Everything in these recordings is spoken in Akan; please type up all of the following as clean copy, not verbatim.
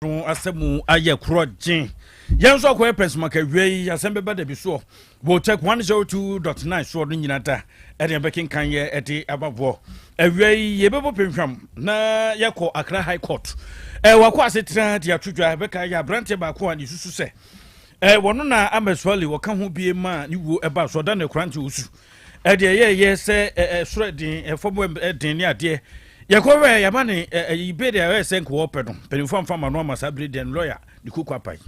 No asɛm ayɛ korɔ gyen. Yɛn nso akɔyɛ pɛnsomaka awia yi asɛm bɛba da bi soɔ wɔ Tech 102.9 soɔ no nyina da ɛne ɛbɛkenkan yɛ ɛde ababoɔ. Awia yi yɛbɛbɔ penhwam na yɛkɔ Accra High Court. Wakɔ asetena de ato dwa bɛka yɛ aberanteɛ baako a ne susu sɛ wɔno na Ahmed Suale wɔka ho bie ma ne wuo ɛba so ɔda ne korante osu ɛdeɛ ɛyɛyɛ sɛ ɛsoro ɛden ɛfam ɛden ne adeɛ yɛkɔhwɛ yɛma ne ɛyi bɛ deɛ ɛyɛ sɛ nka wɔpɛ no mpanimfoɔ amfa ma no ama saa bere deɛ no lɔya ne koko apae.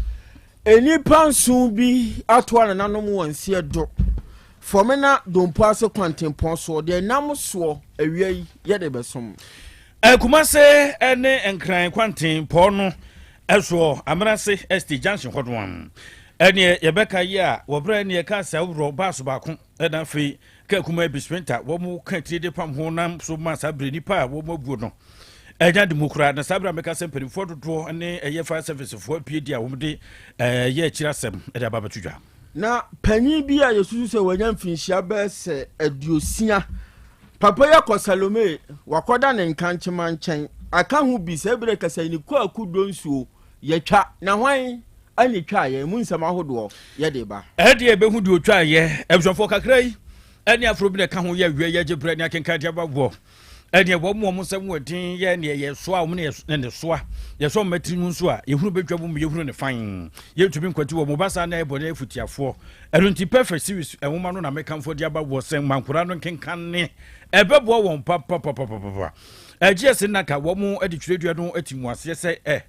Nnipa 7 bi atoa nananom wɔn nseɛ do fɔmena dompo ase kwantempɔn soɔ deɛ nam soɔ awia yi yɛde bɛsom. Kumase ne Nkran kwantempɔn no ɛsoɔ Amerase Estate junction hɔ no a ɛneɛ yɛbɛka yi a wɔberɛ ne yɛka sɛ worɔ baaso baako ɛna afei ka kuma bi sprinter wɔn ka tiri de pam ho nam so ma saa bere nipa a wɔn abuo no ɛnya de mu koraa. Na saa bere a mɛka sɛ mpanimfoɔ dodoɔ ne ɛyɛ fire service foɔ apue di a wɔn de ɛyɛ akyire asɛm ɛde aba abɛto dwa. Na panyin bi a yɛsusu sɛ wanya mfinhyia bɛɛ sɛ 60, papa yi akɔ Salome wakɔda ne nkankyema nkyɛn aka ho bi sɛ ebere kasa ne kwaku do nsuo yɛtwa na hwan ani twa yɛn mu nsɛm ahodoɔ yɛde ba. Ɛdeɛ ɛbɛhu deɛ otwa yɛ abusuafoɔ kakra yi ɛne afro bi na ɛka ho yɛ awie yɛgye berɛ ne akenkan de aba boɔ ɛneɛ wɔn mu wɔn nsɛm wɔ den yɛ neɛ yɛ soa wɔn ne ne soa yɛsɔ wɔn matiri mu nso a yɛhunu bɛtwa mu yɛhunu ne fan yɛntumi nkwati wɔ mo ba saa na ɛbɔ ne afutiafoɔ. Ɛno nti Perfect Series nwoma no na mekamfo de aba wɔ sɛ mankora no nkenkan ne ɛbɛboa wɔn papapapapapa. Ɛgye ɛsɛ naka wɔn de twerɛdua no ati mu aseɛ sɛ ɛ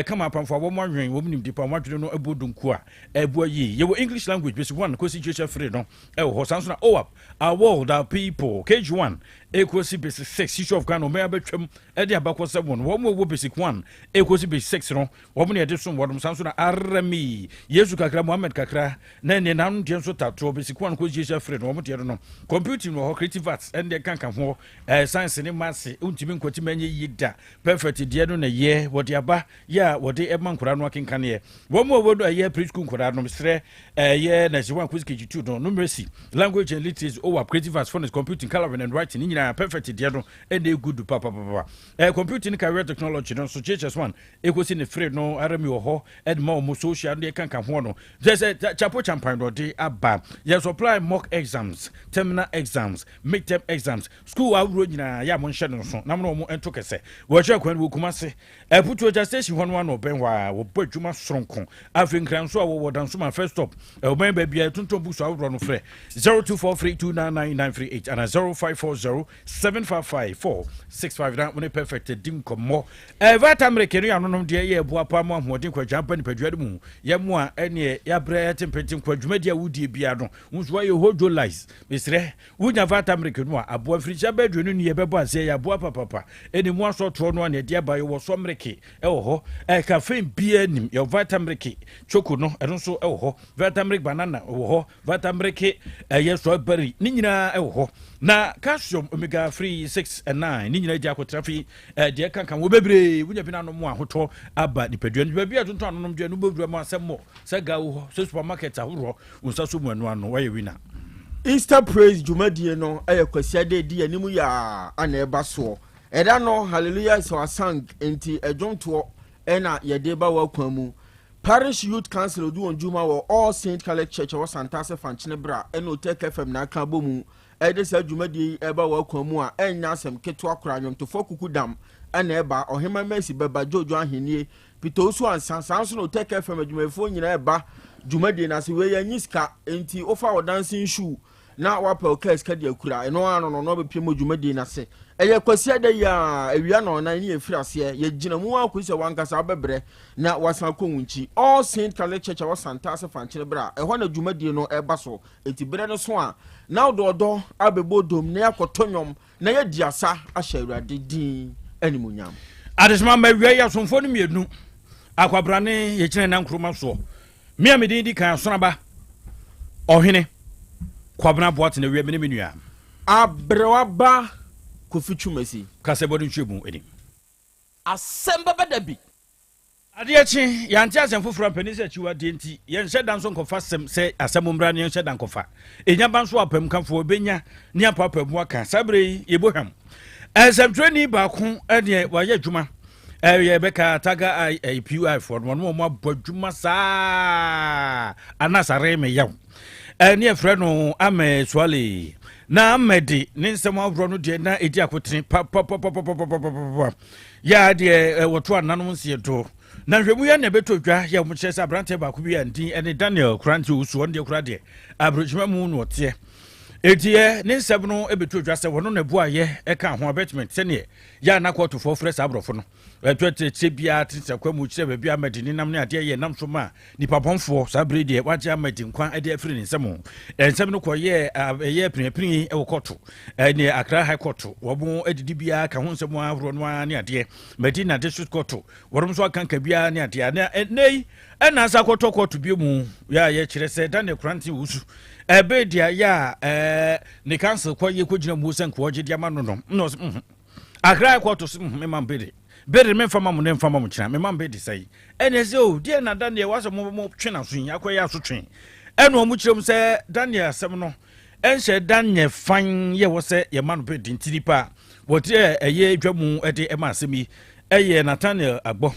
ɛkama apamfo a wɔn anwɛn wɔn nimdi pa wɔn adwene no ɛbɔ donku a ɛboa yie. Yɛwɔ English language basic 1 kɔsi JHS 3 no ɛwɔ hɔ. Saa nso na OAP, Our World Our People, KG 1 ɛkɔsi basic 6, Issue of Ghana ɔmɛn abɛtwam ɛde abakɔ sɛ wɔn wɔn wɔ basic 1 ɛkɔsi basic 6 no wɔn ne yɛde som wɔn. Saa nso na RME Yesu kakra Muhammed kakra na ɛne n'ano deɛ nso tatoɔ basic 1 kɔsi JHS 3 no wɔn deɛ no computing wɔ hɔ, creative arts ɛne deɛ kanka ho, science ne maths ntumi nkɔti ma ɛnyɛ yie da. Perfect deɛ no na yɛ wɔde aba yɛ a wɔde ɛma nkwadaa no akenkaneɛ. Wɔn mu a wɔn ɛyɛ preschool nkwadaa no srɛ ɛyɛ nursery 1 kɔsi KG 2 no, numeracy, language and literacy, OWAP, creative arts, phonics, computing, colouring and writing ne nyinaa Perfect deɛ no ɛna egu du papapapa. Computing career technology no nso JHS 1 ekosi ne free no arami wɔ hɔ ɛde ma wɔn social no deɛ kanka ho no kyerɛ sɛ chapo champan no ɔde aba. Yɛ supply mock exams, terminal exams, midterm exams, school ahodoɔ nyinaa yɛ a mo nhyɛ no nso na mo na wɔn nto kɛsɛ wɔhwɛ kwan wɔ Kumase Ɛputu Agya station hɔ no ano ɔbɛn hɔ a wɔbɔ adwuma soronko. Afei Nkran nso a wɔwɔ Dansoma first stop ɛwɔbɛn baabi a yɛtontɔn books ahodoɔ no. Frɛ 0243299938 ana 0540755465 na wone Perfect di nkɔmmɔ. Vitamin no yɛ anonom deɛ yɛ ɛboa pa ma ahoɔden kwadwa ba nipadua no mu. Yɛ mo a ɛneɛ yɛabrɛ yɛtempenten kɔ dwumadi a wodie bia no wo nso woayɛ hodwo lice, mesrɛ wonya Vitamin no a aboa mfirihyia bɛ 20 ni yɛbɛbɔ aseɛ yɛ aboa papapa. Ɛne mu asɔtoɔ no a ne ɛde aba. Yɛwɔ sɔmmereke ɛwɔ hɔ, caffeine biara nim. Yɛwɔ Vitamin choco no, ɛno nso ɛwɔ hɔ. Vitamin banana ɛwɔ hɔ, Vitamin ɛyɛ strawberry ne nyinaa ɛwɔ hɔ, na calcium, omega 3, 6 and 9 ne nyinaa gye akɔtena fi deɛ kankan wɔ bebree. Wonya bi no anom ahotɔ aba nipadua no baabi a tontɔn anonom deɛ no bɛwura mu asɛm mmɔ sɛ ga wo hɔ sɛ supermarket ahoroɔ wo nsa so mu ɛno ano wayɛ wina. Easter praise dwumadie no ɛyɛ Kwasiada di anim yɛ a ana ɛba soɔ ɛda no. Hallelujah is our song, nti ɛdwomtoɔ ɛna yɛde ba wɔ akwan mu. Parish Youth Council odi wɔn dwuma wɔ All Saint Catholic Church ɛwɔ Santase Fankyene Bra ɛna Otec FM na aka abɔ mu ɛde saa dwumadie yi ɛba wɔ akwan mu a ɛnya asɛm ketewa koraa. Nnwomtofoɔ kuku dam ɛna ɛba, Ɔhema Mercy bɛba, Jojo Ahennie, Peter Osu ansa. Saa nso na Otec FM adwumayɛfoɔ nyinaa ɛba dwumadie no ase. Wei yɛ nyi sika nti wofa wɔ dancing shoe na wapɛ wo kaa sika de akura ɛno ano no na ɔbɛpie mu dwumadie no ase. Ɛyɛ Kwasi ada yi a awia na ɔnan ne yɛfiri aseɛ yɛgyina mu akɔsi sɛ wankasa wobɛbrɛ na wasan kɔ wo nkyi. All Saint Catholic Church a wɔ Santase Fankyere berɛ a ɛhɔ na dwumadie no ɛba so. Enti berɛ no so a na wode ɔdɔ abɛbɔ dom na yɛakɔtɔ nnwom na yɛdi asa ahyɛ Awurade din animuonyam. Adesoma ma awia yi asomfoɔ no mmienu akwabrane yɛgyina na nkuruma soɔ. Me a medin di kan Asonaba Ɔhene Kwabena Boatene awia me ne me nua Aberɛwaba Kofi Twumasi. Kasɛ bɔde ntwe mu anim. Asɛm bɛba da bi. Adeɛ kye yɛante asɛm foforɔ a mpanin sɛ akyiwadeɛ nti yɛnhyɛ da nso nkɔfa asɛm sɛ asɛm mmra ne yɛnhyɛ da nkɔfa ɛnya ba nso apam kafoɔ ɛbɛnya ne apapam mu aka. Saa berɛ yi yɛbɔ hwam nsɛmtwerɛni baako ɛneɛ wayɛ adwuma. Ɛyɛ bɛka taga ai pui foɔ no, wɔn abɔ adwuma saa anasare me yaw. Ɛne ɛfrɛ no Ahmed Suale, na Ahmed ne nsɛm ahoroɔ no deɛ na ɛdi akotene papapapapapapapa yɛ deɛ wɔto ananom nseɛ do. Na nhwɛmu yɛ na ɛbɛtɔ dwa yɛ wɔn kyerɛ sɛ aberanteɛ baako bi a ndin ɛne Daniel Korante Owusu, ɔno deɛ kora deɛ aburokyima mu na ɔteɛ. Eti yɛ ne nsɛm no ɛbɛtɔ dwa sɛ wɔno na ɛboa yɛ ɛka ho abetment, sɛneɛ yɛ ana kɔɔtofoɔ frɛ saa aborɔfo no ɛtɔ kyerɛkyerɛ biara tene kwa mu kyerɛ baabi Ahmed ne nam ne adeɛ yɛ nam so ma nipa bɔnfoɔ. Saa bere deɛ wagye Ahmed nkwa de afiri ne nsɛm. Nsɛm no kɔyɛ ɛyɛ piniapini ɛwɔ kɔɔto, ɛne Accra High Court, wɔn adidi biara ka ho nsɛm ahoroɔ no ara ne adeɛ. Madina District Court, wɔn nso akanka biara ne adeɛ. Na ɛnɛ yi ɛna asa akɔtɔ kɔɔto bio mu yɛ a yɛkyerɛ sɛ Daniel Korante Owusu ɛbɛ deɛ yɛ a ne counsel kɔ yɛ kɔgyina mu sɛ nkɔɔgye de ama no na ɔsɛ Accra High Court so mema mbede bere memfa ma mo ne mfa ma mo kyena mema mbede sɛi. Ɛne sɛ o deɛ na Daniel wasɛ mo twe naso yi akɔyɛ aso twe. Ɛna ɔmo kyerɛ mu sɛ Daniel asɛm no ɛnhyɛ Daniel fan yɛ wɔ sɛ yɛma no bɛdi. Nti nipa a wɔte ɛyɛ dwa mu ɛde ɛma asɛm yi ɛyɛ Nathaniel Agbɔ.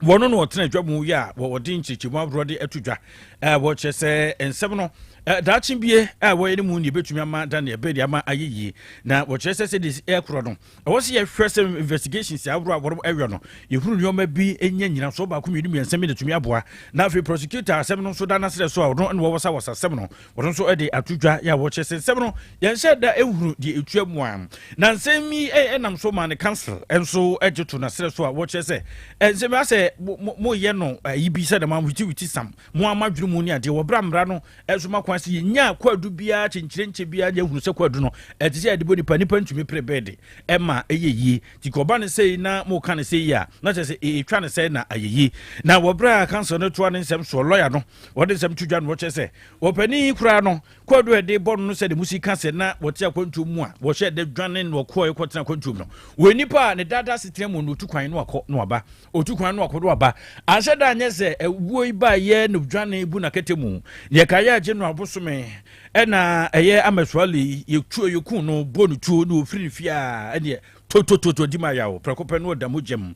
Wɔno na ɔtena dwa mu yɛ a wɔde nkyerɛkyerɛmu ahoroɔ de ato dwa a wɔkyerɛ sɛ nsɛm no daakye bie a wɔyɛ no mu ne yɛbɛtumi ama Daniel bɛde ama ayɛ yie. Na wɔkyerɛ sɛ sɛdeɛ ɛkorɔ no, ɛwɔ sɛ yɛhwɛ sɛ investigations ahoroɔ a wɔn ɛwɛ no, yɛhunu nneɛma bi nya nyinasoɔ baako, mmienu, mmiɛnsa bi na tumi aboa. Na afei prosecutor asɛm no nso da n'asrɛ so a ɔno ɛna wɔwɔ sa wɔsa asɛm no, wɔno nso de ato dwa yɛ a wɔkyerɛ sɛ nsɛm no yɛnhyɛ da ehunu deɛ etua mu a. Na nsɛm yi ɛnam so ma ne counsel nso gye to n'asrɛ so a wɔkyerɛ sɛ nsɛm asɛ mo yɛ no ayi bi sɛ dɛm ahwitiwiti sam mo ama dwene mu ne adeɛ wɔ bra mmara no ɛso ma kwan sɛ yɛnya kwadu biara kyenkyerɛnkyɛ biara ne ahunu sɛ kwadu no ɛte sɛ yɛde bɔ nipa ntumi pere bɛɛde ɛma ɛyɛ yie. Nti kɔba ne sɛi na moka ne sɛ yi a, na kyerɛ sɛ ɛtwa ne sɛ na ayɛ yie. Na wɔ berɛ a counsel no toa ne nsɛm soɔ, lɔya no wɔde nsɛm to dwa no, wɔkyerɛ sɛ wɔpanin koraa no kwadu a ɛde bɔ no sɛ de musi ka sɛ na wɔte akwantuo mu a wɔhyɛ de dwane na wɔkɔɔ kɔtena akwantuo mu no, wɔ nipa a ne dada asetena mu no, otu kwan no akɔ no aba, otu kwan no akɔ no aba, anhyɛ da anyɛ sɛ ɛwuo yi ba yɛ no dwane bu n'akɛtɛ mu. Deɛ ka yɛ agye no abosome ɛna ɛyɛ amasuale yɛtuo yɛku no bɔ no tuo na ofiri ne fie a ɛneɛ totototo di ma yawo prɛko pɛ no ɔda mu gyam.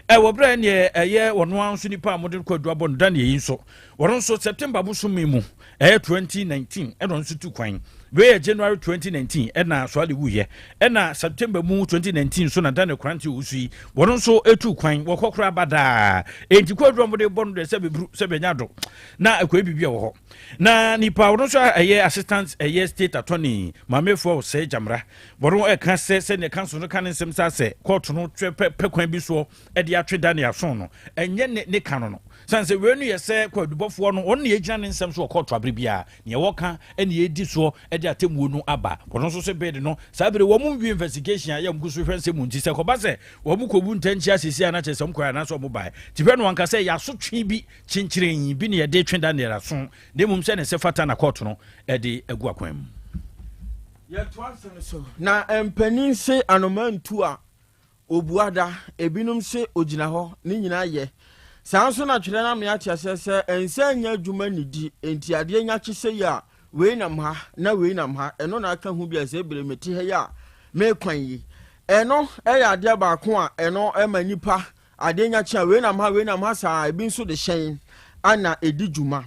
Ɛwɔ berɛ neɛ ɛyɛ ɔno ara nso nipa a mode kɔ adu abɔ no Daniel yi nso, wɔno nso September bosome mu ɛyɛ 2019 ɛna ɔno nso tu kwan. Wei yɛ January 2019 ɛna Soale wuyɛ, ɛna September mu 2019 nso na Daniel Korante Owusu yi wɔno nso etu kwan wɔkɔ koraa ba daa. Enti kɔ aduru a mode bɔ no deɛ, sɛ bɛburu sɛ bɛnya do na ɛkɔyɛ biribi a wɔ hɔ. Na nipa ɔno nso ɛyɛ assistant ɛyɛ state attorney maamefoɔ Ɔsɛe Gyamra, wɔno ɛka sɛ sɛdeɛ counsel no ka ne nsɛm sɛ kɔɔto no twɛ pɛ kwan bi soɔ ɛde atwe Daniel aso no, ɛnyɛ ne ka no sane sɛ wei no yɛ sɛ kwadubɔfoɔ no ɔno ne yɛgyina ne nsɛm so wɔ kɔɔto abere biara neɛ wɔka ɛne yɛdi soɔ ɛde atemmuo no aba. Wɔno nso sɛ bɛɛde no saa bere wɔn mu nwie investigation a yɛ wɔn so hwɛ nsɛm mu. Nti sɛ kɔba sɛ wɔn kɔbu ntɛnkyia sisi a, na kyerɛ sɛ wɔn kɔɛ anaasɛ wɔn bae ti hwɛ no anka sɛ yɛasotwe bi kyenkyeren bi ne yɛde twe Daniel aso, na mmom sɛ ne sɛ fata na kɔɔto no ɛde agu akwan mu. Yɛtoa nsɛm so. Na mpanin se anoma ntu a obuada, ebinom se ogyina hɔ ne nyinaa yɛ saa nso. Na twerɛ no ame ate aseɛ sɛ ɛnsa nya adwuma nidi enti adeɛ nya kye sɛ yi a, wei nam ha na wei nam ha. Ɛno na aka ho bi a sɛ ebere mete ha yi a mekwan yi, ɛno ɛyɛ adeɛ baako a ɛno ɛma nipa adeɛ nya kye a, wei nam ha, wei nam ha saa. Ebi nso de hyɛn ana ɛdi dwuma.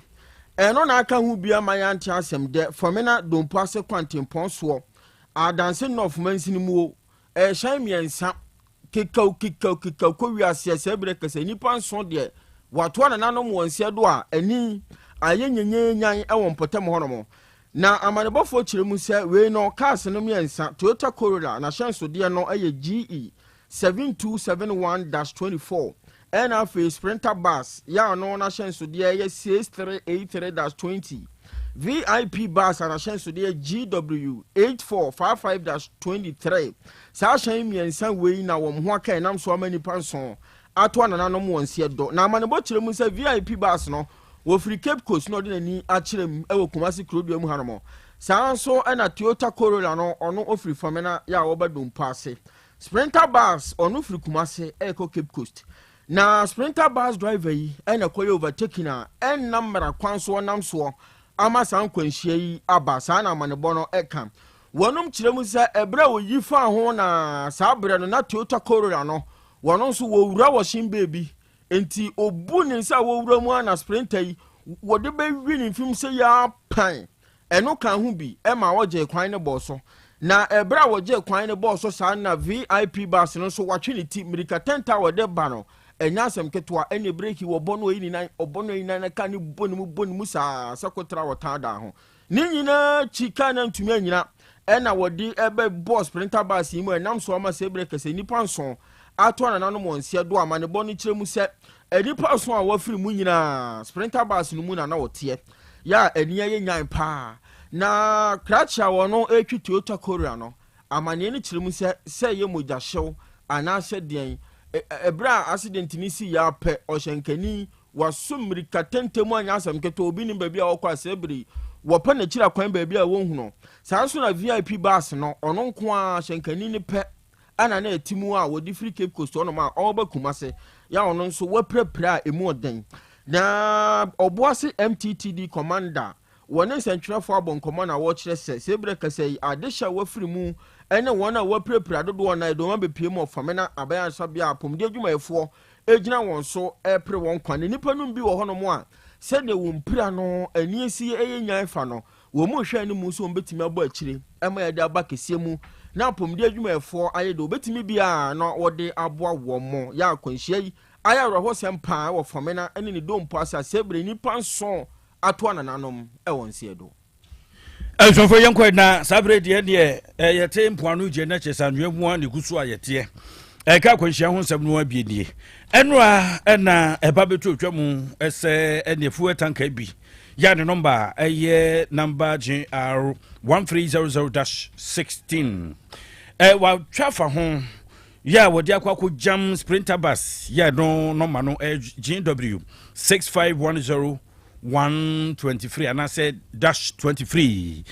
Ɛno na aka ho bi ama yɛante asɛm dɛ Fomena Dompo ase kwantempɔn soɔ, Adanse North mansini mu o, ɛhyɛn mmiɛnsa kekaw kekaw kekaw kɔ wiase. Sɛ ebere kɛsɛ nipa nson deɛ watoa nananom wɔn nsa do a ani ayɛ nyenyenyan ɛwɔ mpɔtam hɔnom. Na amanebɔfoɔ kyerɛ mu sɛ wei no, cars no mmiɛnsa, Toyota Corolla n'ahyɛnsodeɛ no yɛ GE 7271-24, ɛna afei Sprinter bus yɛ ano n'ahyɛnsodeɛ yɛ 6383-20, VIP bus a n'ahyɛnsodeɛ GW 8455-23. Saa hyɛn mmiɛnsa wei na wɔn ho aka ɛnam so ama nipa nson ato anananom wɔn nseɛ dɔ. Na amanebɔ kyerɛ mu sɛ VIP bus no wɔfiri Cape Coast na ɔde n'ani akyerɛ mu ɛwɔ Kumasi kurodua mu hanom. Saa nso ɛna Toyota Corolla no, ɔno ofiri Fomena yɛ a wɔba Dompo ase. Sprinter bus, ɔno firi Kumasi ɛrekɔ Cape Coast. Na Sprinter bus driver yi ɛna ɛkɔyɛ overtaking a ɛnnam mmara kwan so ɔnam soɔ ama saa nkwanhyia yi aba. Saa na amanebɔ no ɛka. Wɔnom kyerɛ mu sɛ ɛberɛ a oyi faa ho na saa berɛ no na Toyota Corolla no Wɔno nso wɔwura wɔhyen baabi, enti obu ne nsa a wɔwura mu a na sprinter yi wɔde bɛwi ne mfim sɛ yɛ pan. Ɛno ka ho bi ma wɔgyee kwan no bɔɔ so. Na ɛberɛ a wɔgyee kwan no bɔɔ so saa na VIP bus no nso watwe ne ti mmirika tɛntɛ a wɔde ba no ɛnyɛ asɛm ketewa ɛne breki wɔbɔ no ɔyi ne nan ɔbɔ no ɔyi ne nan na kaa no bɔ ne mu bɔ ne mu saa sɛ kotra wɔtaa daa ho. Ne nyinaa akyi kaa no antumi anyina ɛna wɔde ɛbɛbɔɔ sprinter bus yi mu ɛnam so ama sɛ berɛ kɛsɛ nnipa nson ato anananom wɔn nseɛ do amanebɔ no kyerɛ mu sɛ nnipa nson a wɔafiri mu nyinaa sprinter bus no mu na na wɔteɛ yɛ a ani ayɛ nyan paa. Na krakye a wɔn retwi Toyota Corolla no, amanneɛ no kyerɛ mu sɛ, sɛ ɛyɛ mogyahyew anaasɛ deɛn, ɛberɛ a accident no sii ara pɛ, ɔhyɛnkani, waso mmirika tɛntɛm mu anyɛ asɛm ketewa, obi nim baabi a ɔkɔ a saa bere yi, wɔpɛ n'akyiri akwan baabi a wɔnhu no. Saa nso na VIP bus no, ɔno nko ara, hyɛnkani no pɛ na na ɛte mu a wɔde firi Cape Coast hɔnom a ɔreba Kumase, yɛ a ɔno nso wapirapira a emu ɔden. Na Ɔboase MTTD Commander wɔ ne nsɛntwerɛfoɔ abɔ nkɔmmɔ na wɔrekyerɛ sɛ sɛ berɛ kasa yi adehyɛ a wɔafiri mu ne wɔn a wɔapirapira dodoɔ no ara de wɔn abɛpue mu wɔ Famena abayaresabea a apɔmuden adwumayɛfoɔ gyina wɔn so repere wɔn nkwa. Na nnipa nom bi wɔ hɔnom a sɛdeɛ wɔn pira no ani asi yɛ nyan fa no, Wɔn mu hwɛ anim sɛ wɔbɛtumi abɔ akyire ma yɛde aba kɛseɛ mu na apɔmuden adwumayɛfoɔ ayɛ deɛ wɔbɛtumi biara na wɔde aboa wɔn. Yɛ akwanhyia yi ayɛ awerɛhosɛm paa wɔ Fɔmena ne ne Dompo ase a sɛ berɛ nnipa nson ato anananom wɔ nseɛ do. Abusuafoɔ yɛnkɔ na saa berɛ deɛ deɛ yɛte mpoano gye na kyerɛ sɛ anwea mu a na ɛgu so a yɛteɛ ɛka akwanhyia ho nsɛm no abie nie ɛno a ɛna ɛba bɛtu otwa mu sɛ ɛne fuel tanker bi Yɛ a ne nɔmba yɛ namba GR 1300-16. Ɛ watwa fa ho yɛ a wɔde akɔ akɔ gyam sprinter bus yɛ no nɔmba no GW 6510 123 anaasɛ dash 23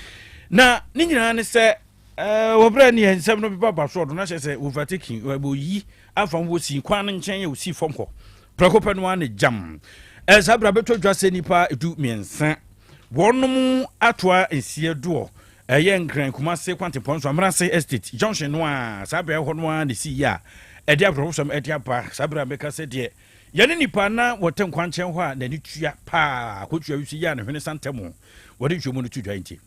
na ne nyinaa ne sɛ wɔ berɛ ne nsɛm no beba ba soɔ no na kyerɛ sɛ overtaking wɔyi afa ho wɔsi kwan no nkyɛn yɛ wɔsi fam hɔ Prɛko pɛ no ara na gyam. Saa berɛ bɛtɔ dwa sɛ nnipa 13 wɔnom atoa nsiɛ doɔ ɛyɛ Nkran Kumase kwantempɔn so Amerase Estate junction no a saa berɛ hɔ no ara na ɛsii yɛ a ɛde awerɛhosɛm ɛde aba. Saa berɛ a meka sɛ deɛ yɛne nipa na wɔte nkwankyɛn hɔ a n'ani tua paa kɔtua wisi yɛ a ne hwene sa ntɛm wɔde nhwɛmu no to dwa nti.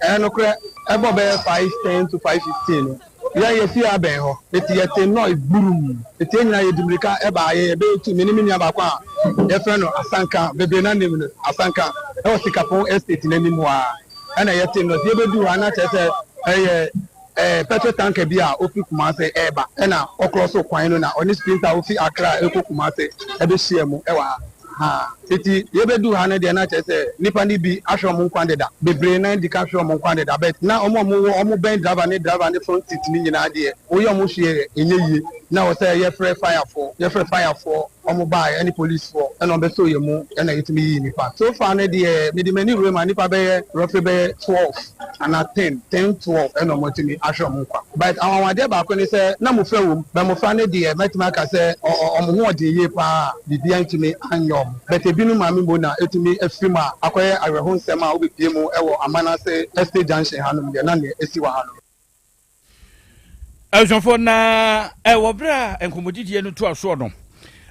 Ɛyɛ nokorɛ, ɛbɔ bɛyɛ 5:10 to 5:15 no, yɛn yɛ fie abɛn hɔ, eti yɛtee noise burum, eti yɛn nyinaa yɛdi mirika ɛbaa yɛ yɛbɛyɛ tu, me ne me nua baako a yɛfrɛ no Asanka, bebree na nim no, Asanka, ɛwɔ Sikapon estate no anim hɔ ara, ɛna yɛtee noise, yɛbɛduu hɔ a na kyerɛ sɛ ɛyɛ ɛɛ petrol tanker bi a ofi Kumasi ɛreba, ɛna ɔkrɔso kwan no na ɔne sprinter a ofi Accra ɛrekɔ Kumasi ɛbɛhyia mu ɛwɔ ha. Ha. Enti yɛbɛduu ha no deɛ na kyerɛ sɛ nnipa no bi ahwere wɔn nkwa deda. Bebree no ara di kan hwere wɔn nkwa deda but na wɔn a wɔwɔ wɔn bɛn driver ne driver ne front seat no nyinaa deɛ woyɛ wɔn hwee ɛnyɛ yie. Na ɛwɔ sɛ yɛfrɛ fire foɔ. Yɛfrɛ fire foɔ wɔn baeɛ ɛne police foɔ ɛna wɔn bɛsoo yɛn mu ɛna yɛtumi yii nnipa. So far no deɛ mede m'ani wura mu a nnipa bɛyɛ roughly bɛyɛ 12 anaa 10, 10, 12 ɛna wɔn atumi ahwere wɔn nkwa. But anwanwadeɛ baako ne sɛ na mmofra wɔ mu but mmofra no deɛ mɛtumi aka sɛ wɔn ho ɔden yie paa a biribiara ntumi anyɛ wɔn but ebinom maame mmom na ɛtumi afiri mu a akɔyɛ awerɛhonsɛm a wobɛpue mu wɔ Amanase Estate Junction hanom deɛ na neɛ ɛsi wɔ ha no. Abusuafoɔ na wɔ berɛ a nkɔmmɔdidie no toa soɔ no,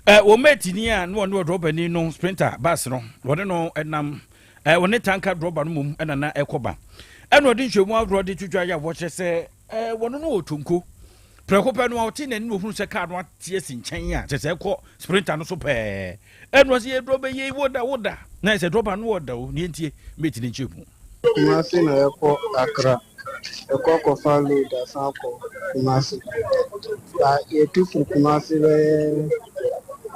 wɔn matini a na ɔne ɔdrɔbani no sprinter bus no wɔne no nam wɔne tanka drɔba no mmom na na ɛkɔba ɛna ɔde nhwɛmu ahoroɔ de to dwa yɛ a wɔkyerɛ sɛ wɔno no wɔ tonko prɛko pɛ no a ɔte n'ani na ɔhunu sɛ kaa no ate asi nkyɛn a kyerɛ sɛ ɛkɔ sprinter no so pɛɛ ɛna ɔsɛ yɛ drɔba yei woda woda na ɛsɛ drɔba no wɔda o ne yɛntie mate ne nkyɛmu. Kumasi na yɛkɔ Accra. Yɛkɔ kɔfa load asan akɔ Kumasi. Na yɛtu firi Kumasi bɛyɛ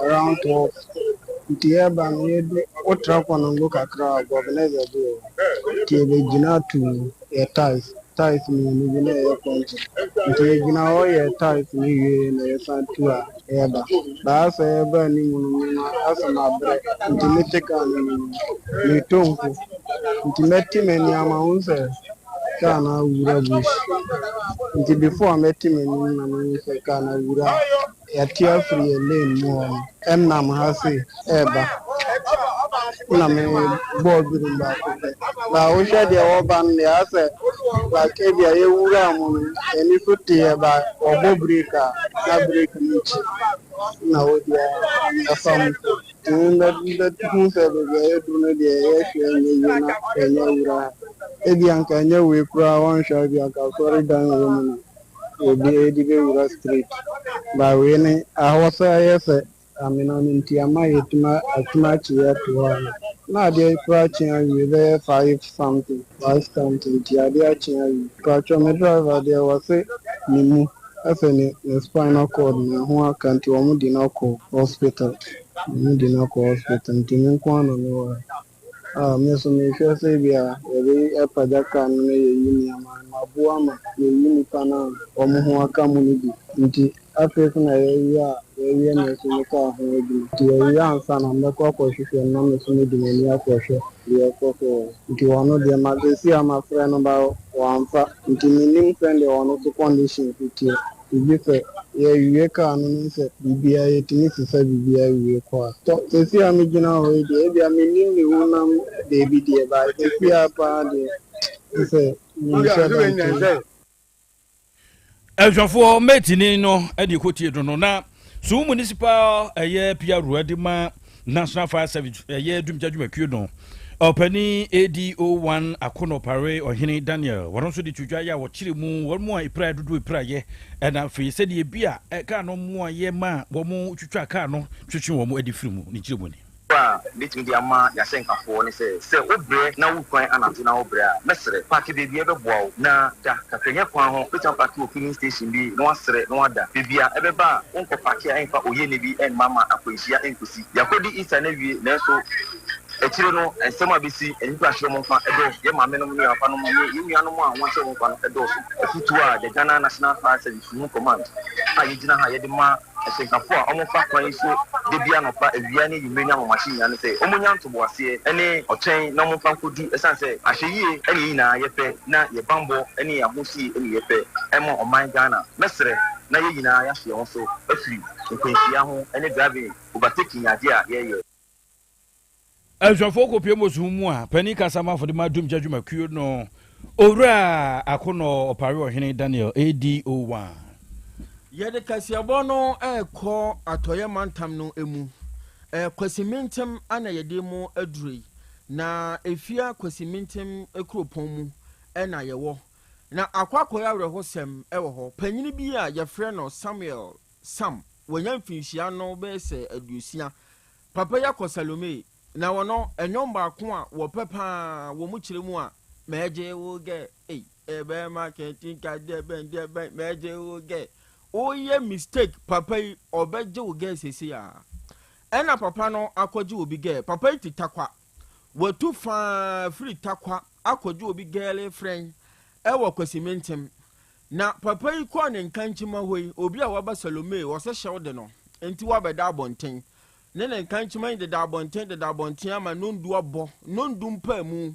around 12. Nti yɛreba no yɛdu wotra Kɔnɔngo kakra a Gɔvenɛza bi wɔ hɔ. Nti yɛbɛgyina tu yɛ tiles. Tiles mmienu bi na ɛyɛ pɔnkye. Nti yɛgyina hɔ yɛ tiles no wie na yɛsan tu a yɛba. But asɛ yɛba anim no me no asɛ mabrɛ nti mete kaa no mu no metɔ nko. Nti mɛte m'ani a mahu sɛ kaa no awura bush. Nti before a mɛte m'anim na mehu sɛ kaa no awura yɛate afiri yɛ lane mu hɔ no ɛnam ha sei ɛɛba na me bɔɔ birim baako pɛ. Na wohwɛ deɛ wɔba no deɛ asɛ like ebia yɛwura mu no yɛni so teɛ ba wɔbɔ break a na break no kyi. na wɔde afa mu. Nti mebɛhu sɛ baabi a yɛaduru no deɛ ɛyɛ hwee nyɛ yie na yɛnyɛ wura ha. Ebia anka ɛnyɛ wei koraa wɔnhwɛ a ebia anka asɔredan wei mu na obi de bɛwura straight. But wei ne ahɔ sɛ ɛyɛ sɛ Amena no nti ama yɛatumi atumi akye ato hɔ ana? Na adeɛ koraa akye awie bɛyɛ five something, five something nti adeɛ akye awie. Mpakyɛw me driver deɛ wɔse ne mu asɛ ne ne spinal cord no ɛho aka nti wɔn de no akɔ hospital, wɔn de no akɔ hospital nti me nko ara na mewɔ ha. A me nso mehwɛ sɛ ebia yɛbɛpagya car no na yɛayi nneɛma no, maboa ma yɛayi nnipa no a wɔn ho aka mu no bi. Nti afei nso na yɛawie a yɛawie me nso me car ho adwuma. Nti yɛwie ansa na mɛkɔ akɔhwehwɛ no na me nso mede m'ani akɔhwɛ deɛ ɛrekɔ so wɔ hɔ. Nti ɔno deɛ ma seesei a mafrɛ no but wamfa. Nti mennim sɛdeɛ ɔno nso condition si teɛ. Gye sɛ yɛwie kaa no na sɛ biribiara yɛtumi sesa biribiara wie kɔ a. Tɔ, seesei a megyina hɔ yi deɛ ebia mennim me honam baabi deɛ but seesei ara paa deɛ gye sɛ menhyɛ da ntom. Abusuafoɔ mɛtini no de kɔtie do no na so municipal ɛyɛ PRO de ma National Fire Service ɛyɛ dumgya dwumakuo no ɔpanin ADO1 Akono Pare Ɔhene Daniel wɔn nso de to dwa yɛ a wɔkyerɛ mu wɔn mu a epira dodoɔ epira yɛ ɛna afei sɛdeɛ ebi a kaa no mmoa yɛ ma wɔn twitwa kaa no twetwe wɔn adi firi mu ne kyerɛ mu ni. A mɛtumi de ama y'ahyɛnkafoɔ ne sɛ, sɛ wobrɛ na wo kwan anadwo na wobrɛ a, mɛsrɛ, paake baabi a ɛbɛboa wo na da kakra. Nyɛ kwan ho, wobɛtumi apaake wɔ filling station bi na woasrɛ na woada. Baabi a ɛbɛba a wonkɔ paake a ɛmfa ohiani bi mma ma akwanhyia nkɔsi. Yɛakɔdi Easter no awie nanso akyire no nsɛm a ɛbɛsi, nnipa ahyerɛ wɔn nkwa dɔɔso. Yɛn maamenom ne yɛn papanom ne yɛn nuanom a wɔahyɛ wɔn nkwa no dɔɔso. Afotuo a The Ghana National Fire Service Suhum Command a yɛgyina ha yɛde ma Ahyɛnkafo a wɔfa kwan yi so da bi anɔpa, awia ne anwummere ne ahomakye nyinaa ne sɛ wɔnnya ntoboaseɛ ne ɔtwɛn na wɔmfa nkɔdu ɛsiane sɛ ahwɛyie ne yɛn nyinaa yɛpɛ na yɛn bammɔ ne yɛn ahosie ne yɛpɛ ma ɔman Ghana. Mɛsrɛ na yɛn nyinaa yɛahwe yɛn ho so afiri nkwanhyia ho ne driving overtaking adeɛ a yɛyɛ. Abusuafoɔ kɔpue Mosu mu a panin kasamafo de ma Dumgya dwumakuo no, Owura Akonor Ɔpare Ɔhene Daniel ADO1. Yɛde kaseɛbɔ no rekɔ Atɔeɛ mantam no mu. Kwasi Mentem na yɛde mo aduro yi. Na Efia Kwasi Mentem kuropɔn mu na yɛwɔ. Na akɔ akɔyɛ awerɛhosɛm wɔ hɔ. Panyini bi a yɛfrɛ no Samuel Sam, wanya mfinhyia no bɛyɛ sɛ aduosia. Papa yi akɔ Salome, na wɔno ɛnwom baako a wɔpɛ paa wɔ mu kyerɛ mu a, Mɛgye wo gɛ, ei, ɛbɛma kɛntinka deɛ bɛn deɛ bɛn, mɛgye wo gɛ. Woyɛ mistake, papa yi ɔbɛgye wo gɛ seesei ara. Ɛna papa no akɔgye obi gɛ. Papa yi te Tarkwa. Watu faa firi Tarkwa akɔgye obi gɛle frɛn ɛwɔ Kwasimentem. Na papa yi kɔɔ ne nkankyema hɔ yi, obi a waba Salome, ɔsɛ hyɛw de no, nti wabɛda abɔnten. Ne ne nkankyema yi deda abɔnten, deda abɔnten ama nondu abɔ, nondu mpaamu.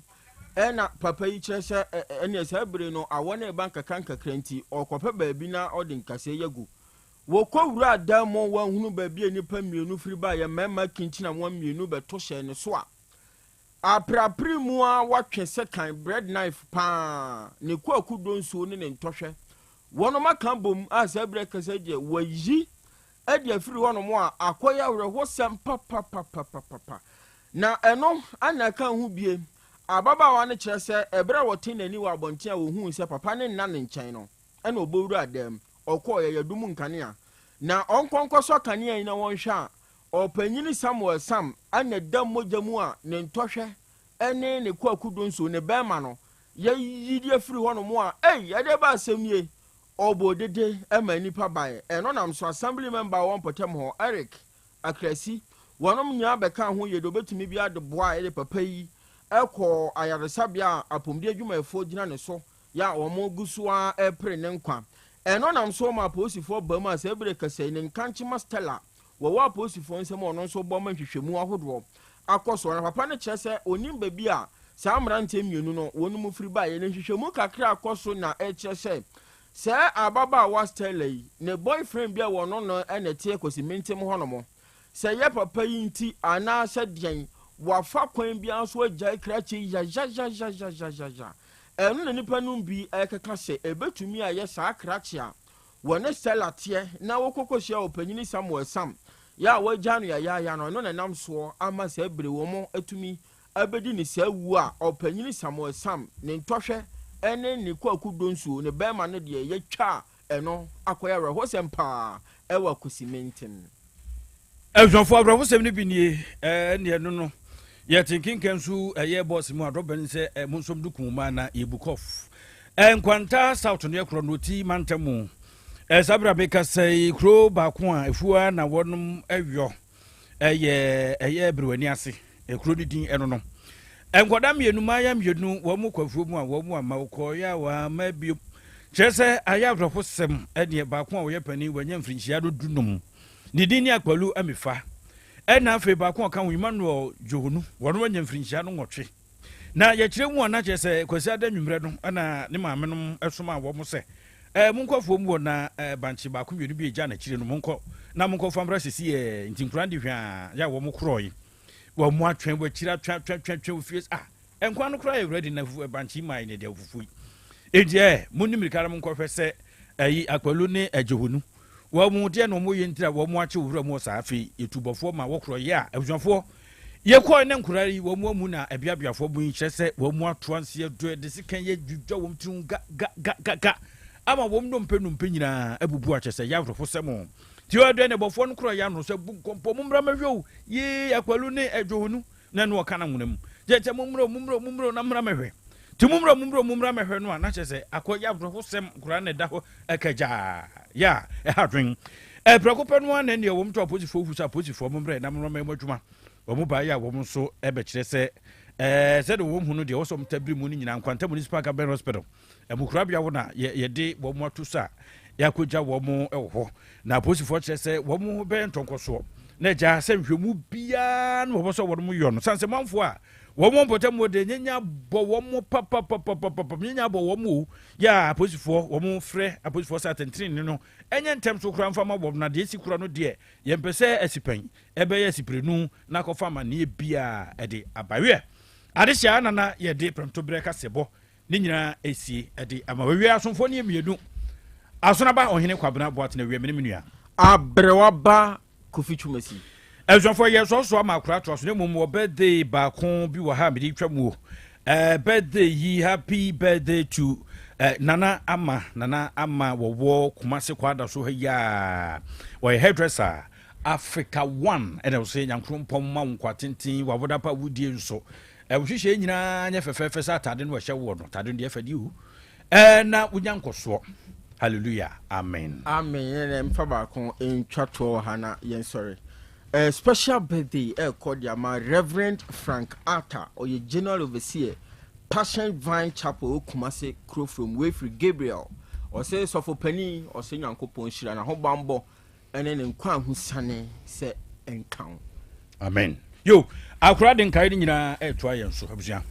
Ɛna papa yi kyerɛ sɛ ɛneɛ saa bere no awɔ no reba nkakra nkakra nti, ɔrekɔpɛ baabi na ɔde nkasɛɛ yi agu. Wɔkɔ wuraa dan mu, wɔanhunu baabi a nnipa mmienu firi baeɛ, mmarima kinkyinamoa mmienu bɛto hyɛɛ ne so a, Aperapere mu ara watwe sekan, bread knife, paa, ne kwaku donsuo ne ne ntɔhwɛ. Wɔnom aka abom a saa berɛ kasa yi deɛ wayi de afiri hɔnom a akɔyɛ awerɛhosɛm papapapapapa. Na ɛno na ɛka ho bie. Ababaawa no kyerɛ sɛ ɛberɛ a ɔtee n'ani wɔ abɔnten a ɔhuu sɛ papa no nna ne nkyɛn no, ɛna ɔbɔwuraa dan mu. Ɔkɔɔeɛ, yɛadum nkanea. Na ɔnkɔ nkɔsɔ kanea yi na wɔnhwɛ a, Ɔpanyin Samuel Sam na da mogya mu a ne ntɔhwɛ ne ne kwaku donso, ne bɛɛma no, yɛyi de afiri hɔ nom a, ei, ɛdeɛ ba asɛm nie? Ɔbɔɔ dede ma nnipa baeɛ. Ɛno nam so Assembly member a ɔwɔ mpɔtam hɔ, Eric Akrasi, wɔnom nyinaa bɛkaa ho yɛ deɛ ɔbɛtumi biara de boaeɛ de papa yi kɔɔ ayaresabea a apɔmuden adwumayɛfoɔ gyina ne so yɛ a wɔgu so ara repere ne nkwa. Ɛno nam so ma apolisifoɔ baa mu a saa bere kasa yi ne nkankyema Stella wɔwɔ apolisifoɔ nsam a ɔno nso bɔ ma nhwehwɛmu ahodoɔ akɔ soɔ. Na papa no kyerɛ sɛ ɔnim baabi a saa mmeranteɛ mmienu no wɔn mu firi baeɛ. Na nhwehwɛmu kakra akɔ so na ɛkyerɛ sɛ sɛ ababaawa Stella yi ne boyfriend bi a wɔno no na ɛteɛ Kwasi Mentem hɔnom. Sɛ ɛyɛ papa yi nti anaasɛ deɛn, wafa kwan biara so agyae krakye yi yayayayayayaya. Ɛno na nnipa nom bi rekeka sɛ ɛbɛtumi ayɛ saa krakye a. Wɔne Stella teɛ na wɔkɔkɔhyia ɔpanyini Samuel Sam yɛ a wɔagya no yayaaya no, ɛno na ɛnam soɔ ama saa bere wɔn atumi abɛdi ne saa wuo a ɔpanyini Samuel Sam ne ntɔhwɛ ne ne Kwaku Donsuo ne bɛrima no deɛ yɛatwa a ɛno akɔyɛ awerɛhosɛm paa ɛwɔ Akwasiminten. Abusuafoɔ, awerɛhosɛm no bi nie, ɛne ɛno no yɛte nkenkan so ɛyɛ bɔs mu adɔbɛn sɛ ɛ monsom do kun ma na yɛbu kɔf Nkwanta South no yɛ korɔ no ɔti mantam mu. Saa berɛ a meka sɛ kuro baako a ɛfuo na wɔnom ɛyɔ ɛyɛ ɛyɛ berewani ase kuro no din ɛno no. Nkwadaa mmienu, mmaayɛ mmienu, wɔn mu kɔ afuo mu a wɔn mu ama wɔkɔɔyɛ a wɔama bio. Kyerɛ sɛ ayɛ awerɛhosɛm ɛneɛ baako a ɔyɛ panin wanya mfirinhyia no 15. Ne din ne Akpalu Amifa. Ɛna afei baako a ɔka ho, Emmanuel Dwohonu, wɔn anya mfirinhyia no 8. Na yɛkyerɛ mu a na kyerɛ sɛ Kwasiada anwummerɛ no na ne maame nom somaa wɔn sɛ, Ɛɛ monkɔ afuom hɔ na ɛɛ bankye baako mmienu bi agya n'akyire no monkɔ na monkɔ fa mmra sisi ɛɛ nti nkwadaa no de hwaa yɛ a wɔn korɔe. Wɔn atwɛn wɔ akyire atwɛn atwɛn atwɛn atwɛn wɔ fie ah nkwadaa no koraa yɛ ready na bankye maa yɛ deɛ fufuo yi. Enti ɛɛ monni mmirika na monkɔhwɛ sɛ ɛyi Akpalu ne Dwohonu Wɔn deɛ na wɔn yɛ ntira wɔn akye owura mu wɔ saa. Afei yɛtu bɔfoɔ ma wɔkorɔ yɛ a abusuafoɔ yɛkɔɔ ne nkora yi wɔn amu na abiabiafoɔ mu yi kyerɛ sɛ wɔn mu atoa nseɛ do de sekan yɛ dwidwa wɔn tiri ho ga ga ga ga ga ama wɔn nnompe nnompe nyinaa abubu akyɛ sɛ yɛ awerɛho sɛm ti ɔdɛ ne bɔfoɔ no korɔ yɛ ano sɛ bu nkɔmpɔ mo mmra mɛhwɛ o yee Akwalu ne Adwohonu na ɛno ɔka no nwona mu kyɛ sɛ mommrɛ o mommrɛ o mommrɛ o na mmra mɛhwɛ nti mommrɛ o mommrɛ o mommra mɛhwɛ no a na kyerɛ sɛ akɔ yɛ awerɛhosɛm koraa na ɛda hɔ ɛka gyaa yɛ a ɛha dwen ɛprɛko pɛ no a na ɛneɛ wɔn to apolisifoɔ hu sɛ apolisifoɔ mommrɛ na mommra mɛyɛ mo adwuma. Wɔn baeɛ a wɔn nso ɛbɛkyerɛ sɛ ɛɛ sɛdeɛ wɔn hu no deɛ wɔsɔ wɔn tabiri mu no nyinaa Nkwanta Municipal Government Hospital Amukorabea hɔ na yɛde wɔn ato so a yɛakɔgya wɔn wɔ hɔ. Na apolisifoɔ kyerɛ sɛ wɔn bɛyɛ ntɔnkɔsoɔ na agya sɛ nhwɛmu biara no wɔbɔ sɛ wɔn yɔ no sane sɛ manfoɔ a wɔn wɔ mpɔtam wɔ deɛ nyanya bɔ wɔn papapapapapa nyanya bɔ wɔn o yɛ a apolisifoɔ wɔn frɛ apolisifoɔ sɛ atɛntene no ɛnyɛ ntɛm so koraa mfa ma wɔn na deɛ esi kora no deɛ yɛmpɛ sɛ asipɛn ɛbɛyɛ asipirenu na akɔfa amanneɛ biara ɛde abaweɛ adehyɛ a nana yɛde prɛmtoberɛ kasɛbɔ Ne nyinaa esie de ama wawie asomfoɔ no yɛ mmienu. Asonaba Ɔhene Kwabena Boateng awie me ne me nua. Aberewa ba Kofi Twumasi. Abusuafoɔ yɛ soasoa ma akora toa so na mmom wɔ birthday baako bi wɔ ha a mede twa mu o. Eh, birthday yi happy birthday to eh, Nana Ama Nana Ama wɔwɔ Kumase Kwada so ha yi a wɔyɛ hairdresser Africa One ɛna ɔsɛ Nyankorompɔn ma wo nkwa tenten wɔ pa wodie nso Wo nhyehyɛe nyinaa nyɛ fɛfɛɛfɛ sɛ atade no a ɛhyɛ woɔ no. Atade no deɛ ɛfɛ deɛ o. Ɛɛ na wonya nkɔsoɔ. Hallelujah. Amen. Amen. Yɛn dɛ mfa baako ntwa toɔ wɔ ha na yɛn sɔre. Eh, special birthday ɛrekɔ de ama Reverend Frank Arthur, ɔyɛ General Overseer, Passion Vine Chapel wɔ Kumasi Kurofrom. Wei firi Gabriel. Ɔse sɔfo panin, ɔse Nyankopɔn nhyira n'ahobanbɔ Ɛne ne nkwa ahosiane sɛ ɛnka wo. Amen. Yo, akora de nkae no nyinaa ɛretoa yɛn so, abusua.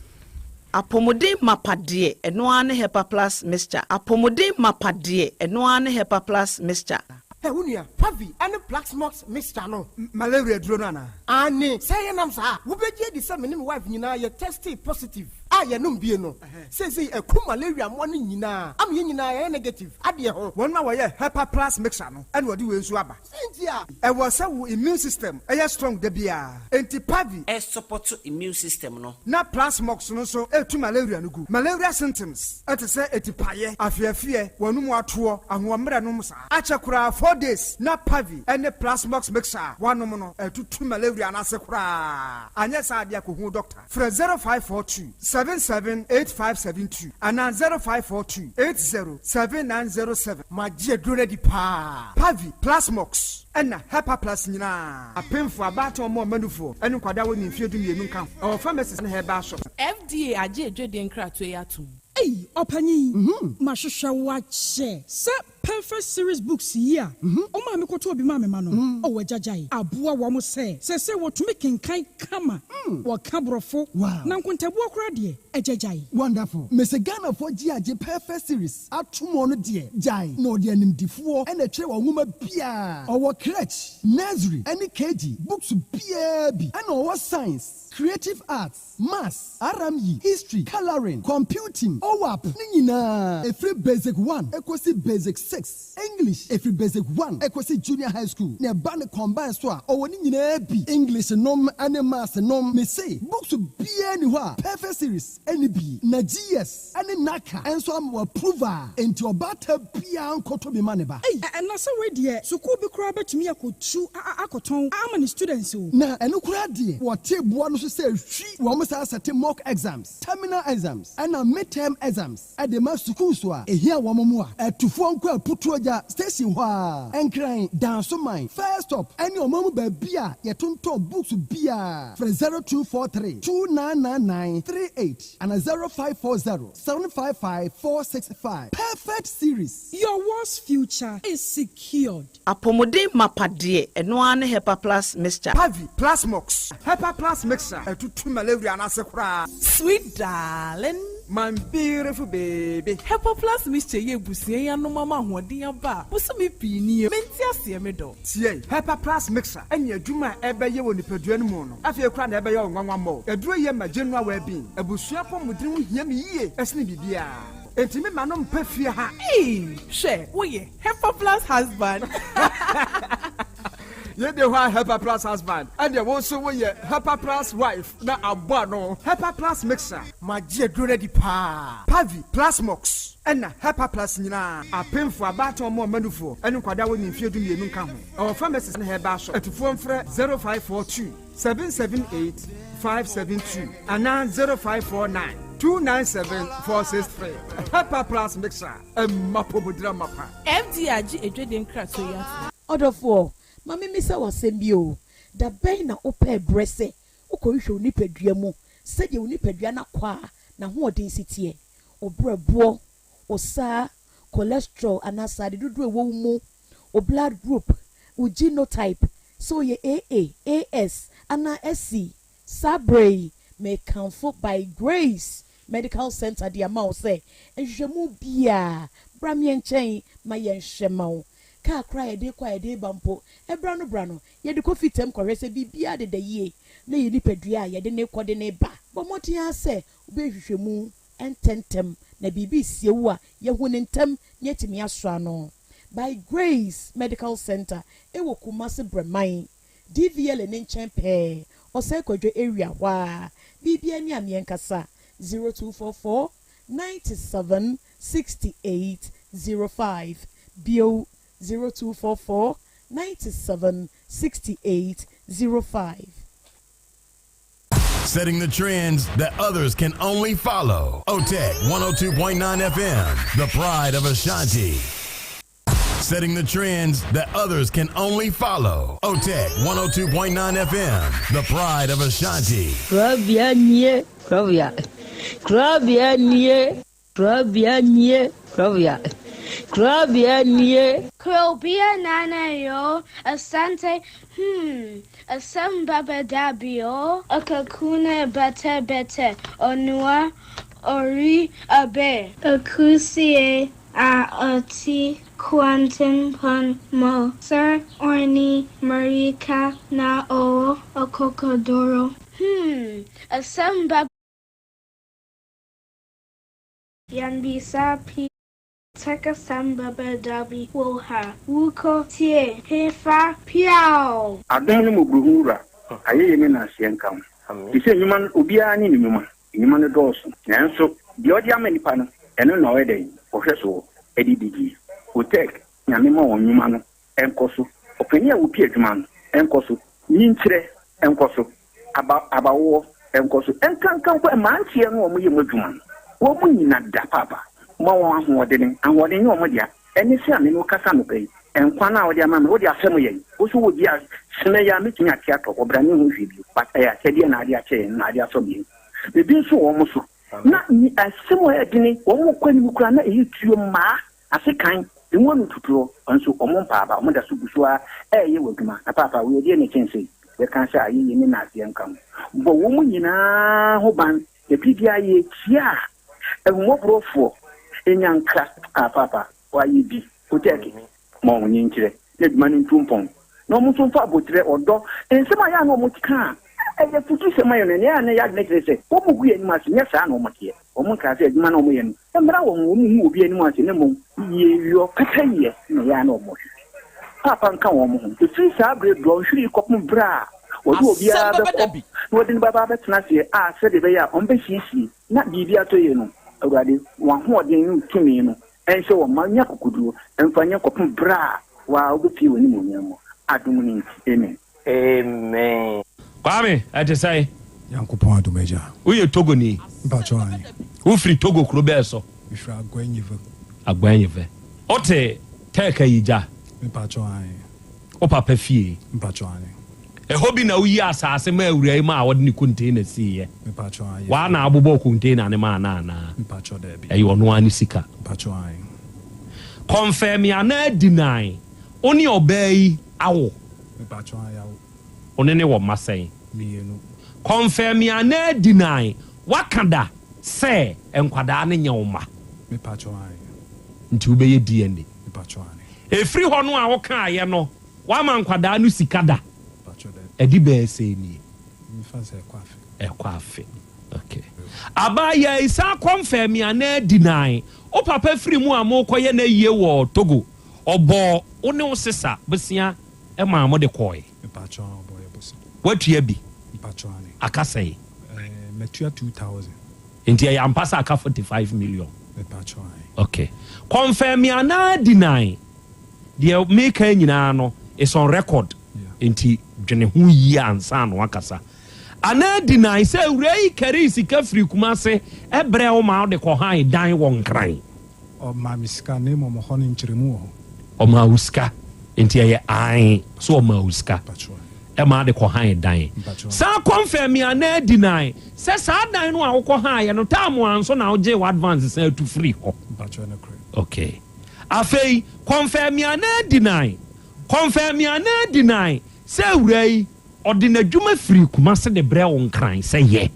Apɔmuden mapa deɛ, ɛno ara ne Hepa Plus Mixture. Apɔmuden mapa deɛ, ɛno ara ne Hepa Plus Mixture. Hɛ wo nua, Pavi ne Plaxmox mixture no, malaria duro no anaa? Aane, sɛ ɛyɛ nam saa a, wobɛgye adi sɛ me ne me wife nyinaa yɛ testee positive a yɛnom bie no, seesei aku malaria mmoa no nyinaa ama yɛn nyinaa yɛayɛ negative adeɛ ho. Wɔn a wɔyɛ Hepa Plus mixture no na wɔde wei nso aba. Sɛ nti a. Ɛwɔ sɛ wo immune system yɛ strong da biara, enti Pavi. Ɛsupɔto immune system no. Na Plasmox no nso tu malaria no gu. Malaria symptoms te sɛ atipaeɛ, afeafeɛ, w'anum atoɔ, ahoɔmmerɛ nom saa. Akyɛ koraa 4 days na Pavi ne Plasmox mixture a woanom no atutu malaria no ase koraa. Anyɛ saa deɛ a kɔhu doctor. Frɛ 0542 778572 anaa 0542 807907. Magye aduro no adi paa. Pavi, Plasmox ɛna Hepa Plus nyinaa. Apemfo, abaatan, ɔmo ɔmanufoɔ ɛne nkwadaa a wɔnni mfeɛ 12 nka ho. Ɛwɔ pharmacies ne herbal shops. FDA agye adwadie nkratoɔ yi atom. Ei, ɔpanyin, mahwehwɛ wo akyɛ sɛ Perfect Series books yi a ɔmaa me kɔtɔɔ bi maa me ma no. Ɔwɔ agyagyae aboa wɔn sɛ seesei wɔtumi kenkan kama, wɔka Borɔfo, na nkontabuo koraa deɛ, agyagyae. Wonderful. Mese Ghanafoɔ gye agye Perfect Series ato mu ɔno deɛ gyae na ɔde animdifoɔ na ɛtwerɛ wɔ nwoma biaa. Ɔwɔ crèche, nursery ɛne KG books biaa bi ɛna ɔwɔ science, creative arts, maths, RME, history, colouring, computing, OWAP ne nyinaa ɛfiri basic 1 ɛkɔsi basic. 6, English ɛfiri Basic 1 ɛkɔsi Junior High School, na ɛba no combine so a, ɔwɔ ne nyinaa bi, English nom ne Maths nom. Mese books biara nni hɔ a Perfect Series nni bi, na GS ne NaCCA nso ama wɔ approve a, enti ɔbaatan biara nkɔtɔ bi ma ne ba. Ei, na sɛ wei deɛ sukuu bi koraa bɛtumi akɔtu akɔtɔn ama ne students o. Na ɛno koraa deɛ wɔte boa no so sɛ hwi, wɔn saa sɛte mock exams, terminal exams ɛna mid-term exams de ma sukuus a ɛhia wɔn mmoa. Atufoɔ nkɔ Aputuogya station hɔ ara, Nkran, Dansoman, First Stop ne ɔman mu baabi a yɛtontɔn books biara. Frɛ 0243 2999 38 anaa 0540 755 465. Perfect Series. Your world's future is secured. Apɔmuden mapa deɛ, ɛno ara ne Hepa Plus Mixture. Pavi, Plasmox, Hepa Plus Mixture ɛtutu malaria no ase koraa. Sweet darling. My beautiful baby. Hepa Plus Mixture yi abusua yi anom ama ahoɔden aba a bosome pii nie. Mente aseɛ me dɔ. Tie, Hepa Plus Mixture ɛne adwuma a ɛbɛyɛ wɔ nipadua no mu no afei koraa na ɛbɛyɛ wo nwanwa mmɔ. Aduro yi ma general well-being. Abusua apɔmuden ho hia me yie ɛsene biribiara. Enti me ma no mpa fie ha. Eii hwɛ woyɛ Hepa plus husband. Yei de hɔ a Hepa plus husband ɛneɛ wo nso woyɛ Hepa plus wife na abɔ ano. Hepa plus mixer. Magye aduro no adi paa. Pavi, Plasmox ɛna Hepa plus nyinaa. Apemfoɔ, abaatan ɔmo ɔma nufoɔ ɛne nkwadaa a wɔnni mfeɛ 12 nka ho. Ɛwɔ pharmacies ne herbal shop. Atufoɔ mfrɛ 0542 778 572 anaa 0549 297 463. Hepa Plus Mixer, ɛma apɔmuden amapa. FDA agye adwadie nkratoɔ yi atom. Ɔdɔfoɔ, ma memmisa wo asɛm bi o, da bɛn na wopɛɛ berɛ sɛ wokɔhwehwɛ wo nipadua mu sɛdeɛ wo nipadua no akwaa n'ahoɔden si teɛ, wo berɛboɔ, wo saa, cholesterol anaa sradeɛ dodoɔ a ɛwɔ wo mu, wo blood group, wo genotype, sɛ woyɛ AA, AS anaa SC. Saa berɛ yi, mekamfo By Grace Medical Center de ama wo sɛ nhwehwɛmu biara, bra me nkyɛn ma yɛnhwɛ ma wo. Kaa koraa a yɛde rekɔ a yɛde reba mpo, ɛberɛ ano berɛ ano, yɛde kɔ fitam kɔhwɛ sɛ biribiara deda yie na yɛn nipadua a yɛde no rekɔ de no reba. Bɔ mmɔden ara sɛ wobɛyɛ nhwehwɛmu ntɛmntɛm na biribi resie wo a, yɛahu no ntɛm na yɛatumi asɔ ano. By Grace Medical Centre wɔ Kumasi Brɛman, DVLA no nkyɛn pɛɛ, Ɔsɛe Kwadwo area hɔ ara. Biribiara ni a meɛnkasa, 0244 97 68 05, bio 0244 97 68 05. Setting the trends that others can only follow. OTEC 102.9 FM, the pride of Ashanti. Setting the trends that others can only follow. OTEC 102.9 FM, the pride of Ashanti. Krobea nie, Krobea. Krobea nie, Krobea nie, Krobea. Krobea nie. Krobea nana yo, asante, hmm, asem baba dabio, akakuna bete bete, onua, ori, abe. Akusie a ɔte kwantempɔn mu, Sir Orni Marika na ɔwɔ akokoduru. Hmm, asɛm ba. Yɛmmisa pii. Tech asɛm bɛba dabi wɔ ha. Wokɔ tie hefa piaw. Adom ne mmɔborɔhunu Wura, ayɛyie ne nnaseɛ nka wo. Te sɛ nnwuma no, obiara ne ne nnwuma. Nnwuma no dɔɔso, nanso deɛ ɔde ama nnipa no, ɛno na ɔyɛ dɛn? Ɔhwɛ soɔ de didie. Otec, Nyame ma wɔn nnwuma no nkɔ so. Ɔpanin a ɔpi adwuma no nkɔ so. Nyinkyerɛ nkɔ so. Aba, abawoɔ nkɔ so. Ɛnkanka mpo mmeranteɛ no a wɔyɛ mu adwuma no, wɔn nyina da paapa. Ma wɔn ahoɔdene. Ahoɔden nyɛ wɔn dea. Ɛne sɛ a me ne wo kasa anɔpa yi, nkwa no a wode ama me, wode afɛm yɛn. Wo nso wɔ bi a, sene yi a mɛtumi ate atɔ, ɔbra ne ho hwee bio. But ɛyɛ akyɛdeɛ na ade akyɛ yɛn, na ade asɔ yɛn. Biribi nso wɔ wɔn so. Na asɛm a ɛyɛ dene, wɔn kɔ anim koraa na ɛyɛ tuo mmaa, asekan, emu ano tutuo, nso wɔn mpa aba, wɔn da so gu so ara ɛreyɛ wɔ adwuma. Na paapa, wei ɛdeɛn na ɛkyɛn sei? Yɛka sɛ ayɛyie ne nnaseɛ nka ho. Bɔ wɔn nyinaa ho ban, na biribiara yɛretia a, ahummɔborɔfoɔ nya nkra. Ah, paapa, wɔayɛ bi. Kotɛɛke, ma wɔn ani nkyerɛ, na adwuma no ntu mpɔn, na wɔn nso mfa aboterɛ, ɔdɔ, nsɛm a ɛyɛ a na wɔka a. Ɛyɛ afutusɛm ayɛ no, nea na ɛyɛ adwene kyerɛ sɛ wɔn gu yɛn anim ase, nyɛ saa na wɔn teɛ. Wɔn nkaa sɛ adwuma no a wɔyɛ no mmra wɔn ho, wɔn nhu obi anim ase, na mmom yieyɔ, pɛpɛyɛ na ɛyɛ a na wɔhwehwɛ. Paapa nka wɔn ho. Ɛfiri saa berɛ dɔnhwere yi kɔpem berɛ a wɔde obiara bɛkɔ na wɔde no bɛba abɛtena aseɛ a sɛdeɛ ɛbɛyɛ a wɔbɛsiesie na biribi atɔ yie no, Awurade, wɔn ahoɔden ne wo tumi no nhyɛ wɔn ma nya akokoduo mfa nyɛ kɔpem berɛ a wo ara wobɛpue w'animuonyam mu. Adom no nti, amen. Amen. Kwame, ɛte sɛn? Nyankopɔn adom agya. Woyɛ Togoni? Mpakyɛw aane. Wofiri Togo kuro bɛɛ so? Mefiri Aguanyive. Aguanyive. Wote Tɛɛka yi gya? Mpakyɛw aane. Wo papa fie? Mpakyɛw aane. Ɛhɔ bi na woyi asaase maa awuraa yi maa wɔde ne container siiɛ? Mpakyɛw aane. Waa na abobɔɔ container no maa no anaa? Mpakyɛw daabi. Ɛyɛ ɔno ara ne sika? Mpakyɛw aane. Kɔnfɛme anaa deny, wo ne ɔbaa yi awo? Mepakyɛw aane yawo. Wo ne no wɔ mma sɛn? Mienu. Kɔnfɛme anaa deny, woaka da sɛ nkwadaa no nyɛ wo mma? Mepakyɛw aane. Nti wobɛyɛ DNA? Mepakyɛw aane. Ɛfiri hɔ no a wokaeɛ no, woama nkwadaa no sika da? Mepakyɛw daabi. Ɛde bɛɛ sɛn nie? Mefa no sɛ ɛkɔ afe. Ɛkɔ afe. Ok. Abaayaa yi san kɔnfɛme anaa deny, wo papa firi mu a morekɔyɛ n'ayie wɔ Togo, ɔbɔɔ wo ne wo sesa bosea maa mode kɔɔe. Mepakyɛw a ɔbɔ yɛ bosea. Woatua bi? Mepakyɛw ane. Aka sɛn? Ɛɛ matua 2000. Nti ɛyɛ ampa sɛ aka 45 million? Mepakyɛw ane. Ok. Confirm anaa deny, deɛ meka nyinaa no is on record, nti dwene ho yie ansa na woakasa. Anaa deny sɛ awuraa yi karii sika firii Kumase brɛɛ wo maa wode kɔhan dan wɔ Nkran. Ɔmaa me sika na mmom hɔ no nkyerɛmu wɔ hɔ. Ɔmaa wo sika nti ɛyɛ ae sɛ ɔmaa wo sika ɛma ade kɔ han dan. San kɔnfɛmi anaa deny sɛ saa dan no a wokɔ haeɛ no time anso na wogyee w'advance san tu firi hɔ. Ok. Afei kɔnfɛmi anaa deny, kɔnfɛmi anaa deny sɛ awuraa yi ɔde n'adwuma firi Kumasi de brɛ wo Nkran sɛ yɛ.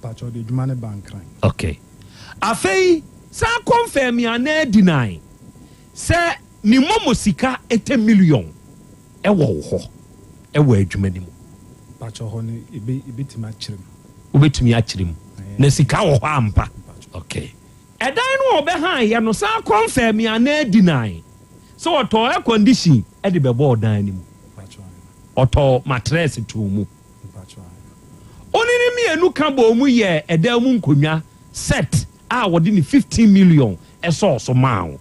Mpakyɛ ɔde adwuma no ba Nkran. Ok. Afei san kɔnfɛmi anaa deny sɛ ne momo sika ɛtɛ million ɛwɔ wo hɔ ɛwɔ adwuma no mu. Mpakyɛ hɔ no ebe ebetumi akyerɛ mu. Wobɛtumi akyerɛ mu. Na sika wɔ hɔ ampa? Ok. Ɛdan no a ɔbɛhan yɛ no san kɔnfɛmi anaa deny sɛ ɔtɔɔ air condition de bɛbɔɔ dan no mu. Ɔtɔɔ matrɛs too mu. Ɔne ne mmienu ka bɔɔ mu yɛɛ ɛdan mu nkonnwa set a wɔde ne 15 million sɔɔ so maa wo.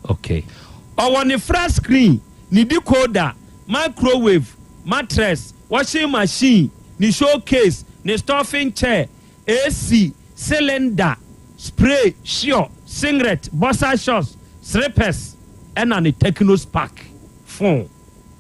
Okay. Ɔwɔ ne flat screen, ne decoder, microwave, mattress, washing machine, ne showcase, ne stuffing chair, AC, cylinder, spray, sure, singlet, boxer shorts, slippers, ɛna ne Tecno Spark phone.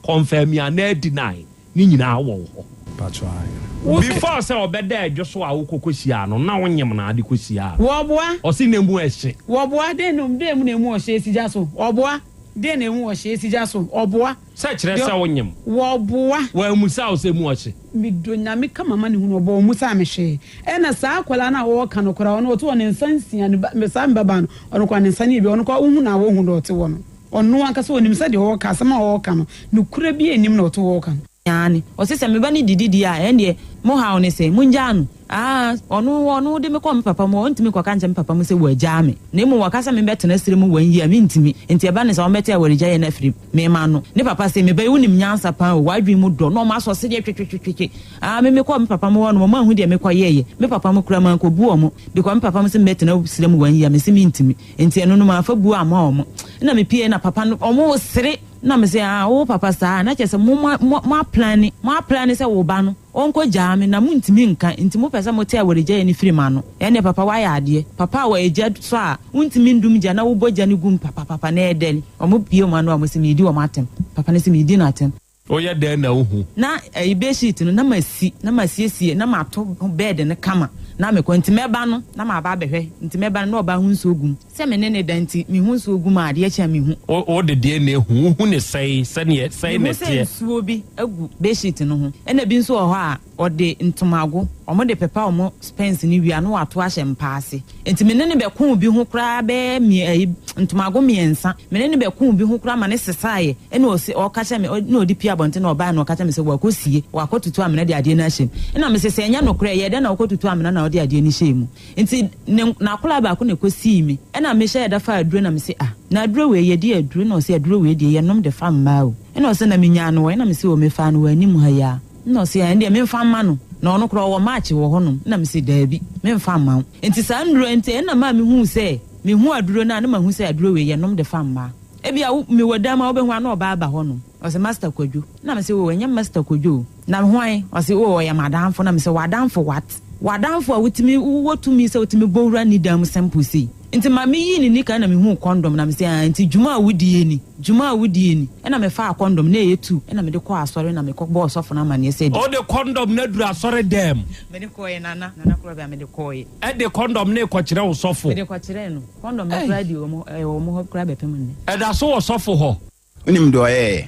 Confirm anaa deny ne nyinaa wɔ wo hɔ. Mpakyɛw ae. Before sɛ ɔbɛda adwo so a wokɔ kɔ hyiaa no na wonyem na ade kɔ hyiaa no. Wɔboa. Ɔse na emu ɛhye. Wɔboa, dɛn na dɛn mu na emu ɔhye esi gya so? Ɔboa, dɛn na emu ɔhye esi gya so? Ɔboa. Sɛ kyerɛ sɛ wonyem. Wɔboa. Wammusa wo sɛ emu ɔhye. Medɔ Nyame ka m'amanehunu ɔbɔ ɔmmusaa me hwee ɛna saa akwadaa no a ɔɔka no koraa ɔno ɔte hɔ ne nsa nsia ne ba saa me babaa no ɔno koraa ne nsa no yɛ bi ɔno koraa wohu no a wohu deɛ ɔte hɔ no ɔno ankasa ɔnim sɛ deɛ ɔɔka asɛm a ɔɔka no nokorɛ biaa nnim na ɔte hɔ ɔɔka no. Aane, ɔse sɛ me ba no didi deɛ a, ɛndeɛ mo haw ne sɛn? Mongyaa no. Aa, ɔno, ɔno de me kɔɔ me papa mu hɔ, ɔntumi nkɔka nkyerɛ me papa mu sɛ wɔagyaa me, na mmom wɔka sɛ membɛtena serɛ mu one year a, mentumi. Nti ɛba no saa, wɔbɛte awaregyaeɛ no afiri me mma ano. Ne papa se, Me ba yi, wonim nyansa paa o, w'adwene mu dɔ, na wɔn asɔ sedeɛ twetwetwetwe. Aa, me mekɔɔ me papa mu hɔ no, wɔn anhu deɛ mekɔyɛeɛ. Me papa mu koraa, mankɔbu wɔn, because me papa mu se mebɛtena serɛ mu one year, mese mentumi. Nti ɛno no, mamfa buo amma wɔn. Ɛna mepieeɛ na papa no, wɔresere. Na me se, ah, wo papa saa a, na kyerɛ sɛ mo, mo, mo, mo aplane, mo aplane sɛ wo ba no, ɔnkɔ gyaa me, na montumi nka, nti mopɛ sɛ mote awaregyaeɛ no firi m'ano. Ɛnneɛ papa woayɛ adeɛ. Papa a wɔ gya sɔ a, wontumi ndum gya na wobɔ gya no gu mu papapapa na ɛdɛre. Wɔbue wɔn ano a, wɔse meredi wɔn atɛm. Papa no se meredi no atɛm. Woyɛ dɛn na wuhu? Na ɛyi bedsheet no na masi na masiesie na mato bed no kama na mekɔ nti mɛba no na maba abɛhwɛ nti mɛba no na ɔbaa ho nsuo gu mu sɛ me ne no da nti mehu nsuo gu mu a adeɛ kye a mehu. Wo wode deɛn na ehu? Wohu no sɛn? Sɛdeɛ sɛn na Mehu sɛ ɛteɛ? nsuo bi agu bedsheet no ho ɛna bi nso wɔ hɔ a ɔde ntomago. Wɔde pepa wɔn spɛns no wie a na wɔato ahyɛ mpa ase. Enti me ne no bɛkoo bi ho koraa bɛyɛ mmiɛ ayi ntomago mmiɛnsa. Me ne no bɛkoo bi ho koraa ma no sesaeɛ. Ɛna ɔse ɔka kyerɛ me ɛna ɔde pue abɔnten na ɔbaeɛ na ɔka kyerɛ me sɛ wakɔsie, wakɔtutu amena de adeɛ no ahyɛ mu. Ɛna mese sɛ ɛnyɛ nokorɛ ɛyɛɛ dɛn na wokɔtutu amena na wode adeɛ no hyɛɛ mu? Nti ne n'akwadaa baako na ɛkɔsii me. Ɛna mehyɛɛ da faa aduro na mese ah na aduro wei yɛde aduro? Ɛna ɔse aduro wei deɛ yɛnom de fa mmaa o. Ɛna ɔse na menyaa no wɔ he? Ɛna mese o mefaa no wɔ anim ha yi ara. Nna ɔse, Ɛndeɛ memfa mma no, na ɔno koraa ɔwɔ match wɔ hɔnom. Nna mese, Daabi, memfa mma wo. Nti saa nnuro nti ɛnna maa mehuu sɛ, mehu aduro no a na mahu sɛ aduro wei yɛnom de fa mmaa. Ebia wo, mewɔ dan mu a wobɛhu a na ɔbaa aba hɔnom. Ɔse, Master Kwadwo. Nna mese, Oh, ɛnyɛ Master Kwadwo o. Na hwan? Ɔse, Oh, ɔyɛ m'adamfo. Nna mese, W'adamfo what? W'adamfo a wotumi, wowɔ tumi sɛ wotumi bɔ wura ne dan mu simple sei? Nti ma me yii ne nika na me huu kɔndɔm na me se aah nti dwuma a wo die ni, dwuma a wo die ni. Ɛna me faa kɔndɔm na ɛyɛ tuu ɛna me de kɔɔ asɔre na me kɔ bɔɔ sɔfo no amaneɛ sɛ Wo de kɔndɔm no aduru asɔre dɛm? Me de kɔɔɛ nana, nana korɔ bɛ a me de kɔɔɛ. Ɛde kɔndɔm no rekɔ kyerɛ wo sɔfo? Me de kɔ kyerɛɛ no, kɔndɔm no koraa deɛ ɛwɔ wɔn hɔ koraa bɛpem nnɛ. Ɛda so wɔ sɔfo hɔ? Wonim deɛ ɔyɛeɛ?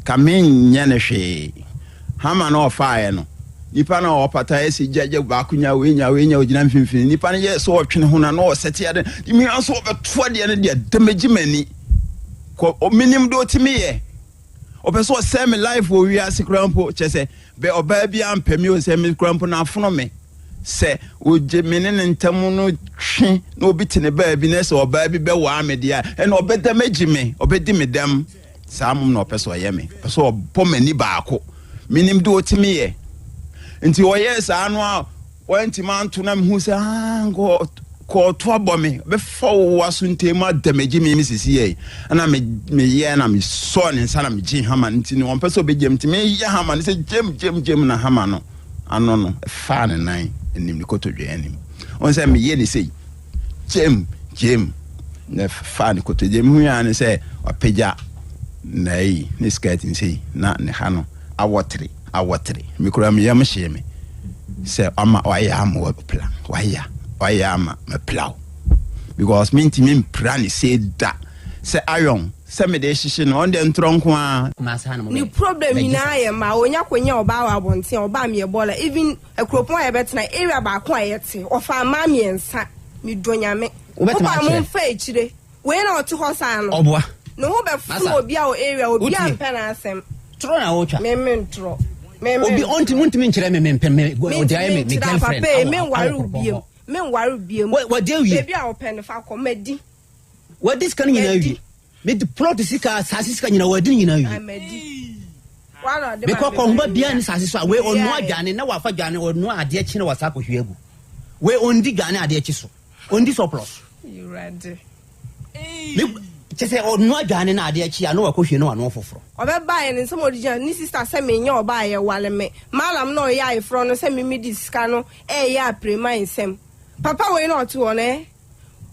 Ka menyɛ no hwee. Hama no a ɔfaeɛ no, nipa no a ɔpata yɛ sɛ gya gya baako nya wei nya wei nya ɔgyina mfimfini. Nipa no yɛ sɛ ɔtwe ne ho na na ɔsɛte ade. Nti me nso ɔbɛto adeɛ no deɛ damage m'ani. Kɔ menim deɛ ɔtumi yɛ. Ɔpɛ sɛ ɔsɛe me life wɔ wiase koraa mpo. Kyɛ sɛ bɛ ɔbaa bi ampɛ me o sɛ me koraa mpo na afono me. Sɛ ogye me ne ne ntam no twe na obi te ne baabi na sɛ ɔbaa bi bɛwaa me deɛ a, ɛna ɔbɛda m'agyi me, ɔbɛdi me dɛm. Saa mmom na ɔpɛ sɛ ɔyɛ me. Ɔpɛ sɛ ɔbɔ m'ani baako. Menim deɛ ɔtumi yɛ. Nti ɔyɛɛ saa no a wantumi anto na mehu sɛ ah, nka kɔɔto abɔ me bɛfa wo aso ntɛm mu adamagye me me sisi yɛ ɛna meyɛ na mesɔɔ ne nsa na megye hama no nti no ɔmpɛ sɛ ɔbɛgyam nti meyɛ hama no sɛ gyam gyam gyam na hama no ano no faa ne nan anim, ne kotodwe anim. Ɔn sɛ meyɛ ne sei, gyem, gyem, na faa ne kotodwe. Mehu ya ne sɛ wapagya n'ayi, ne skirt ne sei, na ne ha no awɔtere, awɔtere. Me koraa me yam hyee me sɛ ama wayɛ ama wapira, wayɛ, wayɛ ama mapira wo. Because mentumi mpira ne sei da sɛ iron. Sɛ mede rehyehye no, ɔno deɛ ntorɔ nko ara. Ne problem nyinaa yɛ mmaa onya kɔ nya ɔbaa wɔ abɔnten a ɔbaa meyɛ bɔɔla even akuropɔn a yɛbɛtena area baako a yɛte ɔfaa mmaa mmiɛnsa medɔ nyame Wobɛtumi mobaa akyerɛ. momfa akyire wei na ɔte hɔ saa no Ɔboa. ne ho bɛfono Masa. obia wɔ area obia Wotie. mpɛ n'asɛm Torɔ na wotwa. me me ntorɔ me me Obi ɔnti wontumi nkyerɛ me me mpɛ me ɔde ayɛ me me mentumi nkyerɛ girlfriend papa yi awɔ menware awɔ wo kuropɔn biem hɔ. menware wo biem Wa- wadi awie. baabi a wopɛ no fa kɔ madi Wadi sika no nyinaa awie. Mede plot sika, asase sika nyinaa wadi no nyinaa awie. Mekɔ kɔnhoma biara ne sase so a wei ɔnoa dwane na wafa dwane ɔnoa adeɛ kye na wasa akɔhwie agu. Wei ɔndi dwane adeɛ kye so. Ɔndi surplus. Kyɛ sɛ ɔnoa dwane na adeɛ kye a na wakɔhwie na wanoa foforɔ. Ɔbɛbaeɛ no nsɛm a ɔde gyina ne sista sɛ menyɛ ɔbaa a yɛware me malam na ɔyɛ ayeforɔ no sɛ me mede sika no ɛreyɛ aprema nsɛm. Papa wei na ɔte hɔ no eh.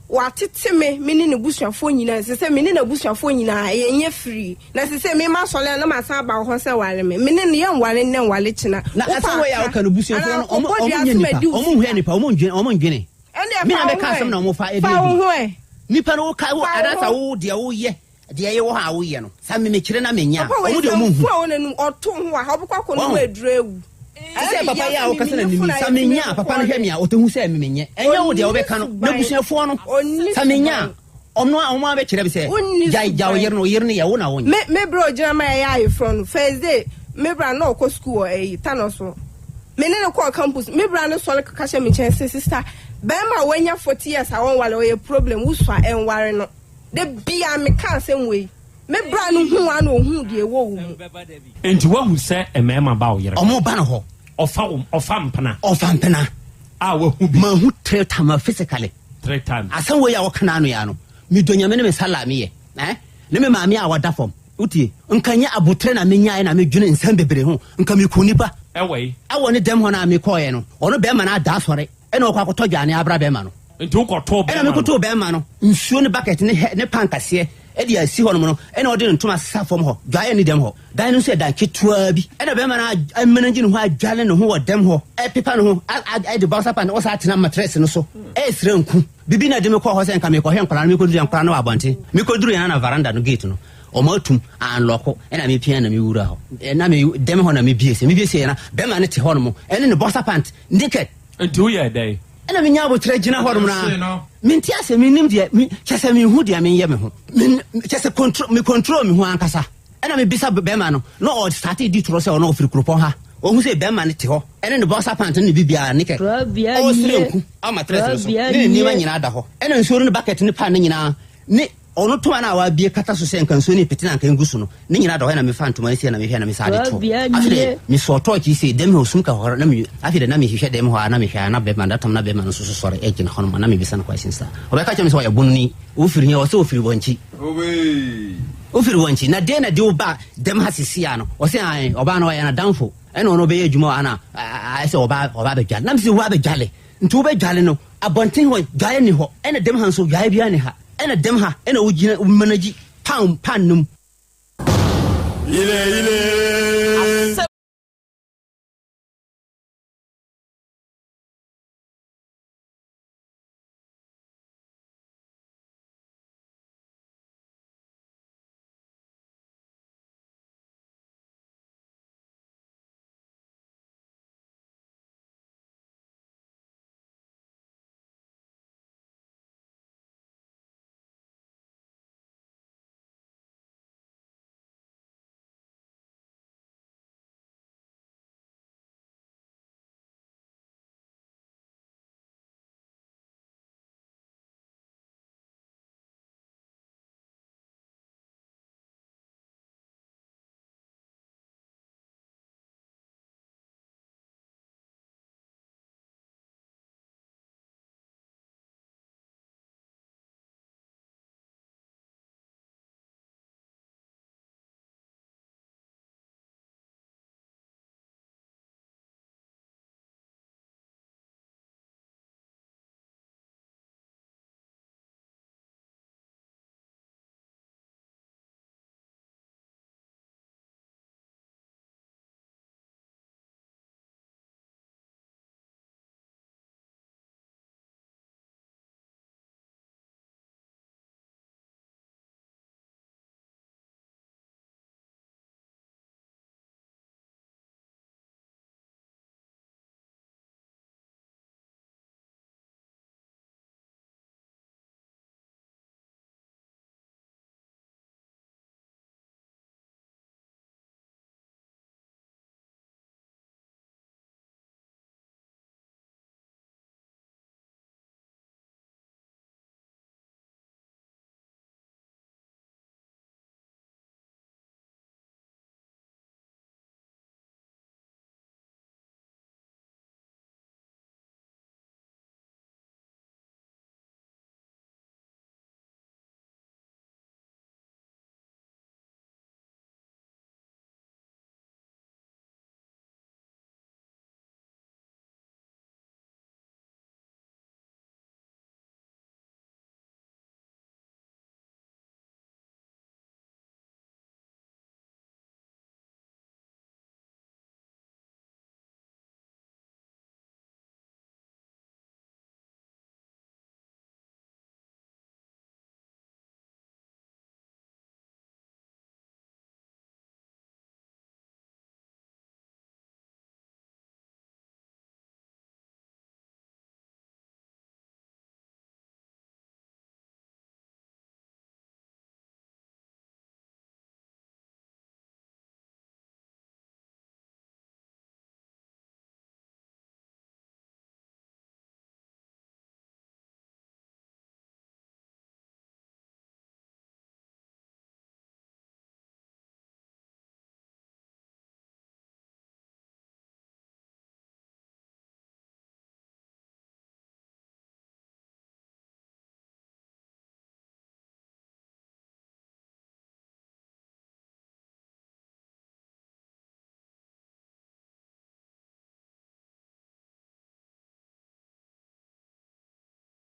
Watete me, me ne n'abusuafoɔ nyinaa. Ɛsɛ sɛ me ne n'abusuafoɔ nyinaa yɛnyɛ firii. Na ɛsɛ sɛ me masɔre a na masan aba wo hɔ sɛ ware me. Me ne no yɛnware nnɛ nware kyena. Na Wopɛ asɛm wei a aka woka no busuafoɔ anaa no ɔmo kɔbɔ ɔmo dua nyɛ so nipa madi wo ɔmo nhwɛ sika. nipa ɔmo ndwene ɔmo ndwene. Ɛndeɛ Me na fa wo mɛka ho asɛm ɛ. na ɔmo fa ɛde Fa wo adi. ho ɛ. Nipa no woka wo Fa wo anaasɛ ho. wo deɛ woyɛ Deɛ ɛyɛ wɔ hɔ a woyɛ no, sɛ me mekyerɛ na menya a, Papa wei wɔn deɛ sɛ wɔn nhu. nfu a wɔ n'anum ɔto ho wɔ ha ɔbɛkɔ akɔ nom Wɔn. aduro awu. Te sɛ papa yi a wokasa na mimi, sɛ menya a, papa no hwɛ me a, ɔtɛhu sɛ me menyɛ. Ɛnyɛ wo deɛ wobɛka no, n'abusuafoɔ no, sɛ menya a, ɔno a wɔn abɛkyerɛ me sɛ, gyae gya wo yere no, wo yere no yɛ wo na wonyɛ. Me me bra ogyina ma yɛyɛ ayeforɔ no first day me bra na ɔkɔ school wɔ ɛyi Tano so me ne no kɔɔ campus me bra no sɔre kaka hyɛ me nkyɛn sɛ sister bɛrima a wanya 40 years a wɔnware ɔyɛ problem wosua ɛnware no. Da biara meka asɛm wei. Me bra no huu a na ohuu deɛ ɛwɔ wo mu. Enti woahu sɛ mmarima ba wo yere hɔ? Ɔmo ba no hɔ. Ɔfa wo, ɔfa mpena. Ɔfa mpena. A wahu bi. Mahu three times physically. Three times. Asɛm wei a wɔka n'ano yi ano. Medɔ Nyame ne me sala a meyɛ. Eh? Ne me maame a wada fam. Wotie? Nka nyɛ aboterɛ na menyaeɛ na medwene nsɛm bebree ho. Nka meku nipa. Ɛwɔ yi. Ɛwɔ ne dɛm hɔ no a mekɔɔeɛ no, ɔno bɛrima no ada asɔre. Ɛna ɔkɔ akɔtɔ dwane abra bɛrima no. Nti wokɔtoo bɛrima no? Ɛna mekɔtoo bɛrima no nsuo ne bucket ne hɛ ne pan kaseɛ de asi hɔnom no, ɛna ɔde ne ntoma asesa fam hɔ. Dwaeɛ nni dɛm hɔ. Dan no nso yɛ dan ketewaa bi. Ɛna bɛrima no amanage ne ho adwale ne ho wɔ dɛm hɔ, ɛpepa ne ho, ɛde boxer pant, ɔsan atena matress no so, ɛresrɛ nku. Bibi na ɛde me kɔɔ hɔ sɛ nka mekɔhwɛ nkwadaa no, mekɔduru yɛ nkwadaa no wɔ abɔnten. Mekɔduru yɛn na veranda no gate no. Ɔmo atum, anlɔko, ɛna me pia na me wura hɔ. Ɛna me dɛm hɔ na me bie se, me bie se na bɛrima no te hɔ nom, ɛne ne boxer pant, naked. Nti wo yɛɛ dɛn? Ɛna me nya aboterɛ gyina hɔ nom na me nte aseɛ, me nim deɛ, me, kyɛ sɛ me nhu deɛ me nyɛ me ho. Me, kyɛ sɛ control, me control me ho ankasa. Ɛna me bisa bɛrima no, na ɔ starte di torɔ sɛ ɔno ɔfiri kuropɔn ha. Ɔhu sɛ bɛrima no te hɔ, ɛne ne boxer pant ne ne bibiara, naked. Ɔresere nku ama matress no so, ne ne nneɛma nyinaa da hɔ. Ɛna nsuo no ne bucket ne pan no nyinaa, ne Ɔno ntoma no a wabue kata so sɛ nka nsuo no repete na anka ɛngu so no, ne nyinaa da hɔ. Ɛna mefaa ntoma no sei na mehwɛɛ na mesan de too. Afei deɛ mesɔɔ tɔɔkye yi sei, dɛm hɔ sum ka hɔ na me, afei deɛ na mehwehwɛ dɛm hɔ a na mehwɛ a na bɛrima, that time na bɛrima no nso so sɔre gyina hɔ nom a na mebisa no questions a ɔbɛka kyerɛ me sɛ ɔyɛ bononi, wofiri he? Ɔsɛ ɔfiri Wankyi. Wofiri Wankyi, na deɛ na de wo ba dɛm ha sisi a no? Ɔsɛ ae, ɔbaa no ɔyɛ n'adamfo, ɛna ɔno ɔbɛyɛ adwuma wɔ ha na ayɛ sɛ ɔba ɔba abɛdwale. Na mese wo abɛdwale? Nti wobɛdwale no abɔnten hɔ dwaeɛ nni hɔ, ɛna dɛm ha nso dwaeɛ biara nni ha, ɛna dɛm ha ɛna wogyina wo manage pan pan no mu. Yile yile.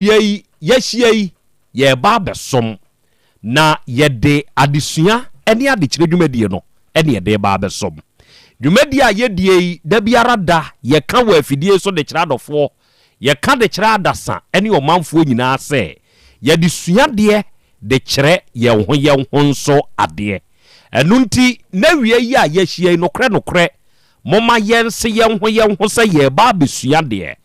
Yɛ yi, yɛahyia yi, yɛreba abɛsom, na yɛde adesua ne adekyerɛ dwumadie no ne yɛde reba abɛsom. Dwumadie a yɛdie yi, da biara da, yɛka wɔ afidie so de kyerɛ adɔfoɔ, yɛka de kyerɛ adasa ne ɔmanfoɔ nyinaa sɛ, yɛde suadeɛ de kyerɛ yɛn ho yɛn ho nso adeɛ. Ɛno nti, n'awia yi a yɛahyia yi, nokorɛ nokorɛ, momma yɛnse yɛn ho yɛn ho sɛ yɛreba abɛsua adeɛ.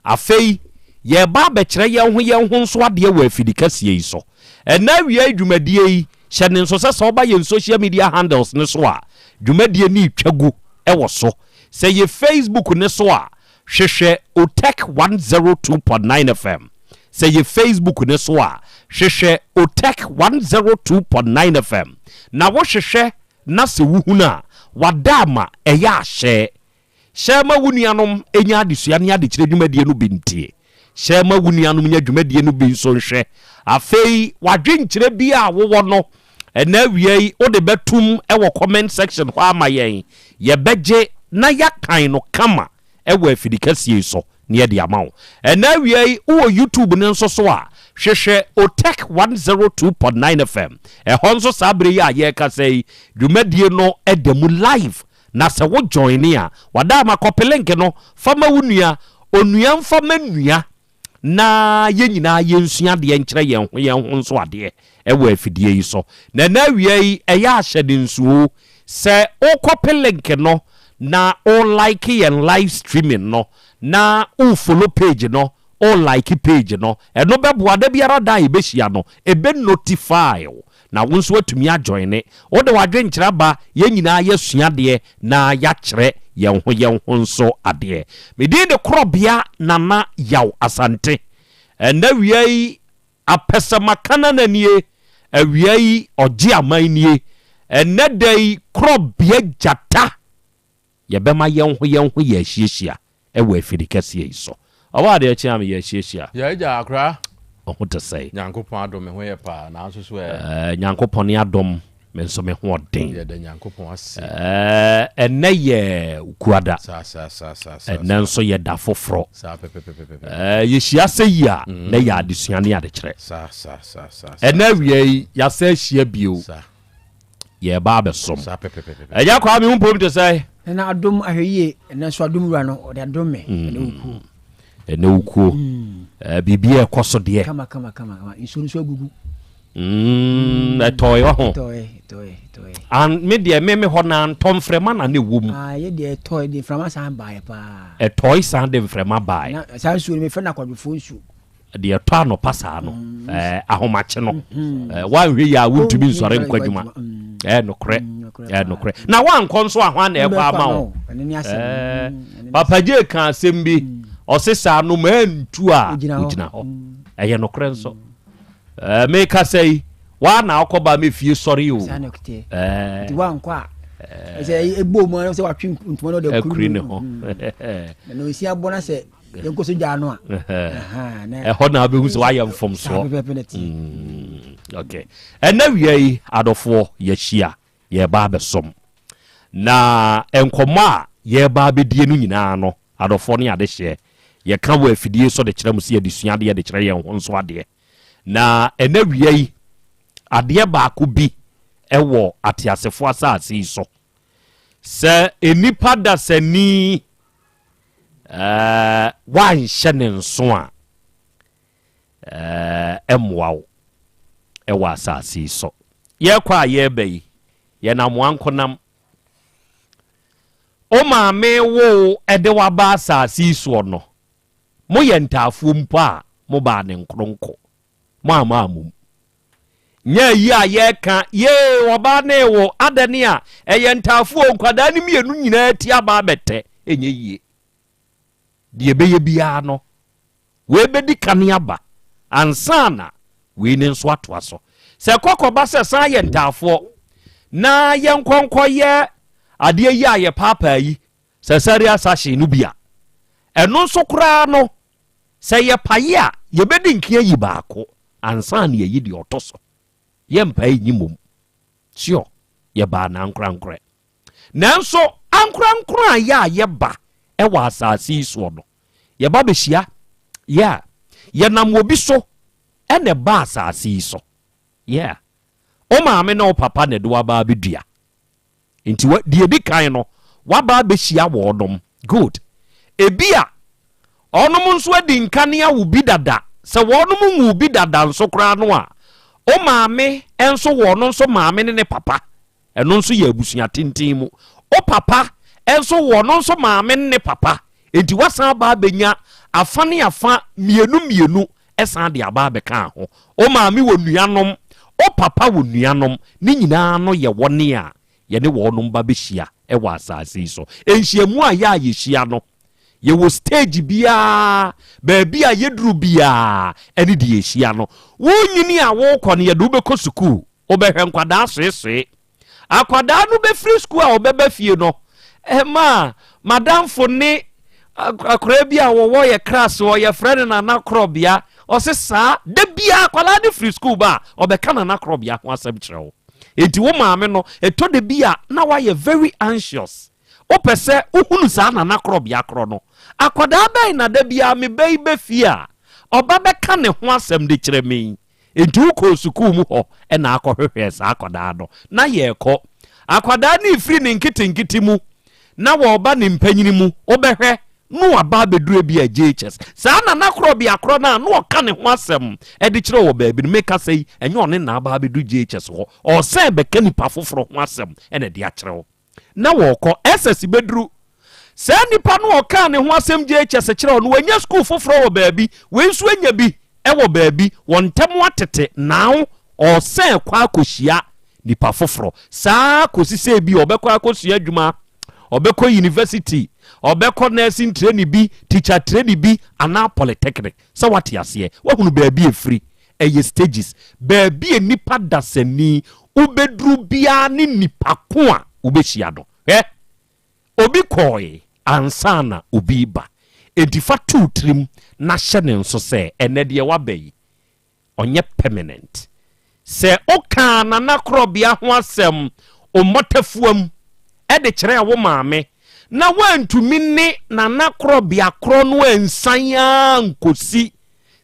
Afei, yɛreba abɛkyerɛ yɛn ho yɛn ho nso adeɛ wɔ afidikɛseɛ yi so. Ɛnnɛ awia yi dwumadie yi, hyɛ no nso sɛ sɛ woba yɛn social media handles no so a, dwumadie no retwa gu wɔ so. Sɛ yɛ Facebook no so a, hwehwɛ Otec 102.9 FM. Sɛ yɛ Facebook no so a, hwehwɛ Otec 102.9 FM. Na wohwehwɛ na sɛ wohunu a, wada ama ɛyɛ ahyɛ. Hyɛ ma wo nuanom nya adesua ne adekyerɛ dwumadie no bi ntie. Hyɛ ma wo nuanom nya dwumadie no bi nso nhwɛ. Afei, w'adwenkyerɛ biara a wowɔ no, ɛnnɛ awia yi, wode bɛtom wɔ comment section hɔ ama yɛn. Yɛbɛgye na yɛakan no kama wɔ afidikɛseɛ yi so na yɛde ama wo. Ɛnnɛ awia yi, wowɔ YouTube no nso so a, hwehwɛ Otech 102.9 FM. Ɛhɔ nso saa berɛ yi a yɛrekasa yi, dwumadie no da mu live. Na sɛ wo joine a, wadaama kɔpe link no fa ma wo nua, onua mfa ma nua na yɛn nyinaa yɛnsua adeɛ nkyerɛ yɛn ho yɛn ho nso adeɛ wɔ afidie yi so. Na ɛnɛ awia yi ɛyɛ ahyɛde nsuo sɛ wo kɔpe link no na wo like yɛn live streaming no na wo follow page no, wo like page no, ɛno bɛboa da biara da a yɛbɛhyia no ɛbɛ notify wo Na wo nso woatumi ajoine. Wode w'adwenkyerɛ aba, yɛn nyinaa yɛasua adeɛ na yɛakyerɛ yɛn ho yɛn ho nso adeɛ. Me din de Korɔbea Nana Yaw Asante. Ɛnnɛ awia yi, Apɛsɛmakanana nie, awia yi ɔgye aman nie. Ɛnnɛ da yi, Korɔbea Gyata. Yɛbɛma yɛn ho yɛn ho yɛahyiahyia wɔ afiri kɛseɛ yi so. Ɔbɔ adeɛ kye a me yɛahyiahyia. Yɛ agya akora. Wo ho te sɛn? Nyankopɔn adom me ho yɛ paa nanso so ɛ? Ɛɛ Nyankopɔn ne adom me nso me ho ɔden. Yɛda Nyankopɔn ase. Ɛɛ ɛnɛ yɛ Kuada. Saa saa saa saa saa. Ɛnɛ nso yɛ da foforɔ. Saa pɛpɛpɛpɛpɛ. Ɛɛ yɛhyia sɛ yi a na yɛ adesua ne adekyerɛ. Saa saa saa saa. Ɛnɛ awia yi yɛasa ahyia bio. Saa. Yɛreba abɛsom. Agya Kwame wo mpom te sɛn? Nana adom ahwɛ yie ɛnɛ nso adom wura no ɔde adom me ɛnɛ wo kuo. Ɛnɛ wo kuo. Biribi a ɛkɔ so deɛ. Kama kama kama kama nsuo no nso agugu. Ɛtɔe ɔho. Ɛtɔe ɛtɔe ɛtɔe. An me deɛ me me hɔ na ntɔ mframa na ne wɔ mu. Ah yɛ deɛ ɛtɔe de mframa san baeɛ paa. Ɛtɔe san de mframa baeɛ. Na saa nsuo no mefrɛ no akwadwofoɔ nsuo. Deɛ ɛtɔ anɔpa saa no, ɛɛ ahomakye no, ɛɛ woanhwɛ yie a wontumi nsɔre nkɔ adwuma. Ɛɛ nokorɛ, ɛɛ nokorɛ. Na woankɔ nso a hwan na ɛkɔ ama wo? Ɛɛ Papa J ka asɛm bi, ɔse sɛ anomaa ntu a ogyina hɔ. Ɛyɛ nokorɛ nso. Ɛɛ mekasa yi, woa na wokɔ ba me fie sɔre o. Ɛɛ. Nti woankɔ a, ɛsɛ ɛbɔ mu a sɛ watwe ntoma no ɔde akuri ne ho. Na osi abɔ na sɛ yɛnkɔ so gyaa no a ɛhɔ na wobɛhu sɛ woayɛ mfomsoɔ ok ɛnɛ wia yi adɔfoɔ yɛahyia yɛreba abɛsom na nkɔmmɔ a yɛreba abɛdie no nyinaa no adɔfoɔ ne adehyeɛ yɛka wɔ afidie so de kyerɛ mo sɛ yɛde sua adeɛ de kyerɛ yɛn ho nso adeɛ na ɛnɛ wia yi adeɛ baako bi ɛwɔ ateasefoɔ asase yi so sɛ nnipa dasani Ɛɛ, woanhyɛ ne nso a, ɛɛ, ɛmmoa wo ɛwɔ asase yi so. Yɛkɔ a yɛreba yi, yɛnam wankonam. Wo maame wo ɛde waba asase yi soɔ no, moyɛ ntaafoɔ mpo a, mobaa ne nkoronko. Moamma ammom. Nyɛ ayi a yɛka, yee, ɔbaa ne wo, adɛne a, ɛyɛ ntaafo o, nkwadaa no mmienu nyinaa ti aba abɛtɛ, ɛnyɛ yie. Deɛ ɛbɛyɛ biara no, wei bɛdi kane aba ansa na wei ne nso atoa so. Sɛ kɔkɔba sɛ san yɛ ntaafoɔ na yɛnkɔnkɔ yɛ adeɛ yi a yɛpaapaa yi, sɛ sɛre asahye no bi a, ɛno nso koraa no, Sɛ yɛpae a, yɛbɛdi nka ayi baako ansa na yɛayi deɛ ɔtɔ so. Yɛmpae nyi mmom. Sure, yɛbaa n'ankorankorɛ. Nanso ankorankoro a yɛ a yɛba wɔ asase yi soɔ no, yɛba bɛhyia, yeah, yɛnam obi so na ɛba asase yi so. Yeah. Wo maame ne wo papa na ɛde wo aba abɛdua. Nti wa, deɛ ɛdi kan no, waba abɛhyia wɔnom. Good. Ebia, wɔnom nso adi nkan awo bi dada. Sɛ wɔnom nwoo bi dada nso koraa no a, Wo maame nso wɔ ɔno nso maame ne ne papa. Ɛno nso yɛ abusua tenten mu. Wo papa nso wɔ ɔno nso maame ne ne papa. Enti woasan aba abɛnya afa ne afa mmienu mmienu san de aba abɛka ho. Wo maame wɔ nuanom, wo papa wɔ nuanom. Ne nyinaa no yɛ wɔn a yɛne wɔnom ba bɛhyia wɔ asase yi so. Nhyiamu a yɛ a yɛhyia no, yɛwɔ stage biara, baabi a yɛduru biara ɛne deɛ yɛhyia no. Wonyini a wokɔ no, yɛde wobɛkɔ sukuu, wobɛhwɛ nkwadaa soesoe. Akwadaa no bɛfiri sukuu a ɔbɛba fie no, ɛma madamfo ne akwadaa bi a wɔwɔ yɛ class hɔ, yɛfrɛ no Nana Korɔbea, ɔse saa, da biara akwadaa no firi sukuu ba a, ɔbɛka Nana Korɔbea ho asɛm kyerɛ wo. Enti wo maame no, ɛtɔ da bi a na wayɛ very anxious. Wopɛ sɛ wohunu saa Nana Korɔbea korɔ no. Akwadaa bɛn na da biara me ba yi ba fie a, ɔba bɛka ne ho asɛm de kyerɛ me yi? Enti wokɔɔ sukuu mu hɔ na akɔhwehwɛɛ saa akwadaa no. Na yɛrekɔ. Akwadaa no refiri ne nketenkete mu na wɔreba ne mpanyini mu, wobɛhwɛ na waba abɛduru ebia JHS. Saa nana korɔbea korɔ no a na ɔka ne ho asɛm de kyerɛ wɔ baabi no, mekasa yi, ɛnyɛ ɔne na aba abɛduru JHS hɔ. Ɔresan bɛka nipa foforɔ ho asɛm na ɛde akyerɛ wo. Na wɔrekɔ. SS bɛduru. Saa nipa no a ɔkaa ne ho asɛm JHS kyerɛ wo no, wanya sukuu foforɔ wɔ baabi, wei nso anya bi wɔ baabi, wɔn ntam atete, now ɔresan kɔ akɔhyia nipa foforɔ. Saa ara kɔsi sɛ ebia ɔbɛkɔ akɔsua adwuma, ɔbɛkɔ university, ɔbɛkɔ nursing training bi, teacher training bi, anaa polytechnic. Sɛ woate aseɛ? Woahunu baabi a ɛfiri? Ɛyɛ stages. Baabi a nipa dasani wobɛduru biara ne nipa ko a wobɛhyia no. Hwɛ! Obi kɔɔe ansa na obi reba. Enti fa to wo tirim na hyɛ no nso sɛ ɛnnɛ deɛ woaba yi, ɔnyɛ permanent. Sɛ wokaa Nana Korɔbea ho asɛm wo mmɔtafuam de kyerɛɛ wo maame na woantumi ne Nana Korɔbea korɔ no ansian ara ankɔsi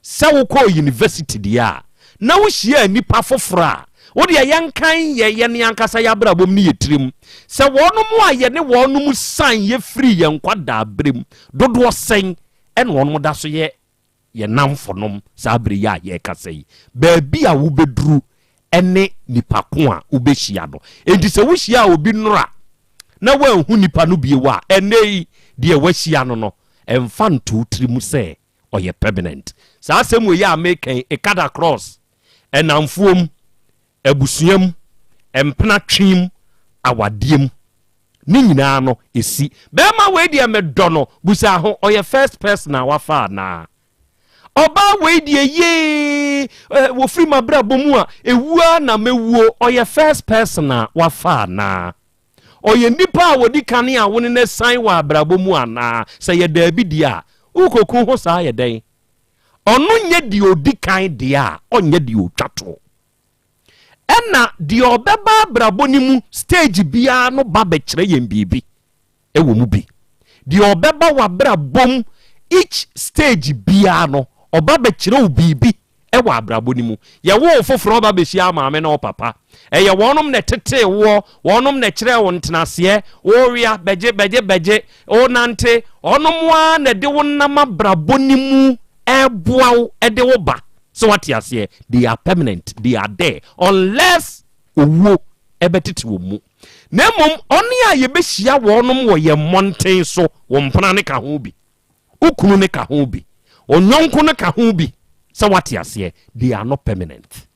sɛ wokɔɔ university deɛ a, na wohyiaa nnipa foforɔ a, wo deɛ yɛnkan yɛ yɛn ankasa yɛn abrabɔ mu ne yɛn tirim sɛ wɔnom a yɛne wɔnom san yɛ firii yɛn nkwadaa berɛ mu dodoɔ sɛn ɛna wɔnom da so yɛ yɛn nnamfonom saa berɛ yi a yɛrekasa yi. Baabi a wobɛduru ne nipa ko a wobɛhyia no. Enti sɛ wohyiaa obi nnora na woanhu nipa no bio a, ɛnnɛ yi deɛ woahyia no no, ɛmfa nto wo tirim sɛ ɔyɛ permanent. Saa asɛm wei a meka yi, it cut across nnamfoɔ mu, abusua mu, mpena twe mu, awadeɛ mu. Ne nyinaa no, ɛsi. Bɛrima wei deɛ medɔ no, busa ho, ɔyɛ first person a wafa anaa? Ɔbaa wei deɛ yee, wɔfiri m'abrabɔ mu a, ɛwu ara na mɛwuo, ɔyɛ first person a wafa anaa? Ɔyɛ nipa a wɔdi kan a wo ne no asian wɔ abrabɔ mu anaa? Sɛ ɛyɛ daabi deɛ a, worekɔku ho saa yɛ dɛn? Ɔno nyɛ deɛ ɔdi kan deɛ a, ɔnyɛ deɛ ɔtwa toɔ. Ɛna deɛ ɔbɛba abrabɔ no mu stage biara no ba bɛkyerɛ yɛn biribi wɔ mu bi. Deɛ ɔbɛba w'abrabɔ mu each stage biara no, ɔba bɛkyerɛ wo biribi wɔ abrabɔ no mu. Yɛwoo wo foforɔ ba bɛhyiaa maame ne wo papa. Ɛyɛ wɔnom na ɛtetee woɔ, wɔnom na ɛkyerɛɛ wo ntenaseɛ, wowea, bɛgye, bɛgye, bɛgye, wonante, wɔnom ara na ɛde wo nam abrabɔ no mu ɛreboa wo de wo ba. So wate aseɛ? They are permanent, they are there unless owuo ɛbɛtete wɔn mu. Na mmom ɔne a yɛbɛhyia wɔnom wɔ yɛn mmɔnten so, wo mpena no ka ho bi. Wo kunu no ka ho bi. Wo yɔnko no ka ho bi. Sɛ wate aseɛ, they are not permanent.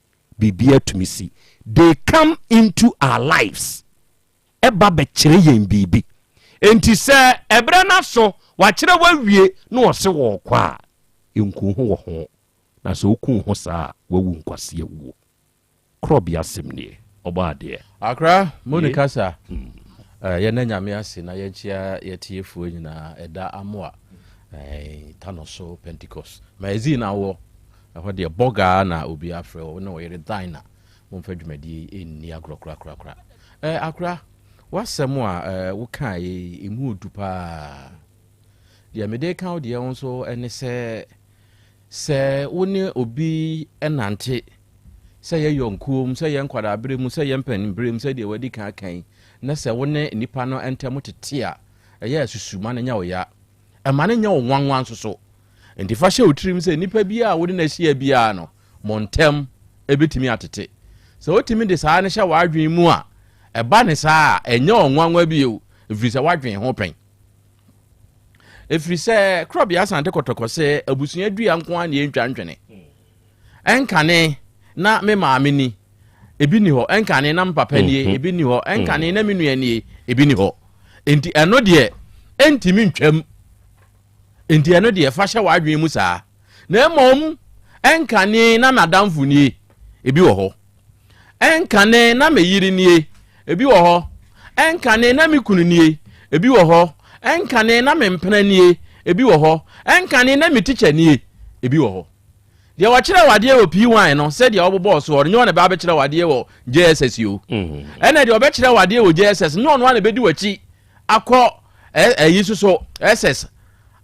Biribiara tumi si. They come into our lives. Ɛba bɛkyerɛ yɛn biribi. Enti sɛ ɛberɛ no aso, wakyerɛ wawie na ɔse wɔɔkɔ a, nku ho wɔ ho. Na sɛ woku wo ho saa a, wawu nkwasea wuo. Korɔbea asɛm nie. Ɔbɔ adeɛ. Akra, mo ne kasa. Eh, yɛnna Nyame ase na yɛnkyea yɛtiefoɔ nyinaa ɛda Amoa eh, Tano so Pentecost. Magazine awɔ, ɛhɔ deɛ bɔgaa na obi afrɛ wo ne ɔyere Dinah. Momfa dwumadie yi nni agorɔ korakorakora. Eh, Akra, w'asɛm a eh, wokaeɛ yi, ɛmu odu paa. Deɛ mede ka wo deɛ wo nso ne sɛ, Sɛ wo ne obi nante, sɛ ɛyɛ yɔnkoɔ mu, sɛ ɛyɛ nkwadaaberɛ mu, sɛ ɛyɛ mpaninberɛ mu, sɛdeɛ wadi kan aka yi, na sɛ wo ne nipa no ntam tete a, ɛyɛ a susu ma no nyɛ wo ya. Ɛma no nyɛ wo nwanwa nso so. Enti fa hyɛ wo tirim sɛ nipa biara a wo ne no ahyia biara no, mo ntam ɛbɛtumi atete. Sɛ wotumi de saa no hyɛ w'adwene mu a, ɛba ne saa a, ɛnyɛ ɔnwanwa bio, ɛfiri sɛ woadwene ho pɛn. Ɛfiri sɛ Korɔbea Asante Kɔtɔkɔ sɛ abusua dua nko ara na yɛntwa ntwene. Ɛnkane na me maame ni, ebi ni hɔ. Ɛnkane na me papa nie, mhm. ebi ni hɔ. Ɛnkane na me nua nie, ebi ni hɔ. Enti ɛno deɛ, ɛntumi ntwam. Enti ɛno deɛ, fa hyɛ w'adwene mu saa. Na mmom, ɛnkane na m'adamfo nie, ebi wɔ hɔ. Ɛnkane na me yere nie, ebi wɔ hɔ. Ɛnkane na me kunu nie, ebi wɔ hɔ. Ɛnkane na me mpena nie, ebi wɔ hɔ. Ɛnkane na me tikya nie, ebi wɔ hɔ. Deɛ wɔkyerɛ wo adeɛ wɔ P1 no, sɛdeɛ wɔbobɔɔ soɔ no, nyɛ ɔno na ɛbɛ abɛkyerɛ wo adeɛ wɔ JSS o. Ɛna deɛ ɔbɛkyerɛ wo adeɛ wɔ JSS, nyɛ ɔno ara na ɛbɛdi w'akyi akɔ ɛyi so so SS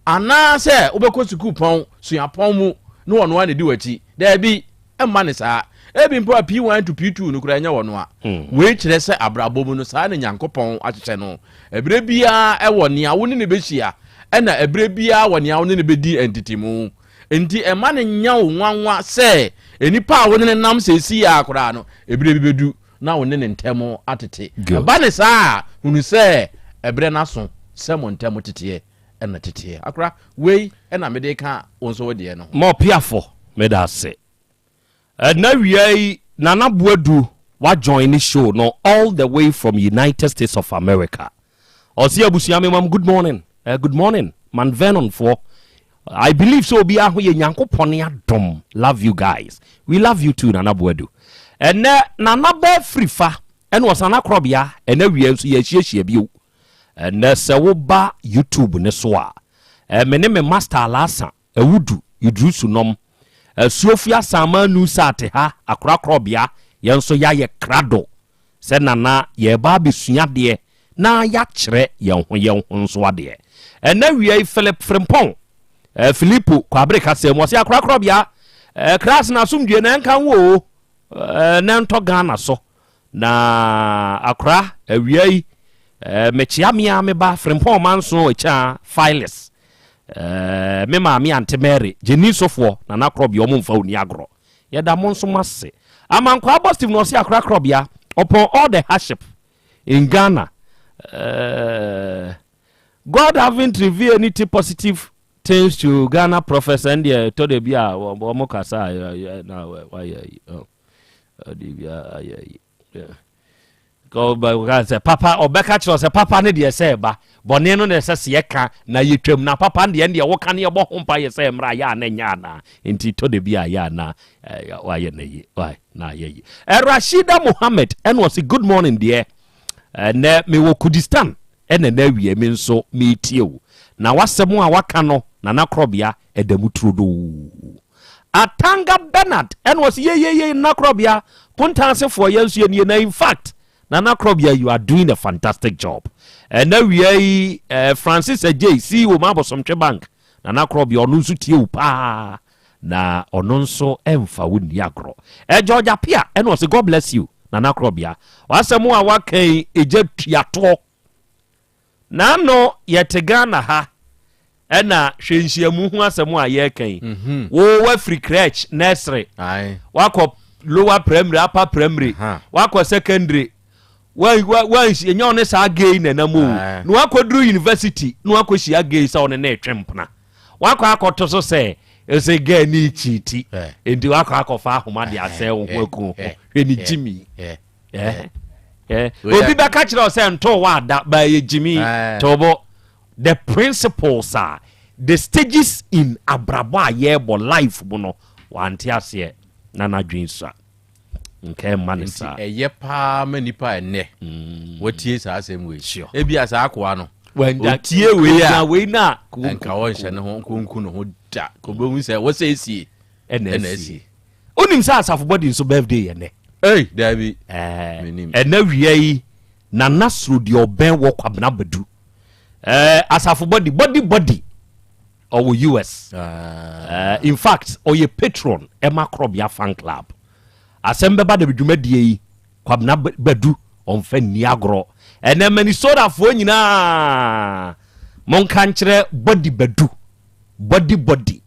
anaasɛ wobɛkɔ sukuu pɔn suapɔn mu na ɔno ara na ɛdi w'akyi. Daabi, ɛmma ne saa. Ebi mpo a P1 to P2 no koraa ɛnyɛ ɔno a. Wei kyerɛ sɛ abrabɔ mu no saa na Nyankopɔn ahyehyɛ no. Ɛberɛ biara ɛwɔ nea wo ne no bɛhyia, ɛna ɛberɛ biara wɔ nea wo ne no bɛdi ntetemu. Enti mma no nnyɛ wo nwanwa sɛ nnipa a wo ne no nam seesei ara koraa no, ɛberɛ bi bɛdu na wo ne ne ntam atete. Ɛba no saa a, hunu sɛ ɛberɛ no aso sɛ mo ntam teteɛ na teteɛ. Akora, wei na mede reka wo nso wo deɛ no ho. Mɔpiafo, meda ase. Ɛna wia yi Nana Boadu wa join ne show no all the way from United States of America. Ɔse abusua me mam good morning. Eh, good morning Mount Vernon foɔ. I believe sɛ obiara ho yɛ Nyankopɔn adom. Love you guys. We love you too Nana Boadu. Ɛnɛ Nana bɛ firi fa ɛna ɔsan akorɔbea ɛna wia nso yɛahyiahyia bio. Ɛnɛ sɛ woba YouTube ne so a, eh, me ne me master Alasa Awudu, Idrisu nom. Asuofua Asaman Nu Saate ha akorakorɔbea yɛn nso yayɛ krado sɛ Nana yɛreba abɛsua adeɛ na yɛakyerɛ yɛn ho yɛn ho nso adeɛ. Ɛnɛ awia yi Philip Frimpong, eh, Filipo Kwabere kasa mu ɔse akorakorɔbea eh, kras na asomdwie na ɛnka wo o eh, na ɛntɔ Ghana so. Na akora awia yi eh, mekyea me ara me ba Frimpong Manso Akyaa Phyllis eh, me maame Ante Mary Gyeni Sofoɔ Nana Korɔbea ɔmo mfa onni agorɔ yɛda mo nso mo ase. Amankwaa Bɔ Steve na ɔse akora Korɔbea upon all the hardship in Ghana eh, God haven't revealed anything positive things to Ghana prophets ɛndeɛ ɛtɔ da bi a wɔn kasa a na wayɛ yi. Oh. Ɔde bi ayɛ yi. Sɛ papa ɔbɛka kyerɛ sɛ papa no deɛ sɛ ɛba bɔne no na ɛsɛ sɛ yɛka na yɛtwam na papa no deɛ ɛndeɛ woka ne yɛbɔ ho mpa yɛ sɛ mmerɛ ayɛ ana nyɛ anaa nti tɔ da bi a yɛ ana wayɛ no yi na ayɛ yi. Rashida Mohammed ɛna ɔse good morning deɛ ɛnɛ mewɔ Kurdistan ɛna na awie me nso meretie wo na wasɛm a waka no Nana Korɔbea ɛda mu turodoo. Atanga Bernard ɛna ɔsi yeyeye Nana Korɔbea Kontansefoɔ yɛn nso yɛnie na in fact Nana Korɔbea you are doing a fantastic job. Ɛna wia yi eh, Francis Adjei CEO ma Abosomtwe Bank Nana Korɔbea ɔno nso tie wo paa na ɔno nso ɛmfa wo nni agorɔ. Eh, George Apia ɛna ɔsi God bless you Nana Korɔbea wasɛm a waka yi egya tuatoɔ. Naano yɛte Ghana ha ɛna hwɛ nhyiamu ho asɛm a yɛreka yi. Mhm. Wo wafiri crèche, nursery, wakɔ lower primary, upper primary, wakɔ secondary. Wanhyia nyɛ ɔne saa gay na ɛnam o. Na wakɔduru university na wakɔhyia gay sɛ ɔne ne retwe mpena. Wakɔ akɔto so sɛ ɛsɛ gay ne kyiiti. Enti wakɔ akɔfa ahoma de asɛe wo ho aku wo ho. Hwɛ ne gyimi. Eh, eh. Obi bɛka kyerɛ wo sɛ ntoo w'ada ba ɛyɛ gyimi tobo. The principles a the stages in abrabɔ a yɛrebɔ life mu no wante aseɛ na n'adwene sua nka ɛmma ne saa. Nti ɛyɛ paa ma nipa ɛnnɛ mm. watie saa asɛm wei. Sure. Ebia saa akoa no otie wei a wei na nka ɔnhyɛ ne ho nkonku ne ho da kɔbɛhu sɛ wɔsɛ esie ɛna asie. Wonim sɛ Asafo Body nso birthday yɛ nnɛ? Ei, daabi. Ɛɛ, Menim. ɛnɛ wia yi, Nana Soro deɛ ɔbɛn wɔ Kwabena Badu. Ɛɛ, Asafo Body, Body Body, ɔwɔ US. Ah. Ɛɛ, in fact, ɔyɛ patron ɛma Korɔbea Fan Club. Asɛm bɛba dɛm dwumadie yi, Kwabena Badu, ɔmfa nni agorɔ. Ɛnɛ Minnesotafoɔ nyinaa, monka nkyerɛ Body Badu, Body Body.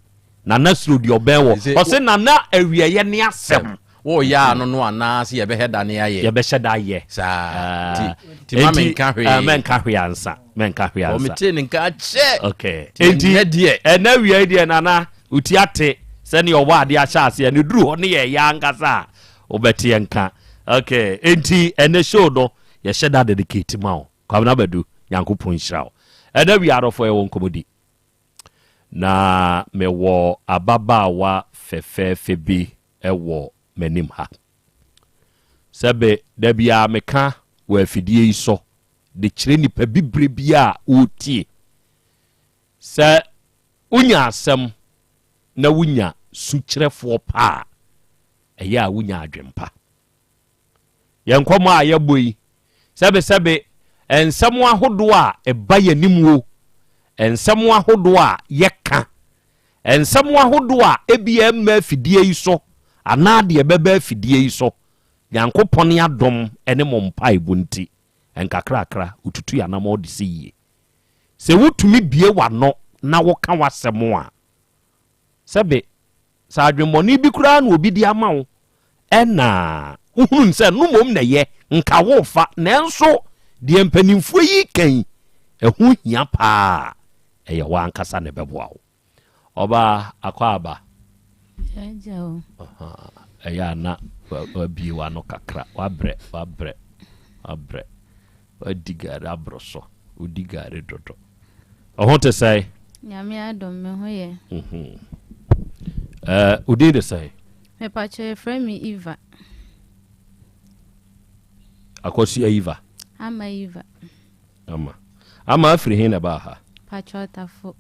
Nana suro deɛ ɔbɛn wɔ. Ɔse Nana awieɛ ne asɛm. Wɔreyɛ ano no anaa sɛ yɛbɛhɛ da ne ayɛ? Yɛbɛhyɛ da ayɛ. Saa. Nti, nti ma menka hwee. Ah, mɛnka hwee ansa. Mɛnka hwee ansa. Wɔmetee ne nka akyɛ. Okay. Nti ɛnɛ deɛ. Ɛnɛ wia yi deɛ nana, wotia te sɛnea ɔwɔ adeɛ ahyɛ aseɛ no duru hɔ ne yɛyɛ ankasa a, wobɛte yɛn nka. Okay. Enti ɛnɛ show no, yɛhyɛ da dedicate ma wo. Kwabena Badu, Nyankopɔn nhyira wo. Ɛnɛ wia adɔfoɔ yɛwɔ nkɔmmɔdi. Na mewɔ ababaawa fɛfɛɛfɛ bi wɔ m'anim ha. Sɛbe da biara meka wɔ afidie yi so de kyerɛ nipa bibire bi a ɔretie sɛ wonya asɛm na wonya sukyerɛfoɔ pa a, ɛyɛ a wonya adwempa. Yɛn nkɔmmɔ a yɛbɔ yi, sɛbesɛbe nsɛm ahodoɔ a ɛba yɛn anim o, nsɛm ahodoɔ a yɛka, nsɛm ahodoɔ a ebia ɛmma afidie yi so anaa deɛ ɛbɛba afidie yi so, Nyankopɔn adom ne mo mpaebɔ nti, nkakrakra wotutu yɛn anammɔn de si yie. Sɛ wotumi bue w'ano na woka w'asɛm a, sɛbe Sɛ adwemmɔne bi koraa na obi de ama wo na wohunu no sɛ ɛno mmom na ɛyɛ, nka worefa. Nanso deɛ mpanimfoɔ yi reka yi, ɛho hia paa. Ɛyɛ wo ankasa na ɛbɛboa wo. Ɔbaa, akɔ aba. Ɛyɛ a na wabie w'ano kakra. Wabrɛ, wabrɛ, wabrɛ. Wadi gari aboro so. Wodi gari dodo. Ɔho te sɛn? Nyame adom me ho yɛ. Mhm. Eh, wo din de sɛn? Mepakyɛ yɛfrɛ me Eva. Akɔsua Eva. Ama Eva. Ama. Ama afiri he na ɛbaa ha? Pakyɛ Ɔtafo.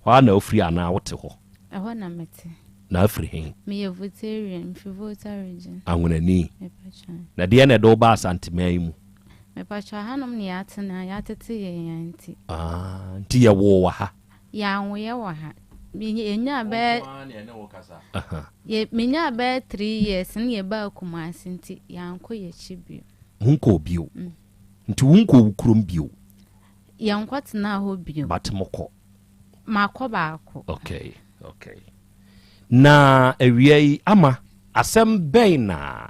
Hɔ a na wofiri anaa wote hɔ? Ɛhɔ na mete. Na afiri he? Meyɛ Voltarian, mfiri Volta region. Anwonani. Mepakyɛ. Na deɛ na ɛde wo baa Asanteman yi mu? Mepakyɛw ahanom na yɛatena, yɛatete yɛn a nti. Ah, nti yɛwoo wɔ ha? Yɛanwo yɛ wɔ ha. Yɛnyaa bɛyɛ. Wo nko ara na yɛne wo kasa. Yɛ, menyaa bɛyɛ three years na yɛbaa Kumasi nti yɛankɔ yɛn akyi bio. Monkɔɔ bio? Mm. Nti wonkɔɔ wo kurom bio? Yɛnkɔtenaa hɔ bio. But mokɔ? Makɔ baako. Okay, okay. Na awia yi, Ama, asɛm bɛn na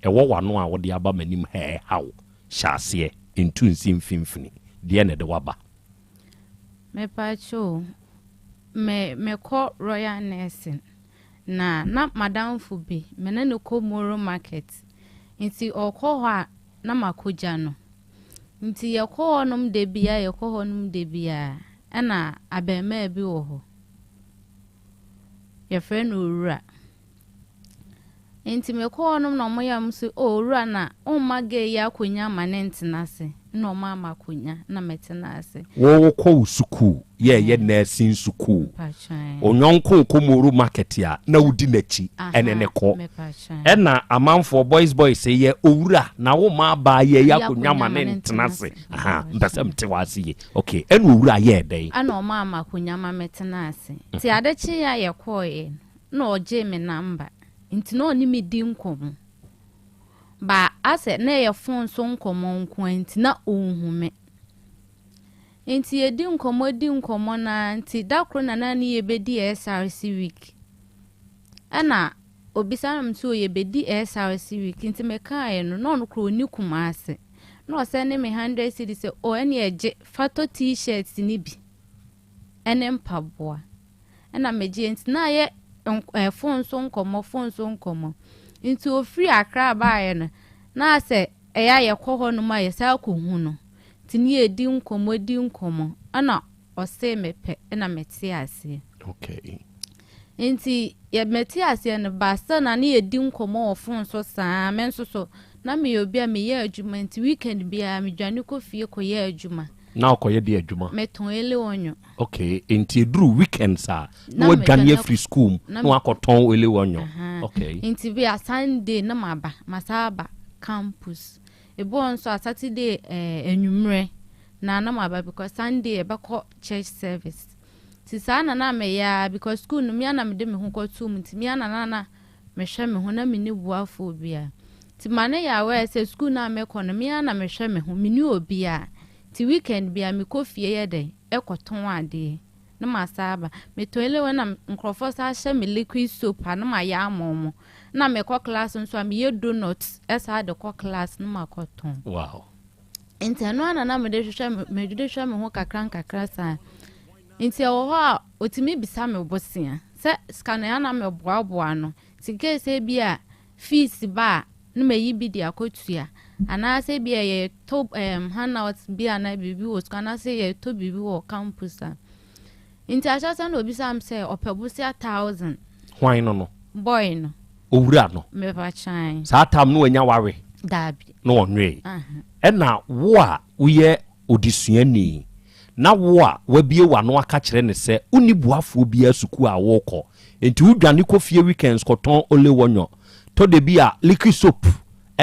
Ɛwɔ w'ano a wode aba m'anim ha ɛha wo, hyɛ aseɛ, ntu nsi mfimfini, deɛn na ɛde wo aba? Mepaakyɛw o, me mekɔ Royal Nursing na na m'adamfo bi me ne no kɔ Moro market nti ɔkɔ hɔ a na makɔgya no nti yɛkɔ hɔnom da biara yɛkɔ hɔnom da biara ɛna abarimaa bi wɔ hɔ yɛfrɛ no Owura. Nti mekɔɔ hɔnom na ɔmo yɛ ɔmo se oh owura na womma girl yi akonya ma ne ntena ase na ɔmo ama akonya na metena ase. Wo wokɔ wo sukuu yɛ ɛyɛ nursing sukuu wo yɔnko kɔ moro market a na wodi n'akyi ɛne ne kɔ ɛna amanfoɔ boys boys yɛ owura na womma abaa yɛ yi akonya ma ne ntena ase aha mpɛ sɛ mte w'ase yie okay ɛna owura yɛɛ dɛn. Ɛna ɔmo ama akonya ma metena ase nti ade kyeeɛ a yɛkɔɔeɛ no na ɔgyee me number nti na ɔne me di nkɔmmɔ ba asɛ na ɛyɛ phone so nkɔmmɔ nko ara nti na ɔnhu me nti yɛdi nkɔmmɔ di nkɔmmɔ no ara nti da koro na na ne yɛbɛdi SRC week ɛna obisa me sɛ yɛbɛdi SRC week nti mekaeɛ no na ɔno koro ɔni Kumase na ɔsɛne me 100 cedis sɛ o ɛne ɛgye fa tɔ t-shirt no bi ɛne mpaboa ɛna megyeɛ nti na ayɛ ɛɛ phone so nkɔmmɔ phone so nkɔmmɔ nti ofiri Accra baeɛ no na asɛ ɛyɛ a yɛkɔ hɔ nom a yɛsan akɔhu no nti ne yɛdi nkɔmmɔ di nkɔmmɔ ɛna ɔsee mepɛ ɛna mete aseɛ. Okay. Nti yɛ mete aseɛ no ba still na ne yɛdi nkɔmmɔ wɔ phone so saa me nso so na meyɛ obi a meyɛ adwuma nti weekend biara medwane kɔ fie kɔyɛ adwuma. Na ɔkɔyɛ deɛ adwuma? Metɔn ele onyo. Okay, nti eduru weekends a na wadwane afiri school mu na wakɔtɔn ele onyo. Okay. Nti bi a Sunday na maba, masa aba campus. Ebi wɔ nso a Saturday eh, anwummerɛ na na maba because Sunday yɛbɛkɔ church service. Nti saa na na meyɛ a because school no mea na mede me ho kɔtoo mu nti mea na na na mehwɛ me ho na menni boafoɔ biara. Nti ma no yɛ aware sɛ school no a mekɔ no mea na mehwɛ me ho, menni obiara. Nti weekend biara mekɔ fie yɛ dɛn? Kɔtɔn adeɛ. na masan aba. Metɔn olewa na nkurɔfoɔ san hyɛ me liquid soap a na mayɛ ama wɔn. Na mekɔ class nso a meyɛ donut san de kɔ class na makɔtɔn. Wow. Nti ɛno ara na na mede hwehwɛ mede hwɛ me ho kakra nkakra saa. Nti ɛwɔ hɔ a otumi bisa me bosea sɛ sika no ɛyɛ na meboaboa ano. Nti in case ebi a fees ba a na mayi bi de akɔtua anaasɛ ebi a yɛtɔ handout bi anaa biribi wɔ sukuu anaasɛ yɛtɔ biribi wɔ campus a. Nti ahyɛaseɛ na obisa me sɛ ɔpɛ bosea 1000. Hwan no no? Boy no. Owura no. Mepa kyan. Saa tam no wanya wawe? Daabi. Na ɔnwee. Ɛna wo a woyɛ odesuani na wo a wabue w'ano aka kyerɛ no sɛ wonni boafoɔ biara sukuu a worekɔ nti wodwane kɔ fie weekends kɔtɔn olewɔnyɔ, tɔ da bi a liquid soap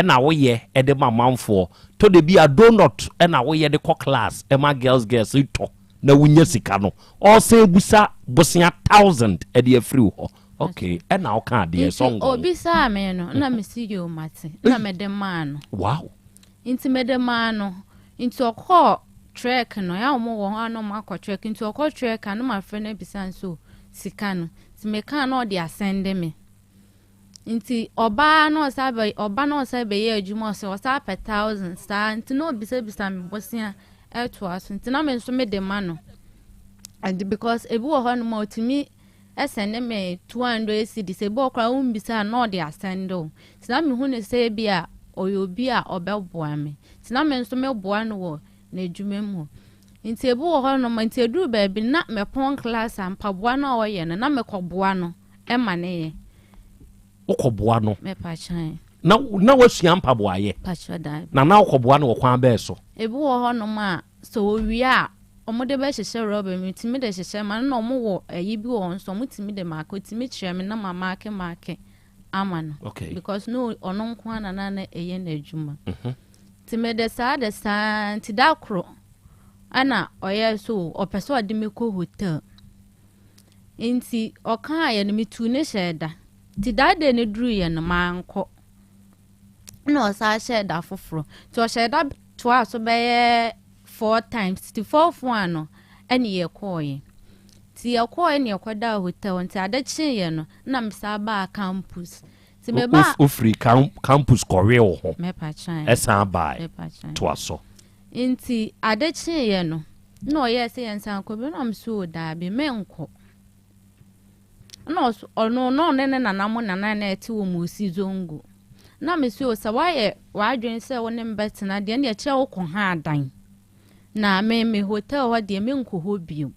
na woyɛ de ma manfoɔ, tɔ da bi a donut na woyɛ de kɔ class ma girls girls tɔ na wonya sika no, ɔresan abusa bosea thousand de afiri wo hɔ. Ok, ɛna woka adeɛ Nti sɔngɔn. obisaa me no na mese yoo mate na mede maa no. Wow. Nti mede maa no. Nti ɔkɔɔ trek no, ɛa ɔmo wɔ hɔ a na ɔmo akɔ trek, nti ɔkɔ trek a na mafrɛ no abisa no sɛ o sika no, nti mekaa na ɔde asɛnde me. Nti ɔbaa na ɔsan bɛ, ɔba na ɔsan bɛyɛ adwuma ɔsɛ ɔsan pɛ thousand saa, nti na ɔbisabisa me bosea ɛtoa so, nti na me nso mede ma no. And because ebi wɔ hɔ nom a ɔtumi sɛnde me 200 cedis, ebi wɔ hɔ koraa wommisa a na ɔde asɛnde wo. Nti na mehu no sɛ ebi a ɔyɛ obi a ɔbɛboa me. Nti na me nso meboa no wɔ n'adwuma mu hɔ. Nti ebi wɔ hɔnom a, nti eduru baabi no na mepɔn class a mpaboa no a ɔyɛ no na mekɔboa no ma no yɛ. Wokɔboa no? Mepa kyɛn. Na na wasua mpaboayɛ? Pakyɛ daabi. Na na wokɔboa no wɔ kwan bɛɛ so? Ebi wɔ hɔnom a sɛ owie a wɔde bɛhyehyɛ rɔba mu, metumi de hyehyɛ ma no na wɔwɔ ayi bi wɔ hɔ nso wɔtumi de maake, otumi kyerɛ me na ma maake maake ama no. Okay. Because no ɔno nko ara na na na ɛyɛ n'adwuma. Mhm. Nti mede saa de saa nti da koro ɛna ɔyɛ so ɔpɛ sɛ ɔde me kɔ hotel. Nti ɔkaeɛ no metuu ne hyɛɛ da. Nti that day no duruiɛ no mankɔ. Ɛna ɔsan hyɛɛ da foforɔ. Nti ɔhyɛɛ da toaa so bɛyɛ four times. Nti fourth one no ɛne yɛkɔɔeɛ. Nti yɛkɔɔeɛ na yɛkɔdaa hotel. Nti ade kyeeɛ no na mesan baa campus. Nti mebaa. Wofiri campus kɔwee wo ho. Mepa kyan. Ɛsan baae. Mepa kyan. Toa so. Nti ade kyeeɛ no na ɔyɛɛ sɛ yɛnsan nkɔ bio na mese o daabi menkɔ. Nna ɔso ɔno na ɔne ne nana mo nana na ɛte wɔ Mosi Zongo. Na mese o sɛ woayɛ w'adwene sɛ wo ne me bɛtena deɛ ɛnneɛ kyerɛ wo kɔ ha adan. Na me me hotel hɔ deɛ menkɔ hɔ bio.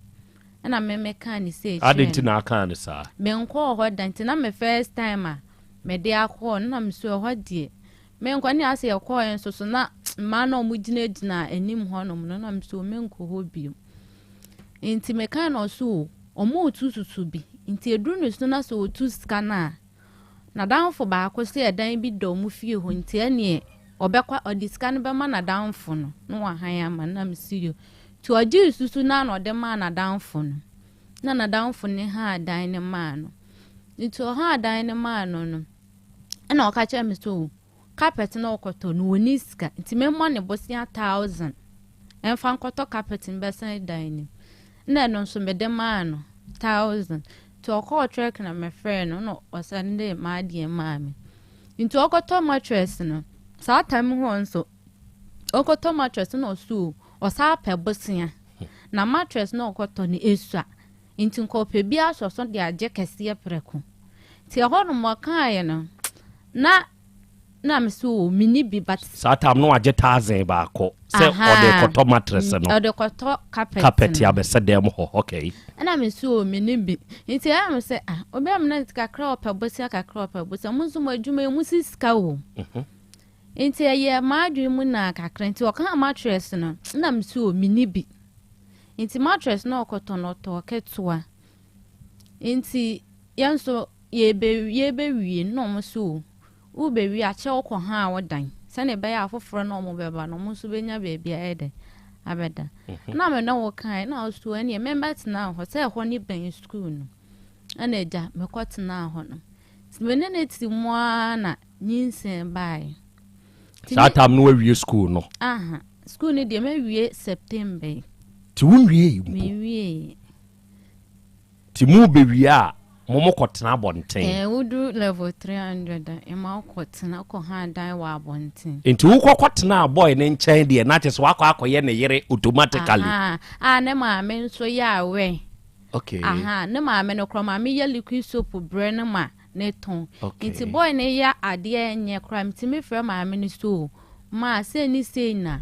Ɛna me mekaa ne sei Adɛn kyerɛɛ nti no. na akaa no saa? Menkɔɔ hɔ da nti na me first time a mede akɔ hɔ no na mese ɛhɔ deɛ menkɔ. Ɛne asɛ yɛkɔɔɛ nso so na mmaa no a wɔgyinagyina anim hɔnom no na mese o menkɔ hɔ bio. Nti mekae na ɔse o ɔmo retu susu bi nti eduru ne so na sɛ otu sika no a n'adamfo baako se ɛdan bi da ɔmo fie hɔ nti ɛneɛ ɔbɛkɔ ɔde sika no bɛma n'adamfo no na wahan ama no na mese yo nti ɔgyee susu no a na ɔde maa n'adamfo no na n'adamfo no haa dan no maa no nti ɔhaa dan no maa no no ɛna ɔka kyerɛ me sɛ o Carpet na ɔkɔtɔ no ɔnni sika nti memmɔ ne bosea thousand ɛmfa nkɔtɔ carpet no bɛsɛn dan no mu na ɛno nso mede maa no thousand nti ɔkɔɔ trek na mefrɛɛ no na ɔsɛnde m'adeɛ maa me nti ɔkɔtɔ mattress no saa tam hɔ nso ɔkɔtɔ mattress na ɔso ɔsan pɛ bosea na mattress na ɔkɔtɔ no esua nti nka ɔpɛ bi asɔ so de agye kɛseɛ prɛko nti ɛhɔ nom ɔkaeɛ no na na me so o mini bi but. Saa time no wagye thousand baako sɛ ɔde kɔtɔ mattress no. Ɔde kɔtɔ carpet. Carpet abɛsɛ dɛm hɔ okay. Ɛna me so o mini bi nti ɛyɛ me sɛ ah obi a mena kakra ɔpɛ bosia kakra ɔpɛ bosia mo nso mo adwuma yi mo si sika o. Mhm. Nti ɛyɛ m'adwene mu na kakra nti ɔka mattress no na me so o mini bi nti mattress no ɔkɔtɔ no ɔtɔ ketewa nti yɛn nso Yɛrebe yɛrebɛwie no na wɔn se o, worebɛwie a kyɛ wokɔ haa wo dan sɛdeɛ ɛbɛyɛ a afoforɔ no a wɔbɛba no wɔn nso bɛnya baabi ayɛ dɛ abɛda. Mhm. Na me ne wo kae na wo so ɛneɛ membɛtena hɔ sɛ ɛhɔ ne bɛn sukuu no. Ɛna agya mekɔtenaa hɔ no. Nti me ne ne te mu ara na nyinsɛn baeɛ. Saa tam no wawie sukuu no? Aha, sukuu no deɛ mawie September yi. Nti wonwiei mpo? Menwiei. Nti mo bɛwie a mo mo kɔtena abɔnten. Ɛɛ woduru level 300 a ɛma wokɔtena wokɔha dan wɔ abɔnten. Nti wokɔ kɔtenaa boy no nkyɛn deɛ na kyerɛ sɛ wakɔ akɔyɛ ne yere automatically. Ahaa a ne maame nso yɛ aware. Okay. Ahaa ne maame no koraa maame yɛ liquid soap brɛ no ma ne tɔn. Okay. Nti boy no yɛ adeɛ ɛnyɛ koraa metumi frɛ maame no sɛ o maa sei ne sei na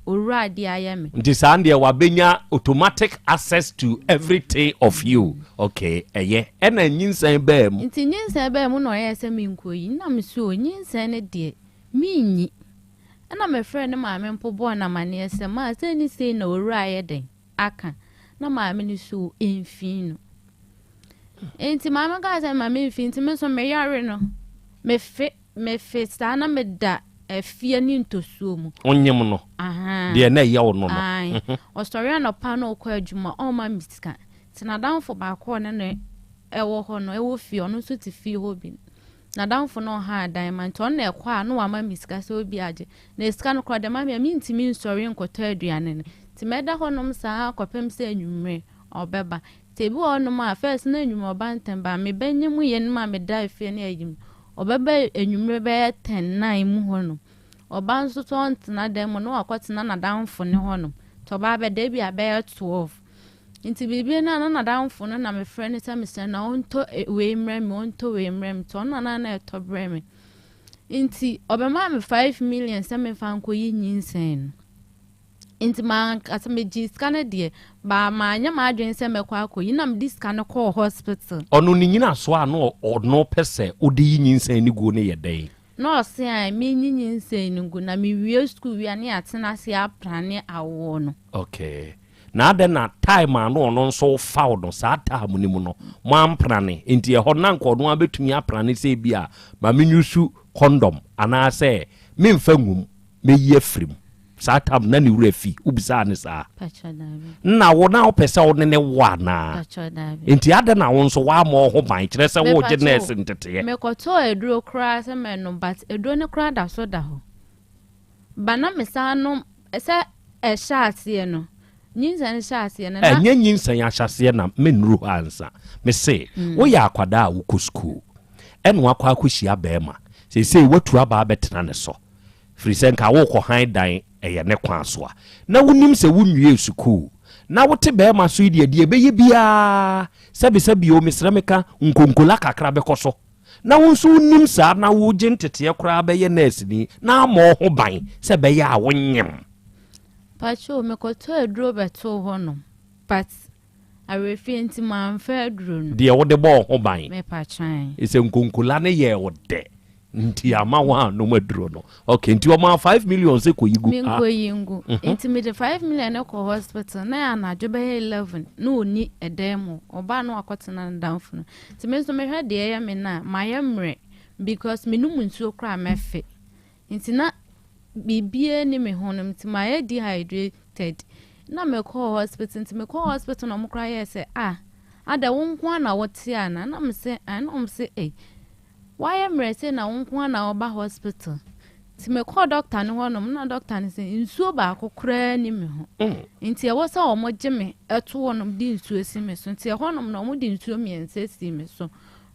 owura de ayɛ me. Nti saa deɛ wabɛnya automatic access to everything of you. Okay, ɛyɛ. Ɛna nyinsɛn baa mu. Nti nyinsɛn baa mu na ɔyɛɛ sɛ menkɔyi. Nna mese o nyinsɛn no deɛ menyi. Ɛna mefrɛɛ ne maame mpo bɔɔ no amaneɛ sɛ maa sei ne sei na owura ayɛ dɛn aka. Na maame no se o ɛmfii no. Nti maame kaa sɛ ma memfi nti me nso meyare no mefe mefe saa na meda afie ne ntosuo mu. Wonyem no deɛ na ɛyɛ wo no no. Mhm. Ɔsɔre anɔpa na ɔkɔ adwuma ɔmma me sika. Nti n'adamfo baako a ɔne no ɛwɔ hɔ no ɛwɔ fie ɔno nso te fie hɔ bi. N'adamfo no ɔha dan ma nti ɔno na ɛkɔ a na wama me sika sɛ obi agye. Na sika no koraa ɔde ma me a mentumi nsɔre nkɔtɔ aduane no. Nti mɛda hɔnom saa kɔpem sɛ anwummere ɔbɛba. Nti ebi wɔ hɔnom a first na anwummere ɔba ntɛm but me ba nyɛ mu yɛ no ma meda efie ne ayi mu. Ɔbɛba anwummere bɛyɛ ten nine mu hɔnom. Ɔba nso so ɔntena dan mu na wakɔtena n'adamfo ne hɔnom. Nti ɔba abɛda ebi a bɛyɛ 12. Nti biribi no a na n'adamfo no na mefrɛ no sɛ mesrɛ no ɔntɔ wei mmrɛ me ɔntɔ wei mmrɛ me nti ɔno na na ɛtɔ brɛ me. Nti ɔbɛmaa me 5 million sɛ memfa nkɔyi nyinsɛn no. Nti mankasa megyee sika no deɛ, but manyɛ m'adwene sɛ mɛkɔ akɔyi na mede sika no kɔɔ hospital. Ɔno ne nyinasoɔ a na ɔno pɛ sɛ wode yi nyinsɛn no guo no yɛ dɛn? Na ɔse ae menyi nyinsɛn no ngu na mewie sukuu wie a ne yɛatena ase aprane awoɔ no. Okay. Na adɛn na time a na ɔno nso fa wo no saa time no mu no moamprane? Nti ɛhɔ no na anka ɔno ara bɛtumi aprane sɛ ebia ma menyusu condom anaasɛ memfa ngum. Mɛyi afiri mu. Saa tam na ne werɛ afi. Wobisaa no saa? Nna wo na wopɛ sɛ wo ne ne wo anaa? Enti adɛn na wo nso woammɔ wo ho ban, kyerɛ sɛ woregye nɛɛse nteteeɛ? Mekɔtɔɔ aduro koraa sɛ mɛnom but aduro no koraa da so da hɔ. But na mesan nom sɛ ɛhyɛ aseɛ no, nyinsɛn no hyɛ aseɛ no na. Ɛnyɛ nyinsɛn ahyɛaseɛ na mennuru hɔ ansa. Mese, woyɛ akwadaa a wokɔ sukuu, ɛna woakɔ akɔhyia barima. Seesei woatu aba abɛtena ne so. Firi sɛ nka worekɔ hann dan ɛyɛ ne kwan so a na wonim sɛ wonwiee sukuu na wote bɛɛma so yi deɛ, deɛ ɛbɛyɛ biara sɛbesɛbe o mesrɛ meka nkonkola kakra bɛkɔ so na wo nso wonim saa na wogye nteteɛ koraa bɛyɛ nɛɛseni na ammɔ wo ho ban sɛ ɛbɛyɛ a wonyem. Pakyoo mekɔtɔɔ aduro bɛtoo hɔ nom but awerɛfie nti mamfa aduro no. Deɛ wode bɔɔ ho ban. Mepatwɛn. Sɛ nkonkola no yɛɛ wo dɛ nti ama woannom aduro no. Ok, nti ɔmaa 5 million sɛ kɔyi gu. Menkɔyi ngu. Nti mede 5 million no kɔ hospital na yɛ anadwo bɛyɛ 11 na ɔnni ɛdan mu. Ɔbaa na wakɔtena ne damfo no. Nti me nso mehwɛ deɛ ɛyɛ me no a, mayɛ mmerɛ because menom nsuo koraa mɛfe. Nti na biribiara nni me ho no nti mayɛ dehydrated. Na mekɔɔ hospital nti mekɔɔ hospital na wɔn koraa yɛɛ sɛ ah ada wo nko ara na wote ana? Na mese ah na wɔn se ei woayɛ mmerɛ sei na wo nko ara na woba hospital. Nti mekɔɔ doctor no hɔnom na doctor no sɛ nsuo baako koraa nni me ho. Nti ɛwɔ sɛ wɔgye me to hɔnom de nsuo si me so. Nti ɛhɔnom no wɔde nsuo mmiɛnsa sii me so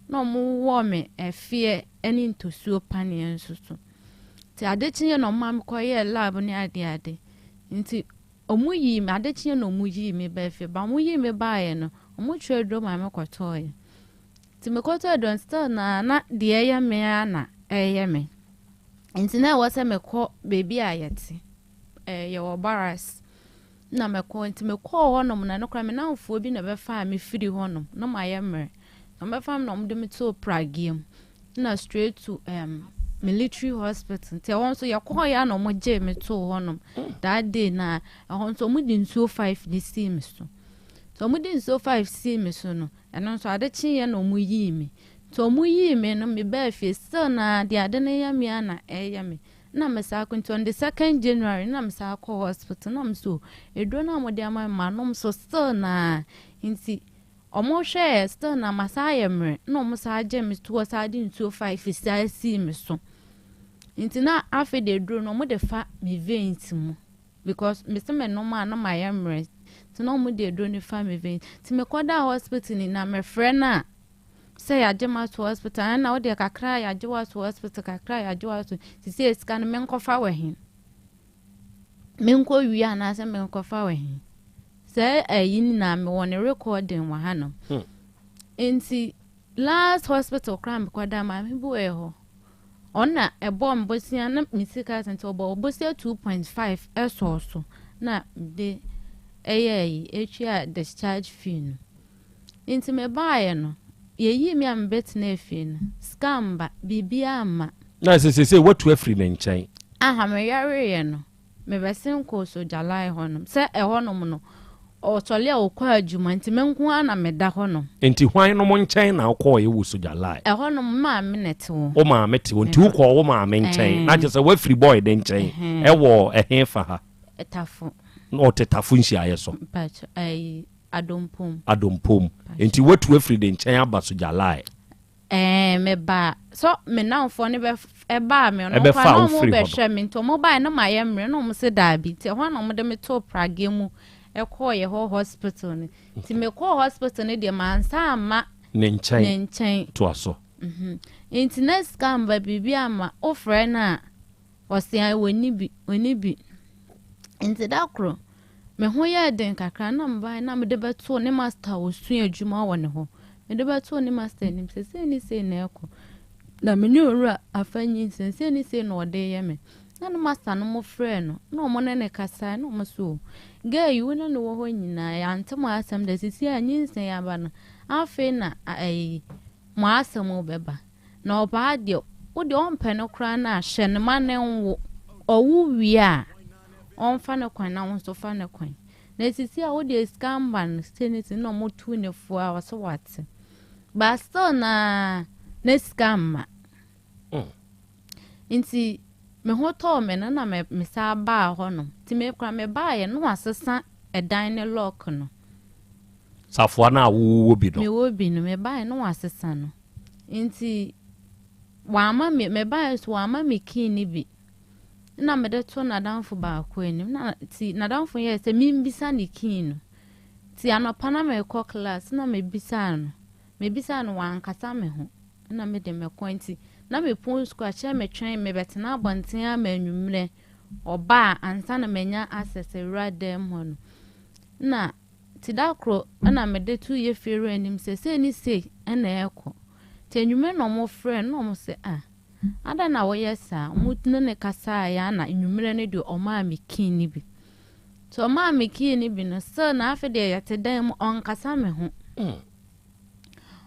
na wɔwowɔɔ me ɛfeɛ ne ntosuo paneɛ nso so. Nti ade kyeeɛ na wɔma me kɔyɛɛ lab ne adeade. Nti wɔyii me, ade kyeeɛ na wɔyii me baa fie. Ba wɔyii me baeɛ no, wɔtwerɛ aduro maa me kɔtɔeɛ. Nti mekɔtɔɔ aduro no still na na deɛ ɛyɛ me ara na ɛyɛ me. Nti na ɛwɔ sɛ mekɔ baabi a yɛte. Ɛɛ yɛwɔ barracks. Na mekɔ nti mekɔɔ hɔnom na no koraa me namfoɔ bi na ɛbɛfaa me firi hɔnom na mayɛ mmerɛ. Na wɔbɛfaa me na wɔde me too prageɛ mu. Na straight to um, military hospital. Nti ɛhɔ nso yɛkɔɔ yɛ na wɔgyee me too hɔnom. That day na ɛhɔ nso wɔde nsuo five ne sii me so. Nti wɔde nsuo five sii me so no, ɛno nso ade kyeeɛ na wɔyii me. Nti wɔyii me no mebaa fie still na deɛ ade no yɛ me a na ɛyɛ me. Na me saa kɔ nti on the second January na me saa kɔ hospital na me so eduro no a wɔde ama me manom so still na nti wɔn hwɛɛ still na ma saa yɛ mmerɛ na wɔn saa gye me toɔ saa de nsuo five saa sii me so nti na afei de eduro no wɔn de fa me veins mu because me se me nom a na ma yɛ mmerɛ. Nti na ɔmo de aduro no fa me vein. Nti mekɔdaa hospital nyinaa mefrɛ no a sɛ yɛagye me ato hospital ɛna wo deɛ kakra a yɛagye wo ato hospital kakra a yɛagye wo ato sisi sika no menkɔfa wɔ he? Menkɔ wie anaasɛ menkɔfa wɔ he? Sɛ ɛyi nyinaa mewɔ ne recording wɔ hanom. Nti last hospital koraa mekɔda maame bi wɔ hɔ. Ɔno na ɛbɔɔ me bosea na me sika asa nti ɔbɔɔ bosea 2.5 ɛsɔɔ so na mede ɛyɛɛ ayi etua discharge fee no. Nti mebaeɛ no yɛyii me a mebɛtenaa fie no sika mba biribiara mma. Na ɛsɛ sɛ sɛ woatu afiri ne nkyɛn. Aha meyareeɛ no mebɛsen kɔɔ Sogyalai hɔnom sɛ ɛhɔnom no ɔsɔle a ɔkɔ adwuma nti me nko ara na meda hɔnom. Nti hwan nom nkyɛn na wokɔɔeɛ wɔ Sogyalai? Ɛhɔnom me maame na ɛte hɔ. Wo maame te hɔ nti wokɔɔ wo maame nkyɛn na kyerɛ sɛ woafiri boy no nkyɛn ɛwɔ ɛhe fa ha? Tafo. Na ɔte Tafo nhyiaeɛ so? Mpakyɛ ɛyi Adompom. Adompom. Nti woatu afiri ne nkyɛn aba Sogyalai? Ɛɛ, mebaa sɛ me nnamfoɔ no bɛ ɛbaa me no Ɛbɛfaa koraa na wo wɔn firi hɔ no. bɛhwɛ me nti wɔn baeɛ na mayɛ mmerɛ na wɔn se daabi nti ɛhɔ na wɔn de me too prageɛ mu ɛkɔɔ yɛ hɔ hospital no nti mekɔɔ hospital no deɛ mansa amma Ne nkyɛn. ne nkyɛn. Toa so. Mhm. Nti na sika amba biribi amma wofrɛ no a Ɔse ae wɔnni bi, wɔnni bi. Nti da koro, me ho yɛɛ den kakra na mebae na mede bɛtoo ne master a ɔsua adwuma wɔ ne hɔ. Mede bɛtoo ne master anim sɛ sei ne sei na ɛkɔ. Na me ne owura afa nyinsɛn, sei ne sei na ɔde yɛ me. Na ne master no mo frɛɛ no, na ɔmo ne no kasae, na ɔmo se o, girl yi wo ne no wɔ hɔ nyinaa, yɛante mo asɛm da, sisi a nyinsɛn aba no, afei na ayi, mo asɛm bɛba. Na ɔbaa deɛ, wo deɛ ɔmpɛ no koraa no a, hyɛ no ma no nwo. Ɔwo wie a, ɔmfa ne kwan na wo nso fa ne kwan. Na sisi a wo deɛ sika mma no sei ne sei na ɔmo tu ne fo a ɔse wate. But still naa na sika mma. Nti me ho tɔɔ me no na me me saa baa hɔ nom. Nti me koraa me baeɛ no wasesa ɛdan ne lock no. Safoa no a wowɔ bi no. Mewɔ bi no, mebaeɛ no wasesa no. Nti wamma me, mebaeɛ nso wamma me key no bi. Na mede to n'adamfo baako anim. Na nti n'adamfo yɛɛ sɛ membisa ne key no. Nti anɔpa na merekɔ class na mebisaa no. Mebisaa no wankasa me ho. Na mede mekɔ nti na mepɔn sukuu akyerɛ metwɛn mebɛtena abɔnten ama anwummerɛ. Ɔbaa ansa na manya access awura dan mu hɔ no. Na nti da koro na mede to yɛ fiewura anim sɛ sei ne sei na ɛrekɔ. Nti anwummerɛ na wɔfrɛ no na wɔn sɛ ah adɛn na woyɛ saa? Wɔn ne no kasaeɛ a na anwummerɛ no deɛ ɔmaa me key no bi. Nti ɔmaa me key no bi no still na afei deɛ yɛte dan mu ɔnkasa me ho.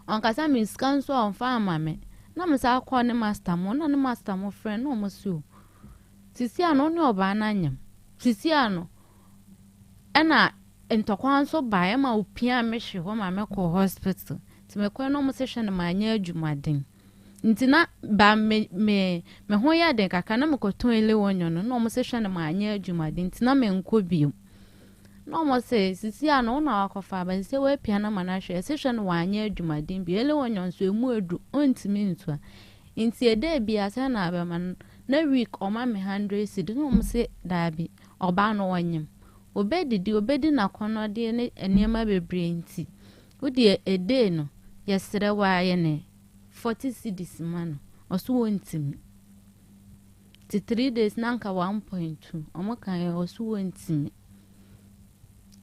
Ɔnkasa me sika nso a ɔmfa ama me. Na me san kɔɔ ne master mo na ne master mo frɛ no na wɔn se o sisi a no wo ne ɔbaa no anyam. Sisi a no ɛna ntɔkwa nso baeɛ ma opiaa me hwe hɔ ma mekɔɔ hospital. Nti mekɔɛ no wɔn se hwɛ no manyɛ adwumaden. Nti na ba me me me ho yɛ den kakra na mekɔtɔn elewonyo no na wɔn se hwɛ no manyɛ adwumaden nti na menkɔ bio. Na wɔn se sisi a no wo na wakɔfa aba sisi woapia no ama no ahwɛ ɛse hwɛ no wanyɛ adwumaden bio elewonyo nso emu edu ontumi ntua. Nti ɛda bi asɛ na abɛma no na week ɔma me 100 cedi na wɔn se daabi ɔbaa no ɔnyem. Obedidi obedi n'akɔnnɔdeɛ ne nneɛma bebree nti wo deɛ a day no yɛsrɛ wo ara yɛ ne 40 cedis ma no ɔso wɔntumi. Nti 3 days na nka 1.2 ɔmo ka yɛ ɔso wɔntumi.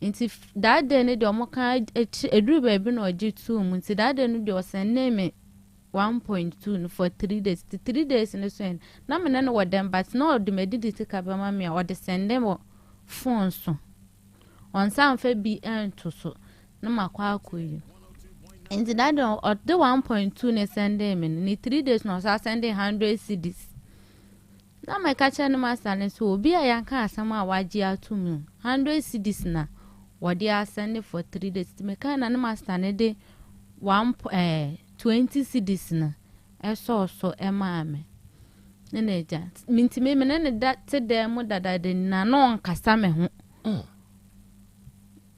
Nti that day no deɛ ɔmo ka akyi eduru baabi na ɔgye too mu nti that day no deɛ ɔsɛnee me 1.2 no for 3 days. Nti 3 days no so yɛ na me ne no wɔ dɛm but na ɔde m'adidi sika bɛma me a ɔde sɛnde wɔ phone so. Ɔnsa mfa bi nto so na makɔ akɔyi. Nti that day ɔde 1.2 ne sɛnde me no ne 3 days na ɔsan sɛnde 100 cedis. Na mɛka kyerɛ ne master no sɛ obi a yɛnka asɛm a wagye ato mu 100 cedis na wɔde asɛnde for 3 days. Nti meka na ne master no de one 20 cedis no ɛsɔɔ so ɛmaa me. Ne na agya nti me ne ne da te dan mu dadaada nyinaa na ɔnkasa me ho.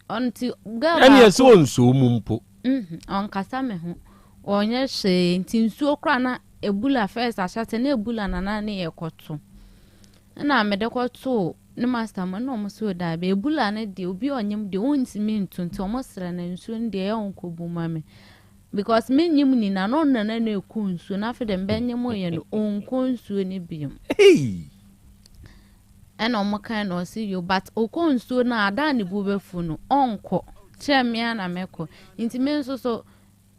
Ɔnti girl Ɛne baako ɛsɛ ɔnsuo mu mpo. Ɔnkasa me ho. Ɔnyɛ hwee nti nsuo koraa na ebula first ahyɛ na ebula nana ne yɛ kɔto. Ɛna mede kɔtoo Ne master mo na ɔmo so daabi ebula no deɛ obi a ɔnyem deɛ ɔntumi ntu nti ɔmo srɛ no nsuo no deɛ ɛyɛ ɔnkɔbu ma me because me nyem nyinaa na ɔno na na ɛkɔ nsuo na afei deɛ mbɛnyem yɛ no ɔnkɔ nsuo no biom. Ɛna ɔmo kan na ɔsi yo but ɔkɔ nsuo no a ada a ne bo bɛfu no ɔnkɔ kyerɛ me a na mɛkɔ nti me nso so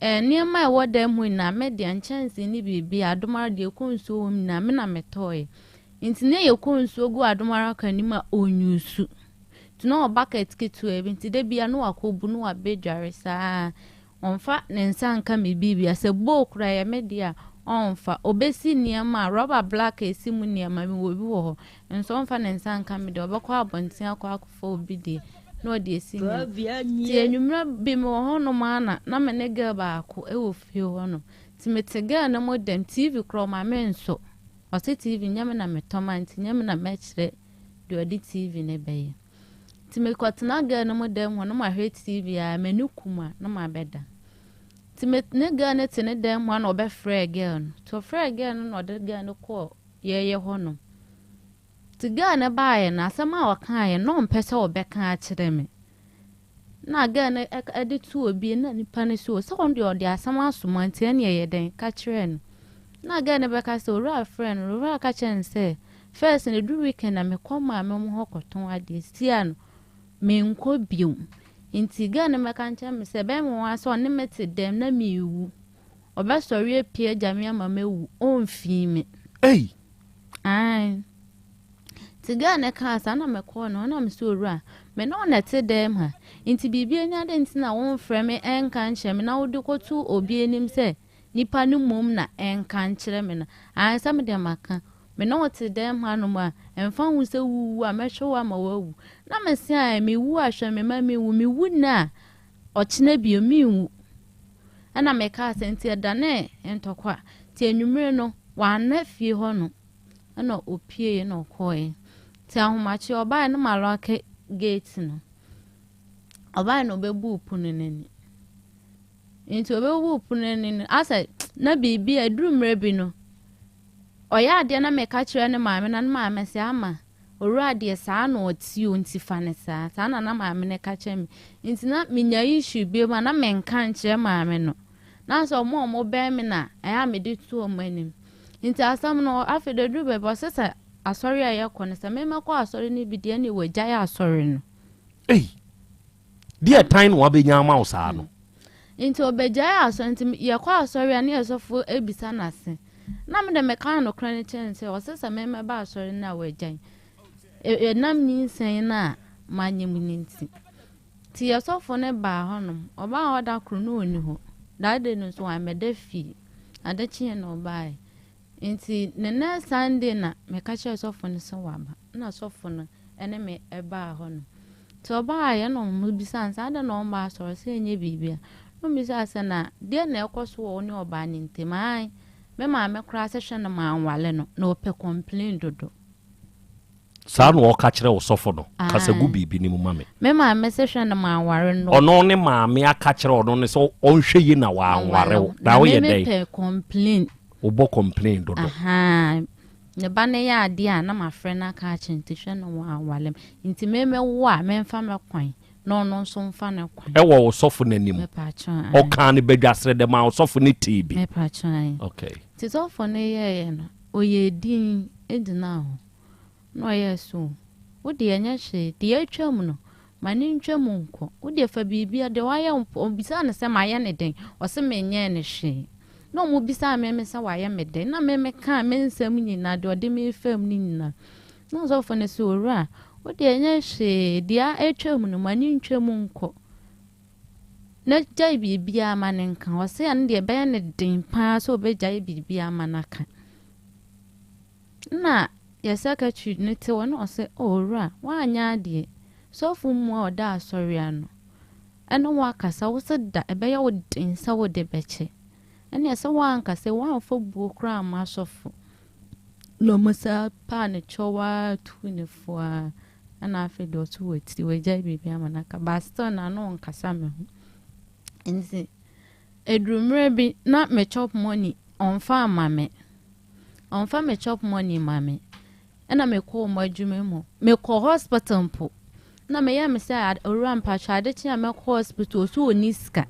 Eh, nneɛma a ɛwɔ dan mu nyinaa, me deɛ, nkyɛnsee ne biribi, adomara deɛ ɛkɔ nsuo wɔ mu nyinaa, me na metɔeɛ. Nti na yɛkɔ nsuo gu adomara kan no mu a, ɔnyusu. Nti na ɔwɔ bucket ketewa bi, nti da biara na wakɔbu na wabɛdware saa. Ɔmfa ne nsa nka me biribia, sɛ bowl koraa ɛyɛ me deɛ a, ɔmfa. Ɔbɛsi nneɛma a, rɔba black a ɛsi mu nneɛma, mewɔ bi wɔ hɔ, nso ɔmfa ne nsa nka me deɛ, ɔbɛkɔ abɔnten akɔ akɔfa obi deɛ. na ɔde asi ne ho. Nti anwummerɛ bi mewɔ hɔnom ara na na me ne girl baako wɔ fie hɔnom. Nti mete girl no mo dɛm, TV koraa ɔma me nsɔ. Ɔse TV nyɛ me na metɔ ma nti nyɛ me na mɛkyerɛ deɛ ɔde TV no bɛyɛ. Nti mekɔtena girl no mo dɛm hɔ na mahwɛ TV a m'ani kum a na mabɛda. Nti me ne girl no te ne dɛm hɔ a na ɔbɛfrɛɛ girl no. Nti ɔfrɛɛ girl no na ɔde girl no kɔɔ yɛyɛ hɔnom. Nti girl no baeɛ no, asɛm a ɔkaeɛ no, na ɔmpɛ sɛ ɔbɛka akyerɛ me. Na girl no de to obi, na nipa no sɛ, sɛ ɔno deɛ ɔde asɛm asoma nti ɛne ɛyɛ dɛn, ka kyerɛ no. Na girl no bɛka sɛ, owura frɛ no, owura ka kyerɛ no sɛ, first no, ɛduru weekend na mekɔ maame mo hɔ kɔtɔn adeɛ, sia no, menkɔ bio. Nti girl no bɛka nkyerɛ me sɛ, ɛbɛyɛ me nwanwa sɛ ɔne me te dɛm na merewu. Ɔbɛsɔre apue agya me ama mawu, ɔmfii me. Ei! Ae. Nti girl no kaa saa na mekɔɔ ne hɔ na mese owura, me ne wo na ɛte dɛm ha, nti biribi ani adɛn nti na womfrɛ me ɛnka nkyerɛ me na wode kɔto obi anim sɛ nipa no mmom na ɛnka nkyerɛ me no. Ae sɛ me deɛ maka, me ne wo te dɛm hanom a, ɛmfa ho sɛ wowu a mɛhwɛ wo ama woawu. Na mese ae, mewu a hwɛ me ma menwu, mewu nnɛ a ɔkyena bio menwu. Ɛna mekaa sɛ, nti ɛdanee ntɔkwa. Nti anwummere no, wanna fie hɔ no, ɛna ɔpieeɛ na ɔkɔeɛ. Nti ahomakye ɔbaeɛ no malɔke gate no. Ɔbaeɛ na ɔbɛbuu pono no ani. Nti ɔbɛbuu pono no ani no, asɛ na biribi a ɛduru mmerɛ bi no, ɔyɛ adeɛ na meka kyerɛ ne maame na ne maame sɛ ama Owura deɛ saa na ɔte o nti fa no saa. Saa na na maame no ka kyerɛ me. Nti na menya issue biom a na menka nkyerɛ maame no. Na sɛ ɔmo a ɔmo bɛn me na ɛyɛ a mede to ɔmo anim. Nti asɛm no afei deɛ ɛduru baabi ɔse sɛ asɔre a yɛkɔ no sɛ me mɛkɔ asɔre no bi deɛ ɛneɛ wagyae asɔre no. Ei! Deɛ tan na wabɛnya ama wo saa no. Nti ɔbɛgyae asɔre nti yɛkɔ asɔre a ne yɛ sɔfo ebisa n'ase. Na me de meka nokorɛ no kyerɛ no sɛ ɔse sɛ me mɛba asɔre no a wagyae. Ɛnam nyinsɛn no a manyɛ mu no nti. Nti yɛ sɔfo no baa hɔnom. Ɔbaa hɔ da koro na ɔnni hɔ. That day no nso wammɛda fie. Ade kyeeɛ na ɔbaeɛ. Nti ne next Sunday na meka kyerɛɛ sɔfo no sɛ waba. Ɛna sɔfo no ne me baa hɔ no. Nti ɔbaeɛ na wɔbisaa no sɛ adɛn na ɔmma asɔre sɛ ɛnyɛ biribi a. Na wɔbisaa sɛ na deɛn na ɛkɔ so wɔ wo ne ɔbaa no ntam? Ae, me maame koraa sɛ hwɛ no manwale no, na ɔpɛ complain dodo. Saa na ɔka kyerɛ wo sɔfo no? Kasa gu biribi no mu ma me. Me maame sɛ hwɛ no manware no. Ɔno ne maame aka kyerɛ ɔno no sɛ ɔnhwɛ yie na wanware wo. Na woyɛ dɛn? Na me mepɛ complain. Wobɔ complain dodo. Ahaa. Ne ba no yɛ adeɛ a na mafrɛ no aka akyerɛ no nti hwɛ no wanware me. Nti me mewo a memfa me kwan na ɔno nso mfa ne kwan. Ɛwɔ wo sɔfo no anim? Mepatwɔ ae. Ɔkaa no badwasrɛ dɛ maa wo sɔfo no tee bi? Mepatwɔ ae. Okay. Nti sɔfo no yɛeɛ no, ɔyɛɛ dinn gyinaa hɔ. Na ɔyɛɛ sɛ o, wo deɛ ɛnyɛ hwee, deɛ atwam no, ma no ntwam nkɔ. Wo deɛ fa biribiara, deɛ wayɛ wo mpo, ɔbisaa no sɛ mayɛ no dɛn? Ɔse menyɛɛ no hwee. Na wɔbisaa me me sɛ wayɛ me dɛn? Na me mekaa me nsɛm nyinaa, deɛ ɔde me refam no nyinaa. Na ɔsɔfo no se, Owura, wo deɛ ɛnyɛ hwee, deɛ atwam no, ma no ntwam nkɔ. Na gyae biribiara ma no nka. Ɔse ɛno deɛ ɛbɛyɛ no den paa sɛ ɔbɛgyae biribiara ma no aka. Nna yɛ secretary no tse hɔ na ɔse, Oh owura, wɔannyɛ adeɛ. Sɔfo mmoa a ɔda asɔre ano ne wo akasa, wo se da ɛbɛyɛ wo den sɛ wode bɛkyɛ. Ɛneɛ sɛ woankasa yi, woamfa buo koraa amma asɔfo. Na ɔmo saa paa no kyɛw ara tuu no fo ara. Ɛna afei deɛ ɔso wɔ tiri, wagyae biribi ama no aka. But still n'ano ɔnkasa me ho. Nti, ɛduru mmerɛ bi na me chop money ɔmfa amma me. Ɔmfa me chop money ma me. Ɛna mekɔɔ mo adwuma mu. Mekɔɔ hospital mpo. Na meyɛɛ me sɛ owura mpakyɛ ade kye a mɛkɔ hospital ɔse ɔnni sika.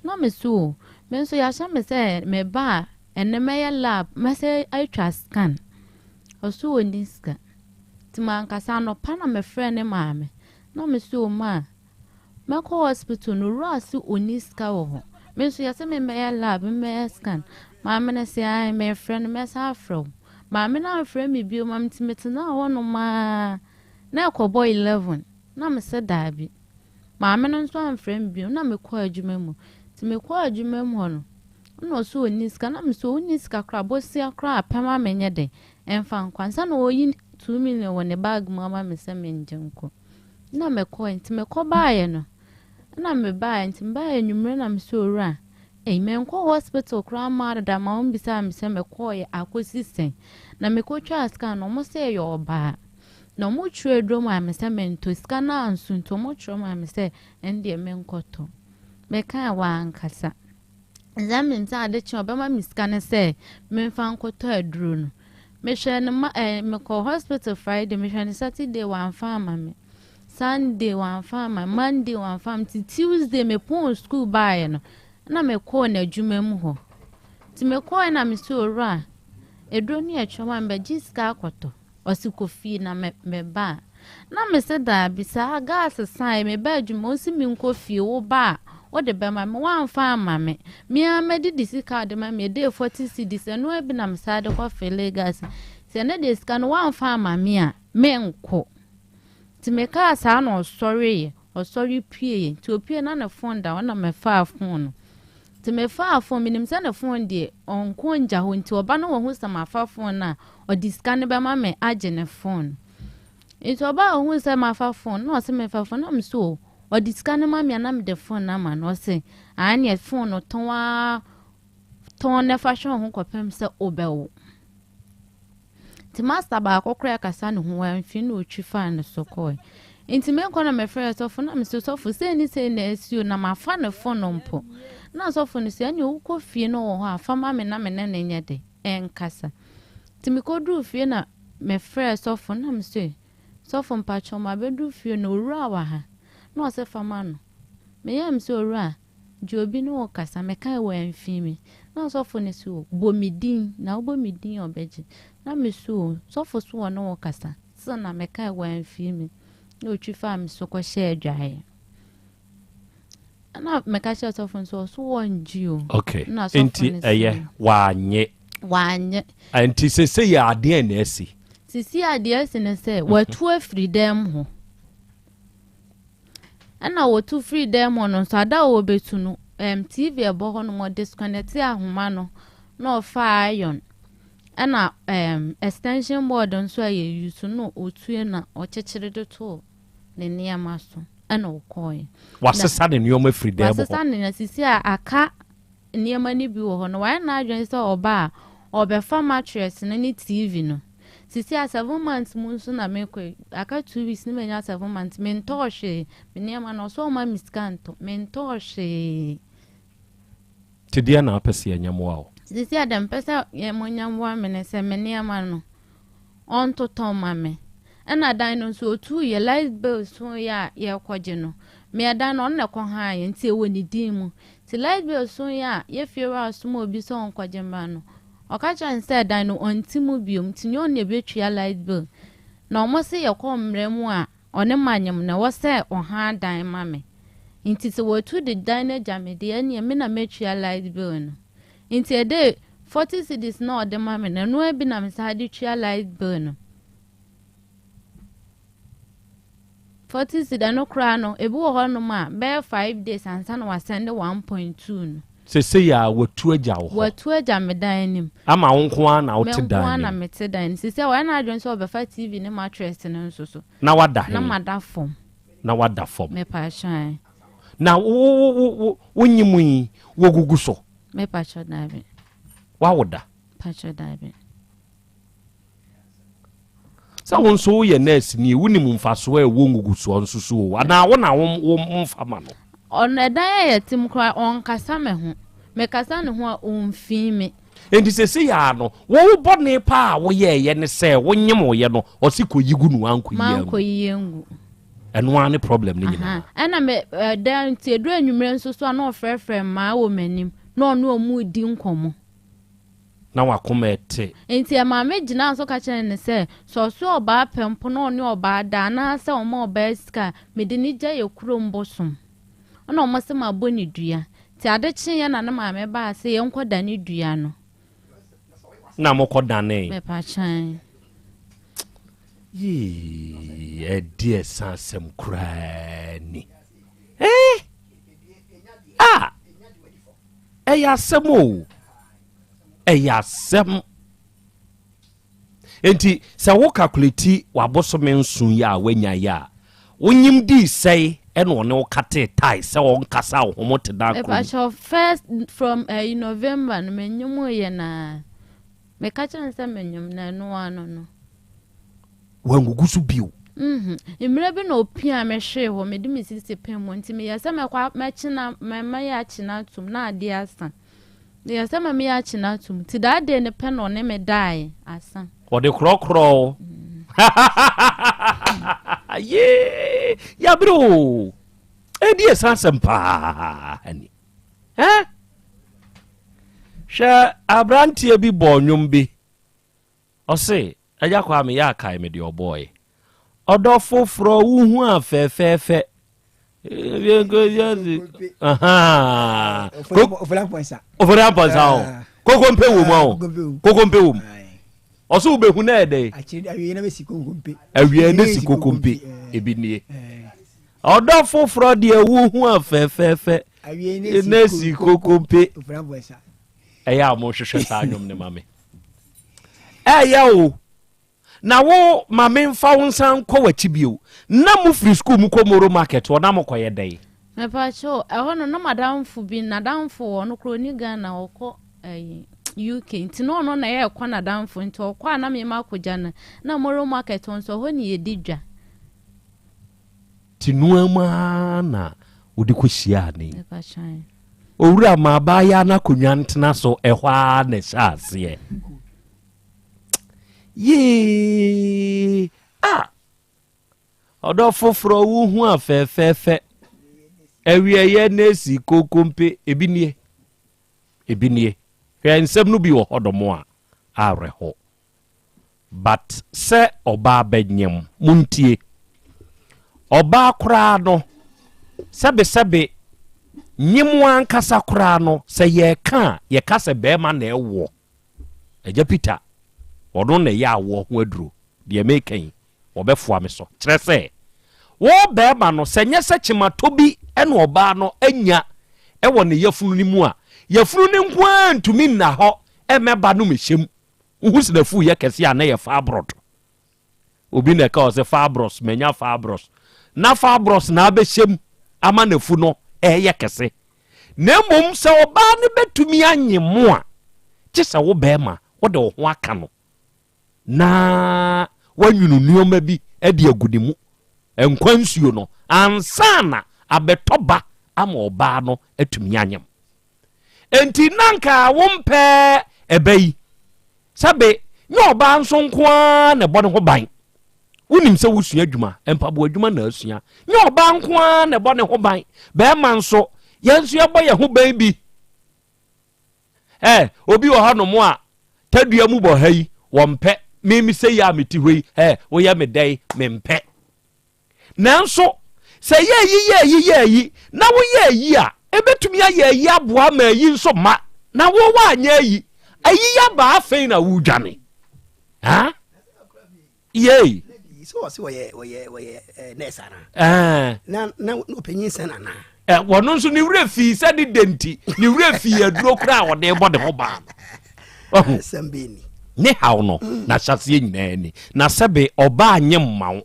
Na me se o, me nso yɛahyɛ me sɛ meba a ɛnɛ mɛyɛ lab, mɛsɛ atwa scan. Ɔse ɔnni sika. Nti mankasa anɔpa na mefrɛɛ ne maame. Na me se o maa, Mɛkɔ hospital no owura se ɔnni sika wɔ hɔ. Me nso yɛse me mmɛyɛ lab, me mmɛyɛ scan. Maame no se ae mefrɛ no mɛsan afrɛ wo. Maame no amfrɛ me bio ma nti metenaa hɔ nom aa na ɛkɔbɔ 11 na mese daabi. Maame no nso amfrɛ me bio na mekɔɔ adwuma mu. Nti mekɔɔ adwuma mu hɔ no na ɔse ɔnni sika na mese ɔnni sika koraa bosea koraa pɛ ma menyɛ dɛn ɛmfa nkɔ ansa na ɔyi 2 million wɔ ne bag mu ama me sɛ mengye nkɔ. Nna mekɔe, ntsi mekɔbaeɛ no, nna mebaeɛ, ntsi mebaeɛ anwummerɛ na mese owura, ei menkɔ hospital koraa mmaa dada ma wɔn bisaa me sɛ mekɔeɛ akɔsi sɛn, na mekɔtwaa scan no wɔn sɛ ɛyɛ ɔbaa, na wɔn twerɛ aduro maa me sɛ mentɔ, sika no anso nti wɔn twerɛ maa me sɛ ɛndeɛ menkɔtɔ, mekae wankasa. Dza menim sɛ ade kye a ɔbɛma me sika ne sɛ memfa nkɔtɔ aduro no. Mehwɛɛ no ma eh, mekɔɔ hospital Friday, mehwɛɛ no Saturday wamfa amma me. Sunday wamfa amma me, Monday wamfa amma me. Nti Tuesday mepɔn school baeɛ no, na mekɔɔ n'adwuma mu hɔ. Nti mekɔɔɛ na mese owura, aduro no yɛ twɛm a mebɛgye sika akɔtɔ. Ɔse kɔ fie na me meba a. Na mese daabi saa gas saeɛ meba adwuma ɔse menkɔ fie wo ba a wode bɛma me woamfa amma me me ara madidi sika a wode ma me ɛdee 40 cedis ɛno ara bi na mesan de kɔ fele gas nti ɛnɛ deɛ sika no woamfa amma me a menkɔ nti mekaa saa na ɔsɔreeɛ ɔsɔre pueeɛ nti ɔpue na ne phone da hɔ na mefaa phone no Nti mefaa phone, menim sɛ ne phone deɛ ɔnkɔ ngya hɔ nti ɔba no wahu sɛ mafa phone no a, ɔde sika no bɛma me agye ne phone. Nti ɔba a ɔhu sɛ mafa phone na ɔse mefa phone na mese o, ɔde sika no ma me a na mede phone no ama no. Ɔse ae neɛ phone no tɔn ara tɔn na fa hwɛ wo ho kɔpem sɛ wobɛwo. Nti master baako koraa kasa ne ho wamfi na otwi faa ne so kɔe. Nti menkɔ na mefrɛɛ sɔfo na mese sɔfo sei ne sei na asi o na mafa ne fon mpo. Na sɔfo no se ɛneɛ wokɔ fie na ɔwɔ hɔ a fa ma me na me ne no nyɛ de ɛnkasa. Nti mekoduruu fie na mefrɛɛ sɔfo na mese sɔfo mpakyɛw mabɛduru fie no owura wɔ ha na ɔse fa ma no. Meyɛɛ me sɛ owura Gye obi ne wo kasa, mekae wamfi me. Na ɔsɔfo no se o, bɔ me din, na wobɔ me din a ɔbɛgye. Na me so o, sɔfo so ɔne wo kasa. Still na mekae wamfi me. Na otwi faa me so kɔhyɛɛ adwaeɛ. Na meka kyerɛ sɔfo no sɛ ɔso wɔngye o. Okay, Na sɔfo nti no se ɛyɛ wanyɛ. Wanyɛ. Nti sese yɛ adeɛ na asi. Sisi adeɛ asi ne sɛ watu afiri dɛm hɔ. Ɛna wɔtu firii dan mu hɔ no nso, ada a wɔbɛtu no, um, TV a ɛbɔ hɔ no, wɔdisconnecte ahoma no na ɔfaa iron ɛna um, extension board nso a yɛ use no ɔtue na ɔkyekyere de too ne nneɛma so ɛna ɔkɔɔɛ. Wasesa ne nneɛma firi dan mu hɔ. Wasesa ne nneɛma sisi a aka nneɛma no bi wɔ hɔ no, wayɛ n'adwene sɛ ɔba a, ɔrebɛfa mattress no ne TV no. Sisi a seven months mu nso na mekɔ yi, aka 2 weeks ne manya 7 months, mentɔɔ hwee. Me nneɛma no, ɔsɛ ɔma me sika ntɔ, mentɔɔ hwee. Nti deɛ na apɛ sɛ yɛnyɛ mmoa wo? Sisi a deɛ mepɛ sɛ yɛ monya mmoa me ne sɛ me nneɛma no, ɔntotɔ mma me. Ɛna dan no nso otuu yɛ light bill so yɛ a yɛrekɔgye no. Me ɛdan no ɔno na ɛkɔhaa yɛ nti ɛwɔ ne din mu. Nti light bill so yɛ a yɛ fiewura soma obi sɛ ɔnkɔgye mmra no, ɔka kyerɛ no sɛ ɛdan no ɔnte mu biom nti nyɛ ɔno na ɛbɛtua light bill. Na ɔmo se yɛkɔ mmara mu a ɔne manyem no ɛwɔ sɛ ɔhaa dan ma me. Nti sɛ watu de dan no agya me deɛ ɛneɛ me na mɛtua light bill no. Nti ɛdɛ 40 cedis na ɔde ma me no ɛno ara bi na mesan de tua light bill no. 40 cedis ɛno koraa no ebi wɔ hɔnom a bɛyɛ 5 days ansa na wasɛnde 1.2 no. Sese yɛ a watu agya wo hɔ. Watu agya me dan anim. Ama wo nko ara na wote Me nko dan ara na anim. mete dan anim. Sisi a wɔyɛ n'adwene sɛ ɔbɛfa TV ne mattress no nso so. Na wada he? Na mada fam. Na wada fam. Mepa kyɛw. Na wo wo wo wo wonyi mu yi wogugu so. Mepa kyɛw daabi. Wawo da. Pakyɛw daabi. Sɛ wo nso woyɛ nurse ni, wonim mfasoɔ a ɛwɔ ngugusoɔ nso so o, anaa wo na wo wo mfa ma no? Ɔno ɛdan a yɛte mu koraa ɔnkasa me ho. Mekasa ne ho a ɔmfii me. Enti seesei ara no, wo wo bɔne paa a woyɛeɛ ne sɛ wonyemoeɛ no, ɔse kɔyi gu no woankɔyi angu. Mankɔyi angu. Ɛno ara ne problem no nyinaa. Ɛna me ɛda nti ɛduru anwummerɛ nso so a na ɔfrɛfrɛ mmaa wɔ m'anim na ɔne wɔn redi nkɔmmɔ. Na wakoma ɛte. Enti ɛmaa me gyinaa so ka kyerɛɛ no sɛ, sɛ ɔsoɛ ɔbaa pɛ mpo na ɔne ɔbaa da anaasɛ ɔma ɔbaa sika a, mede no gya yɛ kurom bosom. Ɛna ɔmo se mabɔ no dua. Nti ade kyeeɛ na ne maame baa sɛ yɛnkɔ dane dua no. Na mokɔ danee? Mepakyan. Yii, ɛdeɛ san asɛm koraa ni. Eh? Ah! Ɛyɛ asɛm o. Ɛyɛ asɛm. Enti sɛ wo calculate w'abosome nson yi a wanya yi a, wonyim dii sɛe ɛna ɔne wo katee tae sɛ ɔnkasa wo ho mo te dan koro mu. Mepakyɛw first from ɛyi November no menyim yɛ naa meka kyerɛ no sɛ menyim na ɛno ano no. Wangugu so bio. Mhm mmerɛ bi na opia me hwee hɔ mede me sisi pem hɔ nti meyɛ sɛ mɛkɔ mɛkye na mɛyɛ akye no atom na adeɛ asa. Meyɛ sɛ ma meyɛ akye no atom nti that day no pɛ na ɔne me daeɛ asa. Ɔde korɔkorɔ wo. Yee yabere o. Ɛdi ɛsan asɛm paa ni. Eh? Hwɛ aberanteɛ bi bɔɔ nnwom bi. Ɔse, Agya Kwame yɛ akae me deɛ ɔbɔɔɛ. Ɔdɔ foforɔ wohu a fɛfɛɛfɛ. Ofori ampɔnsa o. Kokompe wɔ mu o. Kokompe wɔ mu. Ɔse wobɛhu na ɛdɛ. Awie na si kokompe. Ebi nie. Ɔdɔ foforɔ deɛ wohu a fɛfɛɛfɛ. Na si kokompe. Ɛyɛ a mohwehwɛ saa nnwom no ma me. Ɛyɛ o. Na wo ma me nfa wo nsan nkɔ w'akyi bio. Na mo firi sukuu mu kɔ Moro market hɔ na mo kɔ yɛ dɛn? Mepakyɛw, ɛhɔ no na m'adamfo bi, n'adamfo wɔ ɔno koraa ɔnni Ghana, ɔkɔ ɛyi UK, nti na ɔno na ɛyɛ ɛkɔ n'adamfo, nti ɔkɔ a na me makɔgya no, na Moro market hɔ nso ɛhɔ na yɛdi dwa. Nti noa mu ara na wode kɔ hyiaa no yi? Mepakyɛw. Owura ma abaayaa no akonnwa ntena so, ɛhɔ ara na ɛhyɛ aseɛ. Yee! Ah! Ɔdɔ foforɔ wohu a fɛfɛɛfɛ. Awieɛ na esi kokompe. Ebi nie. Ebi nie. Hwɛ nsɛm no bi wɔ hɔ dɔm a awerɛho. But sɛ ɔbaa bɛnyem, montie. Ɔbaa koraa no, sɛbesɛbe nyem ankasa koraa no, sɛ yɛreka a, yɛka sɛ bɛrima na ɛwoɔ. Agya Peter, ɔno na ɛyɛ awoɔ ho aduro. Deɛ mereka yi, wɔbɛfoa me so. Kyerɛ sɛ, wo barima no, sɛ nyɛ sɛ kyematɔ bi na ɔbaa no anya wɔ ne yafunu no mu a, yafunu no nko ara ntumi nna hɔ mmɛba no mmɛhyɛ mu. Wohu sɛ n'afu yɛ kɛse a, na ɛyɛ fibroid. Obi na ɛka ɔsɛ fibroids, manya fibroids. Na fibroids na abɛhyɛ mu ama n'afu no ɛyɛ kɛse. Na mmom sɛ ɔbaa no bɛtumi anye mo a, gye sɛ wo bɛrima wode wo ho aka no na woanwunu nneɛma bi de agu ne mu, nkwa nsuo no, ansa na abɛtɔ ba ama ɔbaa no atumi anyem. Enti na nka wompɛ ɛbɛ yi. Sɛbe, nyɛ ɔbaa nso nko ara na ɛbɔ ne ho ban. Wonim sɛ wosua adwuma, mpaboa adwuma na asua. Nyɛ ɔbaa nko ara na ɛbɔ ne ho ban. Bɛrima nso, yɛn nso yɛbɔ yɛn ho ban bi. Ɛ, obi wɔ hɔnom a, tadua mu bɔ ha yi, wɔmpɛ. Me me sɛ yi a mete hɔ yi, ɛ, woyɛ me dɛn, mempɛ. Nanso, sɛ yɛ ayi yɛ ayi yɛ ayi na woyɛ ayi a, ebetumi ayɛ ayi aboa ma ayi nso mma na wo woanyɛ ayi. Ayi yɛ aba afei na wodwane. Ha? Yei. Sɛ ɔse ɔyɛ ɔyɛ ɔyɛ eh, nurse ana? Ɛɛ. Na na ɔpanyin sɛn ana? Ɛ wɔno nso ne werɛ fii sɛ ne dɛ nti ne werɛ fii aduro koraa a ɔde bɔ ne ho ban no. Ɔho. Asɛm bɛn ni? Ne haw no, n'ahyɛaseɛ nyinaa ni. Na sɛbe ɔbaa nye mma wo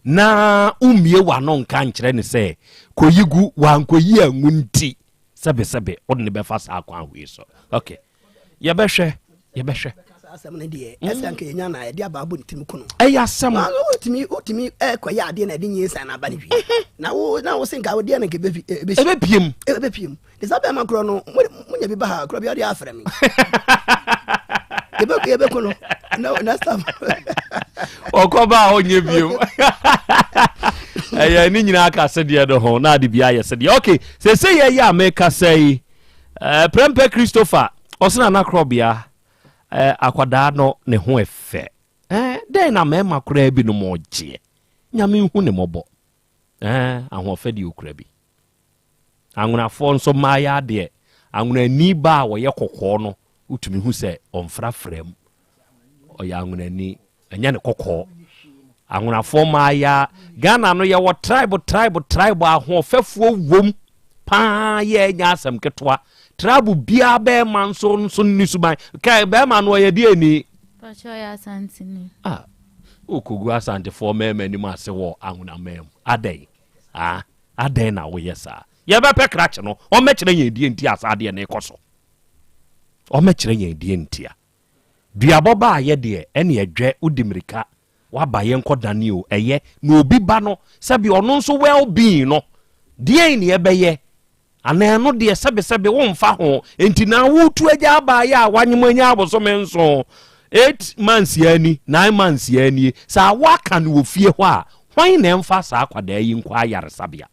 na wommie w'ano nka nkyerɛ no sɛ kɔyi gu, wankɔyi angu nti sɛbesɛbe wode no bɛfa saa kwan wei so. Ok, yɛbɛhwɛ, yɛbɛhwɛ. Saa asɛm no deɛ, ɛsɛ anka yɛnya na yɛde aba abɔ ne tirim ko no. Ɛyɛ asɛm. Na wotumi wotumi ɛkɔyɛ adeɛ na ɛde nyinsɛn na aba no wie. Na wo na wo se nka wodeɛ na nka ɛbɛfi ɛbɛsi. Ɛbɛpiem. Ɛbɛpiem. De saa bɛrima korɔ no, mo monya bi ba ha korɔ bi ɔde afrɛ me. Yɛbɛ yɛbɛko no. Na next time. Ɔkɔ ba a ɔnyɛ biom. Ɛyɛ ne nyinaa ka sedeɛ no ho na ade bi ayɛ sedeɛ. Okay, sese yɛyɛ a mekasa yi, eh, Prɛmpɛ Christopher, ɔsena anakorɔbea. Eh, akwadaa no ne ho ɛfɛ. Eh, dɛn na mmarima koraa binom ɔgyeɛ. Nyame nhu ne mmɔbɔ. Eh, ahoɔfɛ deɛ okura bi. Anwonafoɔ nso mmaayɛ adeɛ. Anwonani ba a wɔyɛ kɔkɔɔ no, wotumi hu sɛ ɔmfrafra mu. Ɔyɛ anwonani, ɛnyɛ ne kɔkɔɔ. Anwonafoɔ mmaayɛ Ghana no yɛwɔ tribe tribe tribe ahoɔfɛfoɔ wom paa yɛ ɛnyɛ asɛm ketewa. Tribe biara bɛrima nso nso ne suban. Ka bɛrima no ɔyɛ deɛ ni. Pakyɛ ɔyɛ Asanteni. Ah, wokɔgu Asantefoɔ mmarima anim ase wɔ Anwonaman mu. Adɛn? Ah, adɛn na woyɛ saa? Yɛbɛpɛ krakye no, ɔmmɛkyerɛ yɛn deɛ nti a saa adeɛ no rekɔ so. Ɔmmɛkyerɛ yɛn deɛ nti a. Duabɔ baayɛ deɛ, ɛne ɛdwɛ, wodi mmirika, waba yɛnkɔ dane o, ɛyɛ. Na obi ba no, sɛbi ɔno nso well being no, deɛn ne ɛbɛyɛ? Anaa ɛno deɛ sɛbesɛbe womfa ho, enti na woretu agya abaayɛ a wanyem anya abosome nson, 8 months ani, 9 months anie, sɛ awo aka no wɔ fie hɔ a, hwan na ɛmfa saa akwadaa yi nkɔ ayaresabea?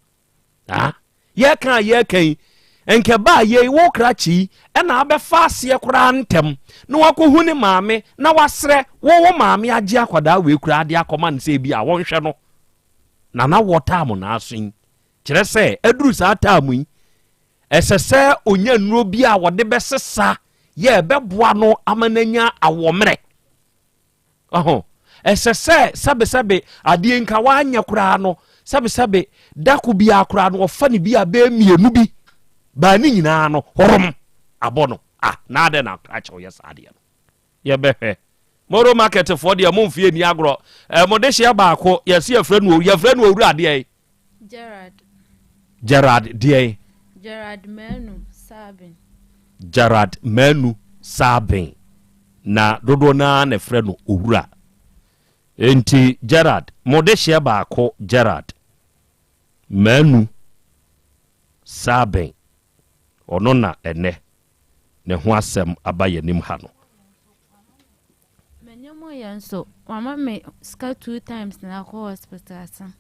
Ah, yɛka a yɛka yi, nkɛ baa yei wo krakye yi ɛna abɛfa aseɛ koraa ntɛm na wakɔhu ne maame na wasrɛ wo wo maame agye akwadaa wei koraa de akɔma no sɛ ebi a wɔnhwɛ no na na wɔ taamo na aso yi. Kyerɛ sɛ, aduru saa taamu yi, ɛsɛ sɛ ɔnya nnuro bi a wɔde bɛsesa yɛ ɛbɛboa no ama no anya awɔmmerɛ. Ɔho, ɛsɛ sɛ sɛbesɛbe adeɛ nka wanyɛ koraa no, sɛbesɛbe dako biara koraa no ɔfa ne bi a bɛyɛ mmienu bi baa ne nyinaa no horom abɔ no. Ah, na adɛn na akyɛw yɛ saa adeɛ no? Yɛbɛhwɛ. Moro market foɔ deɛ mo mfie ni agorɔ. Eh, mo dehyeɛ baako, yɛse yɛfrɛ no, yɛfrɛ no owura deɛ. Gerard. Gerard deɛ. Gerard Manu Sabin. Gerard Manu Sabin. Na dodoɔ no ara na ɛfrɛ no owura. Enti Gerard, mo dehyeɛ baako Gerard Manu Sabin, ɔno na ɛnɛ ne ho asɛm aba yɛn anim ha no. M'anim yɛ nso, wama me sika two times na akɔ hospital asa.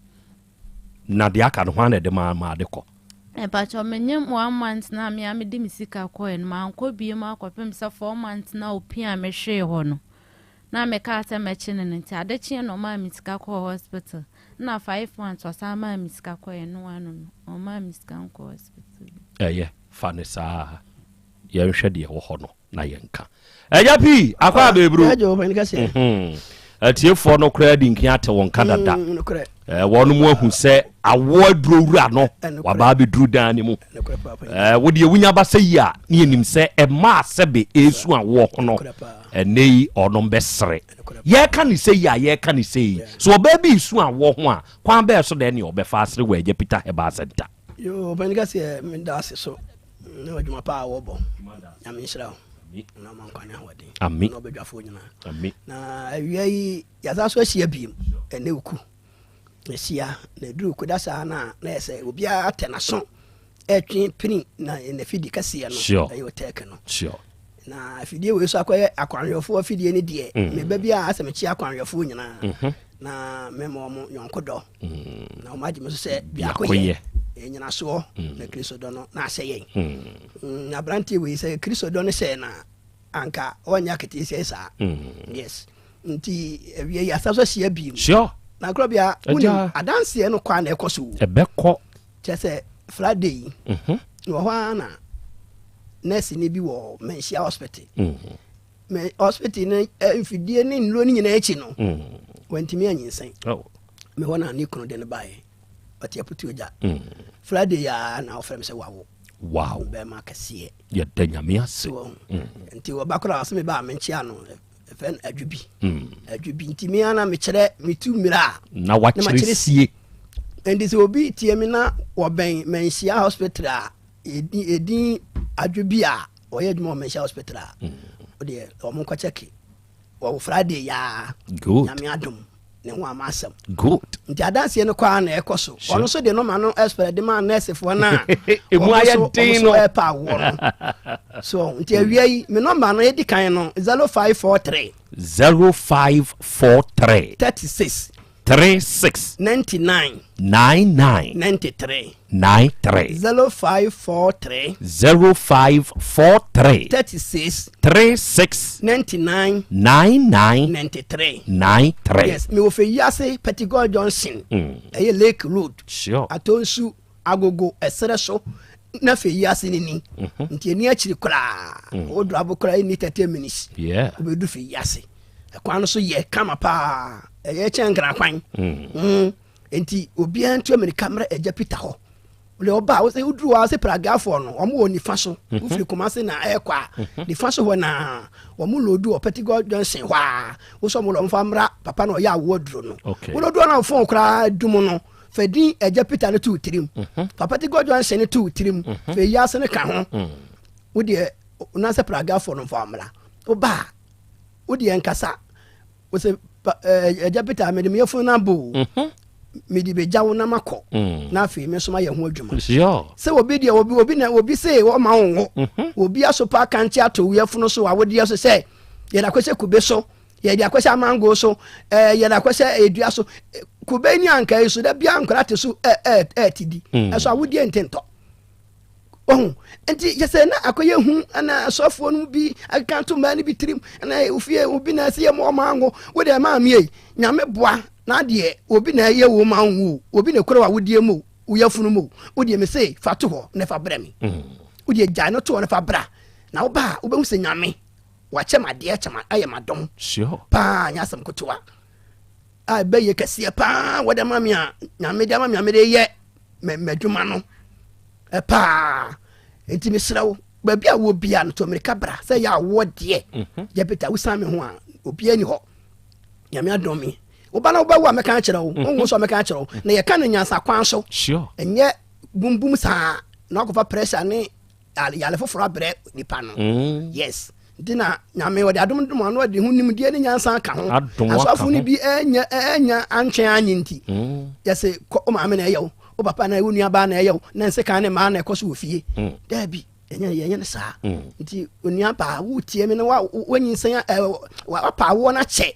Na deɛ aka no hwan na ɛde ma ma ade kɔ? Mpakyɛw menyim one month na me a mede me sika kɔɛ no mankɔ biem akɔpem sɛ four months na opia me hwee hɔ no na mekaa sɛ mɛkye no no nti ade kyeɛ na ɔmaa me sika kɔɔ hospital na 5 months ɔsan maa me sika kɔɛ no ano no ɔmaa me sika nkɔ hospital bi. Ɛyɛ, fa no saa. Yɛnhwɛ deɛ ɛwɔ hɔ no na yɛnka. Agya pii, akɔ abɛɛburo. Atiefoɔ no koraa di nkin ate wɔn ka dada. Wɔn mu ahu sɛ awoɔ aduro wura no waba abɛduru dan ne mu. Wo deɛ wonya ba sɛ yi a ne yɛnim sɛ ɛmaa sɛbe ɛresu awoɔ ho no ɛnɛ yi ɔnom bɛsere. Yɛka ne sɛ yi a yɛka ne sɛ yi. So ɔbaa bi resu awoɔ ho a kwan bɛɛ so dɛn ne ɔbɛfa asere wɔ Agya Peter Herbal Center. Yoo, ɔpɛni kɛseɛ meda ase so. Ne adwuma pa a wɔbɔ. Nyame nhyira wo. Na ɔma nkwa ne ahoɔden. Amen. Na ɔbɛdwafoɔ nyinaa. Amen. Na awia yi yɛasa so ahyia biem ɛne oku. Ahyia na ɛduru kuda saa na na yɛ sɛ obiara atɛ n'aso ɛtwe pini na n'afidi kɛseɛ no. Sure. Ɛyɛ otɛk no. Sure. Na afidie wei so akɔyɛ akwanhwɛfoɔ afidie no deɛ meba bi a asɛ mekyia akwanhwɛfoɔ nyinaa. Na mema wɔn yɔnko dɔ. Na wɔn agye me so sɛ biako yɛ nyinasoɔ na Kristo dɔ no na ahyɛ yɛn. Aberanteɛ wei sɛ Kristo dɔ no hyɛɛ na anka ɔnyɛ aketeesia saa. Yes. Nti awia yi asa so ahyia bi. Sure. Na korɔ bia wonim adanseɛ no kɔ a na ɛkɔ so. Ɛbɛkɔ. Kyerɛ sɛ Friday yi. Wɔ hɔ ara na nurse ni bi wɔ Manhyia hospital. Me hospital no mfidie ne nnuro no nyinaa akyi no. Wantumi anyinsɛn. Oh. Me hɔ na ne kunu de no baeɛ. Ɔte aputuo gya. Friday a na ɔfrɛ me sɛ wawo. Wow. Bɛrima kɛseɛ. Yɛda Nyame ase. So, Nti ɔba koraa ɔsɛ me ba a menkyea no ɛfɛ no adwo bi. Adwo bi nti me ara mekyerɛ metu mmerɛ a. Na wakyerɛ sie. Nti sɛ obi tie me na wɔbɛn Manhyia hospital a ɛdin adwo bi a ɔyɛ adwuma wɔ Manhyia hospital a wodeɛ ɔmo nkɔkyɛke. Wɔwo Friday yaa. Good. Nyame adom ne ho ama asɛm. Good. Nti adanseɛ no kɔ ara na ɛkɔ so. Ɔno nso de nɔma no ɛsprɛ de maa nɛɛsefoɔ no a Emu ayɛ den no. ɛpɛ awoɔ no. So nti awia yi me nɔma no edi kan no 0543. 0543. 36. 36. 99. 99. 93. 93. 0543. 0543. 36. 36. 99. 99. 93. 93. Yes, me wɔ fɛ yiase Pettigol Junction. Ɛyɛ Lake Road. Sure. Atonsu Agogo ɛserɛ so na fɛ yiase ne ni. Nti ɛni akyiri koraa. O drabo koraa ɛni 30 minutes. Yeah. Wobɛdu fɛ yiase. Ɛkwan no so yɛ kama paa. Ɛyɛ kyɛn nkran kwan. Nti obiara ntu amirika mmerɛ Agya Peter hɔ. Wode ɔba a wosɛ woduru hɔ a sɛ pragafoɔ no wɔn wɔ nifa so. Wofiri Kumase na ɛrekɔ a nifa so hɔ na wɔn loodu wɔ Pettigol Junction hɔ a wosɛ wɔn lɔ wɔn mmra papa na ɔyɛ awoɔ duro no. Wolodu hɔ na fon koraa dum no fa din Agya Peter no to tirim. Fa Pettigol Junction no to tirim. Fa eyi ase no ka ho. Wodeɛ na sɛ pragafoɔ no mfa mmra. Woba a wodeɛ nkasa. Wosɛ Agya Peter mede me yafunu no abɔ o. Mede bɛgya wo na makɔ. Na afei me nso mayɛ ho adwuma. Sɛ obi deɛ obi obi na obi se ɔma wo nwo. Obi asopa akankye ato wo yafunu so awodeɛ so sɛ yɛde akɔhyɛ kube so, yɛde akɔhyɛ amango so, yɛde akɔhyɛ edua so. Kube ni anka yi so da bia nkora te so ɛɛti di. Ɛso awodeɛ ntentɔ. Ɔho nti yɛ sɛ na akɔyɛ hu na asɔfoɔ no bi akeka to mmaa no bi tirim na ofie obi na ɛsɛ yɛ ma ɔma anwo wo deɛ maa mie nyame boa na adeɛ obi na ɛyɛ wo ma wo obi na ekura w'awodeɛ mu wo yafunu mu wo deɛ me se fa to hɔ na fa brɛ me wo deɛ gyae no to hɔ na fa bra na wo ba a wobɛhu sɛ nyame wakyɛ ma adeɛ kyɛ ma ayɛ ma dɔm paa nyɛ asɛm kotoa a ɛbɛyɛ kɛseɛ paa wɔde ama me a nyame de ama me a mede yɛ m'adwuma no paa nti mesrɛ wo baabi a wɔ bia no to mmirika bra sɛ yɛ awoɔ deɛ yɛ bɛta wosan me ho a obiara ni hɔ nyame adom me woba na wobɛwo a mɛka akyerɛ wo wonwo so a mɛka akyerɛ wo na yɛka no nyansa kwan so ɛnyɛ bumbum saa na wakɔfa pressure ne yale foforɔ abrɛ nipa no mm. yes nti na nyame ɔde adom dom ano ɔde ho nimdeɛ ne nyansa ka ho asɔfo no bi ɛnya ɛnya antwɛn anye nti mm. yɛsɛ kɔ o maame na ɛyɛ wo o papa na ɛyɛ wo nua baa na ɛyɛ wo na nse kan ne maa na ɛkɔ so wɔ fie mm. daabi ɛnyɛ yɛnyɛ no saa nti onua baa wotie me na wanyinsɛn wapa awoɔ no akyɛ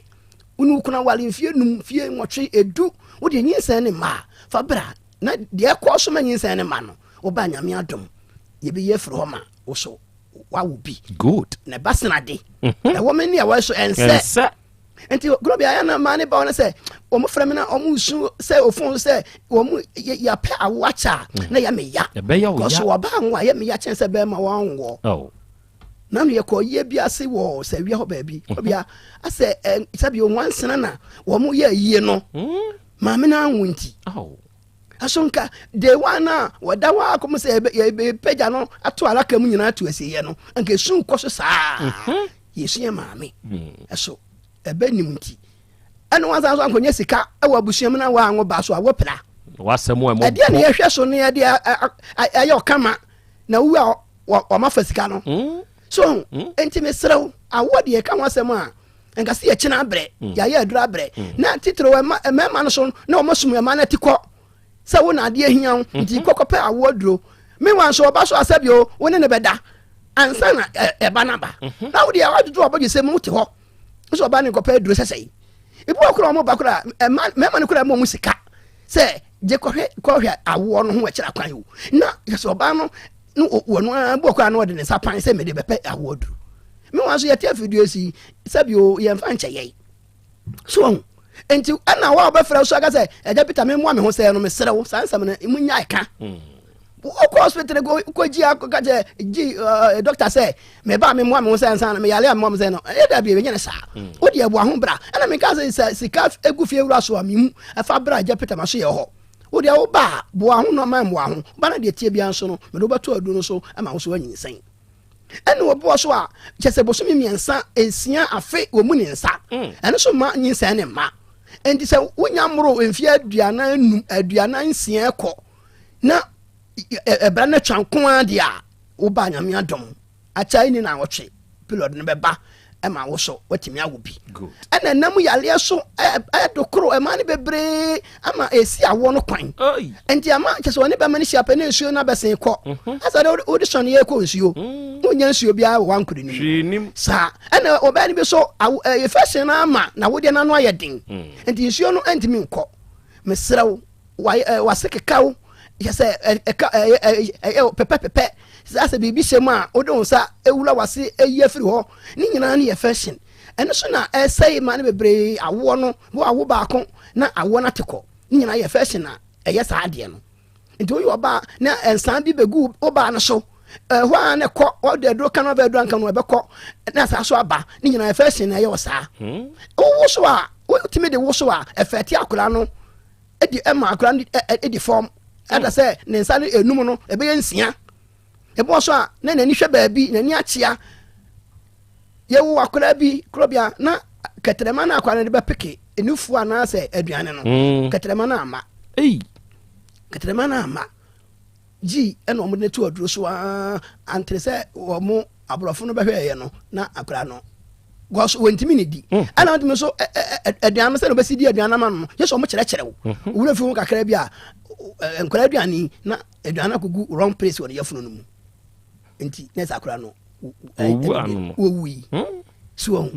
wo ne wo kuna wale mfie num mfie nwɔtwe edu wode nyinsɛn ne mmaa fa bra na deɛ ɛkɔ so ma nyinsɛn ne ma no woba nyame adom yɛbɛyi afiri hɔ ma wo so wawo bi good na ɛba senade mhm. ɛwɔ me ne ɛwɔ so ɛnsɛ nti goro bi ayɛ na maa ne ba wɔn sɛ wɔn frɛ mi na wɔn su sɛ ofon sɛ wɔn yɛpɛ awo akyɛ a mm. na yɛ me ya kɔso ɔbaa ho a yɛ me ya kyɛn sɛ bɛrima wɔn wɔ oh. na no yɛkɔ yie bi ase wɔ sɛ wia hɔ baabi mhm. ɔbia asɛ ɛ sɛbi wɔn ansena na wɔn yɛ yie no mm. maame na anwo nti. Oh. Aso nka day one a wɔda hɔ akɔm sɛ yɛbɛpagya no ato alaka mu nyinaa to asieɛ no anka ɛsu kɔ so saa mhm. yɛsu yɛ maame mm. ɛso ɛbɛ nim nti ɛne wansa so ankɔnya sika ɛwɔ abusua mu na wɔanwo ba so a wɔpira ɛdeɛ ne yɛhwɛ so ne yɛde ɛyɛ ɔkama na wowu a wɔma fa sika no mm. so mm. nti mesrɛ wo awoɔ deɛ ɛka ho asɛm a nka sɛ yɛkyena abrɛ mm. yɛayɛ aduru abrɛ mm. na titire mmarima no so na wɔn sum mmaa no ati kɔ sɛ wo na adeɛ hia wo nti mm-hmm. kɔkɔpɛ awoɔ aduro meanwhile nso ɔba so asɛ bio wo ne ne bɛda ansa na ɛba no aba mm-hmm. na wo deɛ wadwodwo ɔbɔdwe sɛ mu wote hɔ nso ɔba ne nkɔpɛ aduro sɛsɛ yi ebi wɔ kora wɔn ba kora mmarima no kora ma wɔn sika sɛ gye kɔhwɛ kɔhwɛ awoɔ no ho ɛkyerɛ akwan o na yɛsɛ ɔbaa no no wɔ no ara bi wɔ kora na ɔde ne nsa pan sɛ mede bɛpɛ awoɔ aduro me wɔn nso yɛte afidie si sɛbi o yɛmfa nkyɛ yɛn so ɔho nti ɛna wa ɔbɛfrɛ so aka sɛ ɛgya peter me mmoa me ho sɛ no mesrɛ wo saa nsɛm no mu nya ɛka wokɔ hospital kɔgyi akɔka kyɛ gyi doctor sɛ meba me mmoa me ho sɛ nsa no meyare a mmoa me sɛ no ɛyɛ da bi ɛnyɛ no saa hmm. wode ɛboa ho bra ɛna meka sɛ sɛ sika egu fie wura so a memu ɛfa bra agya peter ma so yɛ hɔ wode wo ba boa ho no ma mmoa ho ba no deɛ tie bia nso no mede wobɛto aduro no so ma wo so anyinsɛn ɛne ɔboɔ so a kyɛ sɛ bosome mmiɛnsa nsia afe wɔ mu ne nsa mm. ɛno so ma nyinsɛn ne mma nti sɛ wonya mmoro mfeɛ aduanan num aduanan nsia kɔ na ɛbra no atwa nko ara deɛ a woba nyame adom akyɛ ni na awɔtwe pilot no bɛba. ɛma wo so watumi awo bi. Ɛna ɛnam yareɛ so ɛdokoro ɛma no bebree ama ɛsi awoɔ no kwan. Nti ama kyɛ sɛ ɔne bɛma no hyia pɛ ne nsuo no abɛsen kɔ. Mhm. Asɛ dɛ wode sɔne yɛ kɔ nsuo. Mm. Wonya nsuo biara wɔ wankore no mu. Saa ɛna ɔbaa no bi so infection no ama na wodeɛ no ano ayɛ den. Mm. Nti nsuo no ntumi nkɔ. Mesrɛ wo wase keka wo kyɛ sɛ ɛka ɛyɛ ɛyɛ pɛpɛpɛpɛ sɛ asɛ biribi hyɛ mu a wode wo nsa ewura wase eyi afiri hɔ ne nyinaa no yɛ fashion ɛno so na ɛsɛe ma no bebree awoɔ no wo awo baako na awoɔ no ate kɔ ne nyinaa yɛ fashion a ɛyɛ saa adeɛ no nti woyɛ ɔbaa na nsan bi bɛgu wo baa no so ɛhɔ a na ɛkɔ wɔde aduro ka no abɛ aduro anka no ɛbɛkɔ na saa so aba ne nyinaa yɛ fashion na ɛyɛ wɔ saa hmm. wowo so a wotumi de wo so a ɛfɛte akwadaa no di ɛma akwadaa no di fam ɛda sɛ ne nsa no enum no ɛbɛyɛ nsia ɛbɔ so a na n'ani hwɛ baabi n'ani akyea yɛwo akwadaa bi korɔbea na kɛtɛrɛma no akwadaa no de bɛpeke nufuo anaasɛ aduane no mm. kɛtɛrɛma no ama kɛtɛrɛma no ama Gyi ɛna wɔn de no to aduro so aa antere sɛ wɔn aborɔfo no bɛhwɛɛyɛ no na akwadaa no gɔs wɔntumi ne di mm. ɛna wɔntumi nso aduane no sɛ na wɔbɛsi di aduane ama no yɛ sɛ wɔn kyerɛkyerɛ wo mm-hmm. wura fi ho kakra bi a nkwadaa aduane na aduane akɔgu wrong place wɔ ne yafunu no mu nti na ɛsɛ akwadaa no wɔwu yi hmm? so wɔn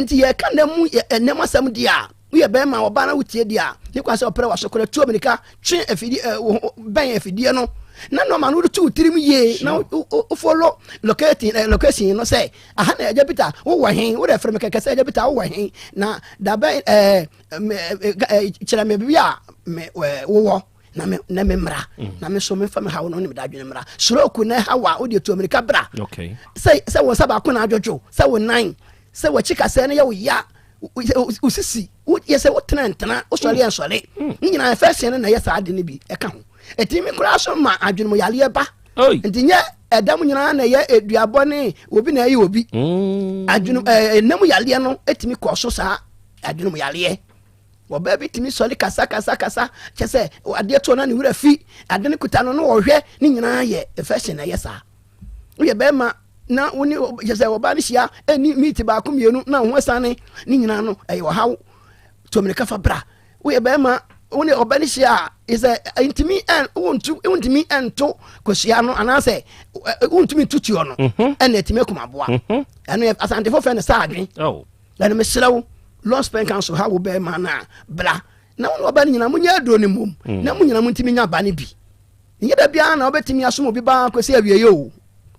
nti yɛka nna mu ɛnam asɛm di a woyɛ bɛrima ɔbaa na wotie di a ne kwan sɛ ɔpɛrɛ waso kora tuo mirika twe afidie bɛn afidie no na nɔɔma no wode to tirim yie na wofolo location no sɛ aha na agya peter wowɔ he wode frɛ me kɛkɛ sɛ agya peter wowɔ he na dabɛn kyerɛ me baabi a wowɔ na me na me mmra mm. na me nso memfa me haw no ne me dadwene mmra stroke na ɛhaw a wode tu amirika bra sɛ sɛ wo nsa baako na adwodwo sɛ wo nan sɛ wakyi kasɛɛ no yɛ wo ya wo sisi yɛ sɛ wotena ntena wosɔre yɛ nsɔre mm. ne nyinaa ɛfɛ no na ɛyɛ saa ade no bi ɛka ho ɛtumi koraa so ma adwene mu yareɛ ba nti nyɛ ɛdam nyinaa na ɛyɛ aduabɔ ne obi na ɛyɛ obi mm. adwene ɛnam yareɛ no ɛtumi kɔ so saa adwene mu yareɛ Ɔbaa bi tumi sɔre kasa kasa kasa kyɛ sɛ adeɛ toɔ na ne werɛ fi ade no kuta no na ɔhwɛ ne nyinaa yɛ infection na ɛyɛ saa. Woyɛ bɛrima na wo ne kyɛ sɛ ɔbaa no hyia ɛni meat baako mmienu na ho asiane ne nyinaa no ɛyɛ ɔhaw tuomirika fa bra. Woyɛ bɛrima wo ne ɔbaa no hyia a sɛ ntumi wontu wontumi nto kosua no anaasɛ wontumi nto tuo no mhm. ɛna ɛtumi akum aboa mhm. ɛno asantefo fɛ no saa adwen oh. Ɛno mesrɛ wo Lord Spence Council ha wo bɛrima no a bra na wo ne ɔba no nyinaa monyɛ aduro no mmom mm. na mo nyinaa montumi nya ba no bi nyɛ da biara na wobɛtumi asom obi baa kɔsi awieɛ o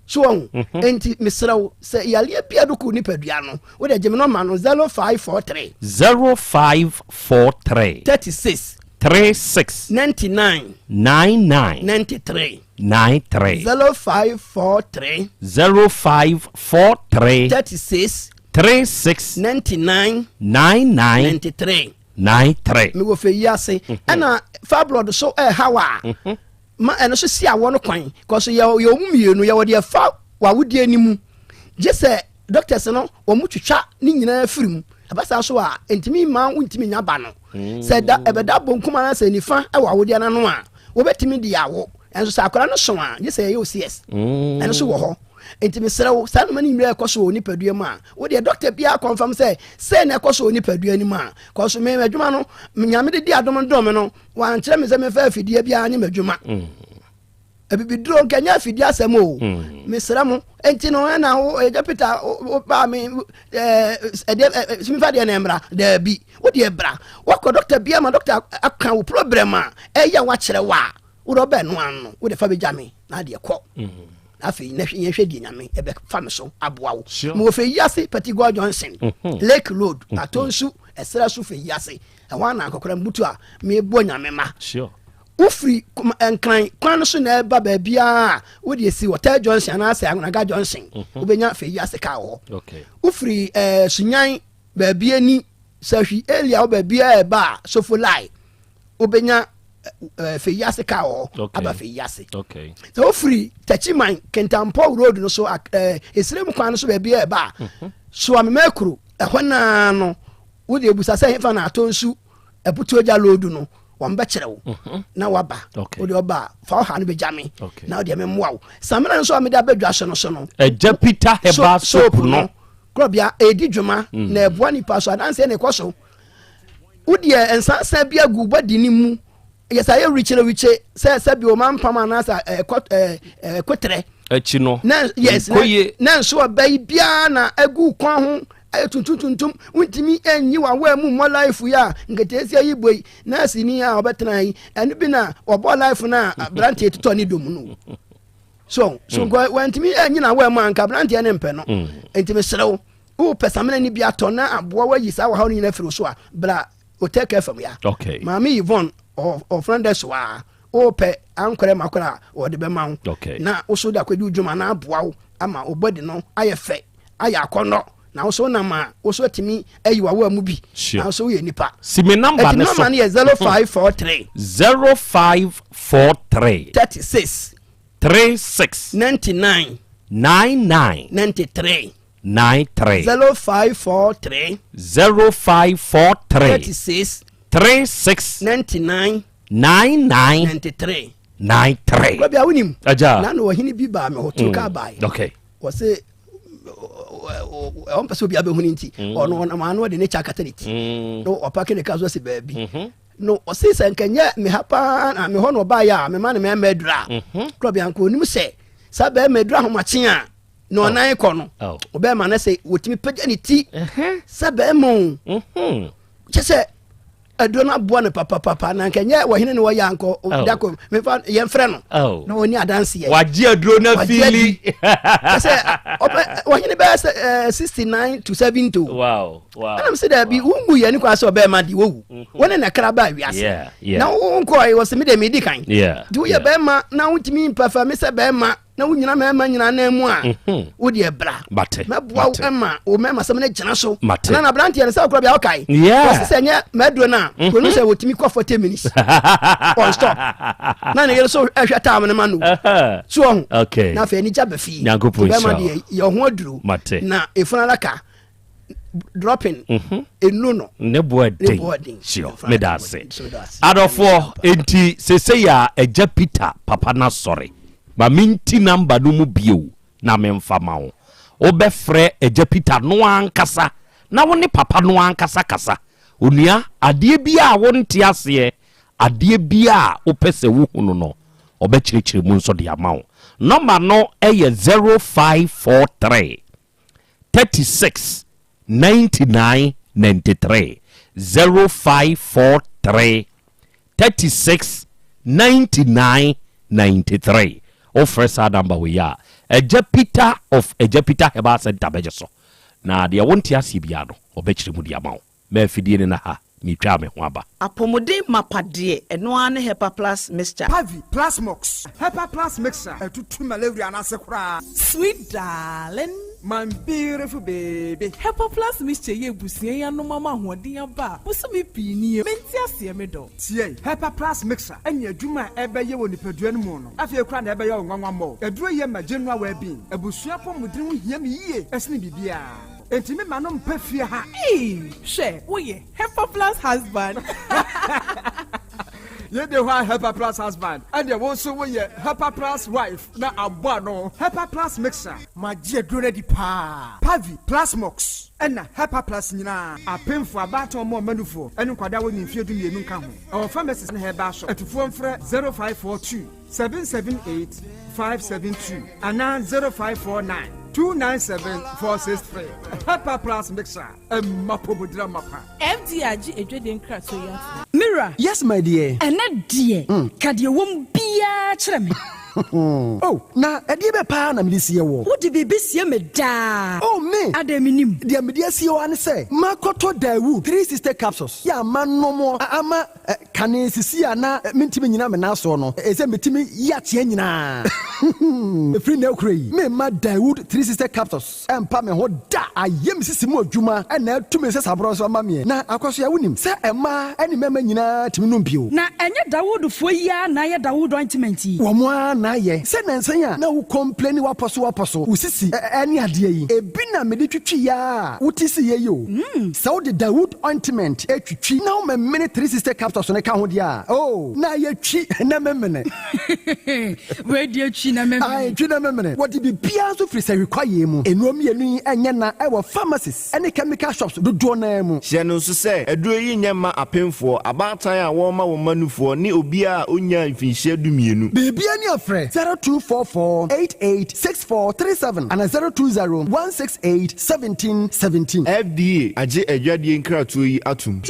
so ɔho mhm. enti mesrɛ wo sɛ yareɛ bia do ko nipadua no wode gye me nɔma no 0543 0543 36 36 99 99 93 93 0543 0543 36 36. 99. 99. 93. 93. Mewɔ fɛ yi ase. Mhm. Ɛna fibroid so ɛhaw a. Mhm. Ma ɛno so si awɔ no kwan. Kɔso yɛ yɛ ɔmu mmienu yɛwɔ deɛ fa w'awodeɛ no mu. Gye sɛ doctors no wɔn twitwa ne nyinaa firi mu. Ɛba saa so a ntumi mma wontumi nya ba no. Mm. Sɛ da ɛbɛda bonkum anaasɛ nifa ɛwɔ awodeɛ no ano a wɔbɛtumi de awo. Ɛnso sɛ akwadaa no so a gye sɛ yɛyɛ OCS. Mm. Ɛno so wɔ hɔ. Enti mesrɛ wo, saa nnoɔma no nyinaa ɛkɔ so wɔ nipadua mu a, wo deɛ dɔkta biara kɔnfam sɛ sei na ɛkɔ so wɔ nipadua no mu a, kɔ so me adwuma no, Nyame de di adom dom me no, wankyerɛ me sɛ memfa afidie biara nye m'adwuma. Mm. Abibiduro nka nyɛ afidie asɛm o. Mm. Mesrɛ mo, enti no ɛna wo ɛgya Peter wo baa me ɛdeɛ mefa deɛ na ɛmmra daabi wo deɛ bra wakɔ dɔkta biara ma dɔkta aka wo problem a ɛyɛ wakyerɛ wo a wode ɔbɛ no ano wode fa bɛgya me na adeɛ kɔ mm. afei na yɛhwɛ deɛ nyame ɛbɛfa me so aboa wo mewɔ fɛ yi ase patigua johnson mhm. lake road mhm. atonsu ɛserɛ so fɛ yi ase ɛhɔ ana akɔkora mbutu a mebɔ nyame ma wofiri nkran kwan no so na ɛba baabiaa wode ɛsi wɔtɛ johnson anaasɛ anwonaga johnson mhm. wobɛnya fɛ yi ase kaa wɔ hɔ wofiri eh, sunyan baabi ani sahwi elia wo baabiaa ɛba a sofolai wobɛnya eh, fɛ yi ase kaa wɔ hɔ aba fɛ yi ase sɛ wofiri takyiman kentampɔ road no so eh, ɛsirem kwan no so baabi a ɛba a mhm. soamema akuro ɛhɔ naa no wode abusa sɛ hefa na atɔ nsu aputuagya load no wɔn bɛkyerɛ wo mhm. na waba wode ɔba a fa ɔha no bɛgya me na wode memmoa wo samina nso a mede abɛdwa so no so no ɛgya peter heba soap no. Korɔbea ɛredi dwuma na ɛboa nipa so adanseɛ na ɛkɔ so. Wodeɛ nsansa bi agu bɔdi no mu yɛ sɛ ayɛ wikyerɛwikye sɛ sɛbi o mampam anaasɛ ɛkɔ ɛɛ kotrɛ. Akyi no. Na yes na na nso ɔbɛ yi biara na agu kɔn ho ayɛ tuntum tuntum wontumi nyi w'awɔ mu mmɔ life yi a nketeesia yi bɔ yi nurse ni a ɔbɛtena yi ɛno bi na ɔbɔ life no a aberanteɛ tutɔ ne dom no so so nka wantumi anyi n'awɔ mu a nka aberanteɛ ne mpɛ no nti mesrɛ wo wopɛ samina no bi atɔ na aboa wayi saa wɔhaw no nyina firi so a bra Otec FM ya okay. Maame Yvonne ɔfrɛ dɛ so a wopɛ ankorɛ makora a wɔde bɛma wo okay. na woso de akɔdi dwuma na aboa wo ama wo body no ayɛ fɛ ayɛ akɔnnɔ na woso nam a woso atumi ayi wawoa mu bi sure. na woso woyɛ nipa. Si me number ne so. Ɛti nɔma no yɛ 0543 0543 36 36 99 99 93 93 0543 0543 36 36 99 99 93 93. Baabi a wonim. Agya. Na na ɔhene bi baa me hɔ tu kaa bae. Okay. Wɔse ɔmpɛ sɛ obi abɛhunu nti ɔno ɔnam ano ɔde ne kyɛ akata ne ti na ɔpake ne ka so asi baabi no ɔse sɛ nkɛnyɛ me ha paa na me hɔ na ɔbaeɛ a mema ne mɛma aduru a korɔbea nka ɔnim sɛ saa bɛrima aduru ahomakye a na ɔnan kɔ no ɔbɛrima no sɛ wɔtumi pagya ne ti sɛ bɛrima o kyɛ sɛ aduro no aboa no papapapa na nka nyɛ wɔhene ne wɔyɛ ankɔ oh. dako mefa yɛmfrɛ no oh. na ɔni adanseɛ wagye aduro no afili sɛ wɔhene bɛyɛ sɛ 69 to 70 wow, wow, ɛnam sɛ daabi wonwu yɛ ne kwan sɛ ɔbɛɛma de wɔwu mhm. wɔne na kra baa wiase na wonkɔɛ wɔ sɛ mede medi kan nti woyɛ bɛɛma na wontumi mpɛfɛ me sɛ bɛɛma na wonyina mmarima nyinaa nan mu a mhm. wo deɛ bra mɛboa wo ma wo mmarima sɛm no gyina so na na aberanteɛ no sɛ wokora bia wokae wɔse sɛ nyɛ maduro no a mhm. kɔnu sɛ wɔtumi kɔ 40 minutes on stop na ne yere so ɛhwɛ tam no ma no so ɔho na afei anigya ba fie bɛma deɛ yɛ ho aduro na ɛfunu adaka dropping mhm. enu no. Ne bo ɛden sure meda ase adɔfoɔ enti sesei a agya Peter papa no asɔre ma menti namba no mu bio na memfa ma wo wobɛfrɛ agya Peter no ankasa na wo ne papa no ankasa kasa onua adeɛ bi a wonte aseɛ adeɛ bi a wopɛ sɛ wohunu no ɔbɛkyerɛkyerɛ mu nso de ama wo nɔmba no ɛyɛ 0543 36 99 93 0543 36 99 93 Wofrɛ saa number wei a, Agya Peter of Agya Peter Herbal Centre bɛgye so, na deɛ wonte aseɛ biara no, ɔbɛkyerɛ mu de ama wo. Ma afidie no na ha, meretwa me ho aba. Apɔmuden mapa deɛ, ɛno ara ne Hepa Plus Mixture. Pavi, Plasmox, Hepa Plus Mixture atutu malaria no ase koraa. Sweet darling. My beautiful baby. Hepa Plus Mixture yi abusua yi anom ama ahoɔden aba a bosome pii nie. Mente aseɛ me dɔ. Tie! Hepa Plus Mixture ne adwuma a ɛbɛyɛ wɔ nipadua no mu no, afei koraa na ɛbɛyɛ wo nwanwa mmɔ. Aduro yi ma general well-being. Abusua apɔmuden ho hia me yie sene biribiara. Enti me ma no mpa fie ha. Eii hwɛ woyɛ Hepa plus husband. Yei de hɔ a Hepa plus husband ɛneɛ wo nso wo yɛ Hepa plus wife na abɔ ano. Hepa plus mixer. Magye aduro no adi paa. Pavi, Plasmox ɛna Hepa plus nyinaa. Apemfoɔ, abaatan ɔmo ɔma nufoɔ ɛne nkwadaa a wɔnni mfeɛ 12 nka ho. Ɛwɔ pharmacies ne herbal shop. Atufoɔ mfrɛ 0542. 778 572 anaa 0549 297 463. Hepa Plus Mixer, ɛma pomodira mapa. FDA agye adwadie nkratoɔ yi atom. Me wura. Yes my dear. Ɛnnɛ deɛ, ka deɛ ɛwɔ mu biara kyerɛ me. Oh, na ɛdeɛ bɛn paa na mede sie woɔ? Wode biribi sie me daa. Oh, me! Adɛn mennim? Deɛ mede asie wo ara ne sɛ, makɔtɔ Daewoo 360 capsules yɛ a manom ama Kane sisi a na mentumi nnyina me nan soɔ no, ɛsɛ metumi yi akyea nyinaa. Ɛfiri nnɛ rekora yi, meremma Daewoo 360 Capsules mpa me ho da. Ayɛ me sisi mu adwuma na atu me nsasaborɔ nso ama meɛ. Na Akwasoa, wonim sɛ mmaa ne mmarima nyinaa tumi nom bio. Na ɛnyɛ Dawoodfoɔ yi ara na ayɛ Dawood ointment yi? Wɔn ara na ayɛ. Sɛ nnansa yi a na wo complaini w'apɔso w'apɔso, wo sisi ne adeɛ yi, ebi na mede twitwi yɛ a wote siiɛ yi o. Sɛ wode Dawood ointment twitwi na womemene 360 capsules no. ka ho deɛ a, oh, na ɛyɛ twi na memene. Wei deɛ twi na memene. Ae, twi na memene. Wɔde biribiara nso firi sahwi kwaeɛ mu. Nnuro mmienu yi nyɛ na ɛwɔ pharmacies ne chemical shops dodoɔ no ara mu. Hyɛ no nso sɛ, aduro yi nyɛ mma apemfoɔ, abaatan a wɔrema wɔn mma nufoɔ, ne obiara a ɔnnyaa mfinhyia dumienu. Biribiara ni a frɛ 0244 88 6437 anaa 020 168 1717. FDA agye adwadie nkratoɔ yi atom.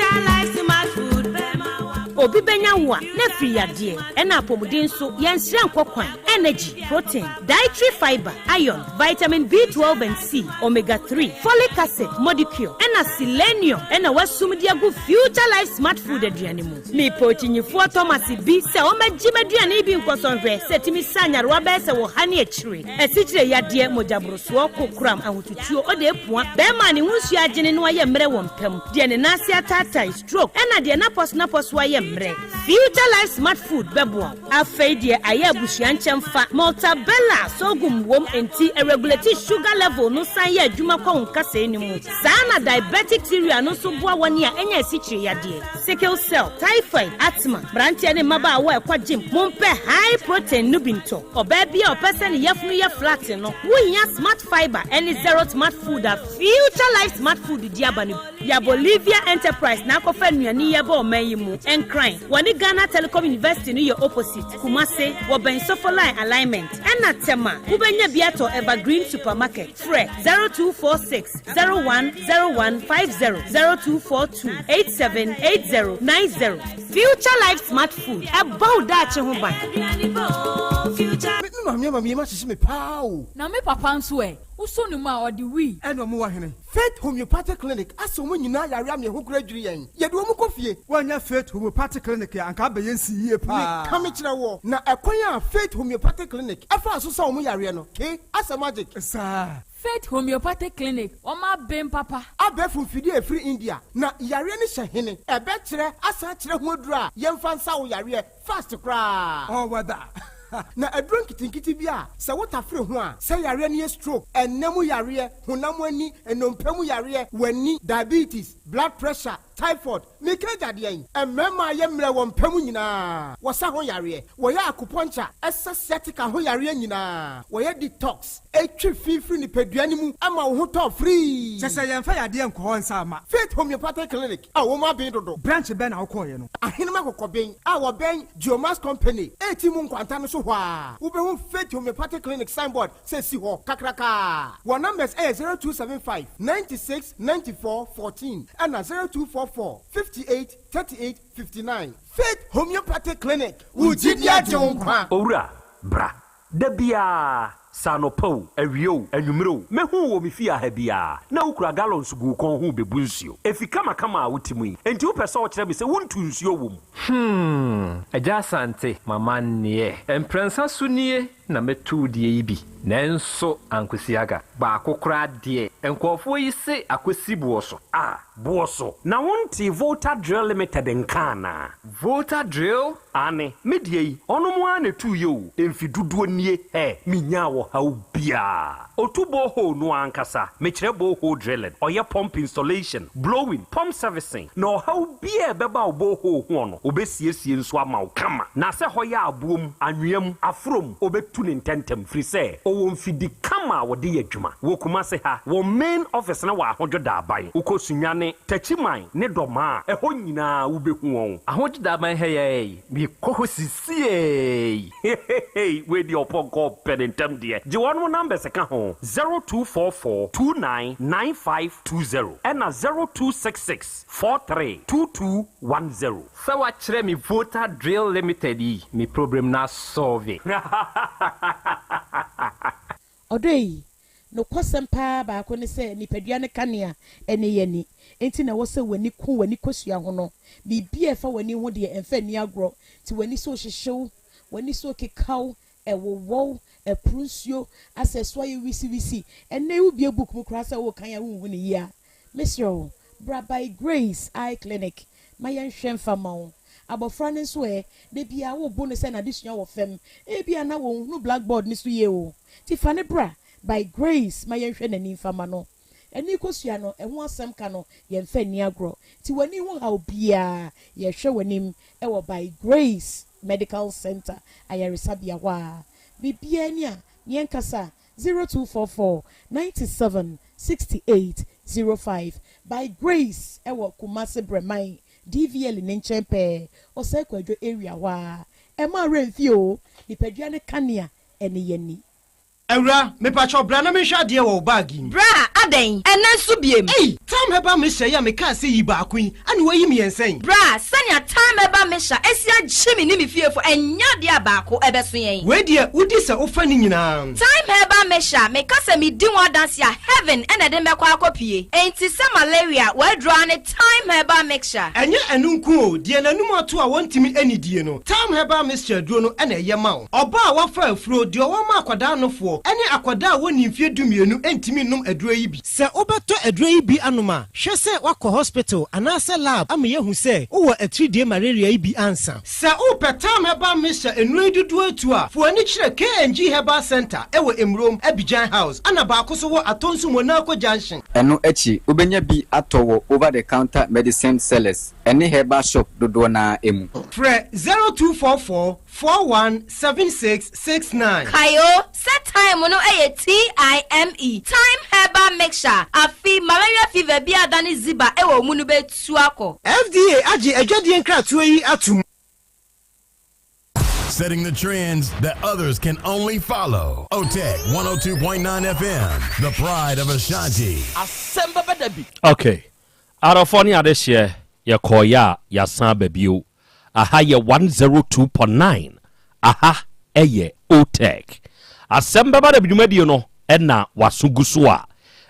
Obi bɛnya wo a, na afiri yadeɛ, ɛna apɔmuden nso, yɛnsrɛ nkɔ kwan, energy, protein, dietary fibre, iron, vitamin B12 and C, omega 3, folic acid, modicure, ɛna selenium ɛna wasum de agu Future Life Smart Food aduane mu. Mepɛ okyinyifoɔ Thomas bi sɛ ɔmmɛgye m'aduane yi bi nkɔsɔ nhwɛ sɛ ɛtumi sa nyarewa bɛyɛ sɛ ɔha ne akyire, asikyire yadeɛ, mogyaborosoɔ, kokoram, ahotutuo, ɔde apua, bɛrima a ne ho nsuo agyene na wayɛ mmerɛ wɔ mpa mu, deɛ ne nan ase ataatae, stroke, ɛna deɛ n'apɔsonapɔso ayɛ mmerɛ. Future Life Smart Food bɛboa wo. Afei deɛ ayɛ abusua nkyɛmfa, Maltabella sorghum wom nti ɛregulate sugar level no san yɛ adwuma kɔ wo nkasɛɛ no mu. Saa na diabetic cereal no nso boa wɔn a anya asikyire yadeɛ, sickle cell, typhoid, asthma. Mmeranteɛ ne mmabaawa a ɛkɔ gym, mompɛ high protein no bi ntɔ. Ɔbaa bi a ɔpɛ sɛ ne yafunu yɛ flat no, wohia Smart Fibre ne Zero Smart Food a Future Life Smart Food de aba no bi. Ya Bolivia Enterprise na akɔfa nnuane yi aba ɔman yi mu. Nkran, wɔne Ghana Telecom University no yɛ opposite. Kumase, wɔbɛn Sofoline Alignment. Ɛna Tema, wobɛnya bi atɔ Evergreen Supermarket. Frɛ 0246 010150, 0242 878090. Future Life Smart Food, ɛbɔ wo daakye ho ban. Me maame ama me yam ahyehye me paa o. Na me papa nso ɛ? Wosɔ ne mu a, ɔde wii. Ɛna ɔmo wɔ hene? Faith Homeopathic Clinic asɛ ɔmo nyinaa yare ama yɛn ho kora dwiri yɛn. Yɛde ɔmo kɔ fie. Woannya Faith Homeopathic Clinic a, anka abɛyɛ nsi yie paa. Meka mekyerɛ woɔ, na ɛkwan a Faith Homeopathic Clinic faa so sa ɔmo yareɛ no, ke, asɛ magic. Saa. Faith Homeopathic Clinic, wɔn aben papa. Abɛɛfo mfidie a ɛfiri India, na yareɛ no hyɛ hene? Ɛbɛkyerɛ asan akyerɛ ho aduro a yɛmfa nsa wo yareɛ fast koraa. All weather. Na aduro nketenkete bi a sɛ wotafere ho a, sɛ yareɛ no yɛ stroke, ɛnna mu yareɛ, honam ani, nnompe mu yareɛ, w'ani, diabetes, blood pressure, typhoid, meka agya deɛn? Mmarima a yɛ mmerɛ wɔ mpa mu nyinaa, wɔsa ho yareɛ, wɔyɛ acupuncture, ɛsa sciatica ho yareɛ nyinaa, wɔyɛ detox, ɛtwe fi firi nipadua no mu ma wo ho tɔ firii. Kyɛ sɛ yɛmfa yadeɛ nkɔ hɔ nsa mma. Faith Homeopathic Clinic a wɔn aben dodo. Branch bɛn na wokɔeɛ no? Ahenem Akokɔben a wɔbɛn Geomax Company a mu nkwanta no so hɔ ara, wobɛhu Faith Homeopathic Clinic signboard sɛ si hɔ kakrakaa. Wɔn numbers yɛ 0275 96 94 14 ɛna 0244 58 38 59. Faith Homeopathic Clinic, wo gyidi agye wo nkwa. Owura, bra. Da biara, sɛ anɔpa o, awia o, anwummere o, mɛhu wo wɔ me fie ha biara, na wokura gallons gu wo kɔn ho rebebu nsuo. Efi kamakama a wote mu yi, enti wopɛ sɛ wokyerɛ me sɛ wontu nsuo wɔ mu? Hmm, Agya Asante, m'amanneɛ. Mprɛnsa so nie na mɛtu wo deɛ yi bi, nanso ankosi aga. Baako koraa deɛ, nkurɔfoɔ yi se akɔsi boɔ so. Ah, boɔ so. Na wontee Volta Drill Limited nka anaa? Volta Drill? Aane, me deɛ yi, ɔnom ara na ɛtuiɛ o, mfe dodoɔ nie, hɛ, menyaa ɔhaw biara. Ɔtu borehole no ara ankasa, mekyerɛ borehole drilling, ɔyɛ pump installation, blowing, pump servicing, na ɔhaw biara a ɛbɛba wo borehole hoɔ no, ɔbɛsiesie nso ama wo kama. Na sɛ hɔ yɛ aboɔ mu, anwea mu, aforɔ mu, ɔbɛtu no ntɛntɛm, firi sɛ ɔwɔ mfidi kama a wɔde yɛ adwuma. Wɔ Kumase ha, wɔn main office no wɔ Ahodwo Daaban. Wokɔ Sunyani, Techiman ne Dɔmaa a, ɛhɔ nyinaa wobɛhu wɔn. Ahodwo Daaban ha yi ara yi, mekɔ hɔ sisiei. Hehehe wei deɛ ɔpɔnkɔ ɔpɛ ne ntɛm deɛ. Gye wɔnom numbers ka ho, 0244 29 9520 ɛna 0266 43 2210. Sɛ wakyerɛ me Volta Drill Limited yi, me problem no asɔlve. Ɔdɔ yi, nokwasɛm paa baako ne sɛ nipadua no kanea ne yɛn ani. Enti na ɛwɔ sɛ w'ani ku w'ani kosua ho no. Biribi a ɛfa w'ani ho deɛ, ɛmfa nni agorɔ. Nti w'ani so rehyehye wo, w'ani so rekeka wo, ɛwowɔ wo, ɛporo nsuo, asɛ ɛso ayɛ wisiwisi. Ɛnnɛ yi wobue book mu koraa sɛ worekan a wonhu no yie a, mesrɛ wo, bra By Grace Eye Clinic ma yɛnhwɛ mfa mma wo. Abɔfra no nso ɛ, da biara wobo no sɛ n'adesua wɔ fam. Ebia na ɔnhunu blackboard no so yie o. Nti fa no bra By Grace ma yɛnhwɛ n'ani mfa mma no. Ani kosua no, ɛho asɛm ka no, yɛmfa nni agorɔ. Nti w'ani ho haw biara, yɛhwɛ w'anim wɔ By Grace Medical Centre ayaresabea hɔ a. Biribiara ni a, ne yɛnkasa 0244 97 68 05. By Grace wɔ Kumasi Brɛman DVL ne nkyɛn pɛɛ, Osei Kwadwo area hɔ ara. Ɛmma wo werɛ mfi oo, nipadua no kanea ne yɛn ani. Awura, mepakyɛw bra na menhwɛ adeɛ wɔ wo bag yi mu. Bra, adɛn? Ɛnnɛ nso biem? Ei! Tam Herbal Mixture yi a mekaa sɛ yi baako yi, ɛna woayi mmiɛnsa yi? Bra, sɛnea Tam Herbal Mixture asi agye me ne me fiefo, ɛnyɛ adeɛ a baako ɛbɛso yɛn. Wei deɛ, wodi sɛ wofa ne nyinaa. Thyme Herbal Mixture, meka sɛ medi ho adanse a, heaven na ɛde me bɛkɔ akɔpue. Enti sɛ malaria, w'aduro ara ne Thyme Herbal Mixture. Ɛnyɛ ɛno nko o, deɛ n'anum ato a wɔntumi nnidie no, Thyme Herbal Mixture aduro no na ɛyɛ ma wo. Ɔbaa a wafa afuro, deɛ ɔwɔ ma akwadaa nofoɔ, ne akwadaa a wɔnnii mfeɛ dumienu ntumi nnom aduro yi bi. Sɛ wobɛtɔ aduro yi bi anom a, hwɛ sɛ woakɔ hospital anaasɛ lab ama yɛahu sɛ wowɔ atiridie malaria yi bi ansa. Sɛ wopɛ Tam Herbal Mixture nnuro yi dodoɔ atu a, fa w'ani kyerɛ KNG Herbal Centre wɔ Emurom, Abidjan House, ɛna baako nso wɔ Atonsu Monaco Junction. Ɛno akyi, wobɛnya bi atɔ wɔ over-the-counter medicine sellers ne herbal shop dodoɔ no ara mu. Frɛ 0244 41 76 69. Kae o, sɛ thyme no yɛ TIME, Thyme Herbal Mixture, afe malaria fever bi a adane ziba wɔ wo mu no bɛtu akɔ. FDA agye adwadie nkratoɔ yi atom. Setting the trends that others can only follow. OTEC 102.9 FM, the pride of Ashanti. Asɛm bɛba da bi. Ok adɔfoɔ ne adehyeɛ yɛkɔɔeɛ a yɛasan aba bio Aha yɛ 102.9 aha yɛ Otec Asɛm bɛba da bi dwumadie no na waso gu so a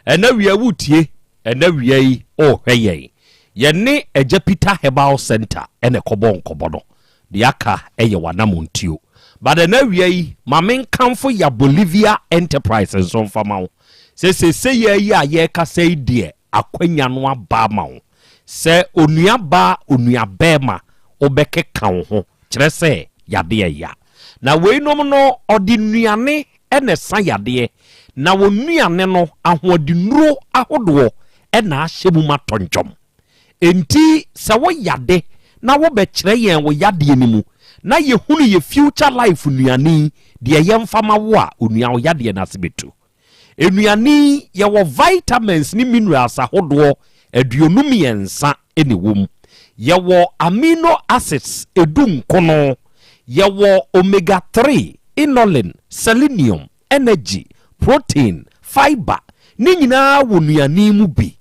ɛna wia wotie ɛna wia yi ɔrehwɛ yɛn Yɛne Agya Peter Herbal Center na ɛkɔbɔ nkɔbɔ no Deɛ aka yɛ w'anamontuo But ɛna awia yi ma menkamfo ya Bolivia Enterprise nso mfa ma wo sɛ seesei yi a yɛrekasa yi deɛ akwanya no aba ama wo sɛ onua baa onua bɛɛma wobɛkeka wo ho kyerɛ sɛ yadeɛ ya na weinom no ɔde nnuane na ɛsa yadeɛ na wɔn nnuane no ahoɔdennuro ahodoɔ na ahyɛ mu ma tɔntwɔm enti sɛ wo yade na wobɛkyerɛ yɛn wo yadeɛ no mu na yɛhunu yɛ future life nnuane yi deɛ yɛmfa ma wo a onua wo yadeɛ no ase bɛtu. Nnuane yi, yɛwɔ vitamins ne minerals ahodoɔ 53 na ɛwɔ mu. Yɛwɔ amino acids du nkono. Yɛwɔ omega 3, inulin, selenium, energy, protein, fibre, ne nyinaa wɔ nnuane yi mu bi.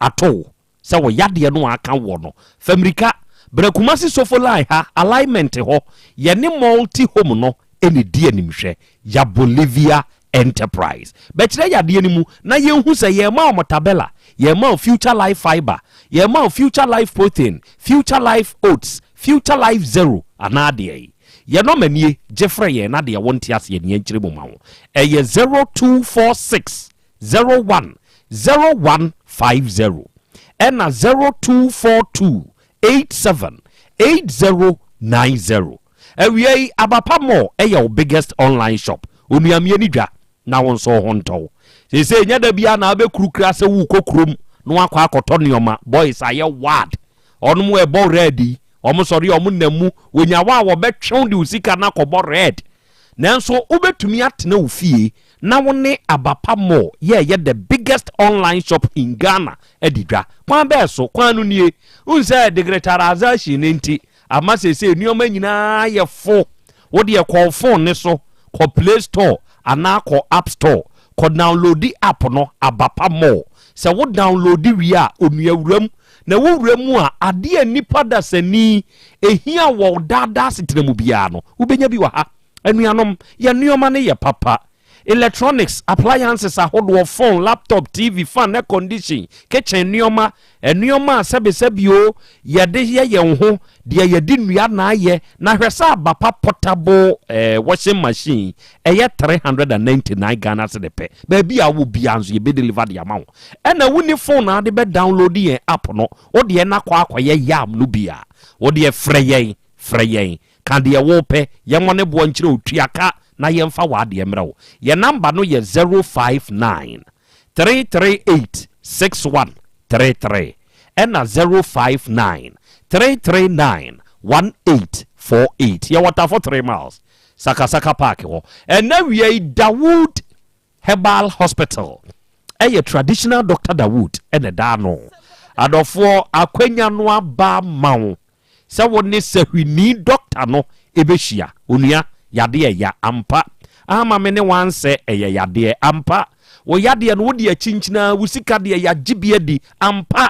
Ato wo sɛ wo yadeɛ no a aka woɔ no, fa mmirika bra Kumasi Sofo line ha, alignment hɔ, yɛne Multi Home no na ɛdi animhwɛ, Ya Bolivia Enterprise. Bɛkyerɛ yadeɛ no mu na yɛnhu sɛ yɛrema wo Mortabella, yɛrema wo Future Life Fibre, yɛrema wo Future Life Protein, Future Life Oats, Future Life Zero anaa deɛn. Yɛn nɔma nie, gye frɛ yɛn na deɛ wonte aseɛ no yɛnkyerɛ mu ma wo. Ɛyɛ 0246 01 0150 ɛna 0242 87 8090. Awia yi Abapa Mall ɛyɛ wo biggest online shop. Onua mie ne dwa na wo nso wo ho ntɔ wo. Seesei nyɛ da biara na wobɛkurukura sɛ worekɔ kurom na woakɔ akɔtɔ nneɛma. Boys ayɛ wad. Ɔnom ɛbɔ red yi, wɔn sɔre a wɔn nam mu, wɔnya wo a wɔbɛtwe wo de wo sika no akɔbɔ red. Nanso wobɛtumi atena wo fie na wo ne Abapa Mall yɛ ɛyɛ the biggest online shop in Ghana adi dwa. Kwan bɛɛ so? Kwan no nie. Wohu sɛ digitalization no nti ama seesei nneɛma nyinaa yɛ fo. Wo deɛ kɔ wo phone no so, kɔ Play Store anaa kɔ App Store, kɔ downloadi app no, Abapa Mall. Sɛ wo downloadi wie a, onua wuram. Na wo wura mu a, adeɛ a nnipa dasani ɛhia wɔ wo daa daa asetena mu biara no, wobɛnya bi wɔ ha. Anuanom, yɛn nneɛma no yɛ papa. Electronics, appliances ahodoɔ, phone, laptop, TV, fan, air condition, kitchen nneɛma, nneɛma a sɛbesɛbe o, yɛde yɛ yɛn ho, deɛ yɛde nnua na ayɛ, na hwɛ sɛ aba pa portable eh, washing machine, ɛyɛ 399 Ghana cedi pɛ. Baabi a wowɔ biara nso yɛbɛ deliver de ama wo. Ɛna wonni phone a wode bɛ download yɛn app no, wo deɛ na kɔ akɔyɛ yam no bi a, wo deɛ frɛ yɛn, frɛ yɛn. Ka deɛ wopɛ, yɛmmɔ ne boɔ nkyerɛ wo, tua ka na yɛmfa w'adeɛ mmrɛ wo. Yɛn number no yɛ 059. 338 6133 ɛna 059 339 1848. Yɛwɔ Tafo 3 Miles, Sakasaka Park hɔ. Ɛna wia yi, Dawood Herbal Hospital, ɛyɛ traditional doctor Dawood ɛna ɛda ano. Adɔfoɔ, akwanya no aba ma wo sɛ wo ne sahwini doctor no ɛbɛhyia. Onua, yadeɛ ɛya ampa ama me ne wansɛ, ɛyɛ yadeɛ ampa. Wo yadeɛ no, wode akyinkyinaa wo sika deɛ, yɛagye bi adi ampa,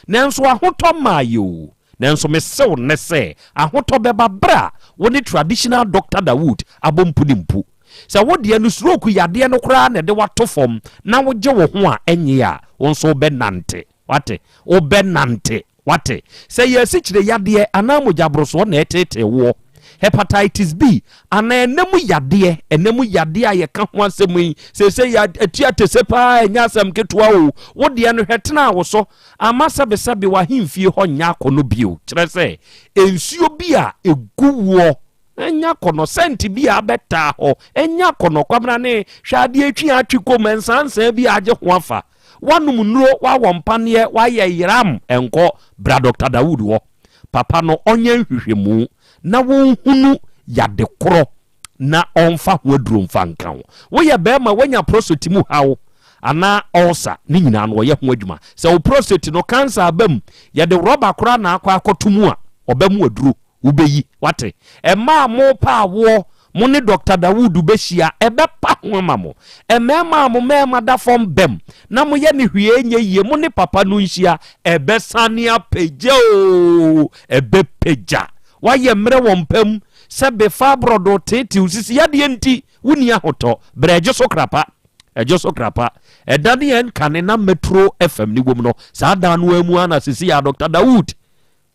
nanso ahotɔ maa yɛ o. Nanso mesew ne sɛ ahotɔ bɛba berɛ a wo ne traditional doctor Dawood abɔ mpu ne mpu. Sɛ wodeɛ no stroke yadeɛ no koraa na ɛde wato fam na wogye wo ho a, ɛnye a wo nso wobɛnante, wate? Wobɛnante, wate? Sɛ yɛ asikyire yadeɛ anaa mogyaborosoɔ na ɛtetee woɔ, hepatitis B anaa ɛnam yadeɛ, ɛnam yadeɛ a yɛka ho asɛm yi seesei yɛ atua te sɛ paa, ɛnyɛ asɛm ketewa o. Wo deɛ no, hwɛ, tena wo so ama sɛbesɛbe w'ahemfie hɔ nyɛ akɔnɔ bio. Kyerɛ sɛ nsuo bi a ɛgu woɔ ɛnyɛ akɔnɔ, sɛnti bi a abɛtaa hɔ ɛnyɛ akɔnɔ. Kwamina ne hwɛ, adeɛ etwi atwi kom, nsansan bi a agye ho afa, wanom nnuro, wawɔ mpaneɛ, wayɛ yeram, ɛnkɔ. Bra Dr Dawood wɔ papa no, ɔnyɛ nhwehwɛmu na wɔnhunu yade korɔ na ɔmfa ho aduro mfa nka wo. Woyɛ bɛrima, woanya prostate mu haw anaa ulcer ne nyinaa no, ɔyɛ ho adwuma. Sɛ wo prostate no cancer aba mu, yɛde rɔba koraa na akɔ akɔto mu a, ɔbɛ mu aduro wobɛyi, wate? Ɛmaa mo pa awoɔ, mo ne Dr Dawood bɛhyia, ɛbɛpa ho ama mo. Mmarima a mo mmarima da fam bɛm na moyɛ ne hwee nyɛ yie, mo ne papa no nhyia, ɛbɛsane apagya o, ɛbɛpagya. Wayɛ mmerɛ wɔ mpam sɛ befa aborɔdo teetew sisi yadeɛ nti wonni ahotɔ, berɛ ɛgye so krapa, ɛgye so krapa. Ɛda ne yɛn kane na Metro FM ne wom no, saa dan no amu ana sisi yɛ Dr Dawood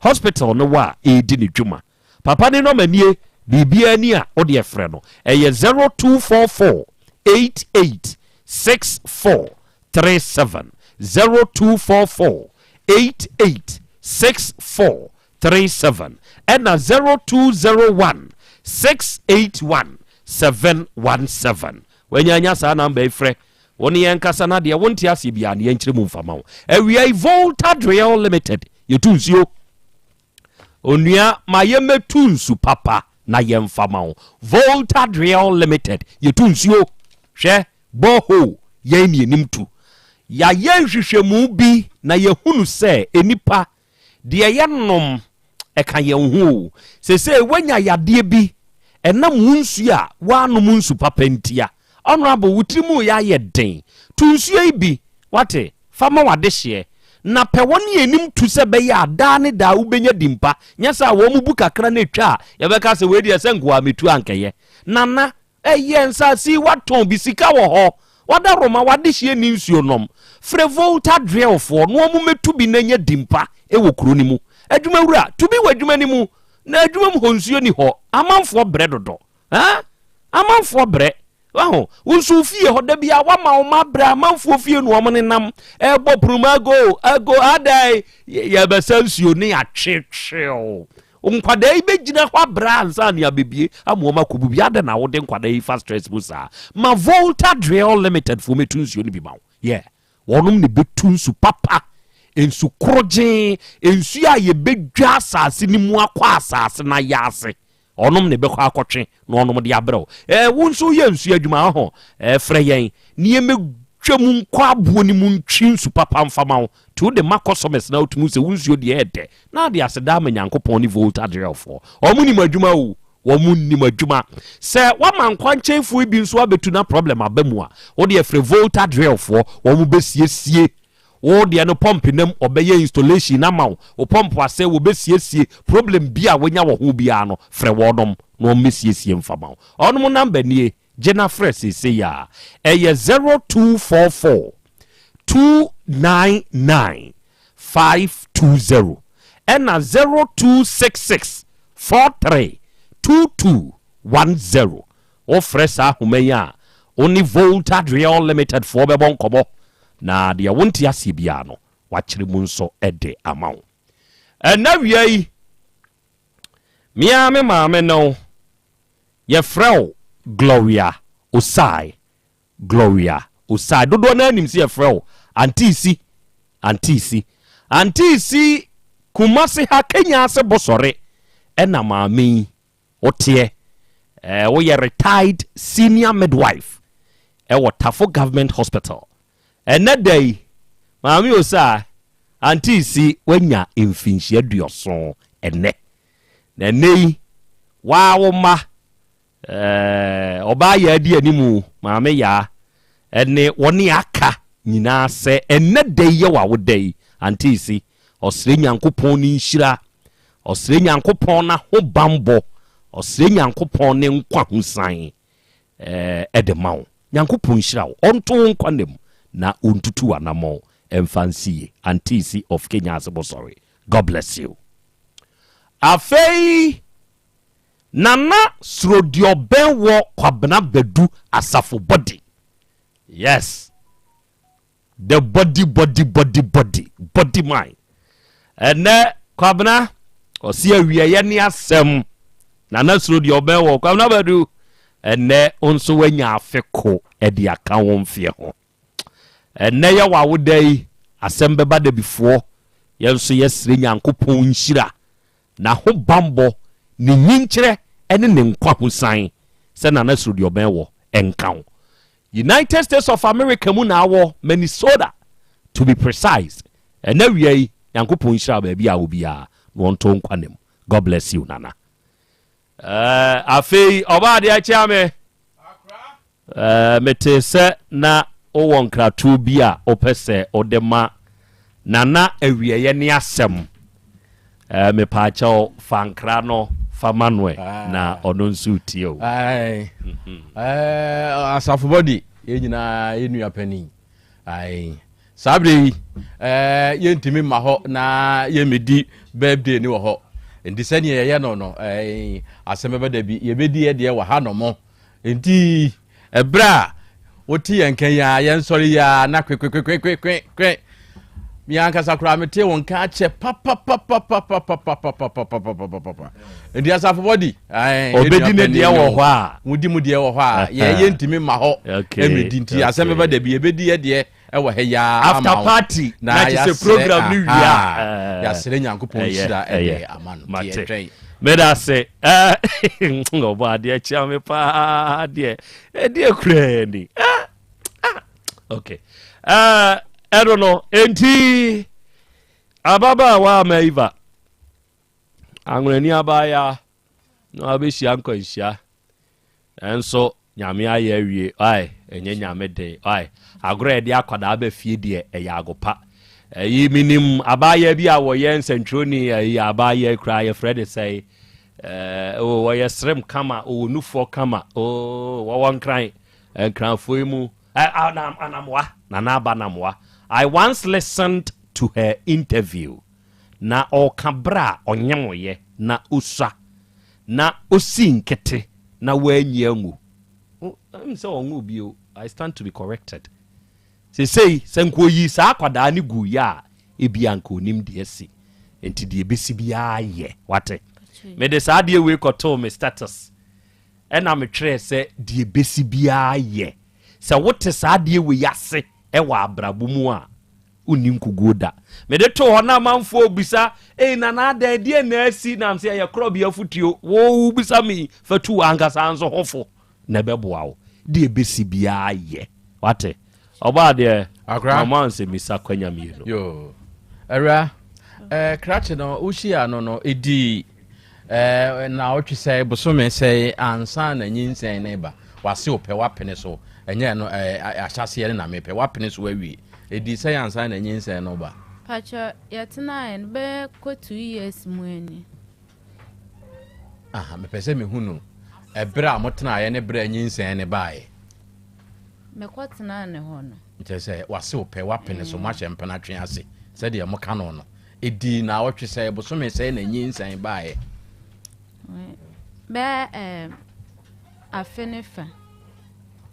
Hospital no wɔ a ɛredi ne dwuma. Papa ne nɔma nie, biribiara ni a wode ɛfrɛ no, ɛyɛ 0244 88 64 37, 0244 88 64 37, ɛna 0201 681 717. Wanyanya saa namba yi, frɛ wo ne yɛn kasa na deɛ wonte aseɛ biara ne yɛnkyerɛ mu mfama wo. Awia yi, Volta Drill Limited, yɛtu nsuo. Onua, ma yɛmmɛtu nsu papa na yɛmfa ma wo. Volta Drill Limited, yɛtu nsuo. Hwɛ, borehole yɛn ne anim tu. Yɛayɛ nhwehwɛmu bi na yɛhunu sɛ enipa deɛ yɛnom ɛka yɛn ho o. Sesei woanya yadeɛ bi ɛnam wo nsuo a woanom nsu papa ntia. Honorable, wo tiri mu yɛ ayɛ den, tu nsuo yi bi, wate? Fa ma w'adehyeɛ na pɛ wɔn ne anim tu sɛ bɛyɛ a daa ne daa wobɛnya di mpa. Nyɛ sɛ a wɔn mu bu kakra no atwa a, yɛbɛka sɛ wei deɛ sɛ nkoa metu ankɛyɛ. Nana, ɛyɛ nsase watɔn bi, sika wɔ hɔ, wada Roma, wadehyeɛ ni nsuo nom. Frɛ Volta Drillfoɔ na wɔn mɛtu bi na nya di mpa ɛwɔ kuro no mu. Adwumawura, tu bi wɔ adwuma no mu na adwuma mu hɔ nsuo ni hɔ. Amanfoɔ brɛ dodo, ha amanfoɔ brɛ waho. Wo nso fie hɔ da bia wama wo ma brɛ. Amanfoɔ fie no wɔn nenam ɛbɔ purumago ago adan, yɛbɛsa nsuo ne atwetwew. Nkwadaa yi bɛgyina hɔ abrɛ ansa ne abɛbie ama wɔn akɔ bubi ada. Na wode nkwadaa yi fa stress mu saa. Ma Volta Drill Limited fo mɛtu nsuo no bi ma wo. Yɛ wɔnom ne bɛtu nsu papa, nsu korogyen, nsuo a yɛbɛdwa asase no mu akɔ asase no ayɛ ase. Ɔnom ne bɛkɔ akɔtwe na ɔnom de abrɛw. Wo nso yɛ nsuo adwuma ho, frɛ yɛn nneɛma twa mu nkɔ aboɔ no mu ntwi nsu papa mfama wo. Nti wode ma customers na wotumi sɛ wo nsuo deɛ ɛdɛ na ade aseda ama Nyankopɔn ne Volta Drillfoɔ. Ɔmo nim adwuma o, wɔn nim adwuma. Sɛ wama nkwankyɛnfoɔ bi nso abɛtu na problem aba mu a, wode ɛfrɛ Volta Drillfoɔ, wɔn bɛsiesie wo deɛ no. Pump nam, ɔbɛyɛ installation ama wo. Wo pump asɛ, wɔbɛsiesie. Problem bi a wonya wɔ ho biara no, frɛ wɔnom na wɔn bɛsiesie mfama wo. Ɔnom number nie, gye na frɛ seesei a, ɛyɛ 0244 299 520 ɛna 0266 43 2210. Wofrɛ saa ahoma yi a, wo ne Volta Drill Limited foɔ bɛbɔ nkɔmmɔ na deɛ wonte aseɛ biara no, wakyerɛ mu nso de ama wo. Ɛna wia yi, mea me maame no, yɛfrɛ wo Gloria Osai. Gloria. Osai. Dodoɔ no ara nim sɛ yɛfrɛ wo Auntie Si. Auntie Si. Auntie Si, Kumasi ha, Kenya ase Bosɔre ɛna maame yi woteɛ. Ɛɛ, woyɛ retired senior midwife ɛwɔ Tafo Government Hospital. Ɛnnɛ da yi, Maame Osai, Auntie Si, woanya mfinhyia aduɔson ɛnnɛ. Na ɛnnɛ yi, waa wo mma, ɛɛ, ɔbaa Yaa di animu, Maame Yaa, ɛne wɔne aka nyinaa sɛ ɛnnɛ da yi yɛ w'awoda yi, Auntie Si, ɔsrɛ Nyankopɔn ne nhyira, ɔsrɛ Nyankopɔn n'ahobanbɔ, ɔsrɛ Nyankopɔn ne nkwahosan ɛɛ, de ma wo. Nyankopɔn nhyira wo, ɔnto wo nkwa nna mu na ɔntutu w'anammɔn mfa nsi yie. Auntie Si of Kenya Asebosɔre, God bless you. Afei Nana Srodiɔbɛn wɔ Kwabena Badu Asafo Body. Yes. The body body body body body man. Ɛnɛ Kwabena ɔsi awieɛ ne asɛm. Nana suro deɛ ɔbɛn wɔ Kwabena Badu. Ɛnɛ nso wanya afe ko ɛde aka wo mfeɛ ho. Ɛnɛ yɛ w'awoda yi asɛm bɛba dabifoɔ. Yɛn nso yɛsrɛ Nyankopɔn nhyira N'ahobammɔ, ne nyinkyerɛ ne ne nkwahosan sɛ Nana Srodiɔbɛn wɔ nka ho. United States of America mu na awɔ, Minnesota to be precise. Ɛnɛ awia yi, Nyankopɔn nhyira wo baabi a wɔ biara na ɔnto wo nkwa nna mu. God bless you Nana. Eh, afei ɔbaa adeɛ kyea me. Eh, metee sɛ na wowɔ nkratoɔ bi a wopɛ sɛ wode ma Nana awieɛ ne asɛm. Eh, mepaakyɛw fa nkra no fa ma no ɛ na ɔno nso retie o. Ae, eh, asafo bɔdi yɛn nyinaa yɛn nua panin. Ae, Saa berɛ yi, eh, yɛntumi mma hɔ na yɛmmɛdi birthday no wɔ hɔ. Nti sɛdeɛ yɛyɛ no no, eh, asɛm bɛba da bi, yɛbɛdi yɛ deɛ wɔ ha nom. Nti ɛberɛ a wote yɛn nka yi a, yɛnsɔre yi a na kwekwekwekwekwe. Me ankasa koraa mete wo nka akyɛ papapapapapapapapapapapapa. Nti asafo bɔdi, Ɔbɛdi ne deɛ wɔ hɔ a. Modi mo deɛ wɔ hɔ a, yɛ yɛntumi mma hɔ mmɛdi. Nti asɛm bɛba da bi, yɛbɛdi yɛ deɛ ɛwɔ ha yi ara ama wo. After party, na kyerɛ sɛ program no wie a. Yɛasrɛ Nyankopɔn nhyira ɛde ama no. Nti yɛtwɛn. Meda ase. Ɔbɔ adeɛ kyea me paa deɛ. Ɛdeɛ koraa ni. Okay. Ɛno no, enti ababaawa ama Eva. Anwonani abaayaa na wabɛhyia nkwanhyia nanso Nyame ayɛ awie ai ɛnyɛ Nyame den ai agorɔ a yɛde akwadaa ba fie deɛ ɛyɛ agopa ɛyi menim abaayaa bi a wɔyɛ nsɛntwerɛni ɛyi abaayaa koraa yɛfrɛ ne sɛe ɛɛ o wɔyɛ serem kama ɔwɔ nufoɔ kama o wɔwɔ nkran nkranfoɔ yi mu ɛ anamoa nana aba namoa I once listened to her interview Na ɔreka berɛ a ɔnyemoeɛ na ɔsua, na ɔsii nkete na wanyi anwu. Ɛm sɛ ɔnwoo bio, I stand to be corrected. Seesei sɛ nka ɔyii saa akwadaa no guiɛ a, ebia nka ɔnim deɛ asi. Enti deɛ ɛbɛsi biara yɛ, wate? Mede saa adeɛ wei kɔtoo me status, ɛna metwerɛɛ sɛ deɛ ɛbɛsi biara yɛ. Sɛ wote saa adeɛ wei ase wɔ abrabɔ mu a, Wonni nkoguo da. Mede too hɔ na amanfoɔ rebisa, Ei Nana adɛn, ɛdeɛn na asi? Na mese, Ɛyɛ korɔbea afotuo. Wo wobisa me yi, fa tu w'ankasa nso ho fo na ɛbɛboa wo. Deɛ ɛbɛsi biara yɛ. Wate? Ɔbɔadeɛ, Akora. ma mo ansɛmmisa kwanya mmienu. Yoo. Awura, eh, krakye no, wohyiaa no no, ɛdii eh, naawɔtwe sɛe, bosome sɛe ansa na nyinsɛn no reba. Wase wopɛ, woapene so. Ɛnyɛ ɛno, eh, ahyɛaseɛ no na mepɛ. Woapene so awie. Ɛdii sɛn ansa na nyinsɛn no reba? Pakyɛ yɛtenaeɛ no bɛyɛ kɔ two years mu ani. Aha, mepɛ sɛ mehu no ɛberɛ a motenaeɛ ne berɛ a nyinsɛn no baeɛ. Mekɔ tenaa ne hɔ no. Nkyerɛ sɛ wase wo pɛ, woapene so, moahyɛ mpena twe ase sɛdeɛ moka no no. Ɛdii naawɔtwe sɛn, bosome sɛn na nyinsɛn baeɛ? Bɛyɛ ɛɛ afe ne fa.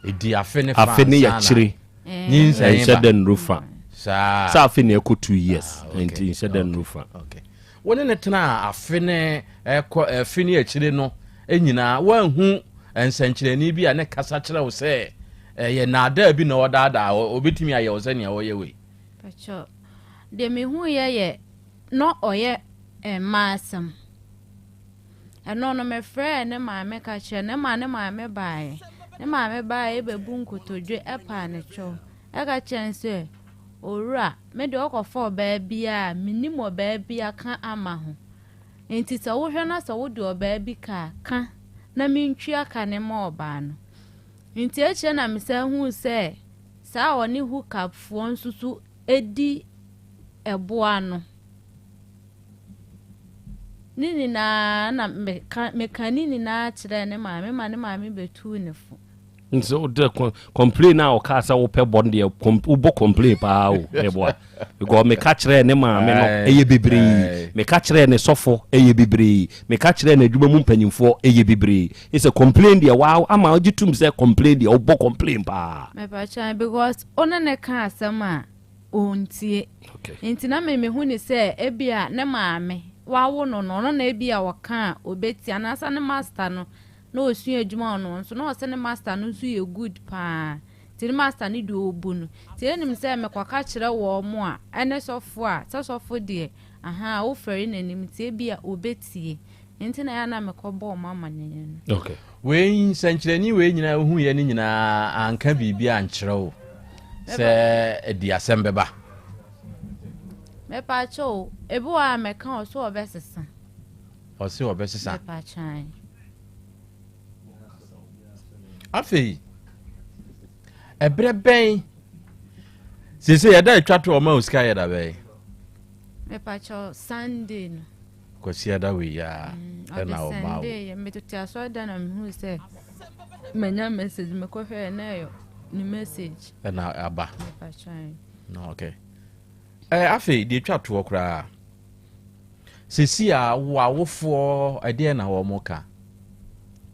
Ɛdi afe ne fa Afe ne ansa na yɛkyere. nyinsɛn Ɛnhyɛ ba. da nnuru fa. Saa. Sɛ afe na ɛkɔ 2 years. Ah, okay. Nti nhyɛ da nnuru fa. Okay. Wo ne no tenaa afe ne ɛkɔ afe ne akyire no nyinaa, woanhu nsɛnkyerɛnne bi a ne kasa kyerɛ wo sɛ Ɛyɛ naadaa bi na ɔdaadaa ɔbɛtumi ayɛ wo sɛnea ɔyɛ wei? Pakyɛ, deɛ mehuiɛ yɛ na ɔyɛ mmaa asɛm. Ɛno no mefrɛɛ ne maame ka kyerɛɛ no ma ne maame baeɛ. Ne maame baeɛ bɛbu nkotodwe paa ne kyɛw ka kyerɛɛ no sɛ, Owura, me deɛ wokɔfa ɔbaa biara a, mennim ɔbaa bi aka ama ho. Enti sɛ wohwɛ na sɛ wode ɔbaa bi ka a, ka na mentwia ka no mma ɔbaa no. Enti akyire na mesan huu sɛ saa a ɔne hookup foɔ nso so di ɛboa no. Ne nyinaa na meka meka ne nyinaa kyerɛɛ ne maame ma ne maame bɛtuu ne fo. Nti wode complain a ɔkaa sɛ wopɛ bɔ no deɛ wobɔ complain paa o meboa because meka kyerɛɛ ne maame no ɛyɛ bebree meka kyerɛɛ ne sɔfo ɛyɛ bebree meka kyerɛɛ n'adwuma mu mpanyimfoɔ ɛyɛ bebree ɛsɛ complain deɛ waa ama wogye tom sɛ complain deɛ wobɔ complain paa. Mepakyɛw because wo ne ne ka asɛm a ɔntie nti na me mehu ne sɛ ebia ne maame wawo no no ɔno na ebia ɔka a ɔbɛtie anaasɛ ne master no na ɔsua adwuma ɔno nso na ɔsɛ ne master no nso yɛ good paa nti ne master no deɛ ɔbu no nti ɛnim sɛ mekɔka kyerɛ wɔn mo a ɛne sɔfo a sɛ sɔfo deɛ ahaa wofɛre n'anim nti ebia ɔbɛtie nti na ɛyɛ a na mekɔbɔ wɔn amaneɛ no. Okay. Wei nsɛnkyerɛnne wei nyinaa wohuiɛ no nyinaa anka biribi ankyerɛ wo sɛ ɛdi asɛm bɛba? Mepaakyɛ o, ebi wɔ a mɛka ɔso ɔbɛsesa. Ɔse ɔbɛsesa. Mepaakyɛ. Afei, ɛberɛ bɛn sese yɛda atwa to ɔma osika yɛ da bɛn? Mepaakyɛ Sunday no. Kwasiada wei yi ara ɛna ɔmaa wo. Ɔde sɛndee metoto asɔredan na mehuu sɛ manya message mekɔhwɛɛ na ɛyɛ ne message. Ɛna aba. Mepatwan. No, okay. Ɛɛ afei deɛ etwa toɔ koraa. Sisi a wo awofoɔ ɛdeɛ na wɔn ka.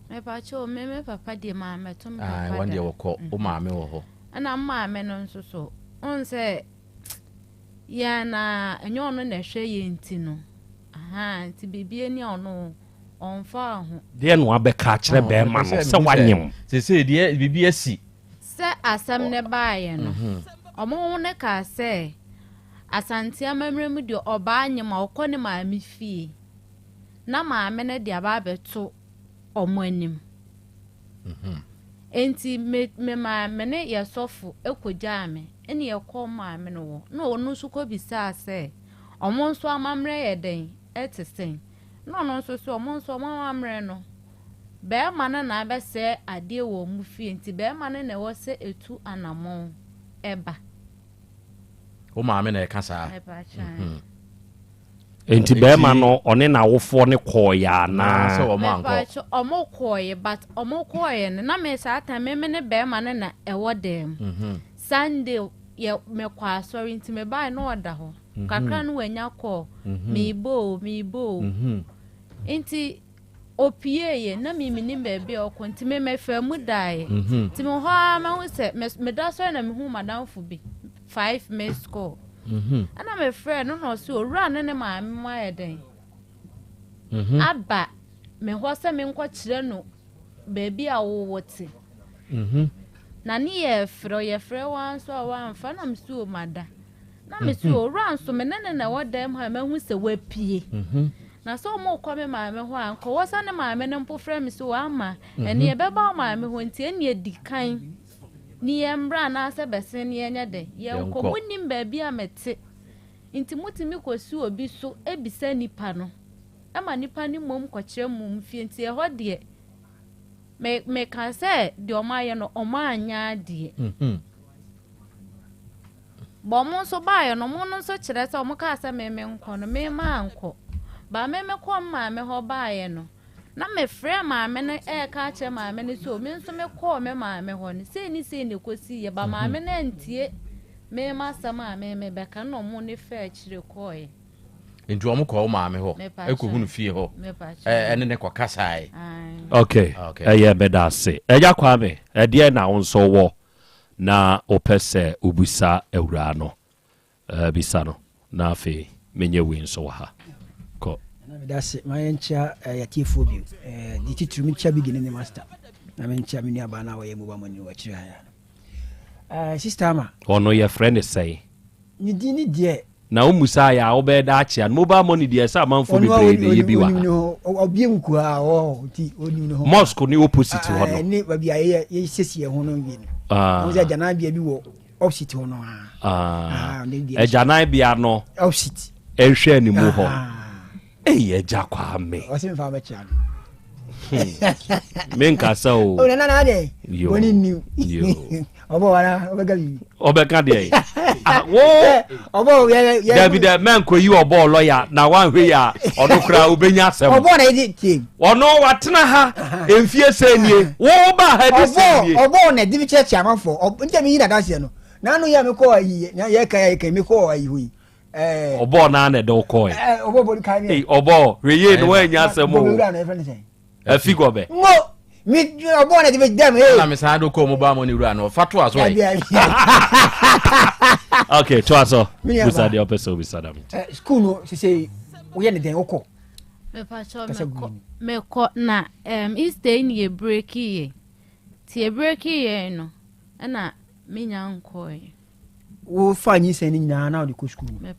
Mepatwa o me me papa deɛ maa mɛto me papa da. Wɔn deɛ wɔkɔ wo maame wɔ hɔ. Ɛna maame no nso so wɔn sɛ. Yɛn na ɛnyɛ ɔno na ɛhwɛ yɛn nti no, ahaa, nti biribi ani a ɔno ɔmfa ho. Deɛ na wabɛka akyerɛ Oh, bɛrima mepɛ no sɛ sɛ mehu sɛ wanyem. seesei deɛ biribi asi. Sɛ asɛm no baeɛ no, wɔn no kaa sɛ, Asante amammerɛ mu deɛ ɔbaa nyem a ɔkɔ ne maame fie na maame no de aba abɛto wɔn anim. Enti me memaa me ne yɛn sɔfo kogyaa me ne yɛkɔɔ maame no hɔ, na ɔno nso kɔbisaa sɛ, Wɔn nso amammerɛ yɛ dɛn? Ɛte sɛn? Na ɔno nso se, Wɔn nso wɔn amammerɛ no, barima no na abɛsɛe adeɛ wɔ wɔn fie, nti barima no na ɛwɔ sɛ ɛtu anammɔn ba. Wo maame na ɛka saa? Mepatwa. Enti bɛrima no ɔne n'awofoɔ no kɔɔeɛ anaa? Sɛ wɔn ankɔ. Mepatwa ɔmo kɔɔeɛ but ɔmo kɔɔeɛ no na me saa time me me ne bɛrima no na ɛwɔ dan mu. Mhm. Sunday yɛ mekɔ asɔre nti mebaeɛ na ɔda hɔ. Mhm. Kakra no wanya call. Mhm. Meebɔ o meebɔ o. Mhm. Nti Ɔpueeɛ, na me mennim baabi a ɔkɔ, nti me mefaa mu daeɛ. Mhm. Nti me hɔ ara mahu sɛ, meda sɔre na mehu madamfo bi, five missed call. Mhm. Ɛna mefrɛɛ no na ɔse owura ne ne maame mu ayɛ dɛn? Mhm. Aba me hɔ sɛ menkɔkyerɛ no baabi a wowɔ te. Na ne yɛɛfrɛ, yɛfrɛ wo ara nso a woamfa, na mese o mada. Na mese owura nso me ne no na ɛwɔ dan mu ha mahu sɛ wapue. Na sɛ wɔrekɔ me maame hɔ a, anka ɔwɔ sɛ ne maame no mpo frɛ me sɛ, O Ama, ɛnneɛ yɛbɛba wo maame hɔ nti ɛnneɛ di kan ne yɛmmra anaasɛ bɛsen ne yɛnyɛ dɛn? Yɛnkɔ. Monnim baabi a mete nti motumi kɔsi obi so bisa nipa no ma nipa no mmom kɔkyerɛ mo fie nti ɛhɔ deɛ me meka sɛ deɛ wɔayɛ no wɔanyɛ adeɛ. But ɔmo nso baeɛ no, ɔmo no nso kyerɛ sɛ ɔmo kaa sɛ me menkɔ no, me mankɔ. But me mekɔɔ me maame hɔ baeɛ no, na me frɛɛ maame no ɛɛka akyerɛ maame no sɛ o, me nso mekɔɔ me maame hɔ no, sei ne sei na ɛkɔsiiɛ, but maame no antie me m'asɛm a me mebɛka no na ɔmo ne faa akyire kɔɔeɛ. Nti wɔn kɔɔ wo maame hɔ ɛkɔhunu fie hɔ ɛne ne kɔkasaeɛ. Okay, ɛyɛ meda ase. Agya Kwame, ɛdeɛn na wo nso wɔ na wopɛ sɛ wobisa awuraa no, bisa no, na afei menyɛ wei nso wɔ ha. Kɔ. Nana meda ase ma yɛnkyea yɛatiefoɔ bio. Deɛ titiriw menkyea Biggie ne ne master na menkyea me nuabaa no a ɔyɛ mobile money no wɔ akyire ha yi ara. Eh, sister ama. Ɔno yɛfrɛ no sɛn? Ne din ne deɛ. Na wo musaa yɛ a wobɛyɛ dɛ akyea no. Mobile money deɛ ɛsɛ amanfoɔ bebree na ɛyɛ bi wɔ ha. Onim ne ho, ɔbie mu kura hɔ nti onim ne ho. Mosque ne opposite hɔ no. Ne baabi a yɛyɛ yɛsiesie ho no wie no. Wɔn sɛ agyananbea bi wɔ opposite hɔ no. Agyananbea no. Opposite. Ɛnhwɛ animu hɔ. Eyi agya Kwame. Ɔsɛ nfa bɛkyia no. Hmm. Menkasa o. O nana na adɛ. Bɔne nni. Ɔbɔ wara ɔbɛka biribi. Ɔbɛka deɛ yi. Ah, wo. Ɔbɔ yɛ yɛ. Dabi dɛ mɛnkɔ yi ɔbɔ lɔya na wanhwɛ yi a ɔno koraa obenya asɛm. Ɔbɔ na yɛ tie. Ɔno watena ha mfie sɛ nie. Wo ba ha di sɛ nie. Ɔbɔ na ɛdi bi kyerɛkyerɛ amanfoɔ. Ɔbɔ nti mi yi na danseɛ no. N'ano yɛ mi kɔ ayi yɛ kan yɛ kan mi kɔ ayi hɔ yi. Ɔbɔɔ naa na ɛde wo kɔɛ. Ɔbɔɔ hwɛ yie na woannya asɛm o. Afi gɔbɛ. Mo mi ɔbɔɔ na ɛde bɛ dɛm ee. Ɛna mi san do kɔɔ mobile money wura no ɔfa to aso ɛ. Okay to aso. Bisa deɛ ɔpɛ sɛ obisa dam. School no sise woyɛ ne dɛn wokɔ. Mepakyɛ mekɔ mekɔ na um, Easter yi ne yɛ breki yɛ. Ti yɛ breki yɛ no ɛna menya nkɔɛ. Wofa nyinsɛn no nyinaa na wode kɔ sukuu no.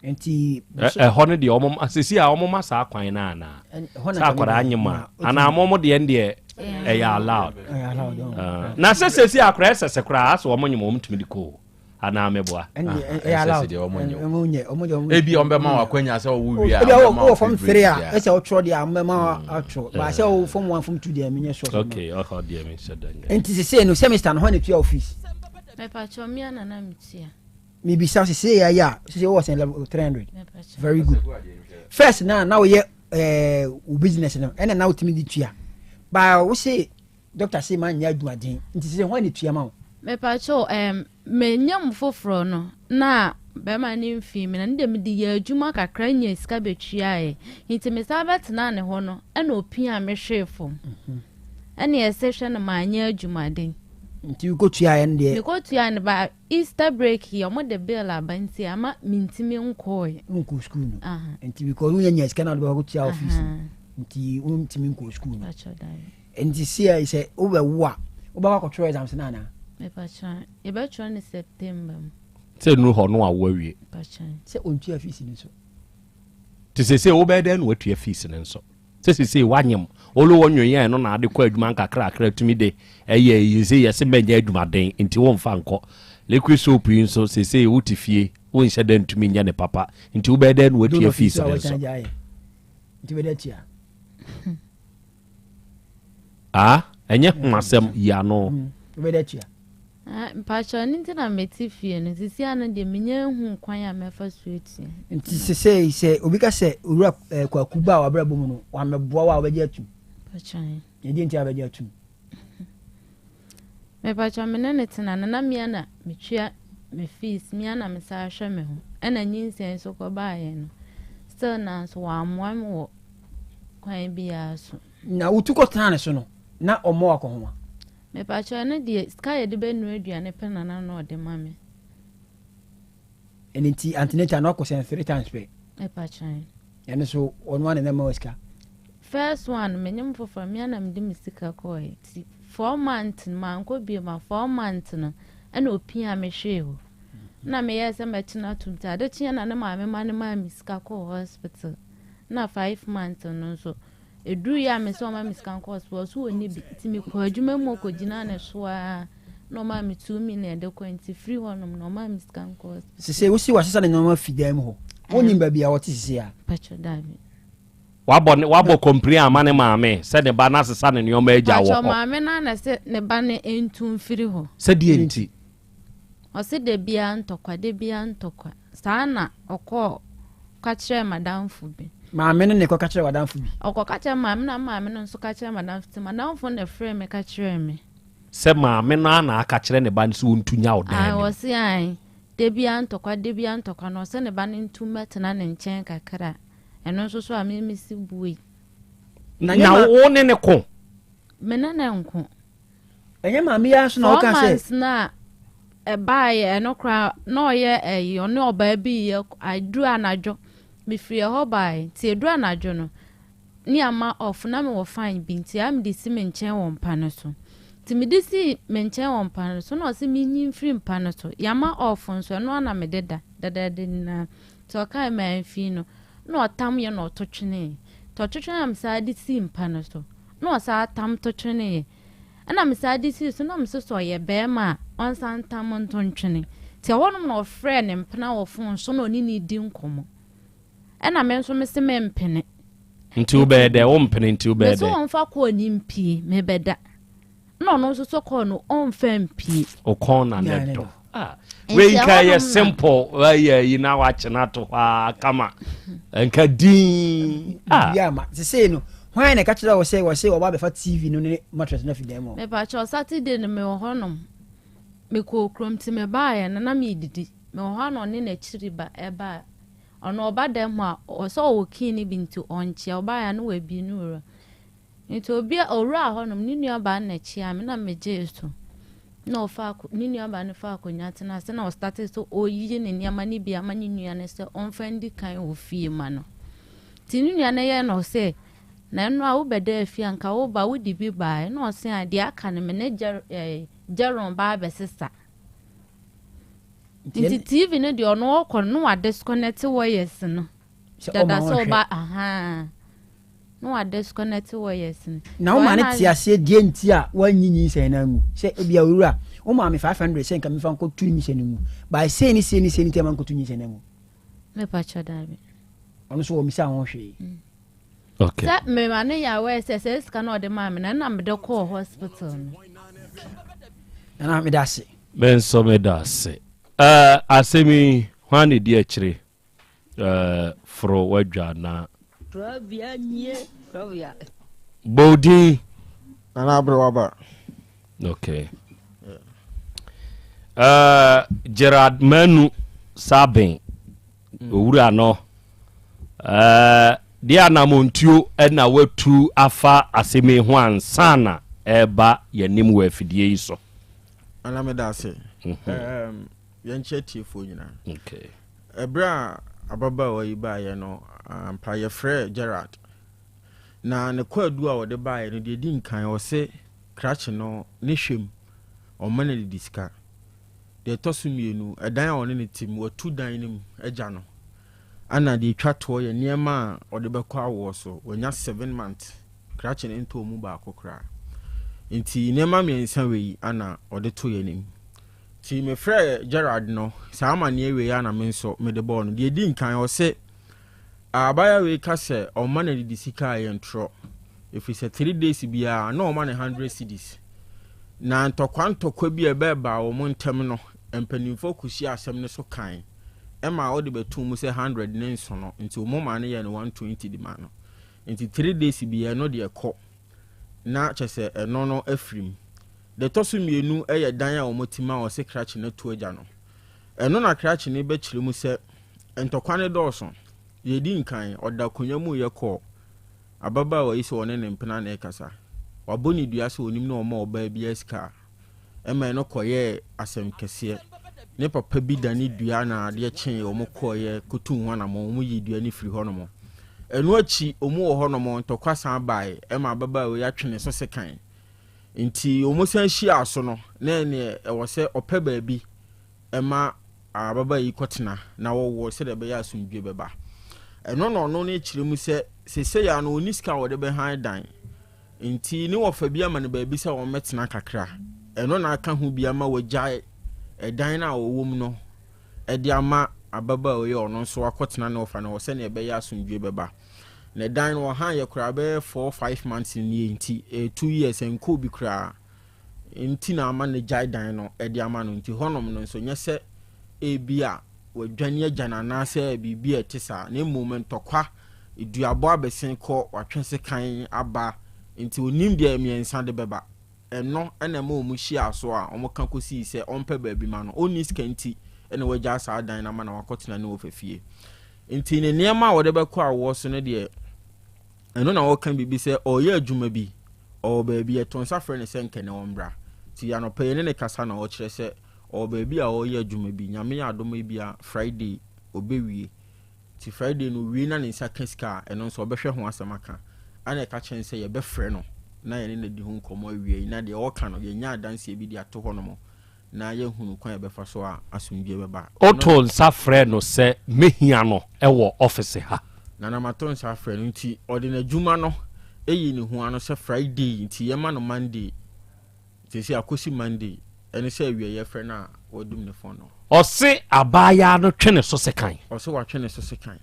Nti ɛhɔ no deɛ ɔmo sisi a ɔmo ma saa kwan no anaa sɛ akwadaa nye ma anaa mo mo deɛ deɛ ɛyɛ allowed na sɛ sisi akwadaa ɛsɛ sɛ koraa asɛ ɔmo nye ma ɔmo tumi de kɔ anaa mɛboa. Ɛyɛ allowed ebi ɔmo bɛ ma wɔn akwanya sɛ ɔwɔ wia ebi ɔwɔ wɔ fam three a ɛsɛ ɔtwerɛ deɛ ɔmo bɛ ma atwerɛ baasɛ ɔwɔ fam one fam two deɛ ɛmi nyɛ sure. Ok ɔhɔ deɛ mi nhyɛ dɛ nyɛ. Nti sese no semester no hɔn na etua office. Mepakyɛw me ana na metua. Mebisa sese yɛ ayɛ a sese wowɔ sɛn level 300 very good first na na woyɛ ɛɛ eh, wo business no ɛna na wotumi de tua baa wo se doctor se ma nyɛ adwumaden nti sese hɔn na tua ma wo. Mepakyɛw ɛɛm menya mu foforɔ no na bɛrima no mfii me na ne deɛ mede yɛ adwuma kakra nya sika bɛtuaeɛ nti mesan bɛtenaa ne hɔ no ɛna ɔpia me hwee fam. Mm -hmm. Ɛne ɛsɛ hwɛ no manyɛ adwumaden. Nti wokɔtuaeɛ no deɛ? Mekɔtuaeɛ no ba Easter break yi ɔmo de bill aba nti ama mentumi nkɔɔɛ. Wonkɔɔ sukuu no? Nti because wonya nya sika na wode bɛkɔ akɔtua wo fees no nti wontumi nkɔɔ sukuu no. Nti seɛ sɛ wobɛwo a wobɛkɔ akɔtwerɛ exams no anaa? Mepakyɛ yɛbɛtwerɛ no September mu. Sɛ nnuru hɔ no wawo awie. Sɛ ɔntua fees no nso. Nti seesei wobɛyɛ dɛn na watua fees no nso? Sɛ sesei woanyem olo wɔ nwoyɛn no na ade kɔ adwuma nkakrakra tumi de ɛyɛ eyi sesei yɛse mɛnyɛ adwumaden nti womfa nkɔ liquid soap yi nso sesei wote fie wonhyɛ da ntumi nyɛ ne papa nti wobɛyɛ dɛn na woatua fees no nso. Ah ɛnyɛ ho asɛm yi ano. Ah, mpakyɛw ɛno nti na mete fie no. Sisi ano deɛ menya nhu kwan a mɛfa so atua. Nti sesei sɛ obi ka sɛ Owura eh, Kwaku baa w'abrabɔ mu no, wammɛboa wo a wobɛgye atum? Mpakyɛw. Na ɛdeɛ nti a wobɛgye atum? Mepakyɛw me ne no tena no na mea na metua me fees, mea na mesan hwɛ me ho. Ɛna nyinsɛn nso kɔbaeɛ no, still naa nso wammoa me wɔ kwan biara so. Na wotu kɔtenaa ne so no, na ɔmmɔ wo akɔnhoma? Mepakyɛw ɛno deɛ sika a yɛde bɛnoa aduane pɛ na na na ɔde ma me. Ɛno nti antenatal na ɔkɔ sɛn three times pɛ. Mepakyɛw. Ɛno so ɔno ana na ɛma wo sika? First one menyem foforɔ me ana mede me sika kɔɛ ti 4 months no mankɔ bio ma 4 months no ɛna opia me hwee hɔ na meyɛɛ sɛ mɛkyena tom nti ade kyeɛ na ne maame ma ne maa me sika kɔɔ hospital na 5 months no nso Ɛduruiɛ a mese ɔma me sika nkɔ hospital, ɔse ɔnni bi nti mekɔɔ adwuma mu ɔkɔgyinaa ne so ara na ɔmaa me 2 million de kɔ nti firi hɔnom no ɔmaa me sika nkɔ hospital. Sese wosi wasesa ne nneɛma fi dan mu hɔ. Wonim baabi a ɔte sese a? Pacho dabi. Wabɔ ne wabɔ complain ama ne maame sɛ ne ba no asesa ne nneɛma agya wɔ Pacho hɔ. maame no ara na ɛse ne ba no ntu mfiri hɔ. Sɛ deɛ nti? Ɔse da biara ntɔkwa, da biara ntɔkwa. Saa na ɔkɔɔ ka kyerɛɛ m'adamfo bi. Maame no na ɛkɔka kyerɛɛ w'adamfo bi? Ɔkɔka kyerɛɛ maame na maame no nso ka kyerɛɛ m'adamfo nti m'adamfo no na ɛfrɛɛ me ka kyerɛɛ me. Sɛ maame no ara na aka kyerɛ ne ba no sɛ ɔntu nya wo dan Ae, no mu? ɔse ae, da biara ntɔkwa, da biara ntɔkwa na ɔsɛ ne ba no ntu mmɛtena ne nkyɛn kakra. Ɛno nso so a me mese buei. Na wo ne no ko? Me ne no nko. Ɛnyɛ maame yi ara nso na ɔka sɛ. 4 months no a ɛbaeɛ ɛno koraa na ɔyɛ ɛyi ɔne ɔbaa bi yɛ aduru anadwo mefiri ɛhɔ baeɛ nti ɛduru anadwo no ne ama off na mewɔ fine bi nti a mede si me nkyɛn wɔ mpa no so. Nti mede sii me nkyɛn wɔ mpa no so na ɔse menyi mfiri mpa no so. Yɛama off nso, ɛno ara na mede da dadaada nyinaa. Nti ɔkae mamfii no na ɔtam yɛ na ɔto twenee. Nti ɔto twenee na mesan de sii mpa no so na ɔsan tam to tweneeɛ. Ɛna mesan de sii so na mese sɛ ɔyɛ bɛrima a ɔnsan ntam nto ntwene. Nti ɛhɔnom na ɔfrɛɛ ne mpena wɔ phone so na ɔne no redi nkɔmmɔ. Ɛna me nso mese mempene. Nti wobɛyɛ dɛ? Wompene nti wobɛyɛ Mese dɛ? ɔmfa kɔɔ no mpie, mebɛda. Ɛna ɔno nso sɛ kɔɔ no ɔmfa mpie. Ɔkɔn na ne dɔ. Ah, Nti wei nka ɛhɔnom yɛ na- simple ayɛ yi na wakyena ato hɔ a kama nka din. Ah. Biribi ama sesei no hwan na ɛka kyerɛ wo sɛ wɔse wɔba abɛfa TV no ne mattress no afi dan mu hɔ? Mepakyɛw, Saturday no mewɔ hɔnom. Mekɔɔ kurom nti mebaeɛ no na meredidi. Mewɔ hɔ a na ɔne n'akyiri ba ɛbaa. Ɔno ɔba dɛm hɔ a, ɔsɛ ɔwɔ key no bi nti ɔnkyea. Ɔbaeɛ a na wabue ne wura. Nti obi a ɔwuraa hɔnom, ne nuabaa no na ɛkyeaa me na megyee so. Na ɔfaa ako ne nuabaa no faa akonnwa tenaa ase na ɔstartee sɛ ɔreyiyi ne nneɛma no bi ama ne nua no sɛ ɔmfa ndi kan wɔ fie ma no. Nti ne nua no yɛɛ no sɛ, na ɛno a wobɛdaa fie a nka woba wode bi baeɛ. Na ɔse a deɛ aka no me ne Jer eh, Jeron ba abɛsesa. Nti TV no deɛ ɔno ɔkɔ no na wa disconnect wires no. Dada sɛ ɔba ahaa na wa disconnect wires no. Na wo maame te aseɛ deɛ nti a woanyi nyinsɛn no angu sɛ ebia owura wo maame 500 sɛ nka mefa nkɔto nyinsɛn no mu by sei ne sei ne sei ne nti ama nkɔto nyinsɛn no angu. Mepa kyɛ daabi. Ɔno nso wɔmmisa ho hwee. Mm. Okay. Sɛ mema no yɛ aware sɛ sɛ sika na ɔde maa me no ɛna mede kɔɔ hospital no. Nana meda ase. Me nso meda ase. Uh, asɛm yi hwan na ɛdi akyire uh, foro wadwa na bɔdin Nana abere waba. Okay. Uh, Gerard Manu Sabin mm. owura no uh, deɛ anamontuo na watu afa asɛm yi ho ansa na ɛreba yɛnim wɔ afidie yi so. Ana meda ase. Mhm. Um, yɛnkyɛ tiefoɔ nyinaa. Okay. Ɛberɛ a ababaawa yi baeɛ no, ampa yɛfrɛɛ Gerard. Na ne kwaadu a ɔde baeɛ no, deɛ ɛdi nkan ɔse krakye no ne hwɛm, ɔmma no adidi sika. Deɛ ɛtɔ so mmienu, ɛdan a ɔne no te mu, watu dan no mu agya no. Ɛna deɛ ɛtwa toɔ yɛ nneɛma a ɔde bɛkɔ awoɔ so, wanya seven months, krakye no ntɔɔ mu baako koraa. Nti nneɛma mmiɛnsa wei ana ɔde to yɛn anim. Nti mefrɛɛ Gerard no, saa amanneɛ wei ara na me nso mede bɔɔ no. Deɛ ɛdi nkan, ɔse Abaayewa wei ka sɛ ɔmma no adidi sika a ɛyɛ ntorɔ ɛfiri sɛ three days biara na ɔma no hundred cedis. Na ntɔkwa ntɔkwa bi a ɛbɛɛbaa wɔn ntam no, mpanimfoɔ kɔhyia asɛm no so kan ɛma ɔde bɛtoo mu sɛ hundred ne nsono nti wɔn maa no yɛɛ no 120 de maa no. Nti three days biara ɛno deɛ kɔ na kyɛ sɛ ɛno no afiri mu. Deɛ ɛtɔ so mmienu yɛ dan a wɔte mu a wɔse krakye no atu agya no. Ɛno na krakye no bɛkyerɛ mu sɛ Ntɔkwa no dɔɔso. Deɛ ɛdi nkan, ɔda akonnwa mu reyɛ call. Ababaawa yi sɛ ɔne ne mpena na ɛrekasa. Wabɔ ne dua sɛ ɔnim na ɔma ɔbaa biara sika a, ɛma ɛno kɔyɛɛ asɛm kɛseɛ. Ne papa bi dane dua na adeɛ kyeeɛ wɔn kɔeɛ kɔtuu ho anammɔn, wɔyii dua no firii hɔnom. Ɛno akyi, wɔn wɔ hɔnom, ntɔkwa san baeɛ ɛma ababaawa yi atwe ne so sekan. Nti wɔsan hyiaa so no, na ɛneɛ ɛwɔ sɛ ɔpɛ baabi ma ababaa yi kɔtena na wɔwɔ sɛdeɛ ɛbɛyɛ a asomdwoeɛ bɛba. Ɛno na ɔno no kyerɛ mu sɛ seesei ara no ɔnni sika a ɔde bɛhan dan nti ne wɔfa bi ama no baabi sɛ wɔmmɛtena kakra. Ɛno na aka ho bi ama wagyae ɛdan no a ɔwɔ mu no de ama ababaa yi a ɔno nso akɔtena ne wɔfa no hɔ sɛdeɛ ɛbɛyɛ asomdwoeɛ bɛba. Na ɛdan no ɔhan yɛ koraa bɛyɛ four five months nie nti ɛyɛ 2 years ɛnkɔɔ bi koraa. nti na ama no agyae dan no de ama no. Nti hɔnom no nso, nyɛ sɛ ebia wadwane agya no anaasɛ biribi a ɛte saa, na mmom ntɔkwa, duabɔ abɛsen kɔ, watwe sekan aba, nti ɔnnim deɛ mmiɛnsa de bɛba. Ɛno na ɛma wɔhyiaa so a wɔka kɔsii sɛ ɔmpɛ baabi ma no. Ɔnni sika nti na wagyaa saa dan no ama na wakɔtena ne wɔfa fie. Nti ne nneɛma a wɔde bɛkɔ awoɔ so no deɛ, Ɛno na ɔreka biribi sɛ ɔreyɛ adwuma bi, ɔwɔ baabi, yɛto nsa frɛ no sɛ nkɛ ne ɔmmra. Nti anɔpa yi yɛne no kasa na ɔkyerɛ sɛ ɔwɔ baabi a ɔreyɛ adwuma bi, Nyame yɛ adom a ebia Friday ɔbɛwie. Nti Friday no ɔwie na ne nsa ka sika a, ɛno nso ɔbɛhwɛ ho asɛm aka. Ɛna ɛka kyerɛ no sɛ yɛbɛfrɛ no. na yɛne no adi ho nkɔmmɔ awie yi na deɛ ɔka no yɛnya adanseɛ bi de ato hɔ nom na yɛahunu kwan a yɛbɛfa so a asomdwoeɛ bɛba. Wotoo nsa frɛɛ no sɛ mɛhia no wɔ ɔfese ha? Nana mato nsa afrɛ no nti ɔde n'adwuma no ayi ne ho ano sɛ Friday nti yɛma no Monday. Seesei akɔsi Monday ɛne sɛ awia yɛfrɛ no a wadum ne phone no. Ɔse abaayaa no twe ne so sekan. Ɔse watwe ne so sekan.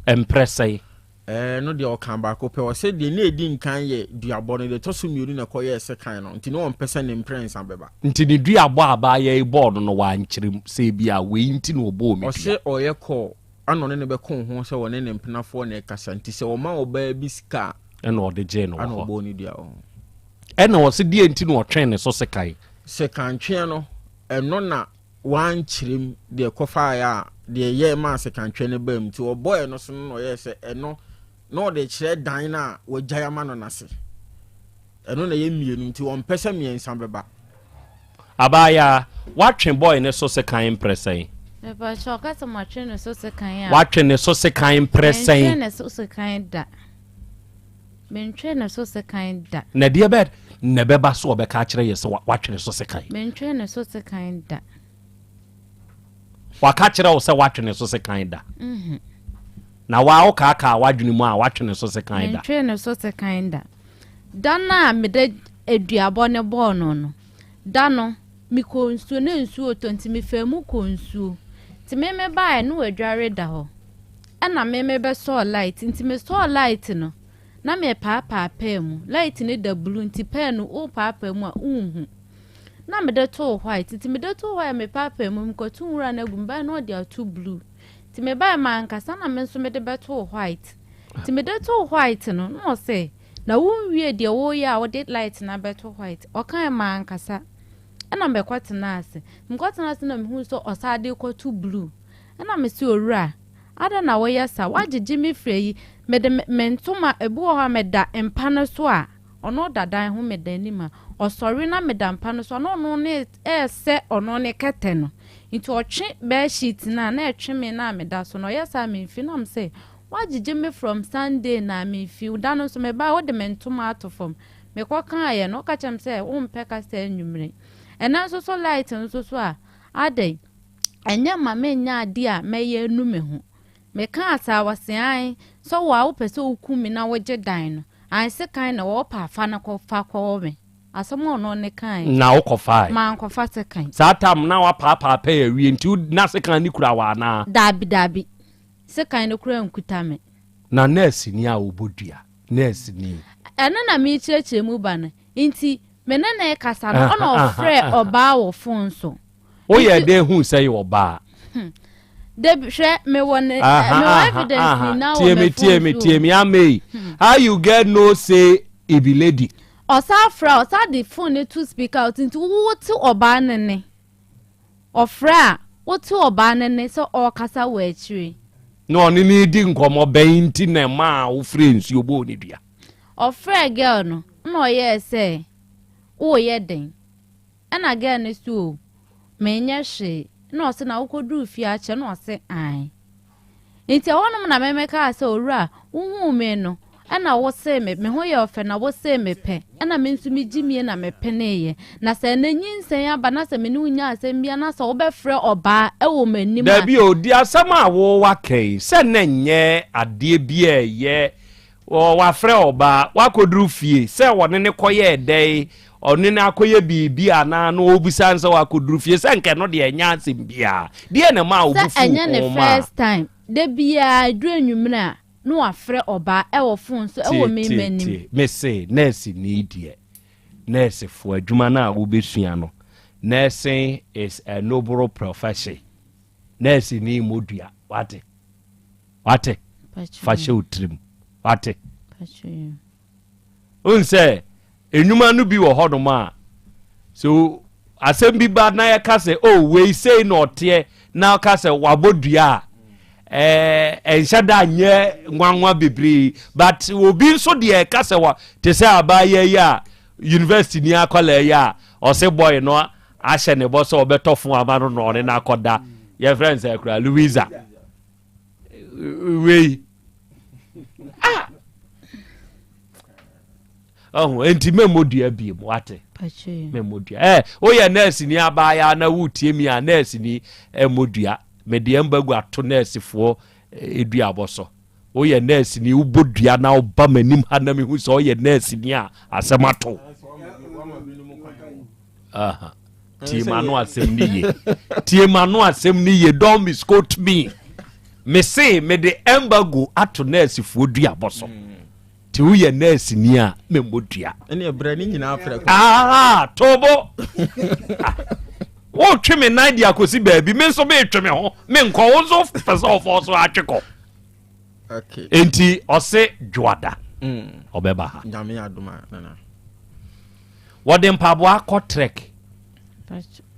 Mprɛ sɛn? Ɛɛ no deɛ ɔkaa baako pɛ. Ɔse deɛ na ɛdi nkan yɛ duabɔ no, deɛ ɛtɔ so mmienu na ɛkɔyɛɛ sekan no, nti na ɔmpɛ sɛ ne mprɛnsa bɛba. Nti ne duabɔ a abaayaa yi bɔɔ no no wankyerɛ mu sɛ ebia wei nti na ɔbɔɔ me dua. Ɔse ɔyɛ call ana ɔne no bɛko ho sɛ ɔne ne mpenafoɔ na ɛkasa, nti sɛ ɔma ɔbaa bi sika a. Ɛna ɔde gyee no wɔ hɔ. Ana ɔbɔɔ ne dua wɔ hɔ. Ɛna ɔse deɛ nti na ɔtwee ne so sekan. Sekantweɛ no, ɛno na wankyerɛ mu deɛ ɛkɔfaeɛ a deɛ ɛyɛɛ maa sekantweɛ no baa mu. Nti ɔbɔɔ ɛno so no na ɔyɛɛ sɛ ɛno na ɔde rekyerɛ dan no a wagyae ama no no ase. Ɛno na ɛyɛ mmienu nti ɔmpɛ sɛ mmiɛnsa bɛba. Abaayaa, woatwe boy no so sekan mprɛ sɛn? Mepakyɛw, ɔka sɛ matwe ne so sekan a. Woatwe ne so sekan mprɛ sɛn? Mentwee ne so sekan da. Mentwee ne so sekan da. Na ɛdeɛ bɛn na ɛbɛba so ɔbɛka akyerɛ yɛ sɛ watwe ne so sekan? Mentwee ne so sekan da. Waka kyerɛ wo sɛ watwe ne so sekan da? Mm-hmm. Na waa wokaakaa w'adwene mu a watwe ne so sekan da? Mentwee ne so sekan da. Da no a mede aduabɔ no bɔɔ no no, da no mekɔɔ nsuo na nsuo retɔ nti mefaa mu kɔɔ nsuo. Nti me mebaeɛ na wadware da hɔ. Ɛna me mebɛsɔɔ light nti mesɔɔ light no na mepaapaa pɛɛ mu light no da blue nti pɛɛ no wopaapaa mu a wonhu na mede too white nti mede too white mepaapaa mu mekɔto nwura no agu mebaeɛ na ɔde ato blue nti mebaeɛ mankasa na me nso mede bɛtoo white nti mede too white no na ɔsɛ na wonwie deɛ woyɛ a wode light no abɛto white ɔkae mankasa ɛna mekɔtena ase mekɔtena ase na mehu sɛ ɔsaa de kɔto blue Ɛna mese, Owura, adɛn na woyɛ saa? Woagyegye me firi ayi. Mede me me ntoma, ebi wɔ hɔ a meda mpa no so a, ɔno da dan ho, meda anim a, ɔsɔre na meda mpa no so a, na ɔno ne ɛresɛ ɔno ne kɛtɛ no. Nti ɔtwe bed sheet no a, na ɛtwe me no a meda so no. Ɔyɛ saa a memfi. Na mese, Woagyegye me from Sunday na memfi. Da no nso mebaeɛ, wode me ntoma ato fam. Mekɔkaeɛ no, woka kyerɛɛ me sɛ wompɛ kasa anwummere. Ɛnnɛ nso so light nso so a, adɛn? Ɛnyɛ mma mennyɛ adeɛ a mɛyɛ anu me ho. Mekaa saa, wɔse ae, sɛ wo a wopɛ sɛ woku me na wogye dan no, ae sekan na wɔ, wopɛ a fa no kɔ, fa kɔwɔ me. Asɛm a ɔno ne kaeɛ. Na wokɔfae? Mankɔfa sekan. Saa tam na woapaapaa pɛɛ awie nti wo, na sekan no kura wo anaa? Daabi, daabi. Sekan no koraa nkuta me. Na nɛɛseni a ɔbɔ dua, nɛɛseni. Ɛno na merekyerɛkyerɛ mu ba no. Nti me ne no rekasa no, ɛna ɔfrɛɛ ɔbaa wɔ fon so. Woyɛ dɛn hu sɛ yɛ ɔbaa? Hmm. Dabi hwɛ mewɔ ne mewɔ evidence nyinaa wɔ me phone so. Tie me tie me amei. Hmm. How you get know say e be lady? Ɔsa frɛ ɔsa de phone ne to speaker out nti wote ɔbaa ne ne. Ɔfrɛ a wote ɔbaa ne ne sɛ ɔrekasa wɔ akyire. Na ɔne ne di nkɔmmɔ bɛn nti na ɛmaa wofrɛ nsuo bɔɔ ne dua? Ɔfrɛ girl no na ɔyɛɛ sɛ woyɛ den. Ɛna girl no se oh menyɛ hwee ɛna ɔse na wokɔduruu fie akyɛ ɛna ɔse ae. Nti ɛhɔ nom na me mekaa sɛ owura wohuu me no ɛna wosee me me ho yɛ ɔfɛ na wosee me pɛ ɛna me nso me gyimie na me peneeɛ na sɛ ɛnɛ nyinsɛn aba na sɛ me ne wo nya asɛm bia na sɛ wobɛfrɛ ɔbaa ɛwɔ m'anim a. Dabi o, di asɛm a wo waka yi sɛ na ɛnyɛ adeɛ bi a ɛyɛ Wafrɛ ɔbaa, wakɔduru fie, sɛ ɔne no kɔyɛɛ dɛn, ɔne no akɔyɛ biribi anaa na ɔrebisa no sɛ wakɔduru fie, sɛ nka ɛno deɛ ɛnyɛ asɛm biara. Deɛ na ɛmaa wo bo Sɛ fuu ɛnyɛ ne ho maa? first time, da biara ɛduru anwummerɛ a na wafrɛ ɔbaa ɛwɔ phone so ɛwɔ Tie, me tie, m'anim. tie. Mese nɛɛseni deɛ, nɛɛsefoɔ adwuma no a wobɛsua no, nursing is a noble profession. Nɛɛseni mmɔ dua, wate? Wate? Fa hyɛ wo tirim. Wate? Wohu sɛ nnwuma no bi wɔ hɔnom a sɛ asɛm bi ba na yɛka sɛ o oh, wei sei na ɔteɛ na ɔka sɛ wabɔ dua a ɛnhyɛ da nyɛ nwanwa bebree but obi nso deɛ ɛka sɛ wa te sɛ abaayewa yi a university ni akwadaa yi a ɔse boy no ahyɛ ne bɔ sɛ ɔbɛtɔ fon ama no na ɔne no akɔda yɛfrɛ no sɛ kura Louisa wei ah. Ɔho, enti memmɔ dua biem, wate? Memmɔ dua. Ɛ, woyɛ nɛɛseni abaayaa na woretie mi a, nɛɛseni mmɔ dua. Mede ɛmbagu ato nɛɛsefoɔ duabɔ so. Woyɛ nɛɛseni, wobɔ dua na woba m'anim ha na mehu sɛ ɔyɛ nɛɛseni a, asɛm ato. Aha. Tie m'ano asɛm no ye. Tie m'ano asɛm no ye. Don't misquote me. Me se mede embargo ato nɛɛsefoɔ duabɔ so. Ti woyɛ nɛɛseni a memmɔ dua. Ɛne ɛbrɛ ne nyinaa frɛ kɔ. Ah, tobo. Ah, wotwe me nan de akɔsi baabi, me nso metwe me ho, menkɔ, wo nso pɛ sɛ ɔfɔ so atwe kɔ. Okay. Enti ɔse dwoada. Ɔbɛba ha. Nyame adom a nana. Wɔde mpaboa kɔ trek.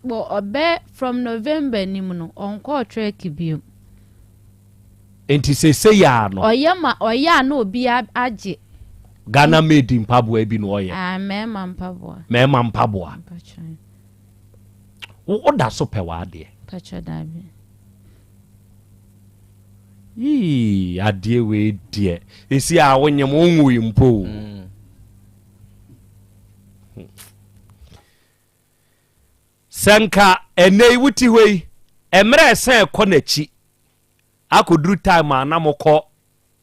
Bɔ ɔbɛ from November nim no ɔnkɔɔ trek biom. Nti sese yaa no. Ɔyɛ ma ɔyɛ a na obi agye. Ghana made mpaboa bi na ɔyɛ. Ah mɛɛma mpaboa. Mɛɛma mpaboa. Wo da so pɛ w'adeɛ. Mpakyɛ daabi. Yii adeɛ wei deɛ esi a wonyem wonwui mpo o. Mm. Sɛ nka ɛnɛ yi wote hɔ yi, mmerɛ ɛsɛn kɔ n'akyi akɔduru time a na mokɔ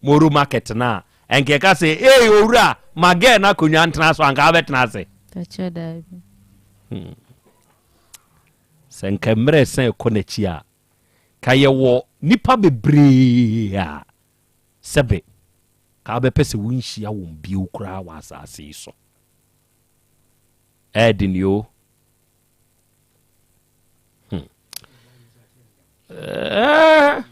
Moro market no a, ɛnka ɛka sɛ, ee owura, ma girl no akonnwa ntena so, anka wobɛtena ase? Pakyɛ daabi. Hmm. Sɛ nka mmerɛ ɛsɛn kɔ n'akyi a, ka yɛwɔ nipa bebree a sɛbe ka wobɛpɛ sɛ wonhyia wɔn bio koraa wɔ asase yi so. Ɛyɛ den yoo. Hmm. Eh,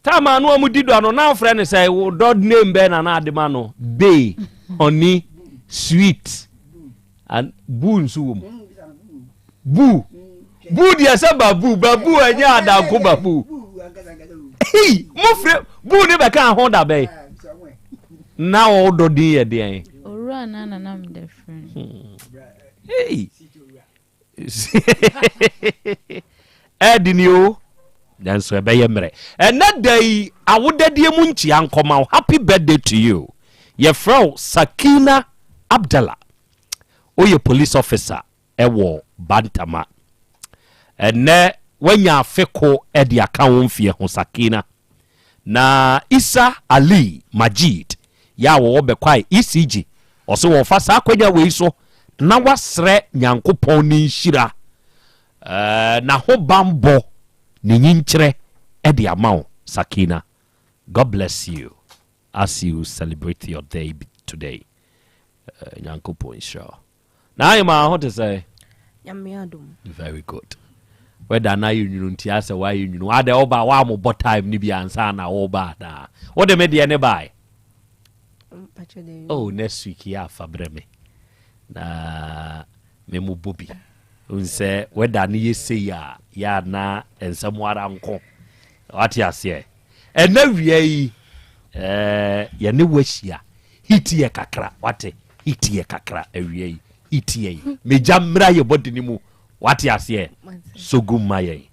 time a no ɔmo di dɔ no na afrɛ no sɛ wo dɔ name bɛɛ na na ade ma no bay honey sweet and boo nso wɔ mu boo boo deɛ sɛ babu babu ɛnyɛ adanko babu hei mo frɛ boo ne bɛka ho da bɛn na ɔdɔ din yɛ deɛn. Owura na na na mede frɛ no. Hmm. Hey. Ɛɛde ni o. Nanso ɛbɛyɛ mmerɛ. Ɛnɛ da yi awodadie mu nkyia nkɔma wo. Happy birthday to you. Yɛfrɛ wo Sakina Abdallah. Woyɛ police officer wɔ Bantama. Ɛnnɛ woanya afe ko de aka wo mfeɛ ho Sakina. Na Issa Ali Majid yɛ a wɔwɔ Bɛkwae ECG, ɔse wɔfa saa akwanya wei so na wasrɛ Nyankopɔn ne nhyira, n'ahobanbɔ, ne nyinkyerɛ de ama wo Sakina. God bless you as you celebrate your day today. Nyankopɔn nhyira wo. Na ahema ho te sɛ? Nyame adom. Very good. Wɛda na ayɛ nwunu nti asɛ wayɛ nwunu. Adɛ woba woamobɔ time no bi ansa na woba anaa? Wode me deɛ ne bae? Oh, next week yɛ afa brɛ me na me mo bɔ bi. Nsɛ wɛda no yɛ sei a yɛ ana nsɛm ara nko. Wate aseɛ? Ɛnɛ wia yi eh, yɛne wahyia Heat yɛ kakra wate heat yɛ kakra awia yi heat yɛ yi megya mmra yɛ body no mu wate aseɛ so gu mma yɛn.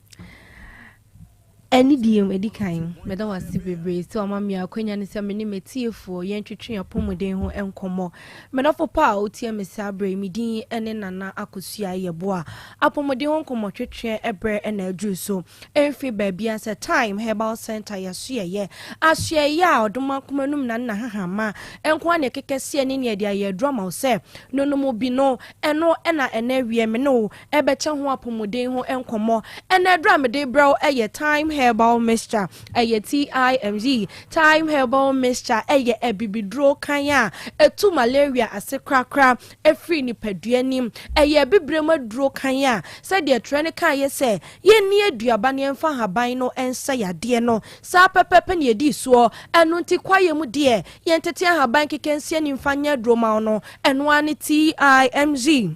Ɛne deɛ ɛdi kan, meda wo ase bebree sɛ wama me akwanya no sɛ me ne m'atiefoɔ yɛntwetwe apɔmuden ho nkɔmmɔ. Medɔfo pa a wotie me saa berɛ yi, me din ne Nana Akosua Yeboah. Apɔmuden ho nkɔmmɔtwetwe berɛ na aduru so. Ɛmfiri baabiara sɛ Thyme Herbal Centre yɛ asoɛeɛ. Asoɛeɛ a ɔdomankoma num na ne n'ahahamma nko ara na ɛkeka sie ne nea ɛde ayɛ aduru ama wo sɛ nonom bi no, ɛno na ɛnnɛ awiɛ me ne wo rebɛkyɛ ho apɔmuden ho nkɔmmɔ. Ɛnnɛ aduru a mede rebrɛ wo yɛ Thyme Herbal Mixture. Ɛyɛ TIME, Thyme Herbal Mixture yɛ abibiduro kann a ɛtu malaria ase korakora firi nipadua anim. Ɛyɛ abibirem aduro kann a sɛdeɛ twerɛ no kaeɛ sɛ Yɛnni aduaba na yɛmfa nhaban no nsa yadeɛ no. Saa pɛpɛɛpɛ na yɛdii soɔ. Ɛno nti kwaeɛ mu deɛ, yɛntete ahaban keka nsi ani mfa nyɛ aduro ma wo no, ɛno ara ne TIMG.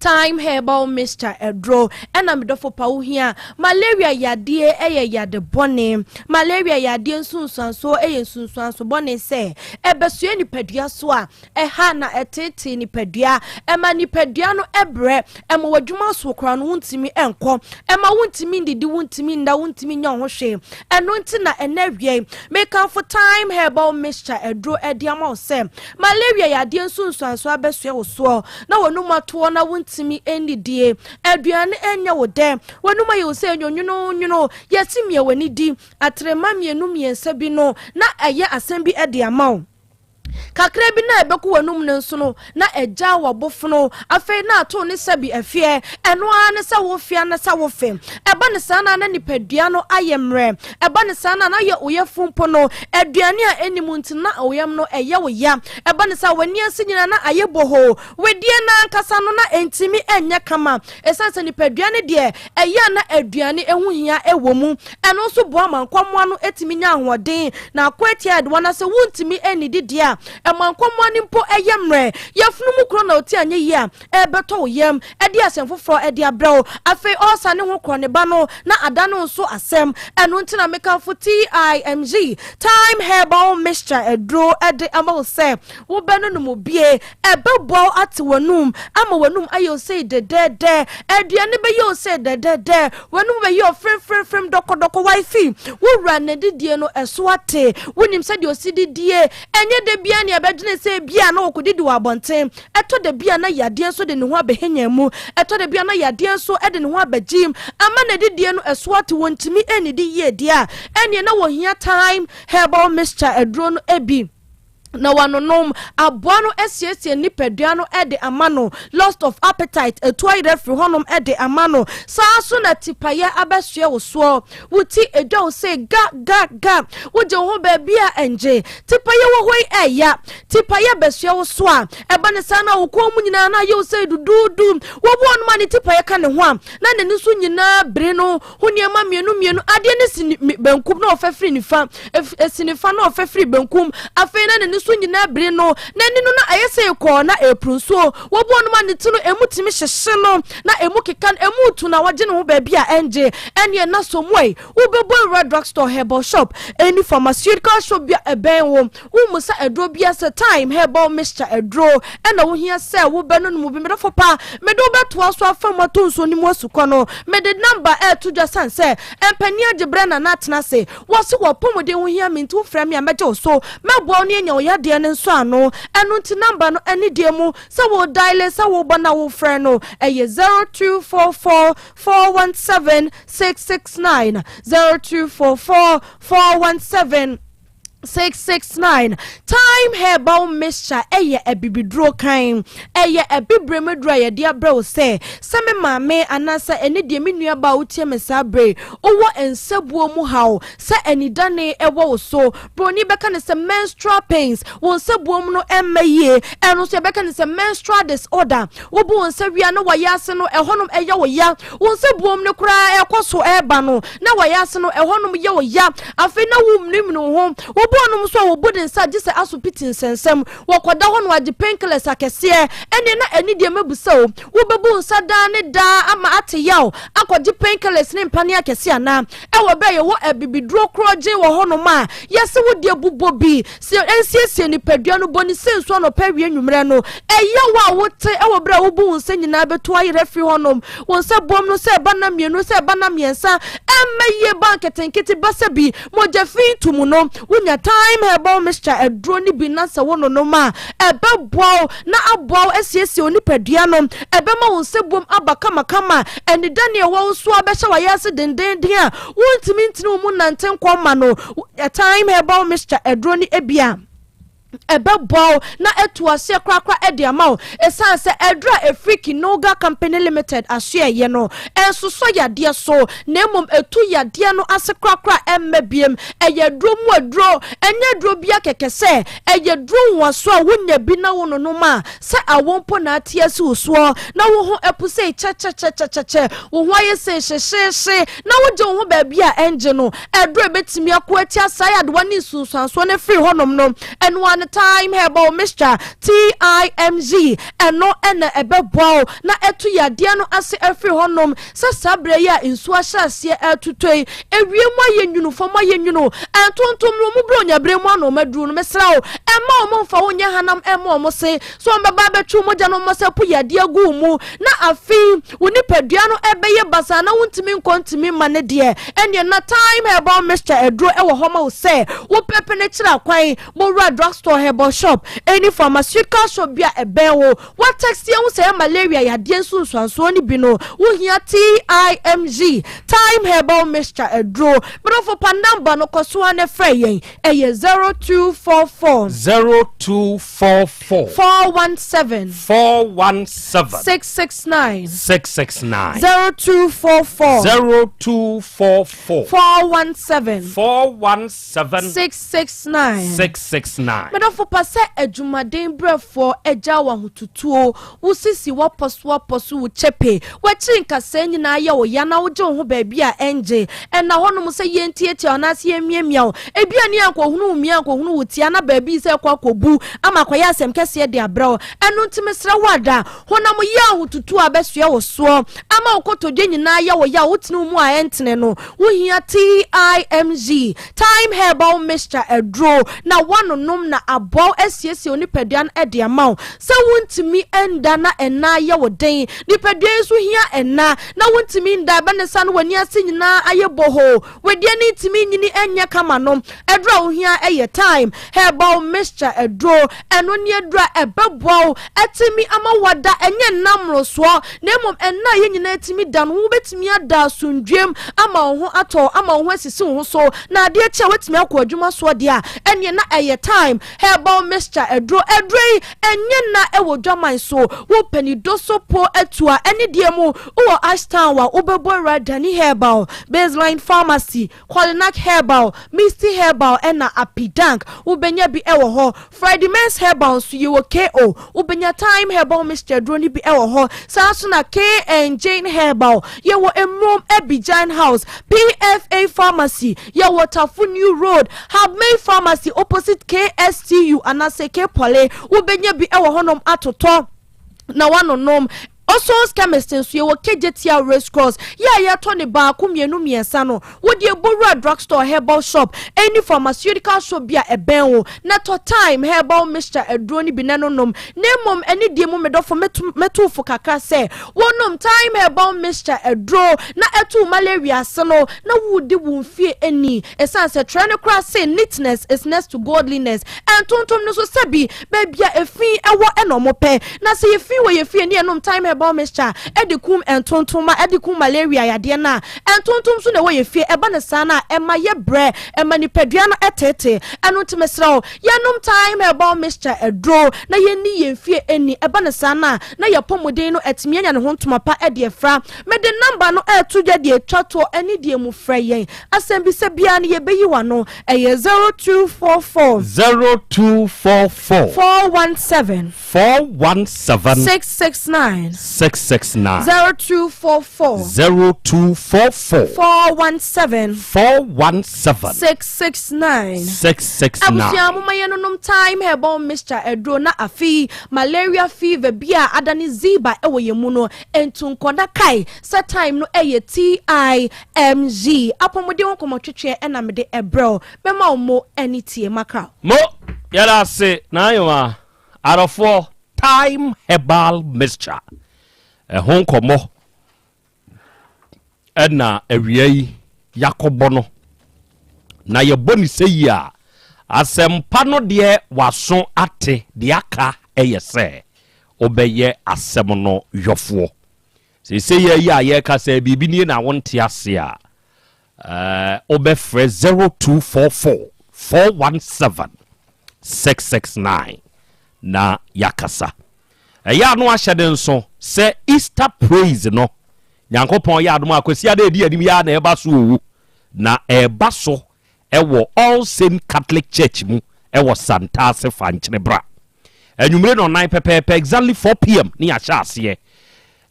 Thyme herbal mixture aduro ɛna me dɔfo pa wo hia. Malaria yadeɛ ɛyɛ yade bɔne. Malaria yadeɛ nsunsuansoɔ ɛyɛ nsunsuanso bɔne sɛ ɛbɛsoɛ nipadua so a, ɛha na ɛteetee nipadua. Ɛma nipadua no ɛbrɛ, ɛma w'adwuma so koraa no wontumi ɛnkɔ, ɛma wontumi ndidi, wontumi nda, wontumi nyɛ wo ho hwee. Ɛno nti na ɛnɛ awia yi mekamfo Thyme herbal mixture aduro ɛde ama wo sɛ malaria yadeɛ nsunsuansoɔ abɛsoɛ wo soɔ na w'anum atoɔ na wontumi nnidie, aduane nyɛ wo dɛ, w'anum ayɛ wo sɛ nwonwononwono, yɛse mia w'ani di atrema mmienu mmiɛnsa bi no na ɛyɛ asɛm bi de ama wo. Kakra bi na ɛbɛkɔ w'anum no nso no na agya w'abofono, afei na ato ne sɛbi afeɛ, ɛno ara ne sɛ wofea ne sɛ wofe. Ɛba ne saa na na nipadua no ayɛ mmerɛ, ɛba ne saa na na yɛ wo yafunu mpo no, aduane a ɛnni mu nti na wo yam no ɛyɛ wo ya. Ɛba ne saa w'ani ase nyinaa na ayɛ bohoo, wedeɛ no ankasa no na ɛntumi nyɛ kama. Ɛsiane sɛ nipadua no deɛ ɛyɛ a na aduane ho hia wɔ mu, ɛno nso boa ma nkwammoa no tumi nya ahoɔden na ako atia adewa no. Sɛ wontumi nnidi deɛ a, ɛma nkwammoa no mpo yɛ mmerɛ. Yafunu mu korɔ na ɔti anyɛ yie a, ɛrebɛtɔ wo yam de asɛm foforɔ de abrɛ wo. Afei ɔresa ne ho korɔ ne ba no na ada no nso asɛm. Ɛno nti na mekamfo TIMG, Thyme Herbal Mixture aduro de ama wo sɛ wobɛnonom bie. Ɛbɛboa wo ate w'anum ama w'anum ayɛ wo sei dɛdɛɛdɛ. Aduane bɛyɛ wo sei dɛdɛɛdɛ. W'anum bɛyɛ wo fremfremfrem dɔkɔdɔkɔ. Wifey, wo wura n'adidie no ɛso ate. Wonim sɛdeɛ ɔsi didie. Ɛnyɛ da biara na yɛbɛdwene sɛ ebia na ɔkɔdidi wɔ abɔnten. Ɛtɔ da bi a na yadeɛ nso de ne ho abɛhɛnya mu. Ɛtɔ da bi a na yadeɛ nso de ne ho abɛgyem ama n'adidie no ɛso ate, wɔntumi nnidi yie deɛ a, ɛnneɛ na wɔhia thyme herbal mixture aduro no bi na wanonom aboa no asiesie nipadua no de ama no. Lost of appetite atu ayerɛ afiri hɔnom de ama no. Saa nso na tipayɛ abɛsoɛ wo soɔ. Wo ti edwa wo sei ga ga ga. Wogye wo ho baabi a ɛngye. Tipayɛ wɔ hɔ yi ɛɛya. Tipayɛ bɛsoɛ wo so a, ɛba ne saa na wo kɔn mu nyinaa na ayɛ wo sei duduudu. Wɔbu ɔnom a ne tipayɛ ka ne ho a, na n'ani so nyinaa biri no ho nneɛma mmienu mmienu. Adeɛ no si benkum na ɔfɛ firi nifa, esi nifa na ɔfɛ firi benkum. Afei na n'ani so nyinaa biri no. N'ani no na ayɛ sɛ kɔɔ na ɛrepuru nsuo. Wɔbu ɔnom a ne ti no emu tumi hyehye no na emu keka no, emu retu na wagye ne ho baabi a ɛngye. Ɛnneɛ na so moe, wobɛbɔ awura drugstore, herbal shop, any pharmaceutical shop bi a ɛbɛn wo. Wommisa aduro biara sɛ thyme herbal mixture aduro ɛna wohia sɛ wobɛnonom bi. Medɔfo pa, mede wo bɛtoa so afa mu ato nsuo no mu asukɔ no. Mede number ɛreto dwa sane sɛ mpanin agye berɛ na na atena ase. Wɔse w'apɔmuden ho hia me nti wofrɛ me a mɛgye wo so. Mɛboa wo na yɛanya wo yadeɛ no nsɔano. Ɛno nti number no anidie mu sɛ wo diale sɛ wobɔ na wofrɛ no ɛyɛ 0244 417 669, 0244 417 669. Thyme herbal mixture ɛyɛ abibiduro kann. Ɛyɛ abibirem aduro a yɛde abrɛ wo sɛ, sɛ me maame anaasɛ ɛne deɛ me nua baa wotie me saa bere, wowɔ nsabuo mu haw, sɛ anidane ɛwɔ wo so, broni bɛka no sɛ menstrual pains, wo nsabuo mu no ɛmma yie, ɛno nso yɛbɛka no sɛ menstrual disorder, wobu wo nsa wie a na wayɛ ase no ɛhɔnom ɛyɛ wo ya, Wo nsa buom no koraa ɛrekɔ so reba no, na w'ayase no, ɛhɔnom yɛ wo ya. Afei na woremunimuni wo ho. Wo bɔɔnom nso a wɔbu ne nsa gye sɛ aso piti nsɛnsɛm. Wɔkɔda hɔ na wɔagye painkillers akɛseɛ. Ɛnneɛ na ɛno deɛ mɛbisa o, wobɛbu wo nsa daa ne daa ama ate yaw akɔgye painkillers ne mpaneɛ akɛseɛ anaa? Ɛwɔ berɛ a yɛwɔ abibiduro korɔgyenn wɔ hɔnom a, yɛse wo deɛ bobɔ bi. Sɛ ɛnsiesie nipadua no, bɔ ne sɛ nsu anɔpa, awia, anwummerɛ no. Ɛyaw a wote wɔ berɛ a wobu wo nsa nyinaa bɛtu ayera afiri hɔnom. Wo nsa bom no, sɛ ɛba nna mmienu, sɛ ɛba nna mmiɛnsa, ɛmma yie ba nketenkete, ba sɛ bi, mogya fi to mu no, wonya Thyme Herbal Mixture aduro no bi na sɛ wononom a, ɛbɛboa wo na aboa wo asiesie wo nipadua no. Ɛbɛma wo nsa bom aba kamakama. Anidane a ɛwɔ wo so abɛhyɛ w'ayaase dendeenden a wontumi ntene wo mu nnante nkɔ mma no. Thyme Herbal Mixture aduro no ebia ɛbɛboa wo na atu aseɛ korakora de ama wo. Ɛsiane sɛ aduro a ɛfiri Kinoga Company Limited asoɛeɛ no ɛnsosɔ yadeɛ so na mmom ɛtu yadeɛ no ase korakora ɛmma biem. Ɛyɛ aduro mu aduro, ɛnyɛ aduro bia kɛkɛ sɛ ɛyɛ aduro nwaso a wonya bi na wononom a sɛ awɔ mpo na ate asi wo soɔ na wo ho apu sei kyɛkyɛkyɛkyɛkyɛ, wo ho ayɛ sei hyehyeehye na wogye wo ho baabi a ɛngye no. Aduru a ɛbɛtumi ako atia saa yadewa ne nsunsuansoɔ no afiri hɔnom no, ɛno ara ne Thyme Herbal Mixture, TIMZ, ɛno na ɛbɛboa wo na atu yadeɛ no ase afiri hɔnom. Sɛ saa berɛ yi a nsuo ahyɛ aseɛ retotɔ yi, ewiem ayɛ nwunu, fam ayɛ nwunu, ntontom no wɔn buronya berɛ mu ano wɔn aduru no, mesrɛ wo, mma wɔn mfa wo nyɛ hanam mma wɔn se sɛ wɔbɛba abɛtwe wo mogya na wɔasɛ po yadeɛ agu wo mu na afei wo nipadua no ɛbɛyɛ basaa na wontumi nkɔ ntumi mma no deɛ, ɛnneɛ na Thyme Herbal Mixture aduro wɔ hɔ ma wo sɛ wopɛpɛ no kyerɛ akwan. Bɔwura drugstore, herbal shop, ɛne pharmaceutical shop bi a ɛbɛn wo. Woatɛkse ahu sɛ ɛyɛ malaria yadeɛ nsunsuansoɔ no bi no, wohia TIMG, Thyme Herbal Mixture aduro. Medɔfo pa number no kɔ so ara na frɛ yɛn. Ɛyɛ 0244. 0244. 417. 417. 669. 669. 0244. 0244. 417. 417. 669. 669. Medɔfo pa sɛ adwumaden brɛfoɔ agya wo ahotutuo, wo sisi woapɔ so apɔ so wo kyɛpe, w'akyiri nkasɛɛ nyinaa yɛ wo ya na wogye wo ho baabi a ɛngye, ɛnna hɔnom sɛ yɛntiatia wo anaasɛ yɛmmiamia wo, ebia ne yɛankɔhunu wo mia ankɔhunu wo tia na baabi sɛ ɛkɔ akɔbu ama akɔyɛ asɛm kɛseɛ de abrɛ wo. Ɛno nti mesrɛ wo ada, honam yɛ ahotutuo a bɛsoɛ wo soɔ ama wo kotodwe nyinaa yɛ wo ya, wotene wo mu a ɛntene no, wohia TIMZ. Thyme Herbal Mixture aduro na woanonom na aboa wo asiesie wo nipadua no de ama wo. Sɛ wontumi nda na ɛna yɛ wo den, nipadua yi nso hia ɛna, na wontumi nda ɛbɛ ne sa no w'ani ase nyinaa ayɛ bohoo, wedeɛ no ntumi nyini nyɛ kama no, aduro a wohia yɛ Thyme Herbal Mixture aduro. Ɛno ne aduro a ɛbɛboa wo atumi ama woada, ɛnyɛ nna mmorosoɔ, na mmom nna a yɛn nyinaa tumi da no, wobɛtumi ada asomdwoeɛm ama wo ho atɔ wo, ama wo ho asisi wo ho so, na adeɛ kye a woatumi akɔ adwuma soɔ deɛ a, ɛnneɛ na ɛyɛ Thyme Herbal Mixture aduro. Aduro yi, ɛnyɛ nna wɔ dwaman so. Wopɛ ne doso po atu a, ɛne deɛ mu. Wowɔ Ashtown a, wobɛbɔ awura Dani Herbal, Baseline Pharmacy, Kolinak Herbal, Misty Herbal ɛna Apidank wobɛnya bi wɔ hɔ. Fredimens Herbal nso yɛwɔ KO, wobɛnya Thyme Herbal Mixture aduro no bi wɔ hɔ. Saa nso na K and Jane Herbal, yɛwɔ Mmrom Abidjan House, PFA Pharmacy, yɛwɔ Tafo New Road, Habmay Pharmacy opposite KSTU anaasɛ K-Poly, wobɛnya bi wɔ hɔnom atotɔ na woanonom. Oson's Chemist nso yɛwɔ Kejetia Race Course yɛ a yɛtɔ ne baako mmienu mmiɛnsa no. Wo deɛ bɔ wura drugstore, herbal shop, any pharmaceutical shop bi a ɛbɛn wo na tɔ Thyme herbal mixture aduro no bi na no nom. Na mmom ɛne deɛ mu medɔfo mɛtu mɛtu wo fo kakra sɛ wonom Thyme herbal mixture aduro na ɛto wo malaria ase no na woredi wo mfie ani. Ɛsiane sɛ twerɛ no koraa se neatness is next to godliness. Ntontom no nso sɛbi Baabi a efi wɔ na wɔpɛ. Na sɛ yɛfi wɔ yɛn fie ne yɛnom thyme herbal mixture de kum ntontom a, de kum malaria yadeɛ no a, ntontom nso na ɛwɔ yɛn fie. Ɛba no saa no a, ɛma yɛbrɛ, ɛma nipadua no teetee. Ɛno nti mesrɛ wo, yɛnom thyme herbal mixture aduro na yɛnni yɛn fie nni. Ɛba no saa no a, na yɛn apɔmuden no atumi anya ne ho ntoma pa de afira. Mede number no reto dwa deɛ ɛtwa toɔ ne deɛ mu frɛ yɛn. Asɛmbisa biara no yɛbɛyi w'ano. Ɛyɛ 0244. 0244. 417. 417. 669. 669. 0244. 0244. 417. 417. 669. 669. Abusua moma yɛnonom Thyme Herbal Mixture aduro na afei malaria fever bi a adane ziba wɔ yɛn mu no ntu nkɔ na kae sɛ thyme no yɛ TI MZ, apɔmuden ho nkɔmmɔtwetweɛ na mede ɛbrɛ wo. Mɛma wo mo ani tie makra. Mo, yɛda ase Naayewa adɔfoɔ. Thyme Herbal Mixture ɛho nkɔmmɔ ɛna awia yi yakɔbɔ no. Na yɛbɔ ne sɛ yi a, asɛmpa no deɛ waso ate, deɛ aka ɛyɛ sɛ wobɛyɛ asɛm no yɔfoɔ. Seesei ara yi a yɛrekasa yi, biribi nie na wonte ase a, wobɛfrɛ 0244 417 669 na yɛakasa. Ɛyɛ ano ahyɛde nso sɛ Easter praise no, Nyankopɔn yɛ adom a Kwasiada a ɛdi anim yi ara na ɛba so o, na ɛreba so wɔ All Saint Catholic Church mu wɔ Santase Fankyere Bra. Anwummere nnɔnnan pɛpɛɛpɛ, exactly 4 pm, ne yɛahyɛ aseɛ.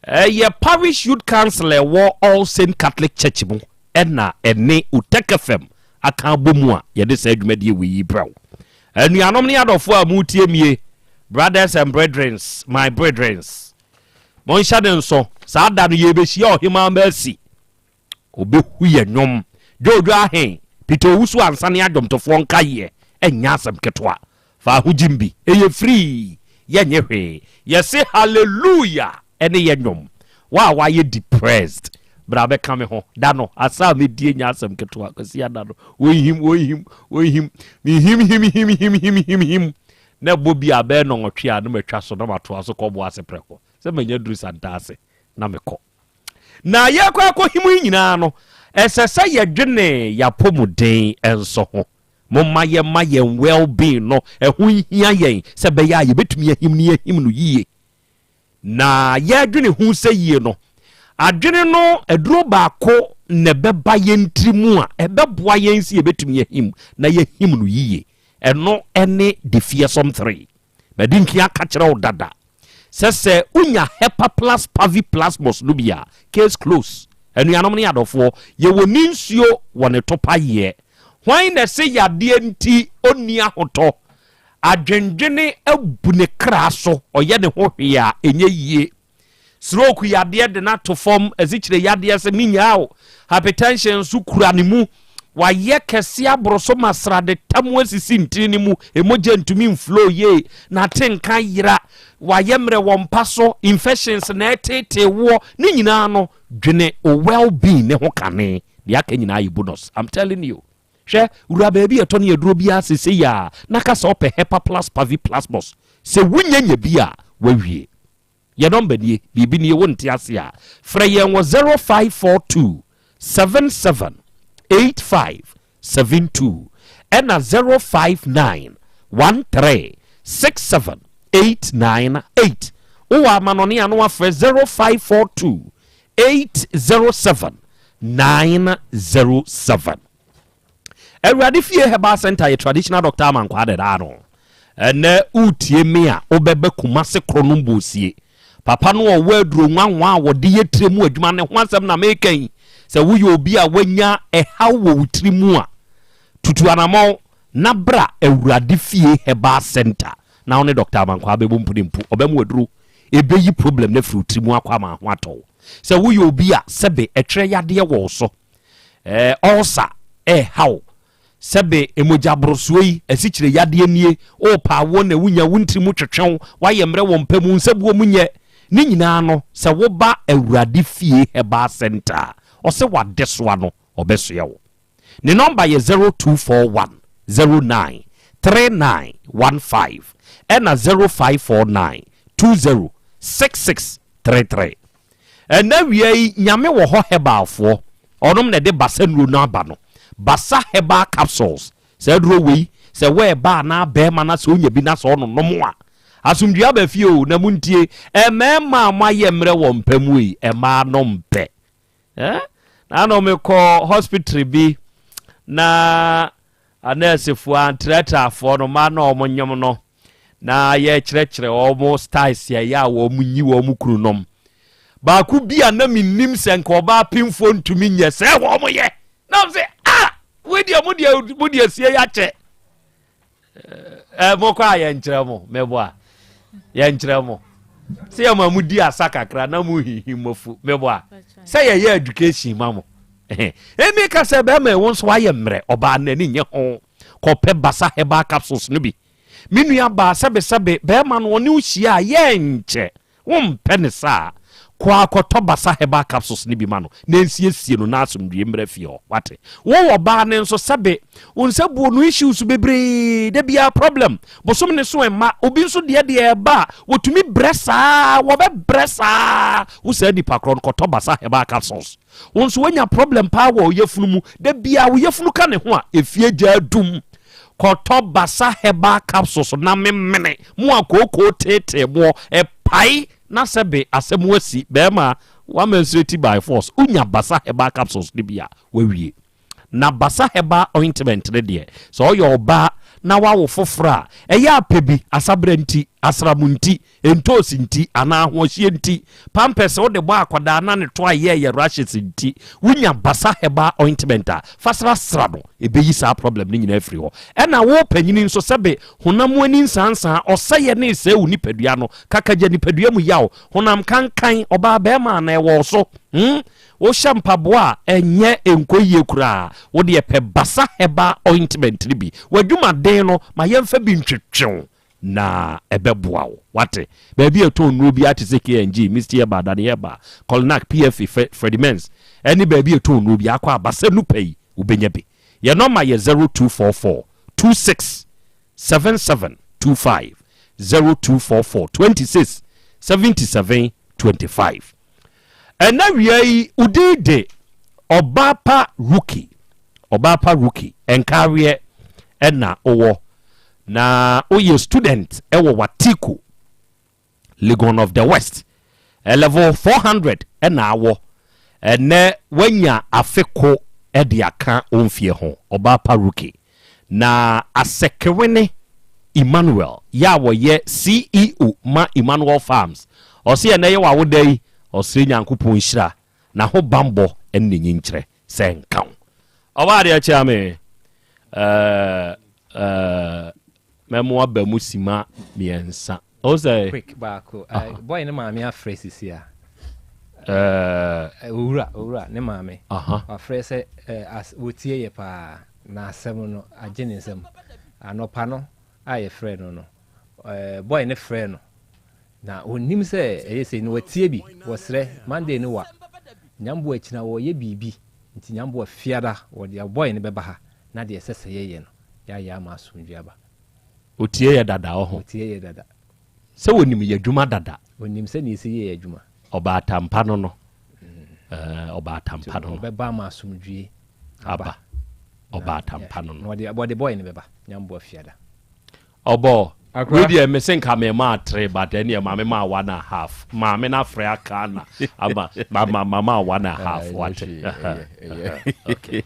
Ɛyɛ Parish Youth Council a ɛwɔ All Saint Catholic Church mu ɛna ɛne Utek FM aka abɔ mu a yɛde saa dwumadie wei yi brɛ wo. Anuanom ne adɔfoɔ a moretie mie, brothers and brethrens, my brethrens, monhyɛ ne nso, saa da no yɛbɛhyia Ɔhemaa Mercy. Ɔbɛhu yɛ nnwom. Dwoodwoo Ahen, Peter Owusu Ansa ne adwomtofoɔ nkaeɛ ɛnyɛ asɛm ketewa. Fa ahogyim bi. Ɛyɛ free. Yɛnyɛ hwee. Yɛse hallelujah ɛne yɛ nnwom. Wo a woayɛ depressed, bra bɛka me ho. Da no, asa a mɛdie nyɛ asɛm ketewa. Kwasi ada no, wɔnhim, wɔnhim, wɔnhim. Mehim him him him him him him. Na ɛbɔ bi a bɛyɛ nnɔnwɔtwe a na matwa so na matoa so kɔ Boase prɛko. Sɛ manya duru Santase na mekɔ. Na yɛrekɔ akɔhim yi nyinaa no, ɛsɛ sɛ yɛdwene yɛn apɔmuden nso ho. Momma yɛmma yɛn well-being no ɛho nhia yɛn sɛ ɛbɛyɛ a yɛbɛtumi ahim na yɛahim no yie. Na yɛredwene ho sɛ yie no, adwene no aduro baako na ɛbɛba yɛn tiri mu a ɛbɛboa yɛn sɛ yɛbɛtumi ahim na yɛahim no yie. Ɛno ne The Fearsome 3. Madi nkan aka kyerɛ wo dada sɛ sɛ wonya Hepa Plus Pavi Plasmos no bi a, case close. Anuanom ne adɔfoɔ, yɛwɔ ne nsuo wɔ ne topayeɛ. Hwan na ɛse yadeɛ nti ɔnni ahotɔ? Adwendwene abu ne kra so, ɔyɛ ne ho hwee a ɛnyɛ yie. Stroke yadeɛ de no ato fam, asikyire yadeɛ sɛ menyaa o, hypertension nso kura ne mu. Wayɛ kɛse aboro so ma srade tam asisi ntini no mu, mogya ntumi mflow yie, n'atenka yera, wayɛ mmerɛ wɔ mpa so, infections na ɛtetee woɔ, ne nyinaa no, dwene o well being ne ho kane, deɛ aka nyinaa yɛ bonus. I'm telling you. Hwɛ, wura baabi a yɛtɔ ne aduro biara sesei a, na ka sɛ wopɛ Hepa Plus Pavi Plasmos. Sɛ wonya nya bi a, wawie. Yɛn nɔmba nie, biribi nie wonte ase a, frɛ yɛn wɔ 0542 77 85 72 ɛna 059 13 67 898. Wowɔ amanɔne a na wafrɛ 0542 807 907. Awurade Fie Herbal Center yɛ traditional doctor Amankwaa deda no. Ɛnɛ wotie me a wobɛba Kumase Kronom Bosie. Papa no ɔwɔ aduro nwanwa a wɔde yɛ tire mu adwuma ne ho asɛm na meka yi. Sɛ woyɛ obi a wanya ɛhaw wɔ wo tiri mu a, tutu anamɔn na bra Awurade Fie Herbal Center na wo ne Doctor Amankwaa bɛbɔ mpunimpu. Ɔbɛma aduro ɛbɛyi problem no afiri wo tiri mu akɔ ama ho atɔ wo. Sɛ woyɛ obi a sɛbe ɛtwerɛ yadeɛ wɔ wo so, ɛɛ ulcer ɛreha wo, sɛbe mogya borosoɔ yi, asikyire yadeɛ nie, worepa awoɔ na wonya wo ntiri mu twetwe wo, woayɛ mmerɛ wɔ mpa mu, wo nsabuo mu nyɛ, ne nyinaa no, sɛ woba Awurade Fie Herbal Centre a, ɔse w'adesoa no, ɔbɛsoɛ wo. Ne nɔmba yɛ 0241 09 3915 ɛna 0549 20 6633. Ɛnnɛ awia yi Nyame wɔ hɔ herbal foɔ ɔnom na ɛde basa nnuro no aba no Basa herbal capsules saa aduro wei sɛ wɔ ɛba anaa bɛɛma na sɛ onya bi na sɛ ɔnonom a asomdwie aba fie o na montie ɛmɛɛma a moayɛ mmerɛ wɔ mpa mu ei ɛmaa no mpɛ eh na ano mekɔ hospital bi na Anɛɛsefoɔ antrɛtrɛafoɔ no mmaa na wɔn nyem no na yɛkyerɛkyerɛ wɔn styles a ɛyɛ a wɔn nyi wɔn kunu nom. Baako bi a na menim sɛ nka ɔbaa pemfoɔ ntumi nyɛ sɛ wɔn yɛ na wɔn sɛ ah wei deɛ mo deɛ mo deɛ sie yɛakyɛ Ɛɛ mokɔ a yɛnkyerɛ mo meboa yɛnkyerɛ mo sɛ yɛma mo di asa kakra na mo hihim mo fu meboa sɛ yɛyɛ education ma mo ɛmi ka sɛ bɛrima ɛwo nso ayɛ mmerɛ ɔbaa n'ani nyɛ ho kɔpɛ basa herbal capsules no bi me nua baa sɛbesɛbe bɛrima no ɔne wo hyia a yɛnkyɛ Wompɛ no saa a, kɔ ara kɔtɔ Basa Herbal Capsules no bi ma no na nsiesie no na asomdwoeɛ mmra fie hɔ. Wate? Wo ɔbaa no nso, sɛbe wo nsa buo no issues bebree, da biara problem, bosome no so ɛmma, obi nso deɛ deɛ ɛba a, wɔtumi brɛ saa, wɔbɛbrɛ saa. Wo saa nipa korɔ no, kɔtɔ Basa Herbal Capsules. Wo nso woanya problem paa wɔ wo yafunu mu, da biara wo yafunu ka ne ho a, efie gya adum. Kɔtɔ Basa Herbal Capsules na memene mo a kookoo teetee moɔ, ɛpae na sɛbe asɛm asi, bɛɛma woamenstruate by force, wonya Basa Herbal Capsules no bi a, woawie. Na Basa Herbal Ointment no deɛ, sɛ ɔyɛ ɔbaa na woawo foforɔ a, ɛyɛ a pɛ bi, asaberɛ nti. Asram nti, ntoosi nti, anaa ahoɔhyeɛ nti, pampers a wode bɔ akwadaa na ne to ayɛ yɛ rashes nti, wonya Basa Herbal Ointment a, fa srasra no, ɛbɛyi saa problem no nyinaa afiri hɔ. Ɛna wo panyini nso, sɛbe honam ani nsansaa, ɔsɛeɛ ne resɛe wo nipadua no, kakagya nipadua mu yaw, honam kankan, ɔbaa barima anaa ɛwɔ wo so, hmm, wohyɛ mpaboa a ɛnyɛ ɛnkɔ yie koraa, wo deɛ pɛ Basa Herbal Ointment no bi. W'adwumaden no, ma yɛmfa bi ntwetwe wo. na ɛbɛboa wo. Wate? Baabi a ɛtɔn nnuro biara te sɛ KNG, Misty Herbal, Dani Herbal, Colnac, PFA, Fre Fredimens, ɛne baabi a ɛtɔn nnuro biara kɔ a, Basa Nupa yi, wobɛnya bi. Yɛn nɔma yɛ 0244 26 77 25, 0244 26 77 25. Ɛna wia yi, wo din de Ɔbaapa Rookie. Ɔbaapa Rookie, Nkaweɛ ɛna wowɔ. Na woyɛ student wɔ Watico, Legon of the West. Level 400 na awɔ. Ɛnɛ woanya afe ko de aka wo mfeɛ ho, ɔbaa pa Rookie. Na Asekewene Emmanuel yɛ a wɔyɛ CEO ma Emmanuel Farms. Ɔse ɛnɛ yɛ w'awoda yi, ɔsrɛ Nyankopɔn nhyira, n'ahobanbɔ ne ne nyinkyerɛ sɛ nka wo. Ɔbaa adeɛ kyea me. Eh, eh, mɛmo aba mu sima mmiɛnsa. O sɛ. Quick baako. Uh, boy ne maame afrɛ sisi a. Eh. Owura, owura ne maame. Uh-huh. Wafrɛ sɛ eh, as, wɔtie yɛ paa na asɛm no agye ne nsam. Anɔpa no a yɛfrɛ no no, eh, boy ne frɛ no. Na ɔnnim sɛ ɛyɛ sei no watie bi, wɔsrɛ, Monday no wa, Nyamboa akyina wɔyɛ biribi nti Nyamboa fiada wɔde boy no bɛba ha na deɛ ɛsɛ sɛ yɛyɛ no yɛayɛ ama asomdwoeɛ aba. Ɔtie yɛ dada ɔho. Ɔtie yɛ dada. Sɛ ɔnim yɛ adwuma dada. Ɔnim sɛdeɛ yɛsi yɛ yɛ adwuma. Ɔbaatampa no no. Ɛɛ ɔbaatampa no no. Ɔbɛba ama asomdwoeɛ aba. Ɔbaatampa no no. Na wɔde boy no bɛba Nyamboa fiada. Ɔbɔ wei deɛ mese nka me maa tre but ɛneɛ maame maa one and half maame no afrɛ aka na ama mama mama one and half wate okay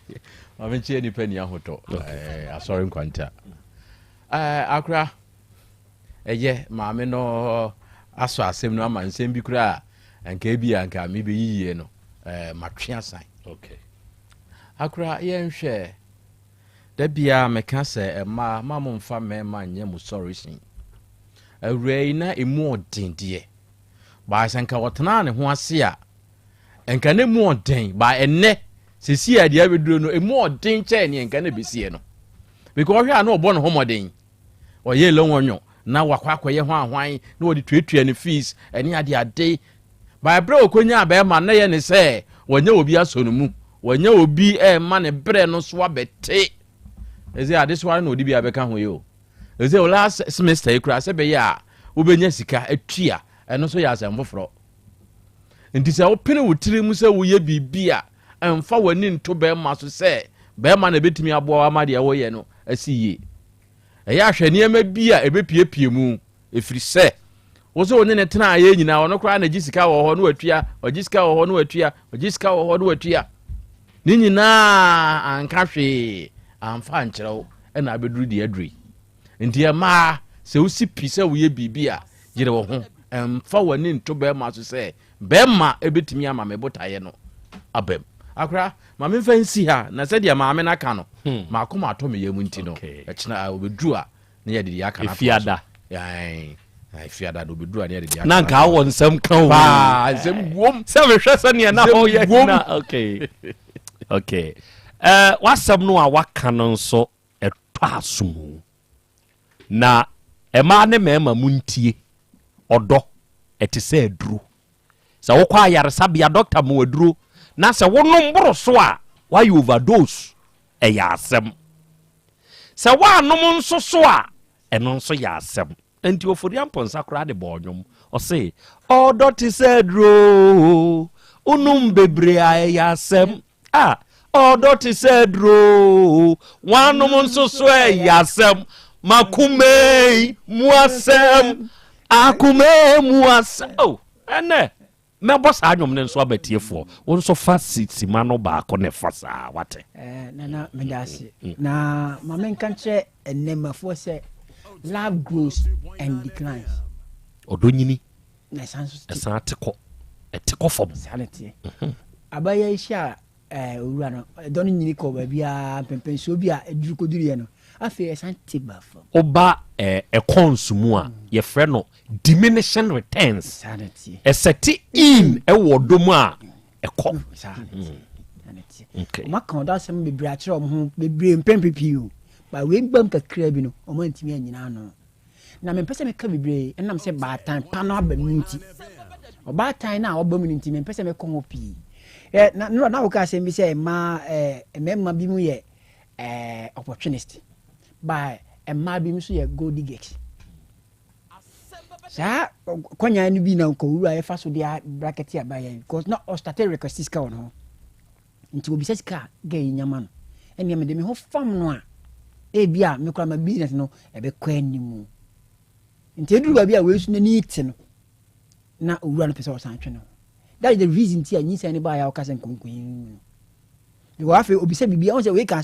maame nkyɛn nipa ni ahotɔ asɔre nkwanta akora ɛyɛ maame no asɔ asɛm no ama nsɛm bi koraa nka ebi a nka mebɛyiyie no matwe asan okay akora yɛnhwɛ Da biara meka sɛ mmaa ma mo mfa mmarima nyɛ mo sɔresin. Awuraa yi na emu ɔden deɛ. Baa sɛ nka ɔtenaa ne ho ase a, nka na emu ɔden. Baa ɛnnɛ, sɛsi a deɛ abɛduro no, emu ɔden kyɛn neɛ nka na ɛbɛsiɛ no. Because ɔhwɛ a na ɔbɔ ne ho mmɔden. Ɔyɛ lɔngɔnyɔ na wakɔ akɔyɛ ho ahwan na wɔde tuatua ne fees ɛne ade ade. By berɛ a ɔkɔnyaa bɛrima na ɛyɛ ne sɛ wanya obi asɔ ne mu, wanya obi ɛrema ne berɛ no so abɛte. Ɛsɛ adesoa no na ɔde bi abɛka ho yi o. Ɛsɛ last semester yi koraa sɛ bɛyɛ a wobɛnya sika atua ɛno nso yɛ asɛm foforɔ. Nti sɛ wopene wo tiri mu sɛ woyɛ biribi a ɛmfa w'ani nto bɛrima so sɛ bɛrima na ɛbɛtumi aboa wo ama deɛ woyɛ no asi yie. Ɛyɛ a hwɛ nneɛma bi a ɛbɛpiepie mu, ɛfiri sɛ wo sɛ wo ne ne tena ayɛ nyinaa ɔno koraa na gye sika wɔ hɔ na watua, ɔgye sika wɔ hɔ na watua, ɔgye sika wɔ hɔ na watua. Ne nyinaa anka hwee amfa ankyerɛ wo ɛna abɛduru deɛ aduru yi. Nti ɛmaa sɛ wosi pi sɛ woyɛ biribi a yere wo ho, ɛmfa w'ani nto bɛrima so sɛ Bɛrima bɛtumi ama me botaeɛ no aba mu. Akora, ma memfa nsi ha, na sɛdeɛ maame no aka no, hmm. m'akoma atɔ me yam nti no, ɛkyena ɔbɛduru a na yɛde deɛ aka no atoa so. Efiada na ɔbɛduru a na yɛde deɛ aka no atoa so. Na nka awɔ nsɛm ka o. Paa, nsɛm guom. Sɛ mehwɛ sɛdeɛ na ɔyɛ na okay. Okay. Uh, wasɛm no a waka no nso ɛtɔ aso mu. Na mmaa ne mmarima montie, ɔdɔ, ɛte sɛ aduro. Sɛ wokɔ ayaresabea, dɔkta ma wo aduro, na sɛ wonom boro so a, woayɛ overdose, ɛyɛ asɛm. Sɛ woannom nso so a, ɛno nso yɛ asɛm. Enti Ofori Amponsah koraa de bɔɔ nnwom. Ɔse, Ɔdɔ te sɛ aduro, wonom bebree a ɛyɛ asɛm. Ah, ɔdɔ te sɛ aduro, woanom nso so ɛyɛ asɛm. Makoma mu asɛm, akoma mu asɛm. Oh, ɛnɛ. Mɛbɔ saa nnwom no nso ama atiefoɔ. Wo nso fa sima no baako na fa saa, wate? Eh, Nana, meda ase. Mm. Na ma menka nkyerɛ nnɛmafoɔ sɛ love grows and declines. Ɔdɔ nyini. Na ɛsan nso te. Ɛsan te kɔ. Ɛte kɔ fam. Saa na ɛteɛ. Abayewa yi hyia ɛɛ owura no, ɛdɔ no nyini kɔ baabiara, mpɛmpɛnsoɔ bi a ɛduru kɔduruiɛ no, afei ɛsan te ba fam. Woba ɛɛ ɛkɔns mu a, yɛfrɛ no diminishing returns. Saa na ɛteɛ. Ɛsɛte in ɛwɔ ɔdɔ mu a, ɛkɔ. Saa na ɛteɛ. Saa na ɛteɛ. Okay. Wɔn aka ɔdɔ asɛm bebree akyerɛ wɔn ho bebree mpɛn pii o, but wei bam kakraa bi no, wɔn antumi anyina ano. Na mempɛ sɛ meka bebree ɛnam sɛ baatan pa no aba mu nti. Ɔbaatan no a ɔba mu no nti, mempɛ sɛ mekɔ ho pii. Ɛ na nora na woka asɛm bi sɛ mmaa ɛ mmarima bi mu yɛ ɛ opportunist, ba mmaa bi nso yɛ gold diggers. Saa kwanyan no bi na nkɔwura yɛfa so de bracket aba yɛ because na ɔstate request sika wɔ ne ho. Nti obisa sika a girl yi nya ma no. Ɛnneɛ mede me ho fam no a, ebia me koraa ma business no ɛbɛkɔ anim. Nti eduru baabi a wei nso n'ani te no, na owura no pɛ sɛ ɔsan twe ne ho. That is the reason ti a nyinsɛn no baeɛ a ɔka sɛ nkonkoyi no. Because afei obisa biribi a, ɔhu sɛ wei ka